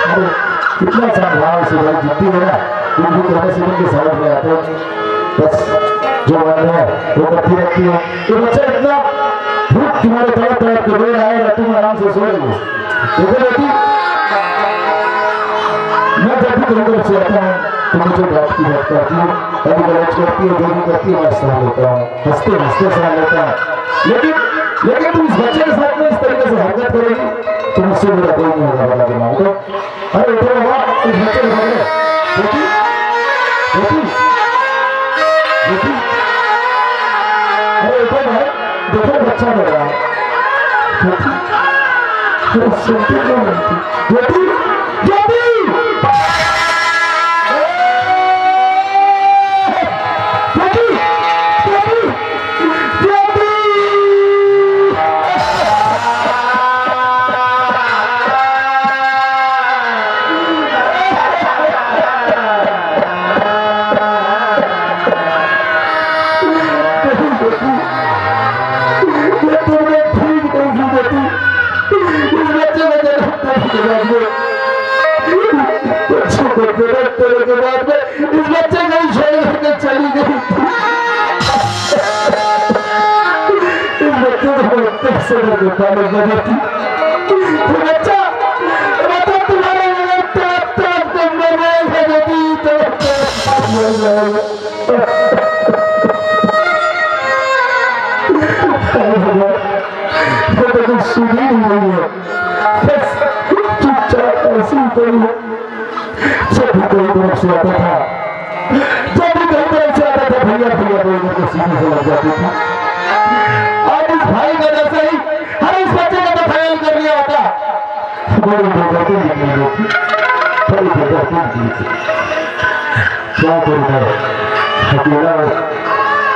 अरे, कितना समझाओ उसे भाई, जिद्दी है ना, उनको कहने से उनके समझ में आते हैं। बस, जो मन में है, वो करती रहती है। ये बच्चा इतना भूख तुम्हारे तड़प तड़प के रो रहा है, तुम आराम से सो रही हो। देखो बेटी, मैं जब भी कहीं पर से आता हूँ, तो मुझे बात की बात करती हूँ, गाली गलौज करती है, जो भी करती है, मैं सह लेता हूँ, हंसते हंसते सह लेता हूँ। लेकिन, लेकिन तुम इस बच्चे के साथ में इस तरीके से हरकत करोगी, तो मुझसे बुरा कोई नहीं होगा, बता देना। तो अरे उठो बाबा, इस बच्चे को पकड़ो। बेटी, बेटी, बेटी। अरे उठो भाई, देखो बच्चा रो रहा है। बेटी, अरे सुनती क्यों नहीं थी? बेटी, बेटी। बेटी, बेटी। ये तुमने ठीक नहीं की बेटी। इस बच्चे को जन्म देने के बाद में, बच्चे को जन्म देने के बाद में इस बच्चे को ही छोड़ के चली गई थी। इस बच्चे को मैं कैसे करके पालूंगा बेटी? ये बच्चा, ये बच्चा तुम्हारे बगैर तड़प तड़प के मर रहा है बेटी, तड़प तड़प के मर रहा है। ये तो कुछ सुन ही नहीं रही है, बस चुपचाप ऐसे ही पड़ी है। जब भी कोई तरफ से आता था, जब भी कोई तरफ से आता था, "भैया, भैया" बोल करके सीने से लग जाती थी। आज इस भाई का जैसे ही हर इस बच्चे का तो ख्याल कर लिया होता, बड़ी बेदर्दी निकली होती, बड़ी बेदर्दी निकली थी। क्या करूँ मैं, अकेला हूँ,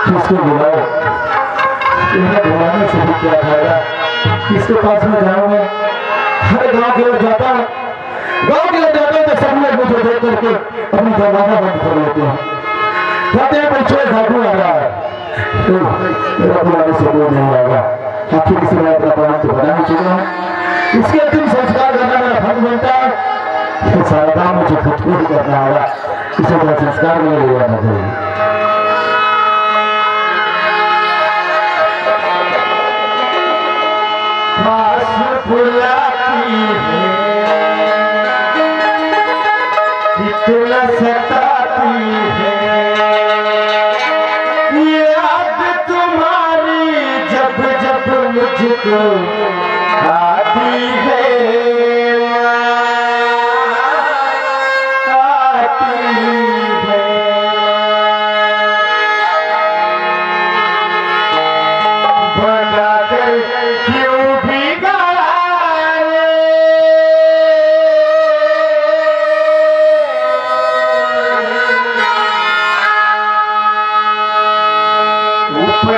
किसको बुलाऊँ? इन्हें बुलाने से भी क्या फायदा? किसके पास में जाऊँ मैं? हर गाँव के ओर जाता हूँ, गाँव के ओर जाता हूँ तो सब लोग मुझे देख करके अपना दरवाजा बंद कर लेते हैं। कहते हैं, "कोई चोर डाकू आ रहा है।" तो मेरा बुलाने से कोई नहीं आएगा। आखिर इसे मैं अपना प्राण तो बना ही चुका हूँ। इसके अंतिम संस्कार करना मेरा फर्ज बनता है। ये सारा काम मुझे खुद को ही करना होगा। इसे अपना संस्कार में ले जाना चाहिए। पास बुलाती है, इतना सताती है याद तुम्हारी, जब जब मुझको आती है, आती है। बनाकर क्यों बिगाड़े? ऊपर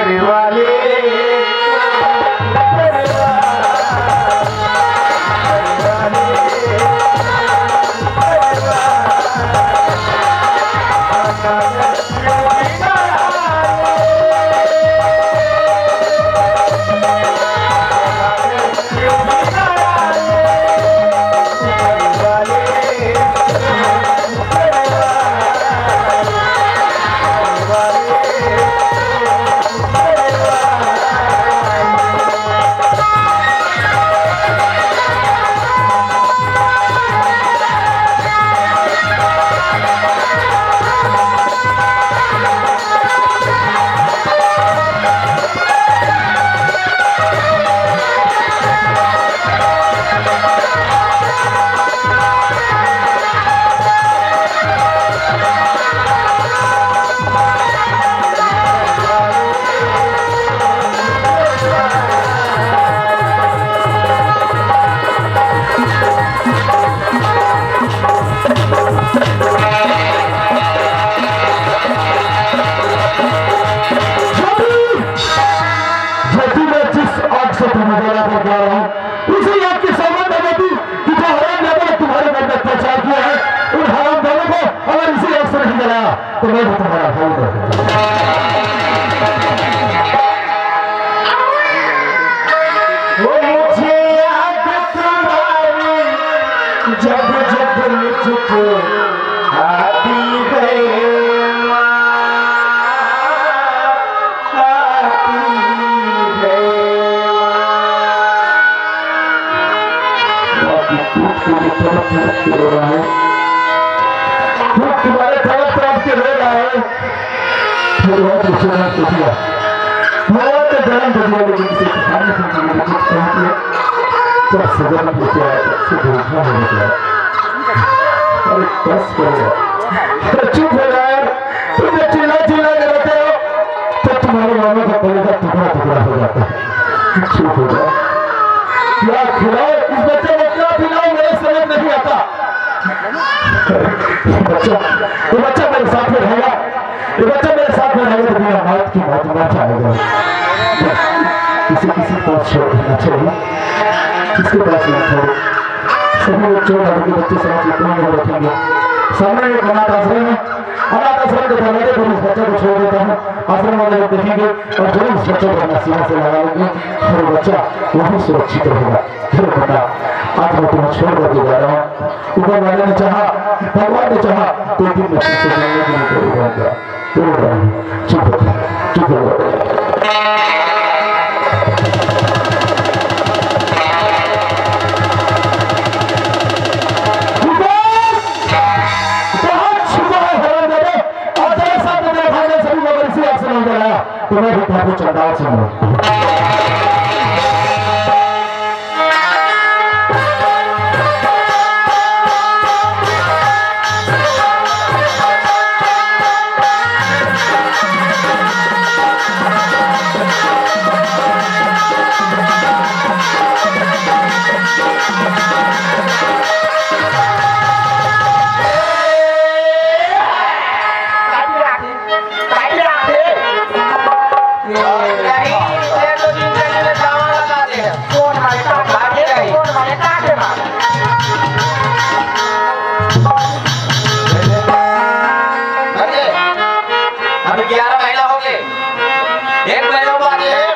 ज्योति, मैं जिस आग से तुम्हें जला कर जा रहा हूँ, उसी आग की सौगंध है ज्योति, कि जो हरामजादों ने तुम्हारे घर में अत्याचार किया है, उन हरामजादों को अगर इसी आग से नहीं जलाया, तो मैं भी तुम्हारा भाई नहीं। वो मुझे याद तुम्हारी जब जब मुझको आती है, आती है। बाकी टूट के भी तड़प तड़प के रो रहा है, टूट तुम्हारे तड़प तड़प के रो रहा है। फिर वो दूसरे ने पूछ लिया, वो तो जन्म दे दिया, लेकिन किसी खाने से नहीं, कुछ कह दिया। जब सजन पूछा, तब से धोखा हो गया। अरे बस करो यार। अरे चुप हो जाओ यार। तुम जब चिल्ला चिल्ला के रहते हो, तो तुम्हारे मामा का कलेजा टुकड़ा टुकड़ा हो जाता है। चुप हो जाओ। क्या खिलाओ, इस बच्चे को क्या पिलाओ, मेरे समझ नहीं आता। बच्चा, ये बच्चा मेरे साथ में रहेगा, ये बच्चा मेरे साथ में रहेगा तो बिना मौत की मौत मर जाएगा। इसे किसी के पास छोड़ देना चाहिए, किसके पास ना छोड़ो। सभी लोग छोड़ के बच्चे समझ के कोई नहीं रखेंगे। सामने एक अनाथ आश्रम है, अनाथ आश्रम के दरवाजे पर इस बच्चे को छोड़ देता हूँ। आश्रम वाले लोग देखेंगे और जरूर इस बच्चे को अपना सीना से लगा लेंगे। और बच्चा वहीं सुरक्षित रहेगा। हे बेटा, आज मैं तुम्हें छोड़ करके जा रहा हूँ। ऊपर वाले ने चाहा, भगवान ने चाहा, तो एक दिन मैं तुमसे मिलने के लिए जरूर आऊंगा। जरूर आऊंगा। चुप हो जा, चुप हो जा। बहुत शुक्र है हरामजादे, और तेरे साथ मेरे भाई ने सभी को अगर इसी आग से नहीं जलाया, तो मैं भी प्रभु चंडाल से मरूं। अभी ग्यारह महीना हो गए, एक महीना बाकी है।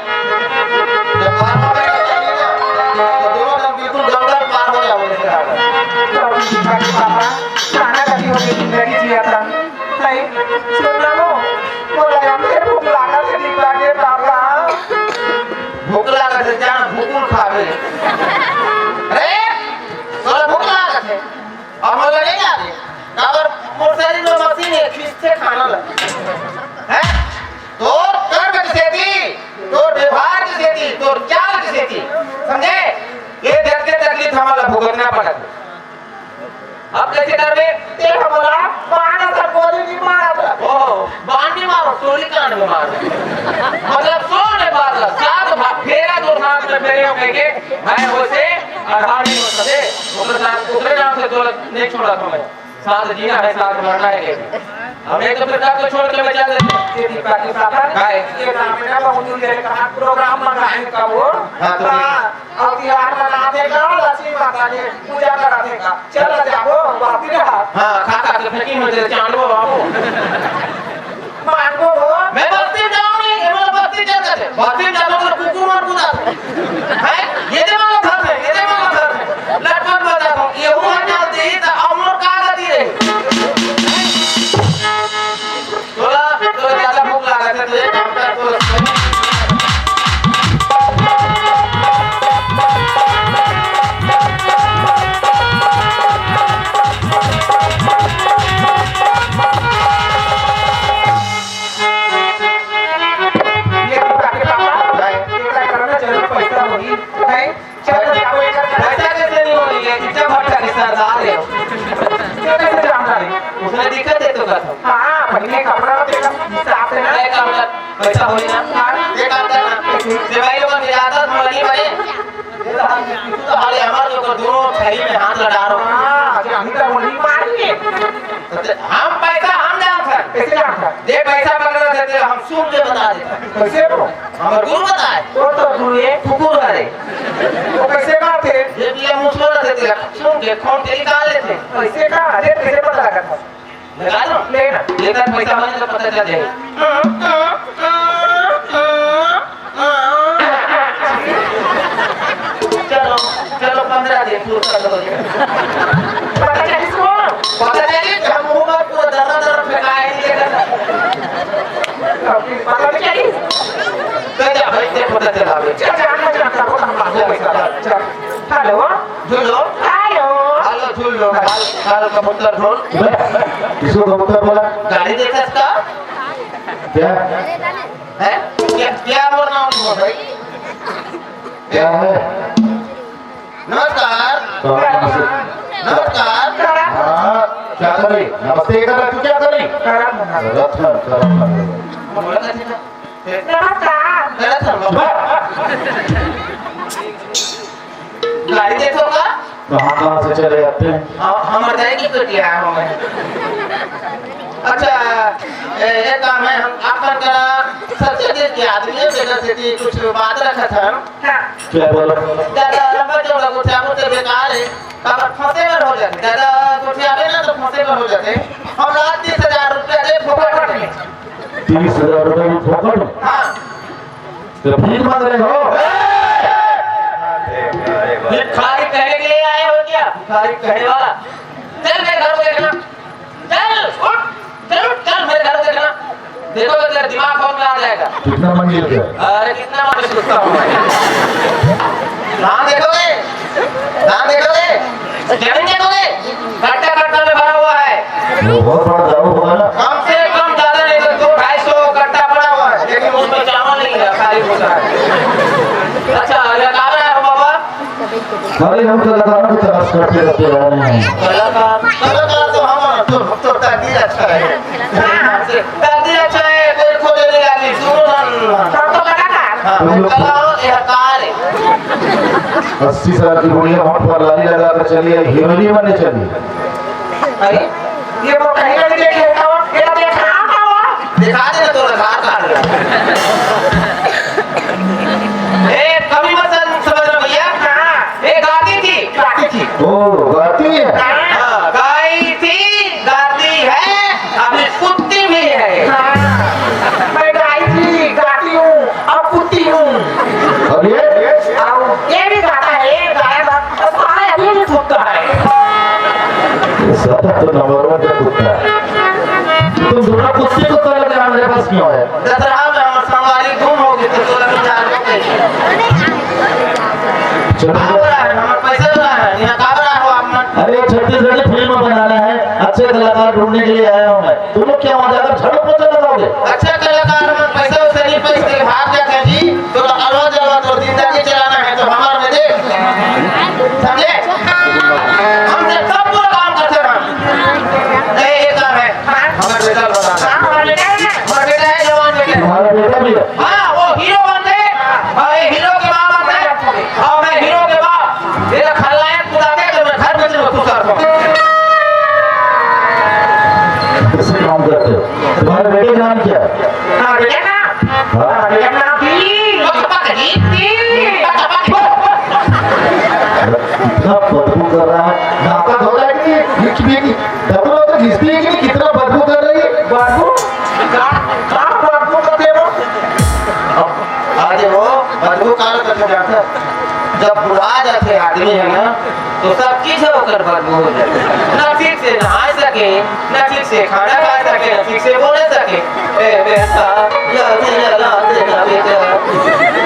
जब बारहवाँ महीना चलेगा, तो दोनों जन बिल्कुल गंगा पार हो जाओगे। पापा, काना कभी हो गई जिंदगी जिया था। नहीं, सुन लो, बोला, हमके भूख लागत है, दिखा दे, पापा। भूख लागत है, जान भूकुल खावे। अरे, तोला भूख लागत है, और मोला नहीं लागे। काबर मोर शरीर में मशीन है, खींचते खाना लग। हैं? तोर कर्म के सेती, तोर व्यवहार के सेती, तोर चाल के सेती, समझे? ये जग के तकलीफ हमला भुगतना पड़त। अब कैसे करबे? ते हमला बाण असन गोली नहीं मारत। ओ, बाण नहीं मारो, सोली कांड में मारो। मतलब, सोने मारला, सात भा-, फेरा दो साथ में फेरे हो गए के, मैं होसे, आधार नहीं हो सके, ओकरे साथ, ओकरे नाम से दौलत नहीं छोड़ा था मैं। साथ जीना है, साथ मरना है। अब एक तो फिर को छोड़ के मैं चल देता हूँ। ये दीपा की पापा, काय? ये नाम है ना, बहुत दिन पहले कहा प्रोग्राम मंगाए का वो। हाँ, तो हाँ, अब तिहार मनाते का लक्ष्मी माता ने पूजा कराते का। चल ना जाओ, बाप रे। हाँ, खा खा के फेंकी मत दे, चांदो बाबू। मांगो हो। मैं बस्ती जाऊँ नहीं, ये मतलब बस्ती चल जाते। बस्ती जाता तो कुकुर और कुदा। हैं? ये दे मांगो घर में, ये दे मांगो घर में। लटपट बजा दो, ये हुआ जल्दी, तो अमर का गति रही। तोला, तोला ज्यादा भूख लागत हे, तो एक काम कर, तोला ये तो ताकि पापा, ये क्या करना जरूर पैसा होगी, नहीं? चलो, जाओ, एक पैसा कैसे नहीं होगी? ये इतना भट्टा के सरदार है। ये कैसे जानता है? उसने दिक्कत है तो कर। हाँ, पहले कपड़ा तो देखा, साफ है ना? नहीं, काम कर, पैसा होई ना। हाँ। ये काम कर ना। सिपाही लोगन के आदत बनी भाई। ये तो हम, तू तो हाले हमारे लोग को दोनों थैली में हाथ लड़ा रहा हूँ। हाँ, अच्छा, हम तो वही मारेंगे। तो ते-, हम पैसा हम जानते हैं। कैसे जानता है? ये पैसा पकड़ा देते, हम सुन के बता देते। कैसे bro? हमर गुरु बताए। वो तो गुरु है। कुकुर हरे। वो कैसे बात है? ये बिया मुसवा रहते थे, सुन के खोल के निकाल लेते। कैसे का? अरे कैसे पता लगा था? लगा दो। लेना। लेकर पैसा होने का पता चल जाए। चलो, चलो, पन्द्रह दिन पूरा कर दो। पता चलिस को? पता चलिस, हम मुंह में पूरा दर्रा दर्रा फेंकाए नहीं लेकर। पता नहीं चलिस? तो जा भाई, दे पता चला बे। चल, चल, चल, चल, चल, चल, चल। हेलो। झुल्लो। हेलो। हेलो, झुल्लो। काल, काल कबूतर ढोल। किसको कबूतर बोला? गाड़ी देखा इसका? क्या? हैं? क्या, क्या बोल रहा हूँ भाई? क्या है? नमस्कार। हाँ, नमस्ते। नमस्कार। हाँ, क्या कर रही? नमस्ते कर रहा, तू क्या कर रही? रतन, रतन। बोला कैसे था? नमस्कार। रतन, बाबा। गाड़ी देखो का? कहाँ, कहाँ से चले आते हैं? हाँ, हम बताएंगे तो क्या है हमें। अच्छा, ए, एक काम है, हम आपन करा सबसे दिल के आदमी है, बेटा से कुछ बात रखा था। हाँ। क्या बोलो? दादा, लंबा चौड़ा गोठियाबो ते बेकार है, काबर फंसे बर हो जाते। दादा, गोठियाबे ना तो फंसे बर हो जाते। हम आज तीस हजार रुपया दे फोकट में। तीस हजार रुपया भी फोकट में? हाँ। तो भीख मांग रहे हो? भिखारी कहने के लिए आए हो क्या? भिखारी कहने वाला। चल मेरे घर को देखना। चल, उठ, चल, उठ, चल, मेरे घर को देखना। देखो, तेरा दिमाग बहुत में आ जाएगा। कितना मंजिल पे? अरे, कितना मंजिल कुत्ता हूँ मैं। धान देखोगे? धान देखोगे? जमीन देखोगे? गड्ढा गड्ढा में भरा हुआ है। वो बहुत बड़ा दारू होगा ना? कम से कम ज्यादा नहीं तो दो ढाई सौ गड्ढा भरा हुआ है, लेकिन उसमें चावल नहीं है, खाली भूसा है। अच्छा, ये कहाँ रहा है बाबा? अरे, हम कलाकारों की तलाश करते रहते हैं। कलाकार, कलाकार तो हम हैं, तो, तो तकदीर अच्छा है। तकदीर अच्छा है, कोई खोजे नहीं आदमी, सुनो ना। हाँ, कला हो, यह कार है। अस्सी साल की बुढ़िया होंठ पर लाली लगा कर चली आई, हीरोइनी बनने चली। अरे, ये वो कहीं का नहीं देखे, ये देखा था वो? दिखा दे तो दिखा था। ए, कभी मत समझ रहा भैया। हाँ। ए, गाती थी। गाती थी। ओ, गाती है। हाँ, गाई थी, गाती है, अभी कुत्ती भी है। हाँ, मैं गाई थी, गाती हूँ, अब कुत्ती हूँ। अब ये? अब ये भी गाता है, ये गाया था, और साला अभी भी कुत्ता है। साला तो नंबर वन का कुत्ता है। तुम दोनों कुत्ते को तो लगे, हमारे पास क्यों आया? दसरा में हमारे संगवारी गुम हो गए, तो तोला भी जान लो। चलो। का हो रहा है? हमारे पैसे हो रहा है, यहाँ का हो रहा है, हो आप मत। अरे, छत्तीसगढ़ी फिल्म बनाना है, अच्छे कलाकार ढूंढने के लिए आया हूँ मैं। तुम लोग क्या वहाँ जाकर झाड़ू पोछा लगाओगे? अच्छा कलाकार में पैसा वैसा नहीं, पैसे भाग जाते हैं जी, तो अलवा जलवा तो जिंदगी चलाना है तो हमारे में दे, समझे? हम तो सब पूरा काम करते हैं। नहीं, ये काम है, हमारे बेटा को बताना। हमारा बेटा है, जवान बेटा है। तुम्हारा बेटा भी है? हाँ, वो हीरो बनते, और ये हीरो के माँ बनते, और मैं हीरो के बाप। ये खलनायक बताते तो मैं घर में चलो तू कर दो। किससे काम करते हो? इतना बदबू कर रहा है, नाटक हो रहा है कि नहीं? ये, ये, ये, डबल होता है, घिसती है कि नहीं? कितना बदबू कर रही है। बदबू? का, का बदबू कर दे रहा? अब, अरे वो बदबू का करके जाता है। जब बुढ़ा जाते आदमी है ना, तो सब चीज है ओकर बदबू हो जाए। ना ठीक से नहा सके, ना ठीक से खाना खा सके, ना ठीक से बोल सके। ए बेटा, ला दे ना, ला दे ना बेटा।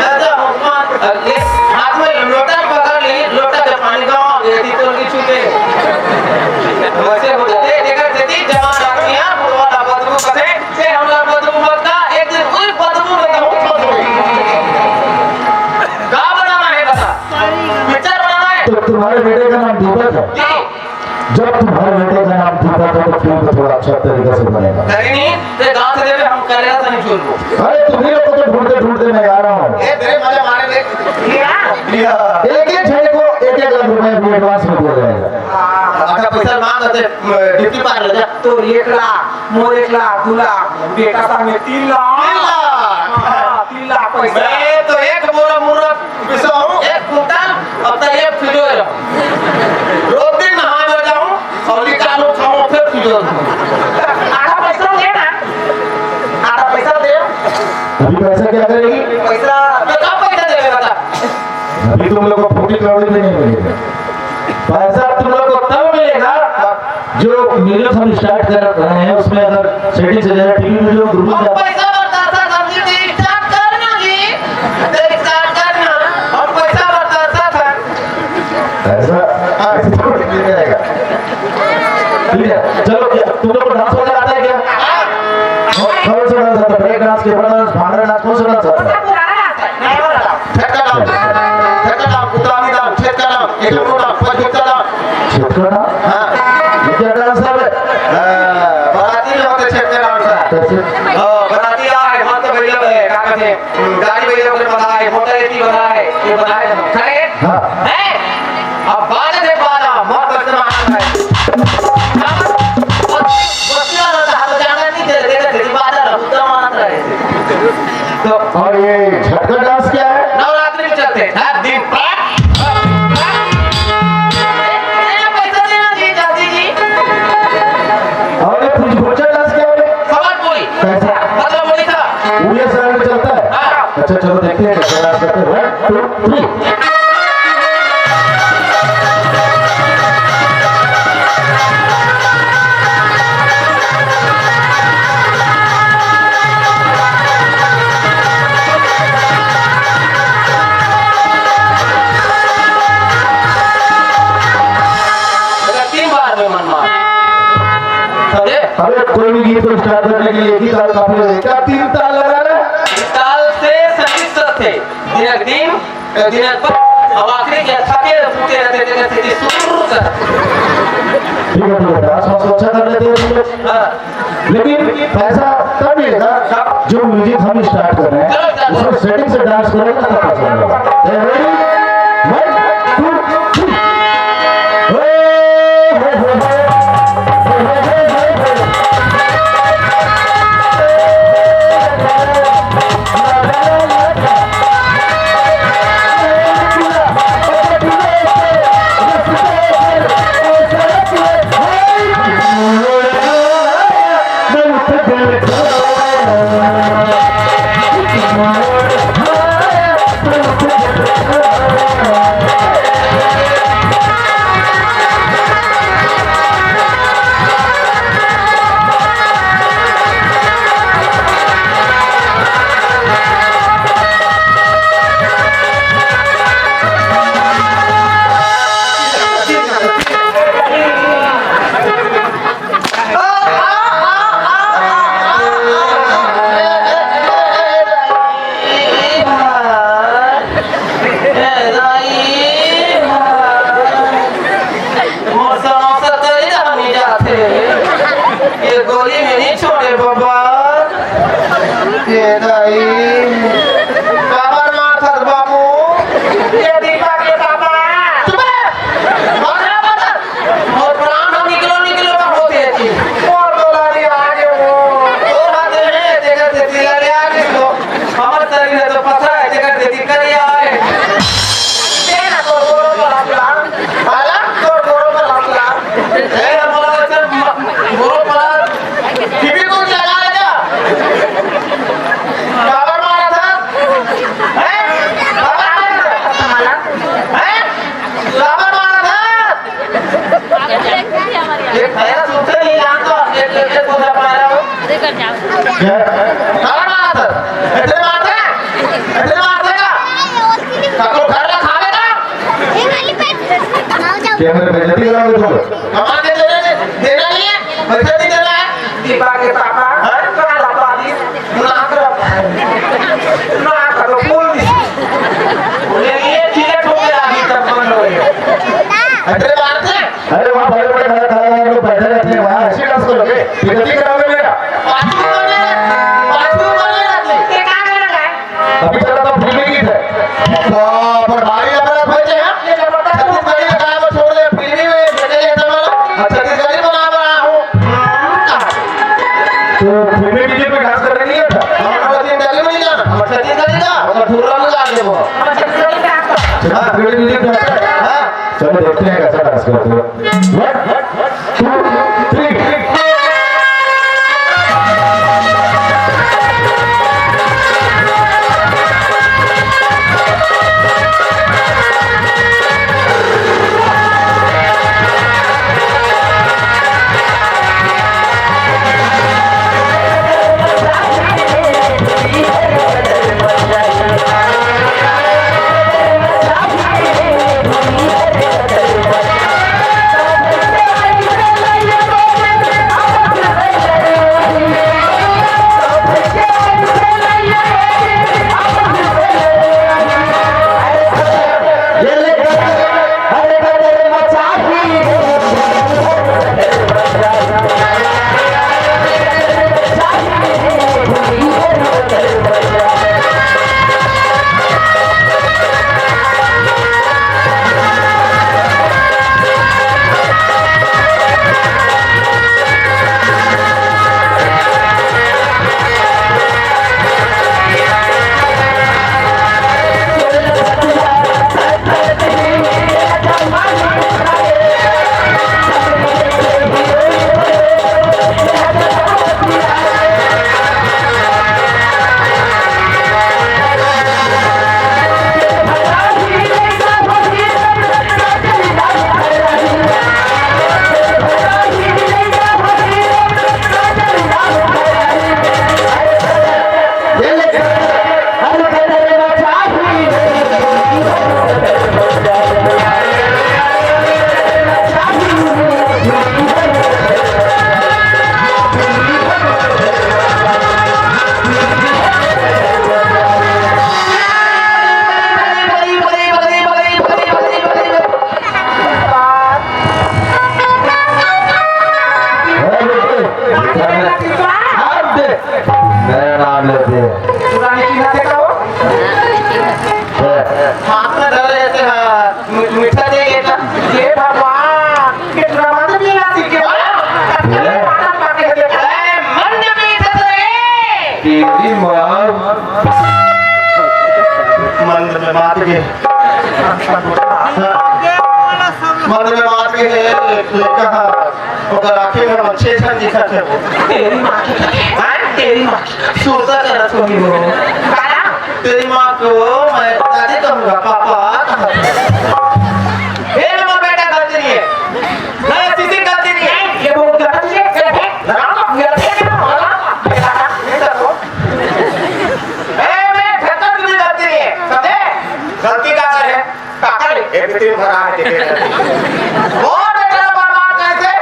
दादा, हम मान, ये हाथ में लोटा पकड़ ली, लोटा के पानी गाँव आ गई थी, तो उनकी छूटे। वैसे हो जाते, देखा देती, जवान आदमी है, बुढ़वा ला बदबू करे, ए, हमरा बदबू मत का, एक दिन कोई बदबू में कहूँ फंस गई। का बनाना है बता? पिक्चर बनाना है? तो तुम्हारे बेटे का नाम दीपक है। जी। जब तुम्हारे बेटे का नाम दीपक है, तो फिल्म थोड़ा अच्छा तरीके से बनेगा। अरे नहीं, ते गांव से देवे, हम करेगा तो नहीं छोड़बो। अरे, तुम्ही लोग को तो ढूंढते ढूंढते मैं आ रहा हूँ। ए, तेरे मजा मारे देख। एक एक जने को एक एक लाख रुपए अभी एडवांस में दिया जाएगा। अच्छा, पैसा मांग करते, ड्यूटी पार ले जा। तो एक लाख, मोर एक लाख, दू लाख, बेटा संगे तीन लाख। तीन लाख। हाँ, तीन लाख पैसा। मैं तो एक बोरा मुर्रा पिसाऊं, एक कुंटल, अब तक एक फिजो है। रोज दिन नहा जाऊं, और निकालूं, खाऊं, फिर फिजो। आधा पैसा दे ना, आधा पैसा दे। अभी पैसा क्या करेगी? पैसा, तो कब पैसा देवे बता? अभी तुम लोग को फूटी कौड़ी भी नहीं मिलेगा। पैसा तुम लोग को तब मिलेगा, जो म्यूजिक हम स्टार्ट कर रहे हैं, उसमें अगर सेटिंग से ज्यादा टीवी में जो ग्रुप हम में पैसा बरसाता था, हमने तो स्टार्ट करना जी, तो स्टार्ट करना, हम पैसा बरसाता था। ऐसा, ऐसा थोड़ी मिल जाएगा। ठीक है, चलो, क्या तुम लोग को डांस वगैरह आता है क्या? कौन सा डांस आता है? Break dance, couple dance, bhangra dance, कौन सा डांस आता है? छेटका डांस, छेटका डांस, उतरानी डांस, छेटका डांस, एक लोटा, पचगुप्ता डांस। छेटका डांस? हाँ। ये क्या डांस है बे? हाँ, बाराती में होते छेटका डांस है। कैसे? हाँ, बाराती आए, मस्त भैया है, का कहते हैं, गाड़ी भैया को बनाए, मोटर एती बनाए, ये बनाए हम। खड़े? हाँ। हैं? अब बाजा दे बाजा, मस्त से मार रहे। बच्चा रहता है, तो ज्यादा नहीं खेलते, तेरी बाजा रहता, उतना मार रहे। तो और ये छेटका डांस क्या है? नवरात्रि में चलते हैं। हाँ, दिन रात। पैसा देना जी, चाची जी। और ये भुज-, भुज्जा डांस क्या है? सवाल पूरी। कैसा? मतलब उड़ीसा। उड़िया style में चलता है? हाँ। अच्छा, चलो देखते हैं कैसा डांस करते हैं। One, two, three। तीन बार में मन मार। समझे? अबे, कोई भी गीत को स्टार्ट करने के लिए एक ही ताल काफी है। क्या तीन ताल लगा रहे? ताल से सचित्र थे। दिनक दिन, दिनक पर, अब आखिरी क्या थके, फूटे रहते, देखे थे, सुर कर। ठीक है, ठीक है, डांस वांस अच्छा कर लेते हैं तुम लोग। हाँ। लेकिन पैसा तब मिलेगा, जो म्यूजिक हम स्टार्ट कर रहे हैं, उसमें सेटिंग से डांस करेगा, तब पैसा मिलेगा। Ready? One, two, three। ये मेरे बेइज्जती करा दे तुम। कमा के देना नहीं, देना नहीं है, पैसा नहीं देना है। दीपा के पापा, हाँ? कहाँ ला पाबी? ना करो। ना करो, बोल दी। बोले, ये चीजें ठोक के आदमी तब बंद हो गए। अरे बात है। अरे वहाँ बड़े बड़े घर खड़ा है, लोग बैठे रहते हैं, वहाँ ऐसे डांस करोगे? बेइज्जती कराओगे मेरा। बाथरूम में, बाथरूम में रहते। ये कहाँ कर रहा है? अभी चला तो फिल्मी गीत है। तो पर भारी अपराध हो जाए, हाँ? ये जबरदस्त छत्तीसगढ़ी का गाना छोड़ दे, फिल्मी में चले जाता वाला। अब छत्तीसगढ़ी बना रहा हूँ। तो फिल्मी डीजे पे डांस करने नहीं आता? हमारा बस इंटरव्यू नहीं जाना, हम छत्तीसगढ़ी का, हम पूरा लगा दे वो। हाँ, फिल्मी डीजे पे डांस कर। हाँ। चलो देखते हैं कैसा डांस करते हो। One, two, three। मेरा नाम लेते हैं। पुरानी की ना देखा हो? हाथ में धर लेते हैं, मी-, मीठा दे ये तो। ये भगवान, कितना मत मिला थी के। ये? पागल पाके देख। ए, मंद मीठ तो ये। तेरी माँ। मंद में मात के। मंद में मात के है, लइका। ओकर आँखी में हम छे झन दिखत हे वो। तेरी माँ की, हाँ, तेरी माँ की। सुरता करत होही वो। काला? तेरी माँ को मैं दादी कहूँगा, पापा कहूँगा। ए, मोर बेटा गलती नहीं है। नहीं, सीसी गलती नहीं है। ये वो गलती है, ये है। लगा दो, ये है, लगा दो। ये लगा, ये कर दो। ए, मैं ठेकर की भी गलती नहीं है। समझे? गलती का है? काका ले, ए, बिल्कुल भरा है, देखे। मोर बेटा बर्बाद कैसे?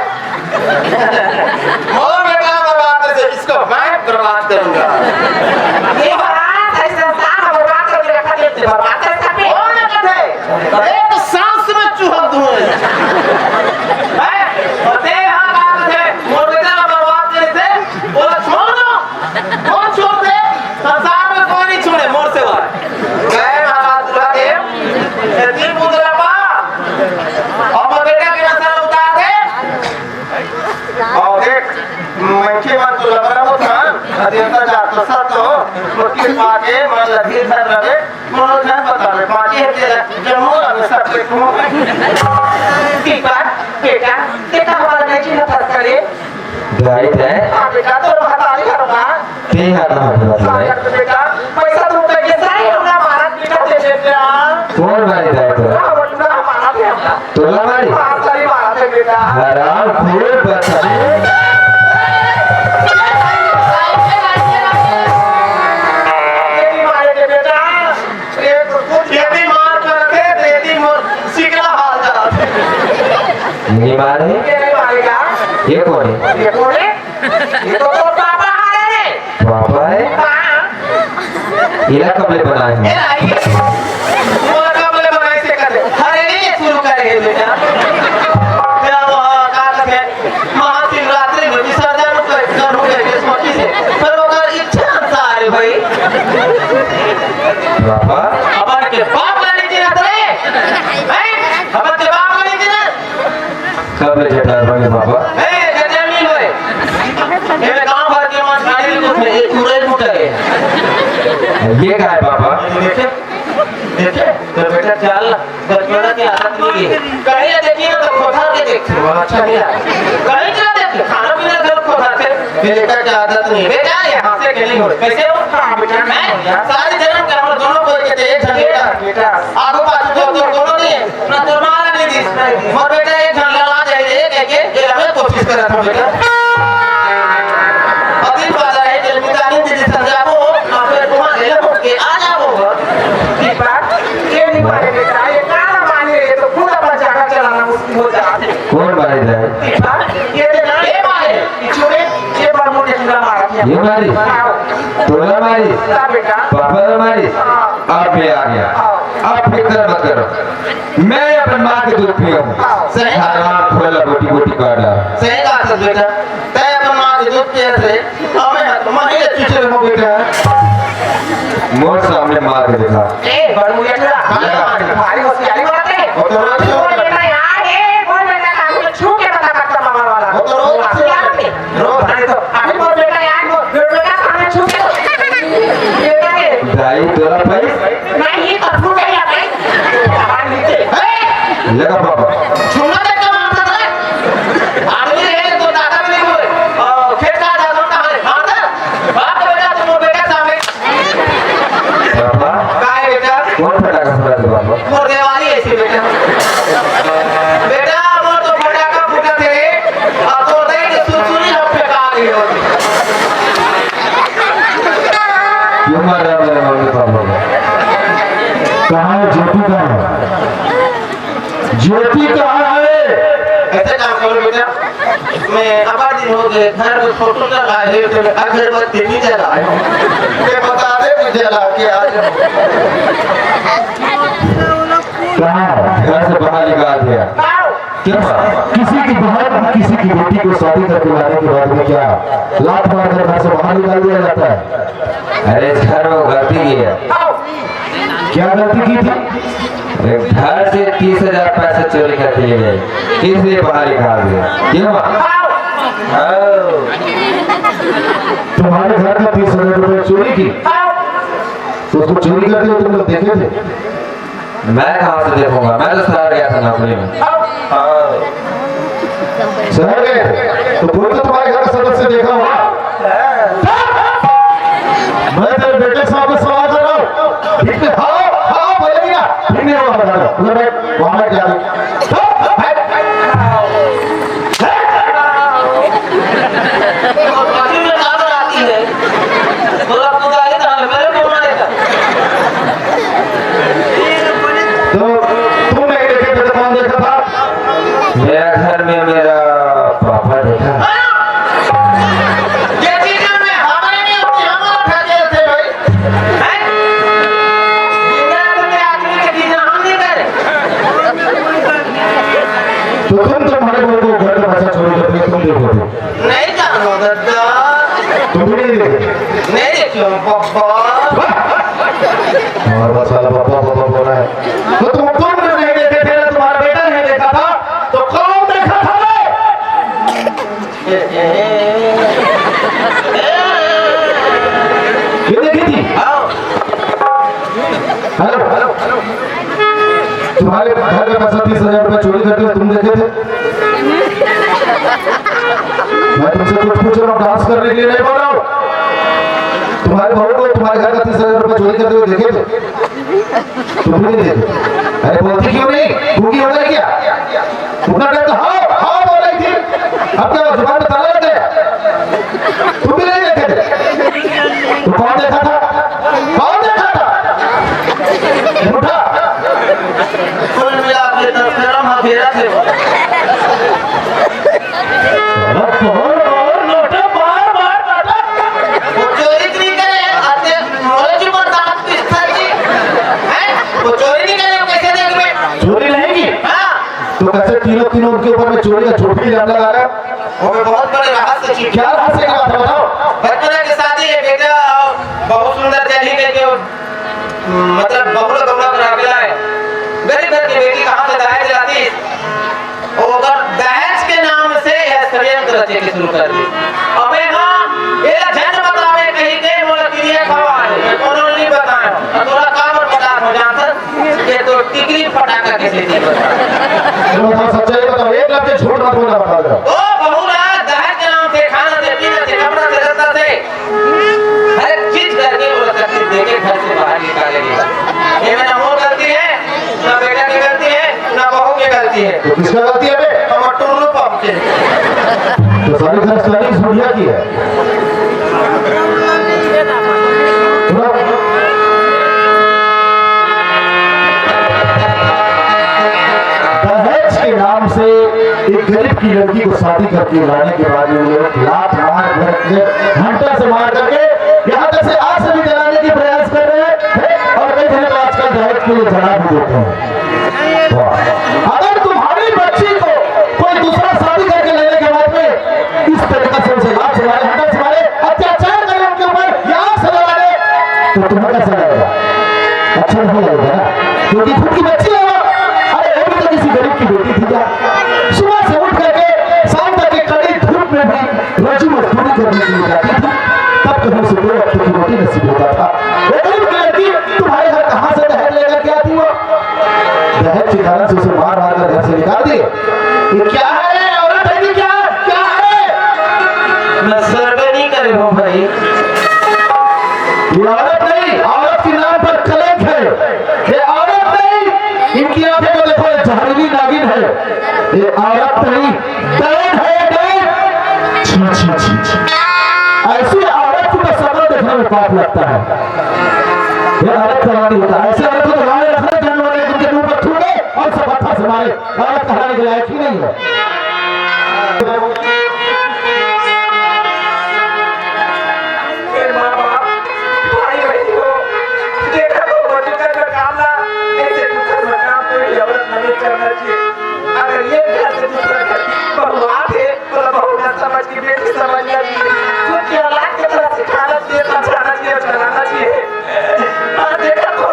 मोर बेटा बर्बाद कैसे? इसको मैं बर्बाद करूंगा। ये बर्बाद है, संसार में बर्बाद करके रखा, देख, बर्बाद कर सकते हैं। कौन कहते? एक सांस में चूहक धुएं। हैं? और तेरे हाथ आते थे, मोर बेटा बर्बाद कैसे? बोला, छोड़ दो। कौन छोड़ते? संसार में कोई नहीं छोड़े, मोर सिवाय। गए महाराज दुल्हा देव, ये तीन पुतला बा, और मोर बेटा के नशा उतार दे। और देख, मनखे मन तो लबरा होत हन, देवता जात तो सत हो, मोर कृपा के मन लगी धर रहे, मोर घर बता दे, बाकी है तेरा जम्मू और सब कुछ। दीपक, बेटा, बेटा हमारा नहीं चिन्ह फंस करे। गाड़ी है? हाँ बेटा, तो महतारी हर बार। ते हर ना हर बार। हाँ यार बेटा, पैसा तो उतर के सही होना मारा बेटा दे दे बेटा। कौन गाड़ी है तो? हाँ, वो ना मारा दे हमरा। तोला मारी? हाँ, सही बात है बेटा। हराम खोर बच्चा। तेरी मारे के बेटा। ये तो कुछ यदि मार करके दे दी मोर सिकला हाल जात। ये मारे? ये नहीं मारेगा। ये कौन है? ये कौन है? ये तो तोर पापा हरे रे। पापा है? हाँ। एला कब ले बनाए हे? ए, आई। मोला कब ले बनाए से कर दे। अरे, ये शुरू करे हे बेटा। क्या वो, का कहते हैं? महाशिवरात्रि में विसर्जन कर, कर हो गए, सरस्वती से। पर ओकर इच्छा अनुसार है भाई। पापा? अपन के बाप ला नहीं चिन्हत रे। हैं? अपन के बाप ला नहीं चिन्हत? कब ले जटार बने पापा? ए, जटार नहीं होए। ये गांव भर के मन खाली कुछ नहीं, ये पूरा ही टूटा है। ये का है पापा? देखे? देखे? तो बेटा चल, बचपना की आदत नहीं है। कहीं ये देखिए तो खोथा के देखते हो, अच्छा नहीं लगा। कहीं क्या देखते? खाना पीना घर खोथा के। ये बेटा की आदत नहीं है। बेटा यहाँ से खेलेंगे। कैसे हो? हाँ, बेटा, मैं सारे जन्म के हम दोनों को एक एक झंडे का बेटा। आगू पाछू तो, तो दोनों नहीं है। ना तोर माँ ला नहीं दिस। मोर बेटा एक झन लड़ा जाए रे, कह के, ये हमें कोशिश करत हम बेटा। अभी बात है, जब मितानी दीदी संग जाबो, ना फिर तुम्हारे ले उठ के आ जाबो। दीपक, ये नहीं मारे बेटा, ये काला माने, ये तो खुद अपना चाका चलाना मुश्किल हो जाता है। कौन मारे जाए? दीपक, ये देखना, ये मारे, ये छोरे, ये बड़ मोटे चूड़ा मारा। ये मारी? हाँ। तोला मारी? हाँ बेटा। पापा ला मारी? हाँ। अब मैं आ गया। हाँ। अब फिक्र मत करो। मैं अपन माँ के दूध पीऊँ। सही। हराम खोला बोटी बोटी काटा। सही बात है बेटा। तै अपन माँ के दूध पिए से, हमें तो माँ ही अच्छी से रहो बेटा। मोर सामने मार के दिखा। ए, बड़मुड़िया चूड़ा, हाँ। भारी होशियारी बात है। वो तो रोज बोल बेटा यार, ए, बोल बेटा, कान को छू के बता, कब का मामा वाला। वो तो रोज क्या बात है? रोज। अरे तो, अभी बोल बेटा यार, बोल, बोल बेटा, सामने छू के। बेटा के। दाई, तोरा भाई? नहीं, ये पप्पू का ही आता है। बाहर नीचे। ए! लगा पापा। छूना तक का मारता था। आदमी है तो दादा भी नहीं बोले। ओ, खेत का दादा कहाँ है? मारता? बाप का बेटा, तुम बेटा सामने। पापा? काय बेटा? कौन फटाका फुटाते पापा? मोर देवाली ऐसी बेटा। बेटा, मोर तो फटाका फुटाते रे। अब तो देख सुरसुरी हम फेंका रही हो। क्यों मार रहा है मेरे मम्मी पापा को? कहाँ है ज्योति, कहाँ है? ज्योति कहाँ है? ऐसे काम करो बेटा, मैं अबार दिन हो गए, घर में फोटो लगा है, तो मैं अगरबत्ती नहीं जला है। मैं बता दे, मैं जला के आ जाऊँ। कहाँ है? घर से बाहर निकाल दिया। क्यों? किसी की बहन, किसी की बेटी को शादी करके लाने के बाद में क्या लात मार कर घर से बाहर निकाल दिया जाता है? अरे, इस घर में वो गलती की है। क्या गलती की थी? अरे, घर से तीस हजार पैसे चोरी कर लिए गए, इसलिए बाहर निकाल दिया। क्यों? हाँ। तुम्हारे घर का तीस हजार रुपए चोरी की, तो उसको चोरी करते हुए तुम लोग देखे थे? मैं कहाँ से देखूंगा? मैं तो शहर गया था नौकरी में। हाँ। शहर गए थे? तो कोई तो तुम्हारे घर का सदस्य देखा होगा। मैं तेरे बेटे से वापस सवाल कर रहा हूँ। ठीक है? हाँ, हाँ, बोलेगी ना? ठीक नहीं होगा, बता दो। उधर बैठ, वहाँ बैठ जा। तो तुम नहीं देखे थे तो कौन देखा था? मेरा घर में मेरा पापा देखा। ये चीज में हमारे नहीं होती, हम लोग खा के थे भाई। हैं? जिंदा दुनिया आदमी के चीज हम नहीं करे। तो तुम तुम्हारे घर को, घर का पैसा चोरी करके तुम देखो थे। नहीं जानो दादा। तुम भी नहीं देखे? नहीं देखो पापा। हमारे पास वाला पापा, पापा बोल रहा है। तो तुम, तुम जो नहीं देखे थे ना, तुम्हारा बेटा नहीं देखा था, तो कौन देखा था रे? ये देखी थी? हाँ। Hello, hello, hello. तुम्हारे घर का पैसा तीस हजार रुपए चोरी करते हुए तुम देखे थे? मैं तुमसे कुछ पूछ रहा हूँ, डांस करने के लिए नहीं बोल रहा हूँ। तुम्हारे बहू को तुम्हारे घर का तीस हजार रुपए चोरी करते हुए देखे थे? तुम भी नहीं देखे। अरे बोलती क्यों नहीं? भूखी हो गई क्या? उतना टाइम तो हाँ, हाँ बोल रही थी। अब क्या हुआ? जुबान पे ताला लग गया? तुम भी नहीं देखे थे? तो कौन देखा था? कौन देखा था? उठा। कुल मिला के दस ग्राम हम घेरा थे। तीनों के ऊपर में चोरी का झूठ इल्जाम लगा रहा है। वो बहुत बड़े रहस्य छिपे। क्या रहस्य की बात है, बताओ। बचपना के शादी है, बेटा और बहुत सुंदर चली गई, जो मतलब बहुल गौरव रखला है। गरीब घर की बेटी कहाँ से दहेज लाती? वो अगर दहेज के नाम से यह षड्यंत्र रचे के शुरू कर दी। अबे हाँ, ये झंड बतावे कहीं के मोला किरिया खवा है, मैं कोनो नहीं बताया। और तोरा काम और बता हो जानता, ये तो टिकली फटाका किसी चीज बता। वो तो सच्चाई बताओ, एक लफ्ज झूठ मत बोलना, बता दो। ओ बहुरा, दहेज के नाम से खाना से, पीना से, कपड़ा से, लत्ता से, हर एक चीज करके वो लड़का देके घर से बाहर निकालेगी। ये मेरा मोर गलती है, ना बेटा की गलती है, ना बहू की गलती है। तो किसका गलती है बे? हम टुल्लू पंप के। तो सारी खानदानी इस बुढ़िया की है। पूरा दहेज के नाम से एक गरीब की लड़की को शादी करके लाने के बाद ये लोग लात मार, घंटा से मार करके यहाँ तक से आग से भी जलाने की प्रयास कर रहे हैं और कई जने तो आजकल दहेज के लिए जला भी देते हैं। वाह। अगर तुम्हारी बच्ची को कोई दूसरा शादी करके लेने के बाद में इस तरीके से उसे लात से मारे, घंटा से मारे, अत्याचार करे उनके ऊपर, या आग से जला दे, तो तुम्हें कैसा लगेगा? अच्छा नहीं लगेगा ना, क्योंकि खुद की बच्ची है वो। अरे, वो भी तो किसी गरीब की बेटी थी क्या? सुबह से उठ करके शाम तक के कड़ी धूप में भी रोजी मजदूरी करने के लिए जाती थी, तब कभी उसे दो वक्त की रोटी नसीब होता था। वो गरीब की लड़की तुम्हारे घर कहाँ से दहेज लेकर के आती वो? दहेज के कारण से उसे मार मार कर घर से निकाल दिए। ये क्या है? औरत है कि क्या? क्या है? मैं सर्वे नहीं करे हूँ भाई। ये औरत नहीं, औरत के नाम पर कलंक है। ये औरत नहीं, इनकी आंखें को देखो, ये जहरीली नागिन है। ये औरत नहीं, डैन है, डैन। छी, छी, छी, छी। ऐसी औरत को तो सपना देखने में पाप लगता है। ये औरत का नाम नहीं होता। ऐसे औरत को तो गाँव में रखना, जन्म वाले उनके मुंह पर थूके और सब पत्थर से मारे। औरत कहलाने के लायक ही नहीं है। मेरे माँ बाप, भाई बहन हो, देखा तो वो टुकड़ मकान ला, ऐसे टुकड़ मकान पे भी औरत नहीं करना चाहिए। अगर ये घर से दूसरा घर की बहू आत हे, तो बहू ना समझ के बेटी समझना चाहिए। खुद की औलाद की तरह सिखाना चाहिए, समझाना चाहिए, चलाना चाहिए। और देखा तो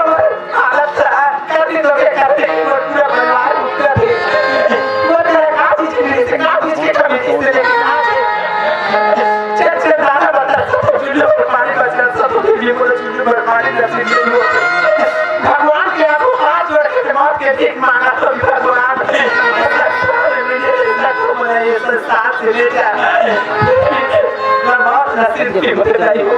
हालत खराब कर दी तो क्या करते? वो पूरा परिवार उठा थे। वो तेरा का चीज की वजह से, का चीज की कमी थी, इसलिए आज चल, चल, दाना बता, सब तो चुल्लू पर पानी बच गया, सब तो चुल्लू पर पानी नसीब नहीं हुआ। भगवान के आंखों हाथ जोड़ के मौत के भीख मांगा तो भगवान ये संसार से ले जा। मैं मौत नसीब की बधाई हो।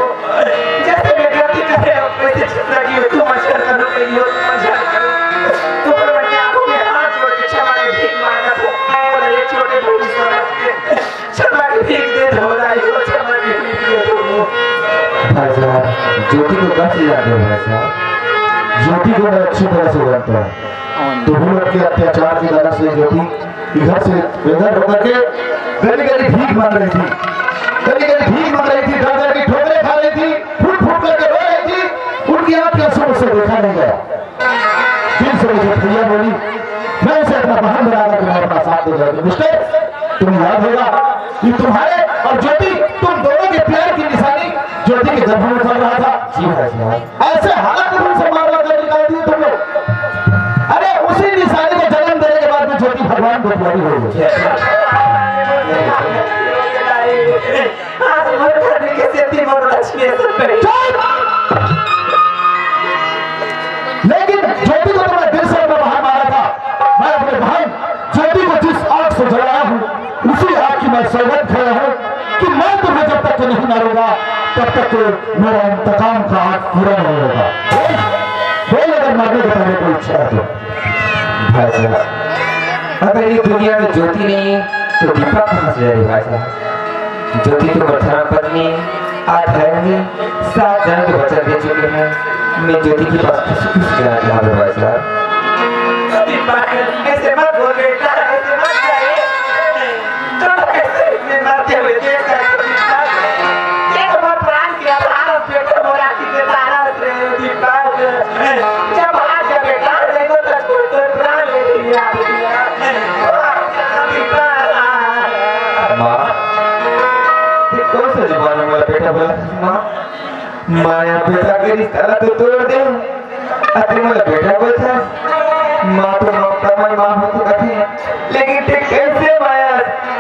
जैसे मैं गलती करे, वैसे जिंदगी में तू मच्छर करो, कहीं हो, तू मच्छर करो। तो फिर मैं क्या आंखों में हाथ जोड़ के क्षमा की भीख मांगा था। बोले, ये छोटे भाई समझ के क्षमा की भीख दे दो, भाई को क्षमा की भीख दे दो। भाई साहब, ज्योति को कब से जानते हो भाई साहब? ज्योति को मैं अच्छी तरह से जानता हूँ। तुम्ही लोग के अत्याचार के कारण से ज्योति इधर से बेघर होकर के गली गली भीख मांग रही थी, गली गली भीख मांग रही थी, दर दर की ठोकरें खा रही थी, फूट फूट करके रो रही थी। उनकी आंख के आंसू मुझसे देखा नहीं गया। दिल से मुझे भैया बोली, मैं उसे अपना बहन बनाकर तुम्हें अपना साथ दे जाऊंगी। मिस्टर, तुम्हें याद होगा कि तुम्हारे और ज्योति, तुम दोनों के प्यार की निशानी ज्योति के गर्भ में पल रहा था। जी भाई साहब। ऐसे हालत में उसे मार मार कर निकाल दिए तुम लोग। अरे, उसी निशानी को जन्म देने के बाद में ज्योति भगवान को प्यारी हो गई। आज मर खाने के सेती मोर लक्ष्मी ऐसे पड़ी। चुप! लेकिन ज्योति को तो मैं दिल से अपना बहन माना था। मैं अपने बहन ज्योति को जिस आग से जलाया हूँ, उसी आग की मैं सौगंध खाया हूँ कि मैं तुम्हें जब तक नहीं मारूंगा, तब तक मेरा इंतकाम का आग पूरा नहीं होगा। बोल, बोल, अगर मरने के पहले कोई इच्छा है तो। भाई साहब, अगर ये दुनिया में ज्योति नहीं है, तो दीपक कहाँ से जाए भाई साहब? ज्योति तो मेरी धर्म पत्नी है, आज है नहीं, सात जन्म के वचन दे चुके हैं। मैं ज्योति के पास खुशी खुशी जाना चाहता हूँ भाई साहब। दीपक, ऐसे मत बोल बेटा, ऐसे मत कहे। तो कैसे मैं मरते हुए देख सकता हूँ दीपक? ये तो मैं प्राण की अदालत बेटा, मोरा की अदालत रे दीपक। जब आज का बेटा रे, तो तक कोई तो प्राण ले लिया। माया बेटा के रिश्ता ला तो तोड़ दे, अते मोला बेटा बोलथस। माँ तो ममता मय माँ होथे कथे, लेकिन ते कैसे माया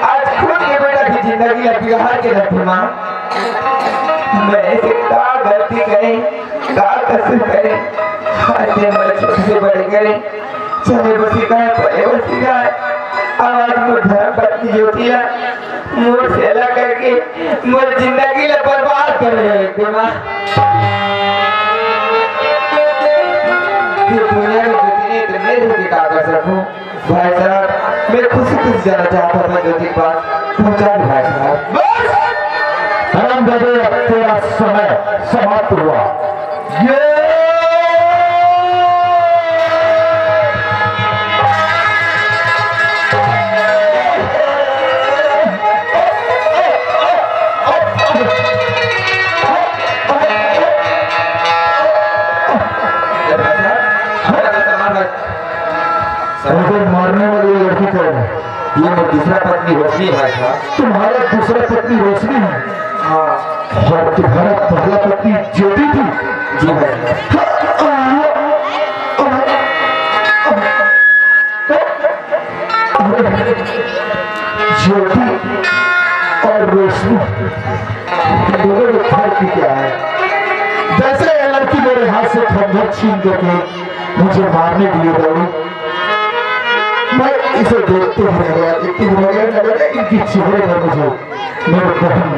आज खुद के बेटा की जिंदगी ला बिगाड़ के रख दे माँ। मैं ऐसे का गलती करे, का कसूर करे, आज ते मोला छोटे से बड़े करे, चाहे बसी का है, पले बसी का है, अब आज मोर धर्म पत्नी ज्योति ला मोर से अलग करके मोर जिंदगी ला बर्बाद कर रहे हो माँ। ये दुनिया में जितने इतने लोग का कर सकूं, भाई साहब, मैं खुशी खुशी जाना चाहता था ज्योति के पास, पहुंचा दे भाई साहब। बस! हरामजादे, अब तेरा समय समाप्त हुआ। ये अरे, मारने वाली लड़की कौन है? ये मेरी दूसरा पत्नी रोशनी है भाई साहब। तुम्हारा दूसरा पत्नी रोशनी है? हाँ। और तुम्हारा पहला पत्नी ज्योति थी? जी भाई साहब। ज्योति और रोशनी, दोनों में फर्क क्या है? जैसे ये लड़की मेरे हाथ से थमझम छीन करके मुझे मारने के लिए दौड़ी, मैं इसे देखते ही रह गया, देखते ही रह गया, रह गया। इनकी चेहरे पर मुझे मेरे बहन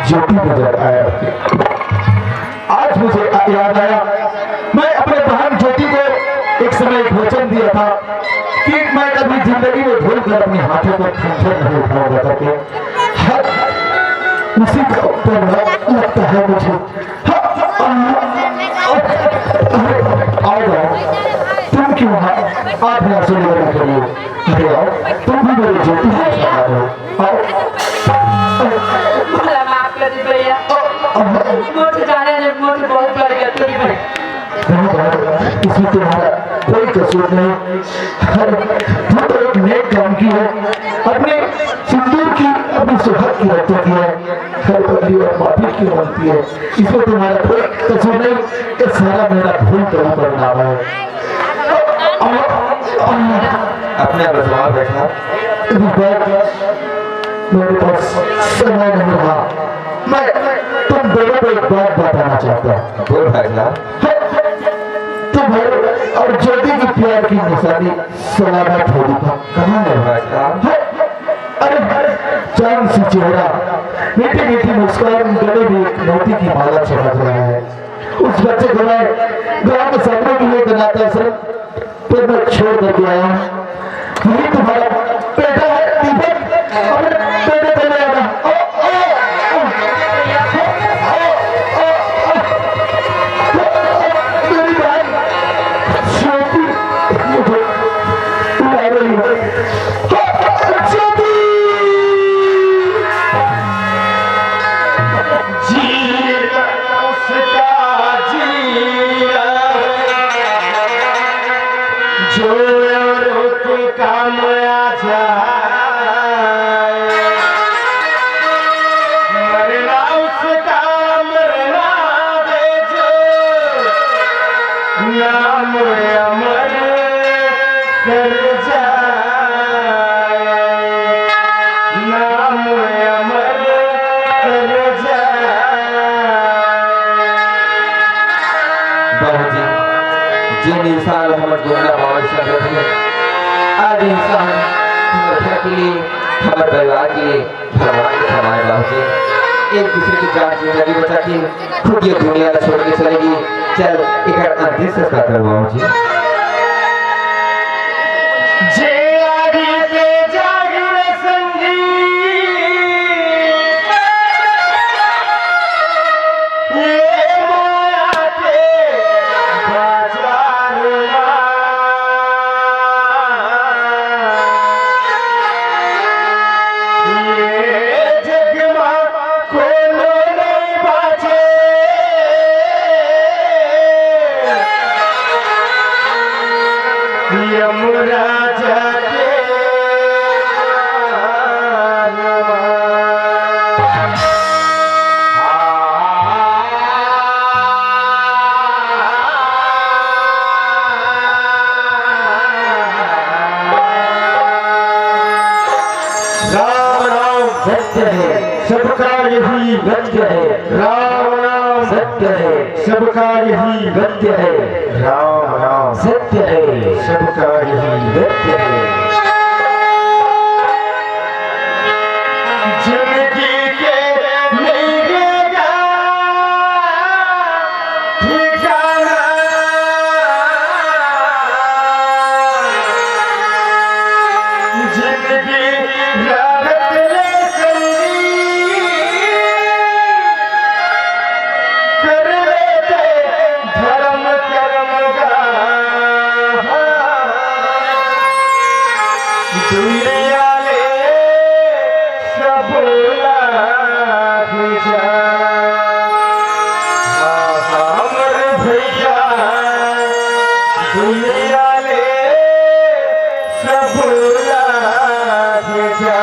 ज्योति नजर आया। आज मुझे याद आया, मैं अपने बहन ज्योति को एक समय एक वचन दिया था कि मैं कभी जिंदगी में भूल कर अपने हाथों को खंजर नहीं उठाऊंगा करके। हर उसी का पल लगता है मुझे। हाँ, हाँ, हाँ, हाँ, आओ, आओ, तुम क्यों वहाँ आंखें आंसू लेकर बैठे हो? अरे आओ, तुम भी मेरी ज्योति हो, आओ। भला माफ कर दे भैया। मोर से जाने ने मोर से बहुत बड़ गलती है। नहीं बाबा, इसमें तुम्हारा कोई कसूर नहीं। हर, तुम तो एक नेक काम की है, अपने सिंदूर की, अपने सुहाग की रक्षा की है। हर बदली और माफी क्यों मांगती है? इसमें तुम्हारा कोई कसूर नहीं, ये सारा मेरा भूल का ही परिणाम है। अपने आप संभाल बैठा। इस बार मेरे पास समय नहीं रहा। मैं तुम दोनों को एक बात बताना चाहता हूँ। बोल भाई साहब। तुम्हारे और ज्योति की प्यार की निशानी सलामत होगी। कहाँ है भाई साहब? अरे, चांद सी चेहरा, मीठी मीठी मुस्कान, गले में एक मोती की माला चमक रहा है। उस बच्चे को मैं गांव के सामने के लिए अनाथ आश्रम पर मैं छोड़ करके आया हूँ। यही तुम्हारा बेटा है दीपक, अपने बेटे को ले आना। ओ, ओ, ओ, ओ, ओ, ओ, ओ, मेरी बहन ज्योति मुझे बुला रही है। ज्योति! जीना उसका जीना, जो औरों के काम आ जाए। मरना उसका मरना दे, जो नाम अमर कर जाए, नाम अमर कर जाए। बाबूजी, जेन इंसान हमर जीवन ला बाबा जी समझत हे, आज इंसान हमर घर के लिए, हमर परिवार के लिए भगवान के समान बाबूजी। एक दूसरे की जान जिंदगी बचा के खुद ये दुनिया ला छोड़ के चलेगी। चल, एकर अंतिम संस्कार करवाओ जी। जे आगे ले जागे रे संगी, ये माया के बाजार मा, ये जग मा कोनो नइ बाँचे, यमराजा के नाम। सत्य है, सबका यही सत्य है। राम नाम सत्य है, सबका यही सत्य है। राम नाम सत्य है, सबका यही सत्य है। जिंदगी के नहीं रहेगा ठिकाना, जिंदगी राहत ले संगी, कर लेते धर्म कर्म का। दुनिया ले सब लाख जा। हमर भैया दुनिया ले सब लाख जा।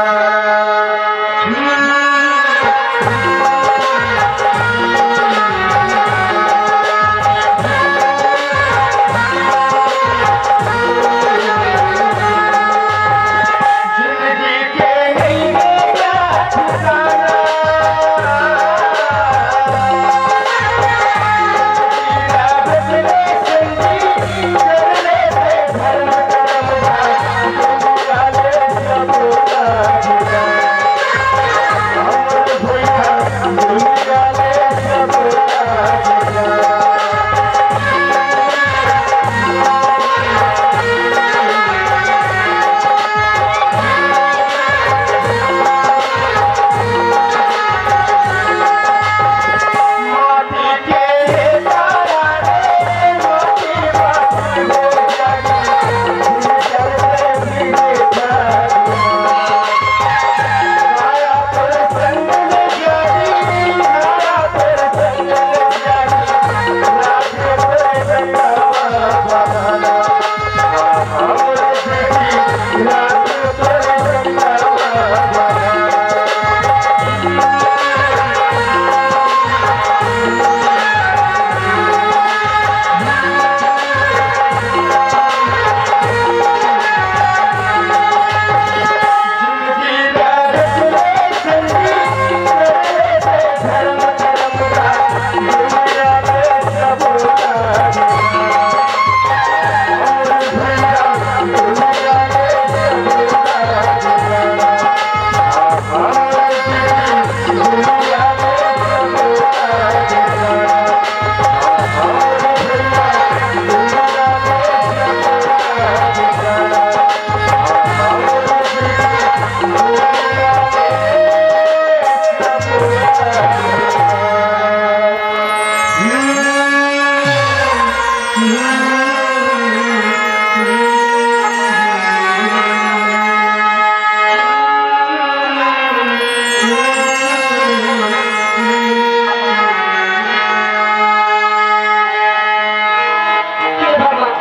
हे भगवान,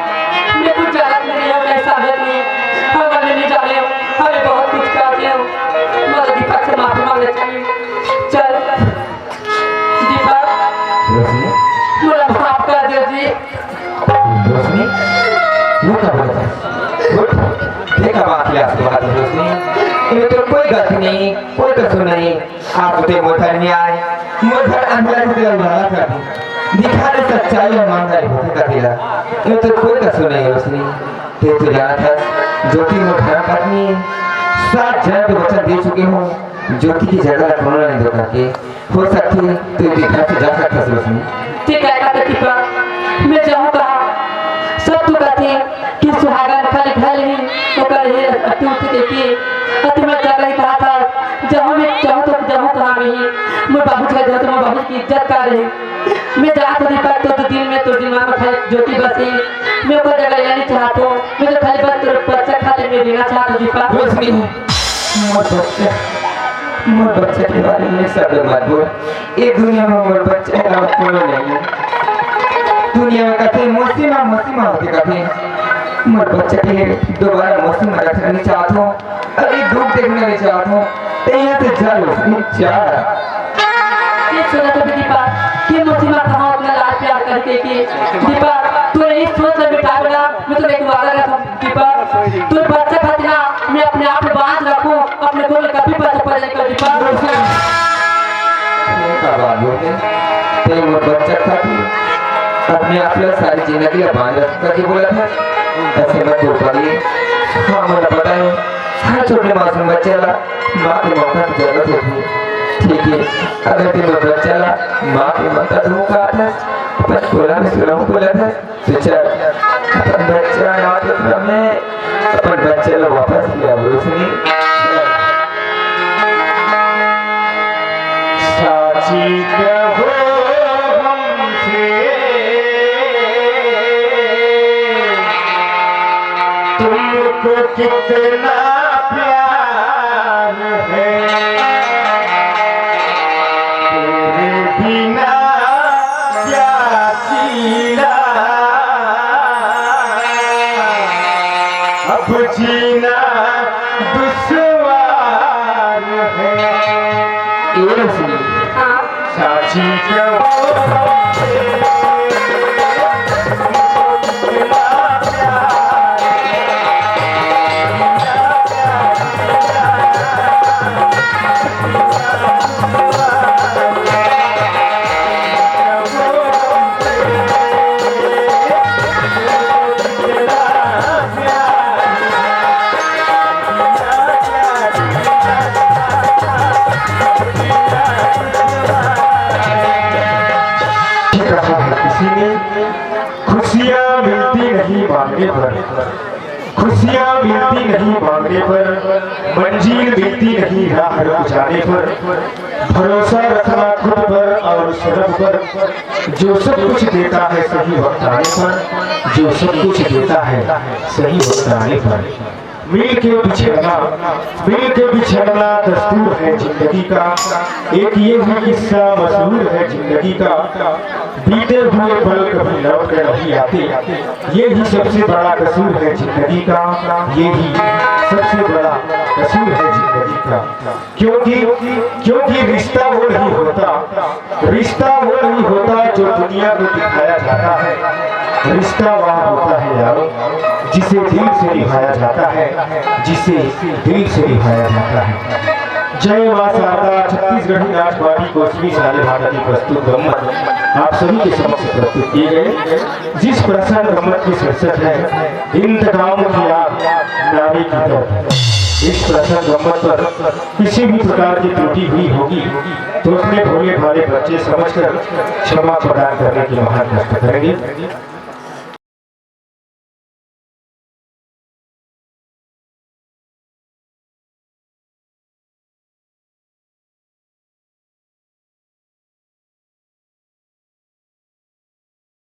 मैं कुछ जानत नहीं हूँ, मैं समझत नहीं हूँ। हम नहीं जाने, हमें बहुत कुछ कहते हो। मोला दीपक से माफी मांगना चाहिए। चल, दीपक, रोशनी। मोला माफ कर दे जी। रोशनी, ये का बोलत हस? उठ, ये का बात ले आस बोलत हस, रोशनी? ये तो कोई गलती नहीं, कोई कसूर नहीं। आज तो ते मोर घर में आए, मोर घर अंधेरा से तेला उजाला कर दी, दिखा दे सच्चाई और ईमानदारी होथे का तेला। ये तो कोई कसूर नहीं, रोशनी। ते तो जानत हस, ज्योति मोर घर पत्नी है, सात जन्म के वचन दे चुके हूँ, ज्योति की जगह ला कोनो ला नहीं दो करके। हो सकथे, ते घर से जा सकथस, रोशनी। ते काय का दीपक? मैं जाहूँ कहाँ? सब तो कथे कि सुहागन खाली घर ही ओकर ही अति उति देखे। अति मैं जा रही कहा था, जहाँ मैं जाहूँ तो जाहूँ कहाँ मैं ही? मोर बाबूजी का घर तो मोर बाबूजी की इज्जत का रहे। मैं जात हूँ दीपक, तो दू दिन में, तो दिन में खाली ज्योति बसे। मैं ओकर जगह लेना नहीं चाहत हूँ। मैं तो खाली बस तोर बच्चा खातिर मैं देना चाहत हूँ दीपक। रोशनी, मोर बच्चा, मोर बच्चा के बारे में शब्द मत बोल। ए दुनिया में मोर बच्चा के अलावा कोनो नहीं है। दुनिया में कथे मौसी माँ, मौसी माँ होथे कथे। मोर बच्चा के लिए दोबारा मौसी माँ रखना नहीं चाहत हूँ। अभी दुख देखना नहीं चाहत हूँ। ते यहाँ से जा रोशनी, जा। ये सुनत हस दीपक, कि मौसी माँ कहाँ उतना लाड़ प्यार करके कि दीपक, तू यही सोच ले बेटा, बेटा, मैं तो एक वादा रखा दीपक, तोर बच्चा खातिर ना मैं अपने आप को बांध रखूं, अपने को कभी पता पड़े कर का बात बोलते, ते मोर बच्चा खातिर अपने आप ला सारी जिंदगी ला बांध रख करके बोला था, ऐसे मत बोल पाइए। हाँ, मुझे पता है, हर छोटे मासूम बच्चे ला माँ के ममता की जरूरत होती है। ठीक है, अगर ते मोर बच्चा ला माँ के ममता दूँ कहा था, बस बोला में सुनाऊँ बोला था, तो चल, अपन बच्चा याद रख रहा मैं, अपन बच्चे ला वापस ले आओ, रोशनी। साची कहो हमसे, तुमको कितना प्यार है, तेरे बिना क्या जीना, अब जीना दुश्वार है। ए रोशनी, हाँ। साची कहो कहा है किसी ने, खुशियाँ मिलती नहीं मांगने पर, खुशियाँ मिलती नहीं मांगने पर, मंजिल मिलती नहीं राह रुक जाने पर, भरोसा रखना खुद पर और सड़क पर, जो सब कुछ देता है सही वक्त आने पर, जो सब कुछ देता है सही वक्त आने पर। मिल के बिछड़ना, मिल के बिछड़ना दस्तूर है जिंदगी का। एक ये ही किस्सा मशहूर है जिंदगी का, बीते हुए पल कभी लौट कर नहीं आते। ये ही सबसे बड़ा कसूर है जिंदगी का, ये ही सबसे बड़ा कसूर है जिंदगी का। क्योंकि, क्योंकि रिश्ता वो नहीं होता, रिश्ता वो नहीं होता जो दुनिया को दिखाया जाता है। रिश्ता वह होता है यारो, जिसे दिल से निभाया जाता है, जिसे दिल से निभाया जाता है। जय माँ शारदा। छत्तीसगढ़ी नाच पार्टी कोसमी साले भारती प्रस्तुत गम्मत आप सभी के समक्ष प्रस्तुत किए गए। जिस प्रसंग गम्मत की शीर्षक है इंतकाम की आग, नारी की दर्द, इस प्रसंग गम्मत पर किसी भी प्रकार की त्रुटि हुई होगी तो अपने भोले भाले बच्चे समझकर क्षमा प्रदान करने की महान कष्ट करेंगे।